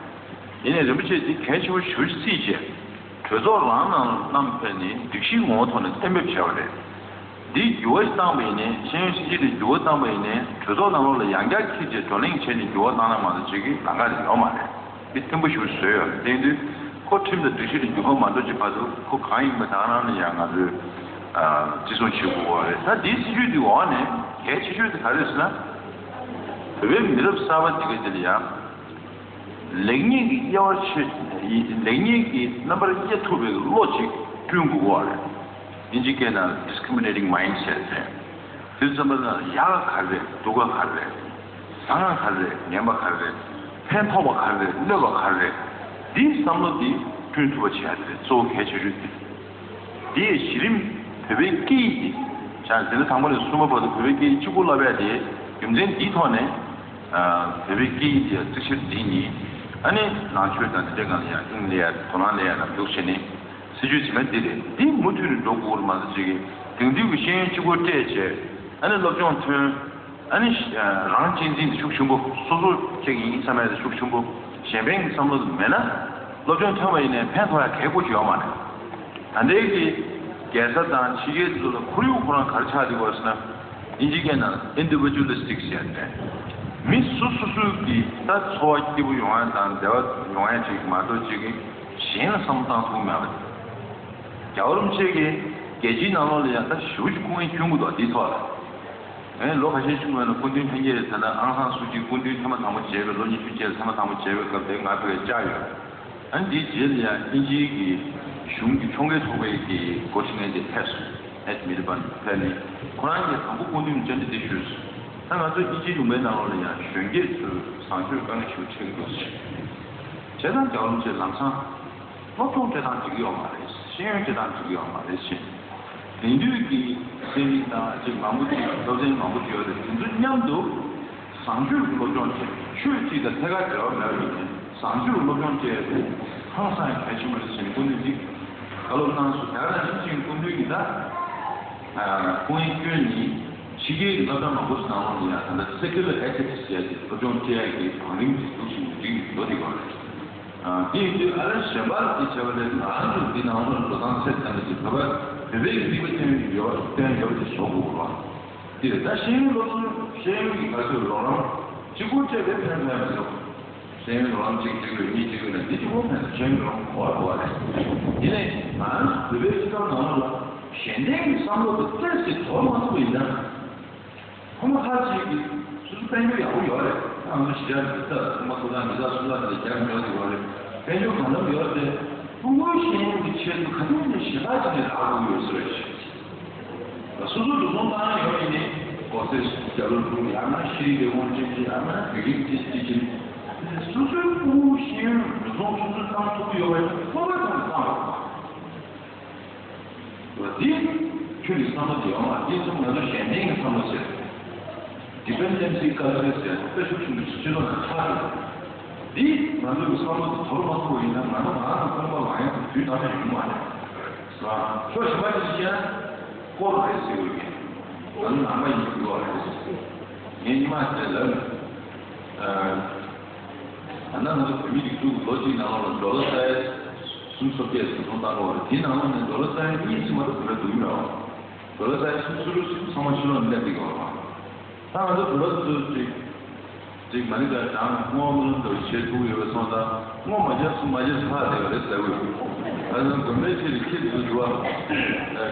ཡིན་ནའི་རིན་པོ་ཆེ་འདི་གལ་ཆེ་བོ་ཞེ་པོ་ཅིག་བརྩིས་བྱས། གྲོས་ཚོགས་རང་ནང་བླངས་ཕེབས་ནས་སྒྲིག་གཞིའི་ངོ་བོ་ཐོག་ནས་གཏན་འབེབས་བྱས་པ་རེད། འདི་འགྱུར་བ་ཞིག་བཏང་པ་ཡིན་ནའི་ཤེས་ཡོན་སྲིད་ཇུས་འདི་འགྱུར་བ་བཏང་པ་ཡིན་ནའི་གྲོས་ཚོགས་ནང་ལོགས་ལ་ཡང་བསྐྱར་འཁྱེར་བྱས་བགྲོ་གླེང་བྱས་ནས་འགྱུར་བ་བཏང་ན་མ་གཏོགས་བྱེད་ཀྱི་ལམ་ཁ་རེ་ཡོད་མ་རེད། འདི་བརྟན་པོ་ཞེ་པོ་བཟོས་ཡོད་རེད། དེ་ཡིན་དུས་ཁོ་ཁྲིམས་དང་སྒྲིག་གཞི་ལ་འགྱུར་བ་མ་འགྲོ་ཅིག་བར་དུ་ཁོ་གང་ཡིན་པ་ད་ག་རང་ལ་ཡང་ང་ཚོས་བརྩི་སྲུང་བྱེད་དགོས་པ་རེད། ད་འདིའི་སྲིད་ཇུས་འདི་འོག་ནས་གལ་ཆེ་ཤོས་དེ་ག་རེ་རེད་ཟེར་ན། བོད་པའི་མི་རབས་གསར་པ་འདི་ག་འདི་ལ་ཡང་། ལེགས་ཉེས་ཀྱི་དབྱེ་བ་ཕྱེ། ལེགས་ཉེས་ཀྱི་རྣམ་པར་དབྱེ་ཐུབ་པའི་བློ་ཅིག་བསྐྲུན་དགོས་པ་རེད། དབྱིན་ཇི་སྐད་ནང་discriminating mindset ཟེར། དུས་ཙམ་པ་ན་ཡག་ག་ག་རེ་རེད། སྡུག་ག་ག་ག་རེ་རེད། བཟང་ང་ག་རེ་རེད། ངན་པ་ག་རེ་རེད། ཕན་ཐོགས་པ་ག་རེ་རེད། གནོད་པ་ག་རེ་རེད། འདིའི་བསམ་བློ་འདི་བསྐྲུན་ཐུབ་པ་བྱེད་ཡ་དེ་རེད། གཙོ་བོ་གལ་ཆེ་ཤོས་དེ། འདི་ཡི་གཞི་རིམ་བོད་པའི་སྐད་ཡིག་འདི་བྱ་འཛིན་གྲྭ་དང་པོ་ནས་གསུམ་པ་བར་དུ་བོད་པའི་སྐད་ཡིག་གཅིག་པུ་བསླབ་ཡ་དེ་རྒྱུ་མཚན་འདིའི་ཐོག་ནས། བོད་པའི་སྐད་ཡིག་དེ་ཡང་གཙིགས་ཆེར་འཛིན་ནས། ཨ་ནི་ནང་ཆོས་དང་དེ་འདྲའི་སྒང་ལ་ཡང་དབྱིངས་སླེབས་ཡ། དོ་སྣང་སླེབས་ཡ་ལ་འདུག་བྱས་ནས་སྲིད་བྱུས་ཟིན་པ་འདི་རེད། འདི་མུ་མཐུད་ནས་འགྲོ་དགོས་པ་མ་གཏོགས། ཅིག་གི་དེང་དུས་ཀྱི་ཤེས་ཡོན་གཅིག་པོ་སྤྲད་བྱས། ཨ་ནི་སློབ་སྦྱོང་ཐོན། ཨ་ནི་རང་གཅེས་འཛིན་དེ་ཤུགས་ཆེན་པོ། སོ་སོ་ཅིག་ཡིན་བསམ་ཡ་དེ་ཤུགས་ཆེན་པོ། གཞན་ཕན་གྱི་བསམ་བློ་དེ་མེད་ན། སློབ་སྦྱོང་ཐོན་པ་ཡིན་ནའི་ཕན་ཐོགས་ཡ་གལ་པོ་ཅིག་ཡོད་མ་རེད། ད་ལྟའི་གི་རྒྱལ་ས་དང་ཕྱི་རྒྱལ་དེ་ཚོ་ལ་ཁོར་ཡུག་ཁོ་རང་ག་རེ་ཆགས་བསྡད་ཡོད་ཟེར་ན། དབྱིན་ཇིའི་སྐད་ནང་individualistic་ཟེར་ཏེ། མི་སོ་སོ་སོའི་གི་ད་འཚོ་བ་སྐྱིད་པོ་ཡོང་ཡ་དང་བདེ་བ་ཡོང་ཡ་ཅིག་མ་གཏོགས། ཅིག་གི་གཞན་ལ་བསམ་བློ་བཏང་ཐུབ་ཀྱི་མེད་པ་རེད། རྒྱལ་བ་རིན་པོ་ཆེ་གིས་རྒྱལ་སྤྱིའི་ནང་ལོགས་ལ་ཡང་ད་ཞེ་པོ་ཅིག་སྐུ་ངལ་བསྐྱོན་གྱི་འདུག་འདིའི་ཐོག་ལ། ངས་ལོ་ཁ་ཤས་ཕྱི་མ་ལ་སྐུ་མདུན་ལྷན་རྒྱས་ད་ལྟ་ཨང་སང་སུའུ་ཅི་སྐུ་མདུན་ཐེངས་མ་དང་པོ་མཇལ་བའི། ལོ་ཉི་ཤུ་རྗེས་ལ་ཐེངས་མ་དང་པོ་མཇལ་བའི་སྐབས་དེ་ང་ཕ་གིར་བཅར་ཡོད། ཨ་ནི་འདིའི་རྗེས་ལ་ཡང་དབྱིན་ཇིའི་གི་གཞུང་གི་ཕྱོགས་འགལ་ཚོགས་པའི་གི་འགོ་ཁྲིད་མཁན་དེ་ཕེབས་སོང་། ཨེད་མི་ལི་བན་ཕེབས་ནས་ཁོ་རང་གིས་དང་པོ་སྐུ་མདུན་ལ་བཅར་འདྲི་དེ་ཞུས་སོང་། ད་ང་ཚོ་དབྱིན་ཇིའི་ལུང་པའི་ནང་ལོགས་ལ་ཡང་གཞོན་སྐྱེས་ཚོས་བཟང་སྤྱོད་དཀའ་ངལ་ཞེ་པོ་འཕྲད་ཀྱི་འདུག་ཟེར། བྱས་ཙང་རྒྱལ་བ་རིན་པོ་ཆེས་ལམ་སང་སློབ་སྦྱོང་སྤྲད་སྟངས་འགྲིག་གི་ཡོད་མ་རེད། ཤེས་ཡོན་སྤྲད་སྟངས་འགྲིག་གི་ཡོད་མ་རེད་ཟེར། དེང་དུས་ཀྱི་སེམས་ནད་དང་ཅིག་མང་པོ་ཅིག་སློབ་ཚན་མང་པོ་ཅིག་ཡོད་རེད། དེ་ཚོ་མཉམ་དུ་བཟང་སྤྱོད་ཀྱི་སློབ་སྦྱོང་བྱེད། ཆོས་གཅིག་དང་ཐད་ཀར་འབྲེལ་བ་མེད་པ་ཡིན་ནའི་བཟང་སྤྱོད་ཀྱི་སློབ་སྦྱོང་བྱས་ཏེ་ཧང་སང་གལ་ཆེན་པོ་རེད་ཟེར་ནས་སྐུ་མདུན་གྱིས་བཀའ་སློབ་གནང་སོང་། དེ་ག་ནང་བཞིན་ཅིག་སྐུ་མདུན་གྱིས་ད་སྐུ་ངལ་བསྐྱོན་ནས་ཕྱི་རྒྱལ་གྱི་སློབ་གྲྭ་མང་པོ་ཞིག་ནང་ལོགས་ལ་ཡང་ད་ལྟ་secular ethics་ཟེར་ཏེ་སློབ་སྦྱོང་བྱེད་ཡག་གི་བང་རིམ་དེ་འདུག་བཞིན་འགྲིག་འགྲོ་བསྡད་ཡོད་རེད། དེ་ཡིན་དུས་ཨ་རི་གཞན་པ་ལ་དེ་བྱས་པ་ལས་ང་རང་ཚོ་འདི་ནང་ལོགས་འགྲོ་སྟངས་ཚད་ལྡན་པ་ཞིག་བོད་པའི་རིག་པ་སྟོན་ཡོད་སྟོན་ཡོད་པ་ཞིག་བཟོ་དགོས་པ། དེ་ད་ཤེས་ཡོན་སློབ་སྦྱོང་ཤེས་ཡོན་གྱི་ག་ཚོད་རོགས་རམ་གཅིག་པོ་སྤྲད་པའི་ཕན་ཐོགས་མི་འདུག་ཤེས་ཡོན་རོགས་རམ་གཅིག་གཅིག་རེ་གཉིས་གཅིག་རེ་འདི་གཅིག་པོ་ཕན་ཐོགས། ཤེས་ཡོན་རོགས་རམ་གོ་བ་གོ་བ་རེད། དེ་ནས་ང་རང་ཚོ་བོད་པའི་སྤྱི་ཚོགས་ནང་ལོགས་ལ་གཞན་ལྡན་གྱི་བསམ་བློ་དེ་ཏོག་ཙམ་དོར་མ་ཐུབ་པ་ཡིན་ན། ཁོ་མོ་ཁ་ཅིག་གིས་སོ་སོ་དཔལ་འབྱོར་ཡག་པོ་ཡོད་རེད། ང་ཚོ་གཞིས་ཆགས་འདི་ལྟར་ཚང་མ་ཐོབ་ཐང་མི་ཚང་སུ་ལ་དེ་རྒྱ་མི་ཡོད་དེ་ཡོད་རེད། དཔལ་འབྱོར་གང་འཚམ་ཡོད་རེད། ཕྲུ་གུའི་ཤེས་ཡོན་གྱི་ཆེད་དུ་ག་དུས་ནས་གཞན་པ་ཅིག་ནས་རག་དགོས་ཡོད་ས་རེད། སོ་སོ་འགྲོ་སོང་བཏང་ཡ་ཡོད་ཡིན་ནའི་གོ་ཚེ་རྒྱ་ལོ་དྲུག་ཡང་ན་ཤེས་རིག་ལས་ཁུངས་ཅན་གྱི་ཡང་ན་བོད་རིགས་ཅན་གྱི་ཅིག་སོ་སོའི་ཕྲུ་གུའི་ཤེས་ཡོན་འགྲོ་སོང་སོ་སོས་བཏང་ཐུབ་ཀྱི་ཡོད་པ་ཡིན་ན་ཁོ་པ་ཚང་མས་བཏང་དགོས་པ། འདི་ཁྱོད་ཀྱི་བསམ་བློ་དེ་ཡོང་བ་འདི་ཚོ་ང་ཚོ་གཞན་ལྡན་གྱི་བསམ་བློ་ཟེར། Dependency culture་ཟེར་དཔེ་ཤུགས་ཆེན་པོ་སྤྱི་ཚོགས་ནང་ཆགས་ཡོད། འདི་ང་ཚོ་གི་བསམ་བློ་དེ་དོར་མ་ཐུབ་པ་ཡིན་ན་ང་ཚོ་ང་རང་གི་སྟོན་པ་ལ་ཡང་དུས་ནམ་ཡང་ཡོང་མ་རེད། ཟེར་བ་ཕྱོགས་གཞན་པ་ཅིག་བཤད་ན་དཀོར་རེད་ཟེར་དགོས་ཀྱི། ང་ཚོ་ནང་པ་ཡིན་དགོས་པ་རེད། ངས་ཉི་མ་དེ་ལབ་ཡོད། ད་ལྟ་ང་ཚོ་བོད་མི་རིགས་དྲུག་ལོ་གཅིག་ནང་ལོགས་ལ་ཌོ་ལར་སའི་སུམ་ཅུ་སོ་བརྒྱད་ཟིན་ཐོ་བཏང་གི་ཡོད་རེད། དེའི་ནང་ལོགས་ནས་ཌོ་ལར་སའི་གཉིས་ཙམ་མ་གཏོགས་བོད་ལ་འདུག་གི་མེད་པ། ཌོ་ལར་སའི་སུམ་ཅུ་སོ་དྲུག་ཙམ་ཚང་མ་ཕྱི་ལོགས་ནས་སླེབས་བསྡད་ཀྱི་ཡོད་རེད་པ། ད་ང་ཚོ་བོད་པ་ཚོས་ཅིག་ཅིག་མ་ནི་ཀ་གྲངས་སྔོ་མ་ལམ་དུ་བྱེད་ཐུབ་ཡོད་པའི་སོང་ཙང་སྔོ་མ་རྒྱབ་ཚུར་མ་རྒྱབ་ཚར་བསྡད་པ་རེད་ཟེར་གི་ཡོད། ད་ནི་དགོན་པའི་ཆེད་དུ་ཁྱེད་ཚོ་འདུག་བ།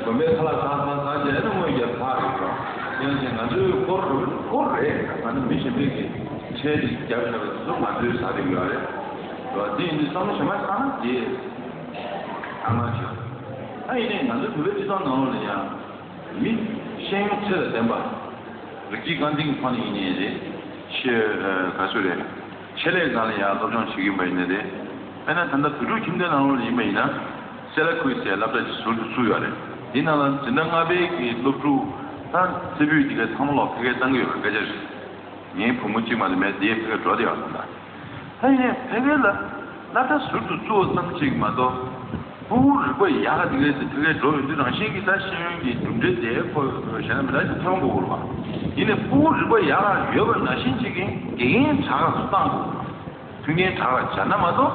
དགོན་པའི་ཁ་ལག་ཟ་ཟ་ཟ་བྱས་ནས་སྔོ་རྒྱབ་ཚར་རེད་པ། ཡང་ཅིག་ང་ཚོའི་སྐོར་རེད་སྐོར་རེད། ང་ཚོ་མི་གཞན་པའི་གི་ཁྲལ་ཅིག་རྒྱབ་བཞག་པའི་དུས་སུ་ང་ཚོའི་ཟ་རེ་ཡོད་རེད། དེ་ཡིན་དུས་བསམ་བློ་གཞན་པ་བཏང་ན་དེ་ཐང་ལ་ཆགས། ད་ཡིན་ནའི་ང་ཚོའི་བོད་པའི་སྤྱི་ཚོགས་ནང་ལོགས་ལ་ཡང་མི་ཤེས་ཡོན་ཚད་ལ་ལྡན་པ། རིགས་རྒྱུད་རྐང་འཛིན་གྱི་ཐོག་ནས་ཡིན་ནའི་རེད། ཤེས་ག་ཚོད་རེད། ཆེད་ལས་སྒང་ལ་ཡང་སློབ་སྦྱོང་བྱེད་ཀྱི་ཡིན་པ་ཡིན་ནའི་རེད། དཔེར་ན་ད་ལྟ་བོད་ཕྲུག་ཁྱིམ་སྡེ་ནང་ལོགས་ལ་ཡིན་པ་ཡིན་ན། སེ་ལ་ཁུལ་ཟེར་སློབ་གྲྭ་ཅིག་ཟུར་དུ་བཙུགས་ཡོད་རེད། དེའི་ནང་ལ་འཛིན་གྲྭ་ལྔ་པའི་གི་སློབ་ཕྲུག་ད་རྩེ་ཕུད་དེ་གའི་ཚང་མ་ལོག་ཕ་གིར་བཏང་གི་ཡོད་པའི་སྐད་ཆ་རེད། ངའི་བུ་མོ་གཅིག་མ་གཏོགས་མེད་དེ་ཕ་གིར་འགྲོ་བསྡད་ཡོད་རེད་ད། ད་ཡིན་ནའི་ཕ་གིར་ལ་སློབ་གྲྭ་ཟུར་དུ་བཙུགས་ཙམ་ཅིག་མ་གཏོགས། ཕྲུ་གུ་རིག་པ་ཡག་ག་དེ་གའི་དེ་ཕ་གིར་འགྲོ་ཡོང་དུས་རང་བཞིན་གྱིས་ད་ཤེས་ཡོན་གྱི་གྲུབ་འབྲས་དེ་ཁོ་གཞན་ལ་མི་ལ་ཅིག་ཐོན་དགོས་རེད་པ། ཡིན་ནའི་ཕྲུ་གུ་རིག་པ་ཡག་ག་ཡོད་པ་ནང་བཞིན་ཅིག་གི་དགེ་རྒན་དྲག་ག་ཚོ་བཏང་དགོས་རེད་པ། མཐུན་རྐྱེན་དྲག་ག་བྱས་ན་མ་གཏོགས་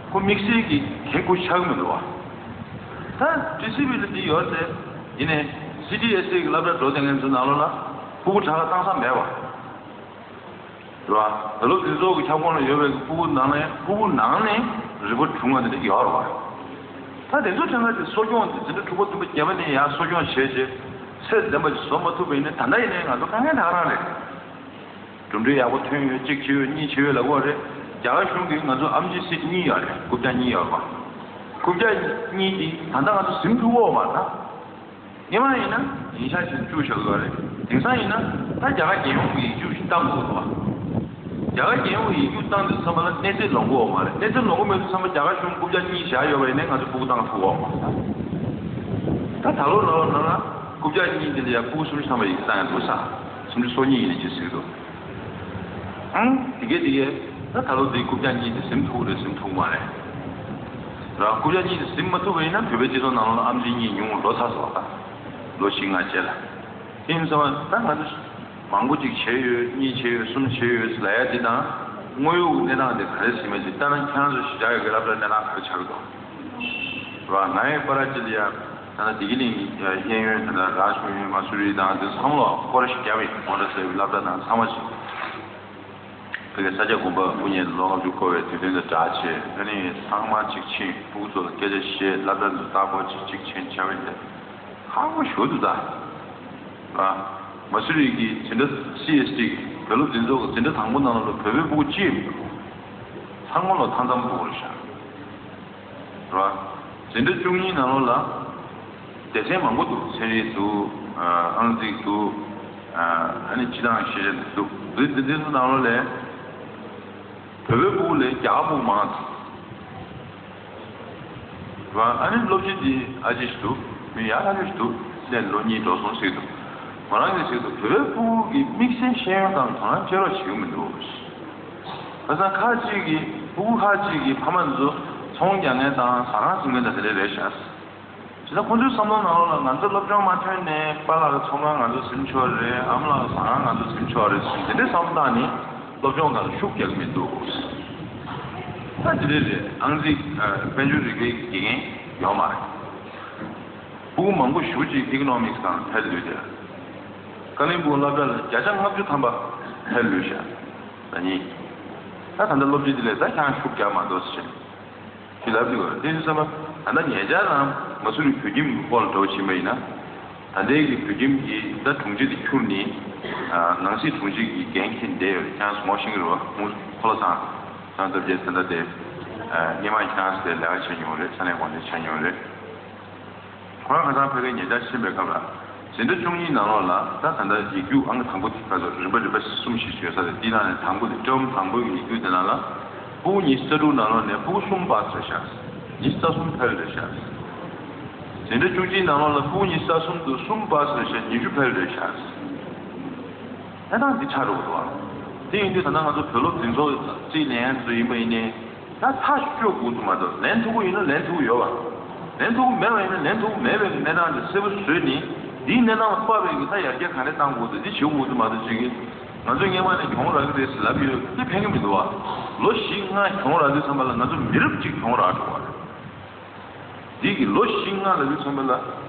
ཁོ་དམིགས་བསལ་གྱི་དེ་ཁོ་ཆགས་ཀྱི་མི་འདུག་པ། ད་ཊི་སི་ཝི་ལ་འདི་ཡོད་རེད། ཡིན་ནའི་སི་ཊི་ཨེས་ཨེ་གི་སློབ་གྲྭ་འགྲོ་བསྡད་མཁན་ཚོའི་ནང་ལོགས་ལ་ཕྲུ་གུ་དྲག་ག་བཏང་ས་མེད་པ། རེད་བ། ད་ལོ་དེ་ཚོ་གི་ཁྱབ་ཁོངས་ལ་ཡོད་པའི་ཕྲུ་གུ་ནང་ནས་ཕྲུ་གུ་ནང་ནས་རིག་པ་གྲུང་བ་དེ་འདྲ་ཡོད་རེད་བ། ད་དེ་ཚོ་ཐད་ཀར་གྱི་གསོ་སྐྱོང་དེ་འཛིན་གྲྭ་དྲུག་པ་བདུན་པ་བརྒྱད་པ་ནས་ཡར་གསོ་སྐྱོང་བྱས་རྗེས་ཚད་ལྡན་པ་ཞིག་བཟོ་མ་ཐུབ་པ་ཡིན་ན་ད་ལྟ་ཡིན་ནའི་ང་ཚོ་དཀའ་ངལ་ད་ག་རང་རེད། གྲུབ་འབྲས་ཡག་པོ་ཐོན་ཡོད་གཅིག་བྱས་ཡོད་གཉིས་བྱས་ཡོད་ལབ་ཀྱི་ཡོད་རེད། རྒྱ་གར་གཞུང་གིས་ང་ཚོ་ཨེམ་ཆི་སིཊ་གཉིས་ཡོད་རེད། རྐུབ་བཀྱག་གཉིས་ཡོད་རེད་བ། རྐུབ་བཀྱག་གཉིས་དེ་ད་ལྟ་ང་ཚོ་ཟིན་ཐུབ་ཀྱི་ཡོད་མ་རེད་ད། སྔོན་མ་ཡིན་ན་ཉིན་ཞག་བཞིན་བཅུག་བཞག་ཡོད་རེད། དེང་སང་ཡིན་ན་ད་རྒྱ་གར་རྒྱལ་ཡོངས་ཀྱི་ཡིག་རྒྱུགས་ཤིག་བཏང་དགོས་འདུག་བ། རྒྱ་གར་རྒྱལ་ཡོངས་ཀྱི་ཡིག་རྒྱུགས་བཏང་དུས་ཙམ་པ་ལ་གནས་ཚད་ལོངས་གི་ཡོད་མ་རེད། གནས་ཚད་ལོངས་གི་མེད་དུས་ཙམ་པ་རྒྱ་གར་གཞུང་རྐུབ་བཀྱག་གཉིས་བཞག་ཡོད་པ་ཡིན་ནའི་ང་ཚོ་ཕྲུ་གུ་བཏང་ཐུབ་ཀྱི་ཡོད་མ་རེད། ད་ད་ལོ་ལོ་ནང་ལ་རྐུབ་བཀྱག་གཉིས་དེ་ལ་ཡང་ཕྲུ་གུ་སུམ་ཅུ་ཐམ་པ་ཡིན་བཏང་ཡང་འདུག་ས། སུམ་ཅུ་སོ་གཉིས་ཡིན་ནའི་ཅི་ཟེར་གི་འདུག་ཨང་། དེ་གས་དེ་གས་ད་ད་ལོ་དེ་རྐུབ་བཀྱག་གཉིས་དེ་ཟིན་ཐུབ་རེད་ཟིན་ཐུབ་མ་རེད། ར་རྐུབ་བཀྱག་གཉིས་དེ་ཟིན་མ་ཐུབ་པ་ཡིན་ན་བོད་པའི་སྤྱི་ཚོགས་ནང་ལ་ཨེམ་ཆི་གཉིས་ཉུང་ལོ་ཚར་སོང་ད། ལོ་བཞི་ལྔ་རྗེས་ལ། དེ་ཡིན་ཙང་ད་ང་ཚོ་མང་པོ་ཅིག་བྱས་ཡོད་གཉིས་བྱས་ཡོད་གསུམ་བྱས་ཡོད་ལབ་ཡ་དེ་དང་དངོས་ཡོད་ཀྱི་གནས་སྟངས་དེ་ག་རེ་ཟིན་མེད་ཅིག་ལྟ་ན་ཁྱེད་རང་ཚོ་ཞེ་དྲག་ཡོད་ཀྱི་སློབ་གྲྭའི་གནས་སྟངས་ག་རེ་ཆགས་ཀྱི་འདུག་ར་ང་ཡི་པར་ཅི་ལ་ཡ། ད་ལྟ་བདེ་སྐྱིད་གླིང་གི་གཡས་གཡོན་ད་ལྟ་ར་ཞུ་ཡོན་མ་སུ་རི་དང་དེ་ཚང་མ་ལ་སྐོར་ཞིག་བརྒྱབ་ཡིན་ཁོང་ཚོ་སློབ་གྲྭ་དང་ཚང་མ་ཞིག་ཕ་གི་ས་སྐྱ་དགོན་པ་སྐུ་ཉིད་ལོ་ལྔ་བཅུ་འཁོར་བའི་དུས་སྟོན་དང་སྦྲགས་བྱས་ཨ་ནི་ཚང་མ་ཅིག་ཕྱིན་ཕྲུ་གུ་ཚོ་ལ་སྐད་ཆ་བཤད་སློབ་གྲྭ་ཚོ་ལྟ་སྐོར་ཅིག་ཅིག་ཕྱིན་བྱ་བ་ཡིན་ཏེ་ཧ་གོ་ཞུ་འདུག་ད། ཨ་མ་སུ་རི་གི་འཛིན་གྲྭ་སི་ཨེས་ཊི་བོད་སློབ་འཛིན་ཚོགས་ཀྱི་འཛིན་གྲྭ་དང་པོ་ནང་ལ་བོད་པའི་ཕྲུ་གུ་གཅིག་ཚང་མ་ལ་མཐའ་མཚམས་ཕྲུ་གུ་རེད་ཤག་རེད་བ། འཛིན་གྲྭ་བཅུ་གཉིས་ནང་ལོགས་ལ་སྡེ་ཚན་མང་པོ་འདུག་ཚན་རིག་འདུག་ཨང་རྩིས་འདུག་ཨ་ནི་སྤྱི་བཏང་ཤེས་བྱ་འདུག་འདི་འདི་འདི་ཚོ་ནང་ལོགས་ལས་བོད་པའི་ཕྲུ་གུ་ལས་རྒྱ་གར་ཕྲུ་གུ་མང་། རེད་བ། ཨ་ནི་སློབ་སྤྱི་འདི་ཨ་ཅེ་ཞིག་འདུག་མི་ཡག་ཐག་ཆོད་ཞིག་འདུག་སླེབས་ལོ་གཉིས་འགྲོ་སོང་ཟེར་འདུག་ཁོ་རང་གིས་ཟེར་འདུག་བོད་པའི་ཕྲུ་གུ་གི་དམིགས་བསལ་ཤེས་ཡོན་སྒང་དོ་སྣང་བྱེད་རོགས་བྱེད་ཀྱི་མི་འདུག་ཁ་སང་ཁག་ཅིག་གིས་ཕྲུ་གུ་ཁག་ཅིག་གིས་ཕ་མ་ཚོ་ཚོང་རྒྱག་མཁན་དང་ཟ་ཁང་ཟིན་མཁན་དང་དེ་འདྲ་རེད་ཤག་བྱས་ཙང་ཁོང་ཚོའི་བསམ་བློ་ནང་ལོགས་ལ་ང་ཚོ་སློབ་སྦྱོང་མ་ཐོན་ནས་པཱ་ལགས་ཚོང་ཁང་ང་ཚོ་ཟིན་ཆོག་རེད། ཨ་མ་ལགས་ཟ་ཁང་ང་ཚོ་ཟིན་ཆོག་རེད་ཟེར་དེ་འདྲའི་བསམ་བློ་བཏང་ནས་སློབ་སྦྱོང་སྒང་ལ་ཤུགས་རྒྱག་གི་མི་འདུག་ད་དེ་འདྲ་རེད། ཨང་རྩིས་དཔལ་འབྱོར་རིག་པའི་དགེ་རྒན་ཡོད་མ་རེད། ཕྲུ་གུ་མང་པོ་ཞེ་པོ་ཅིག་ཨི་ཀོ་ནོ་མིག་སི་སྒང་ལ་ཕར་ལུས་ཏེ། ཀ་ལིམ་པོང་སློབ་གྲྭ་ལ་བརྒྱ་ཆ་ལྔ་བཅུ་ཐམ་པ་ཕར་ལུས་ཤག་ཟེར་ནི། ད་ད་ལྟ་སློབ་སྤྱི་དེ་ལས་ད་ཁྱང་ཤུགས་རྒྱག་མ་འདུག་ཟེར་ཞེས་ལབ་ཀྱི་ཡོད་རེད། དེ་ཡིན་ཙང་ད་ལྟ་ཉེ་ཆར་རང་མ་སུ་རི་བོད་ཁྱིམ་གྱི་སྐོར་ལ་འགྲོ་བཞིན་པ་ཡིན་ན། ད་ལྟའི་གི་བོད་ཁྱིམ་གྱི་ད་དྲུང་ཆེ་དེ་འཁྱུར་ནས་ནང་སྲིད་དྲུང་ཆེ་གི་འགན་འཁྱེར་བསྡད་ཡོད་རེད། ཁྱང་ངོ་ཤེས་ཀྱི་རེད་བ། ཁོང་ཁོ་ལ་ཚང་ཚང་སྟབས་ཀྱིས་ད་ལྟ་དེ་སྔས་མ་ཁྱང་དེ་ལས་ཀ་བྱེད་མྱོང་རེད། ས་གནས་དགོན་སྡེ་བྱེད་མྱོང་རེད། ཁོ་རང་ཁ་སང་ཕ་གིར་ཉེ་ཆར་ཕྱིན་པའི་སྐབས་ལ་འཛིན་གྲྭ་བཅུ་གཉིས་ནང་ལོགས་ལ་ད་ད་ལྟ་ཡིག་རྒྱུགས་ཨང་ཀི་དང་པོ་དེ་ག་ཚོད་རིམ་པ་རིམ་པ་གསུམ་ཞིག་ཡོད་ས་རེད། དེའི་ནང་ནས་དང་པོ་དེ་ཊརམ་དང་པོའི་ཡིག་རྒྱུགས་དེ་ནང་ལ་ཕྲུ་གུ་ཉི་ཤུ་རྩ་དྲུག་ནང་ལོགས་ནས་ཕྲུ་གུ་གསུམ་པཱ་སི་རེད་ཤག་ཉི་ཤུ་རྩ་གསུམ་ཕེལ་རེད་ཤག་འཛིན་གྲྭ་བཅུ་གཅིག་ནང་ལོགས་ལ་ཕྲུ་གུ་ཉི་ཤུ་རྩ་གསུམ་དུ་གསུམ་པཱ་སི་རེད་ཤག་ཉི་ཤུ་ཕེལ་རེད་ཤག་གནས་སྟངས་འདི་ཆགས་འགྲོ་གི་འདུག་ཨ། དེ་ཡིན་དུས་ད་ལྟ་ང་ཚོ་བོད་སློབ་འཛིན་ཚོགས་རྩིས་ལེན་མཁན་ཚོ་ཡིན་པ་ཡིན་ནའི་ད་ཐག་གཅོད་དགོས་ཀྱི་མ་གཏོགས་ལེན་ཐུབ་ཀྱི་ཡིན་ན་ལེན་ཐུབ་ཀྱི་ཡོད་པ། ལེན་ཐུབ་ཀྱི་མེད་པ་ཡིན་ན་ལེན་ཐུབ་ཀྱི་མེད་པའི་གནས་སྟངས་དེ་གསལ་པོ་བཟོས་ནས་འདིའི་གནས་སྟངས་ལ་དཔག་པའི་གི་ད་ཡར་རྒྱས་ག་རེ་གཏང་དགོས་འདུག་འདི་བྱེད་དགོས་ཀྱི་མ་གཏོགས་ཅིག་གིས་ང་ཚོས་སྔས་མ་ནས་གྱོང་རག་གི་རེད་ཟེར་ལབ་ཡོད། དེ་ཕན་གྱི་མི་འདུག་བ། ལོ་བཞི་ལྔ་གྱོང་རག་དུས་ཙམ་པ་ལ་ང་ཚོ་མི་རབས་གཅིག་གྱོང་རག་འགྲོ་བ་རེད། འདི་གི་ལོ་བཞི་ལྔ་ལ་ཡོད་ཚང་མ་ལ་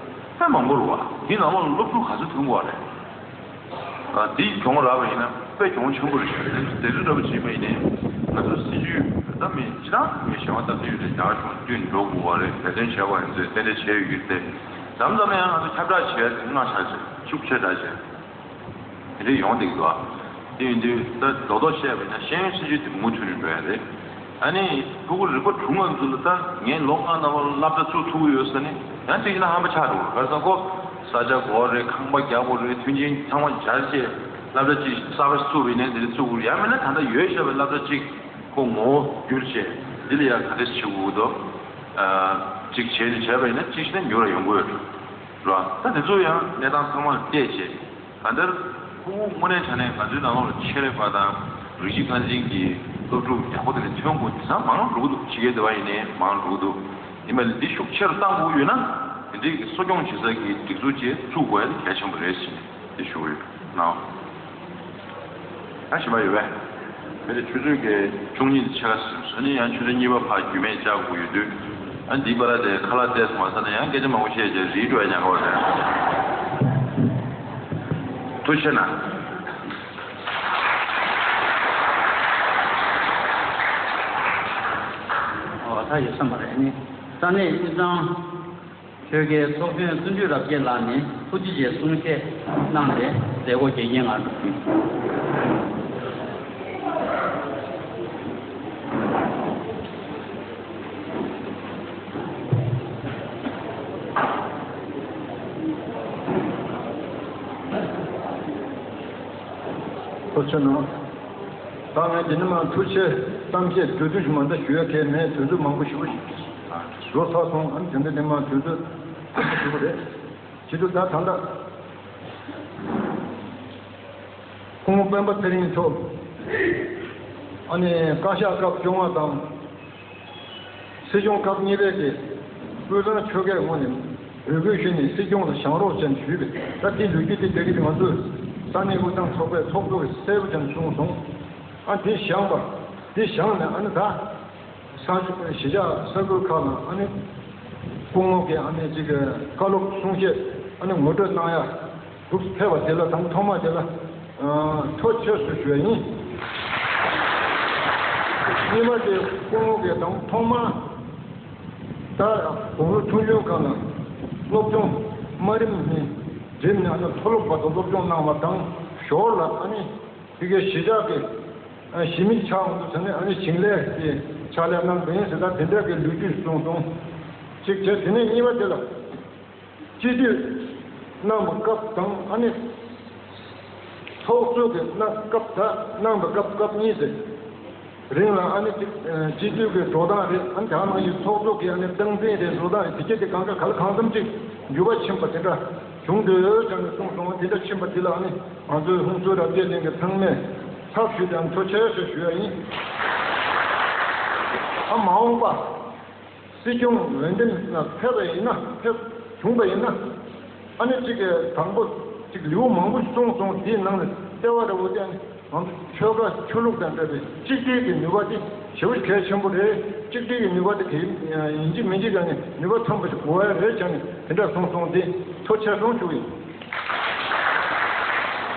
དཔེ་མང་པོ་རུ་བ། འདི་ནང་ལོགས་ལ་སློབ་ཕྲུག་ག་ཚོད་ཐོན་དགོས་རེད། ཨ་འདི་གྱོང་རག་པ་ཡིན་ན་དཔེ་གྱོང་ཆེན་པོ་རེད་ཤག་དེ་ཚོ་འདྲ་པོ་བྱེད་པ་ཡིན་ནའི་ང་ཚོ་སྲིད་ཇུས་ད་མི་སྤྱི་བཏང་མི་གཞན་པ་ལྟ་བུ་ཡོད་རེད། རྒྱ་གར་གཞུང་བསྟུན་འགྲོ་དགོས་པ་རེད། འབད་བརྩོན་བྱས་པ་ཡིན་ཚེ་ཏན་ཏན་བྱས་ཡོད་ཀྱི་རེད། མཚམས་མཚམས་ཡང་ང་ཚོ་ཁྱབ་བསྒྲགས་བྱས་ཏེ་སྔ་ཆ་བྱས་ཤུགས་ཆེ་དྲགས་བྱས། དེ་འདྲ་ཡོང་བསྡད་ཀྱི་འདུག་ཨ། དེ་ཡིན་དུས་ད་རྡོག་རྡོག་བཤད་པ་ཡིན་ན་ཤེས་ཡོན་སྲིད་ཇུས་དེ་མུ་མཐུད་ནས་འགྲོ་ཡ་རེད། ཨ་ནི་ཕྲུ་གུ་རིག་པ་གྲུང་བ་ཚོ་ལ་ད་ངས་ལོ་ལྔ་ནང་ལ་སློབ་གྲྭ་བཙུགས་ཐུབ་ཀྱི་ཡོད་ཟེར་ནས་ཡང་གཅིག་བྱས་ན་ཧམ་པ་ཆགས་འགྲོ་གི་རེད། ག་རེ་ཟེར་ན་ཁོ་ས་ཆ་དགོས་རེད། ཁང་པ་རྒྱག་དགོས་རེད། མཐུན་རྐྱེན་ཚང་མ་སྦྱར་བྱས་སློབ་གྲྭ་གཅིག་གསར་པ་བཙུགས་པ་ཡིན་ནའི་དེ་འདྲ་བཙུགས་དགོས་རེད། ཡང་མིན་ན་ད་ལྟ་ཡོད་བཞག་པའི་སློབ་གྲྭ་གཅིག་ཁོ་ངོ་བོ་བསྒྱུར་བྱས་འདི་ལ་ཡང་ག་འདྲས་བྱེད་དགོས་འདུག་ཨ་གཅིག་བྱས་ནས་བྱས་པ་ཡིན་ན་གཅིག་བྱས་ན་མྱུར་ར་ཡོང་གི་ཡོད་རེད། རེད་བ། ད་དེ་ཚོ་ཡང་གནས་སྟངས་ཚང་མ་ལ་བལྟས་བྱས། གང་ལྟར་ཕྲུ་གུ་དངོས་གནས་དྲང་གནས་ང་ཚོའི་ནང་ལོགས་ལ་ཆེད་ལས་པ་དང་རིགས་གཅིག་རྐང་འཛིན་གྱི་སློབ་ཕྲུག་ཡག་པོ་དེ་འདྲ་ཐོན་དགོས། དེང་སང་མང་རུ་འགྲོ་གི་འདུག་ཕྱི་རྒྱལ་དེ་བ་ཡིན་ནའི་མང་རུ་འགྲོ་གི་འདུག་ཡིན་པ་ལས་འདི་ཤུགས་ཆེ་རུ་གཏང་དགོས་ཡོད་ན་དེ་འདྲའི་གི་གསོ་སྐྱོང་བྱེད་ས་གི་སྒྲིག་འཛུགས་ཅིག་བཙུགས་དགོས་ཡ་དེ་གལ་ཆེན་པོ་རེད་ཟེར་ནས་དེ་ཞུ་གི་ཡོད། ནའོ། ད་ཞིམ་པ་ཡོད་པས། དེ་ནས་ཆུ་ཚོད་ཀྱི་བཅུ་གཉིས་དང་ཕྱེད་ཀ་ཟིན་སོང་ནས་ཡང་ཆུ་ཚོད་གཉིས་པ་ཕར་རྒྱུས་མེད་བཅག་དགོས་ཡོད་དུས། ཨ་འདི་པར་དེ་ཁ་ལག་བལྟས་སོང་བ་ས་ནས་ཡང་སྐད་ཆ་མང་པོ་བཤད་རྗེས་རིལ་འགྲོ་ཡ་ཉག་ག་བ་རེད། ཐུགས་རྗེ་གནང་། ཨོ་ད་ཡོད་ས་མ་རེད་ནི། ས་གནས་དབུས་གཙང་། ཆོལ་ཁའི་ཚོགས་གཞོན་བརྩོན་འགྲུས་རབ་རྒྱས་ལགས་ནས་ཐུགས་རྗེ་ཆེ་གསུང་བཤད་གནང་སྟེ་མཛད་སྒོ་རྒྱལ་ཁྱེར་ངང་གྲུབ་ཡིན། ཐུགས་རྗེ་གནང་། ད་ངས་འདི་ནས་མར་ཐུགས་རྗེ་ཆེ་གཏམ་བཤད་གྲོས་བསྡུར་ཞིག་མ་འདྲ་ཞུ་ཡ་གལ་མེད། དུས་ཚོད་མང་པོ་ཞེ་པོ་ཞིག་བཟོ་ཚར་སོང་། ཨ་ནི་དེ་འདྲ་དེ་མར་དུས་ཚོད་མང་པོ་ཞེ་པོ་རེད། བྱེད་དུས་ད་ད་ལྟ་སྐུ་ངོ་སྤེན་པ་ཚེ་རིང་མཆོག་ ཨ་ནི་བཀའ་ཤག་སྐབས་བཅོ་ལྔ་དང་། སྲིད་སྐྱོང་སྐབས་གཉིས་པའི་གི་དབུས་གཙང་ཆོལ་ཁའི་ངོས་ནས་འབོད་སྐུལ་ཞུས་ནས་སྲིད་སྐྱོང་ལ་བཞེངས་རོགས་ཅན་ཞུས་པས། ད་དེའི་ལོ་རྒྱུས་དེ་དེ་གི་ང་ཚོས་ས་གནས་དབུས་གཙང་ཚོགས་པའི་ཚོགས་གཙོ་གིས་གསལ་པོ་ཅན་གསུངས་སོང་། ཨ་དེ་བཞེངས་པ། དེ་བཞེངས་ནས་ཨ་ནི་ད་ས་གཞིས་ཆགས་ས་ཁུལ་ཁག་ལ་ཨ་ནི་སྐུ་ངོ་གིས་ཨ་ནི་ཅིག་བཀའ་སློབ་གསུང་བཤད་ཨ་ནི་ངོ་སྤྲོད་གནང་ཡ། འདུག་ཕེབས་པ་དེ་ལ་དང་ཐོག་མ་དེ་ལ་ཨ་ཐུགས་རྗེ་ཆེ་ཞུ་ཡ་ཡིན། གཉིས་པ་དེ་སྐུ་ངོ་གིས་དང་ཐོག་མ་ད་གོང་བུ་ཆུང་ཆུང་སྒང་ལ་སློབ་སྦྱོང་དམའ་རིམ་ནས་འགྲིམས་ནས་ཨ་ནི་མཐོ་སློབ་བར་དུ་སློབ་སྦྱོང་གནང་བ་དང་། ཞོར་ལ་ཨ་ནི་དེ་གའི་གཞིས་ཆགས་ཀྱི་ཨ་གཞིས་མི་ཆགས་འོང་དུས་ཙ་ནས་ཨ་ནི་ཞིང་ལས་ཀྱི་ཕྱག་ལས་གནང་བ་ཡིན་ཟེར། ད་དེ་འདྲ་གི་ལོ་རྒྱུས་གསུངས་སོང་། གཅིག་བྱས། དེ་ནས་གཉིས་པ་དེ་ལ། སྤྱི་འཐུས་གནང་བ་སྐབས་དང་ཨ་ནི་ཚོགས་གཙོ་གི་གནང་སྐབས། ད་གནང་བ་སྐབས་སྐབས་གཉིས་ཟེར་རིང་ལ་ཨ་ནི་ཅིག་སྤྱི་འཐུས་ཀྱི་འགྲོ་སྟངས་རེད། ཨ་ནི་དེ་ནང་བཞིན་ཚོགས་གཙོ་གི་ཨ་ནི་སྟངས་འཛིན་རེད། འགྲོ་སྟངས་རེད། དེ་གྱད་དེ་གང་ག་ག་ལ་གང་འཚམ་ཅིག་འགྱུར་བ་ཕྱིན་པ་དེ་འདྲ་བྱུང་འདུག་ཅེས་ནས་གསུངས་སོང་། དེ་འདྲ་ཕྱིན་པ་དེ་ལ་ཨ་ནི་ང་ཚོའི་ཧུན་སུར་རབ་རྒྱས་གླིང་གི་ཚང་མས་ཚབ་ཞུས་ཏེ་ཨ་ནི་ཐུགས་རྗེ་ཆེ་ཞུ་ཡ་ཡིན། ཨ་མ་འོངས་པ། སྲིད་སྐྱོང་འོས་འདེམས་ལ་ཕེབས་པ་ཡིན་ན། ཕེབས་བྱུང་བ་ཡིན་ན། ཨ་ནི་གཅིག་གི་དང་པོ་གཅིག་ལེའུ་མང་པོ་གསུངས་སོང་། དེའི་ནང་ནས་ལྟེ་བ་འདྲ་བོ་དེ་ཨ་ནི་ང་ཚོ་ཆོལ་ཁ་ཆོས་ལུགས་དང་འབྲེལ་བའི་གཅིག་སྒྲིལ་གྱི་ནུས་པ་དེ་ཞེ་པོ་གལ་ཆེན་པོ་རེད། གཅིག་སྒྲིལ་གྱི་ནུས་པ་དེ་གལ་ཡིན་གཅིག་མིན་གཅིག་ཨ་ནི་ནུས་པ་ཐོན་པ་ཞིག་དགོས་ཡ་རེད་ཅེས་ནས་དེ་འདྲ་གསུངས་སོང་། དེ་ཐུགས་རྗེ་ཆེ་གསུང་ཞུ་གི་ཡིན།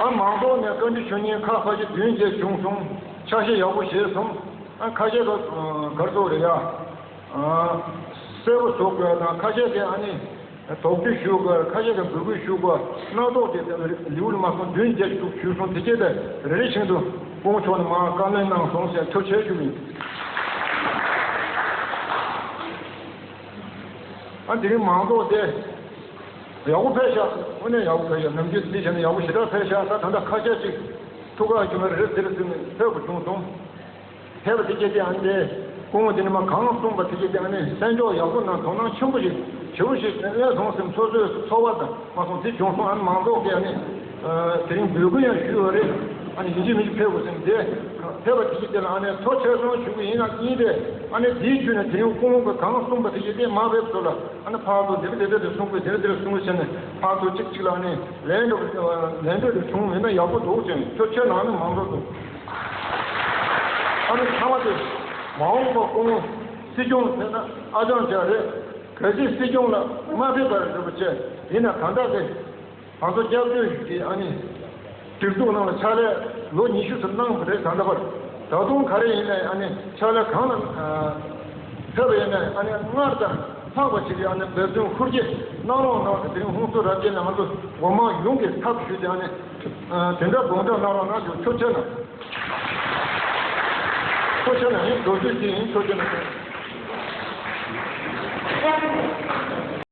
ཨ་མང་ཚོགས་ནས་བཀའ་འདྲི་ཞུ་མཁན་ཁག་ཁ་ཤས་བདུན་བརྒྱད་བྱུང་སོང་། ཆ་ཤས་ཡག་པོ་བཞེས་སོང་། ཨ་ཁ་ཤས་ཀ་གར་སོང་རེད་ཡ། གསལ་པོ་བཟོ་དགོས་དང་། ཁ་ཤས་ཀྱིས་ཨ་ནི་དོགས་གཅོད་ཞུ་དགོས། ཁ་ཤས་ཀྱིས་འབོད་སྐུལ་ཞུ་དགོས། རྣ་ཐོག་དེ་ལེའུ་ལ་མ་སོང་བདུན་བརྒྱད་ཅུ་ཞུས་སོང་། དེ་གྱད་དེ་རེ་རེ་བཞིན་དུ་སྐུ་ངོ་མཆོག་ནས་མར་བཀའ་ལན་གནང་སོང་ཟེར་ཐུགས་རྗེ་ཆེ་ཞུ་གི་ཡིན། ཨ་དེ་རིང་མང་ཚོགས་དེ་ཡག་པོ་ཕེབས་ཤག་དངོས་གནས་ཡག་པོ་ཕེབས་ཤག་ནམ་རྒྱུན་འདི་བྱས་ན་ཡག་པོ་ཞེ་དྲག་ཕེབས་ཤག་ད་ད་ལྟ་ཁ་ཤས་ཅིག་ཐུགས་ཁག་གྱོང་རེ་རེ་ཟེར་ཟེར་ནས་ཕེབས་དགོས་བྱུང་སོང་། ཕེབས་པ་དེ་གྱད་དེ་ཨ་ནི་སྐུ་ངོ་དེ་ནས་མར་གང་གསུངས་པ་དེ་གྱད་དེ་ཨ་ནི་གསན་འཇོག་ཡག་པོ་གནང་། དོ་སྣང་ཆེན་པོ་ཞིག་ཞེ་པོ་ཞིག་གནང་སོང་ཟེར། སོ་སོའི་ཚོར་བ་དང་མ་སོང་དེ་བྱུང་སོང་། ཨ་ནི་མང་ཚོགས་ཀྱིས་ཨ་ནི་དེ་རིང་འབོད་སྐུལ་ཡང་ཞུས་པ་རེད། ཨ་ནི་ཡིན་གཅིག་མིན་གཅིག་ཕེབས་དགོས་ཟེར་ནས་དེ་ཕེབས་པ་དེ་གྱད་དེ་ལ་ཨ་ནི་ཐུགས་རྗེ་ཆེ་གསུང་ཞུ་གི་ཡིན། ཨ་ནི་དེ་ཨ་ནི་དེའི་བརྒྱུད་ནས་དེ་རིང་སྐུ་ངོ་གིས་གང་གསུངས་པ་དེ་གྱད་དེ་མར་ཕེབས་ཚོ་ལ་ཨ་ནི་ཕར་ཚུར་འདི་འདྲ་འདི་འདྲ་དེ་གསུང་དགོས། དེ་འདྲ་དེ་འདྲ་གསུང་དགོས་ཟེར་ནས་ཕར་ཚུར་གཅིག་གཅིག་ལ་ཨ་ནི་ལན་འགྲོ་ལན་འགྲོ་དེ་བྱུང་མེད་ན་ཡག་པོ་འདུག་ཅེས་ཐུགས་རྗེ་ཆེ་གནང་ནས་མང་ཚོགས་དང་། ཨ་ནི་ཚང་མ་དེ་མ་འོངས་པ་སྐུ་ངོ་སྲིད་སྐྱོང་ཟེར་ན་ཨ་ཅང་ཅག་རེད། གལ་སྲིད་སྲིད་སྐྱོང་ལ་མ་ཕེབས་པར་འགྲོ་བ་བྱས་ཡིན་ན་ད་ལྟ་དེ་ང་ཚོ་སྐྱབས་བཅོལ་གྱི་ཨ་ནི་སྒྲིག་འཛུགས་ནང་ལ་ཕྱག་ལས་ལོ་ཉི་ཤུ་ཙམ་གནང་བ་རེད། ད་ལྟ་བར་ད་དུང་ག་རེ་ཡིན་ནའི་ཨ་ནི་ཕྱག་ལས་གང་ལ་ཕེབས་པ་ཡིན་ནའི་ཨ་ནི་སྔར་དང་ལྷག་པ་ཞིག་གི་ཨ་ནི་འབད་བརྩོན་ཤུགས་རྒྱས་གནང་རོགས་གནང་ཟེར། དེ་རིང་ཧུན་སུར་རབ་རྒྱས་ནས་ང་ཚོ་འོ་མ་ཡོངས་ཀྱི་ཐབས་ཞུས་ཏེ་ཨ་ནི་དེ་འདྲ་དགོངས་འཇགས་གནང་རོགས་གནང་ཞུ། ཐུགས་རྗེ་ཆེ་གནང་། ཐུགས་རྗེ་ཆེ་གནང་། ཡིན་རྡོ་རྗེ་ཅན་ཡིན། ཐུགས་རྗེ་གནང་།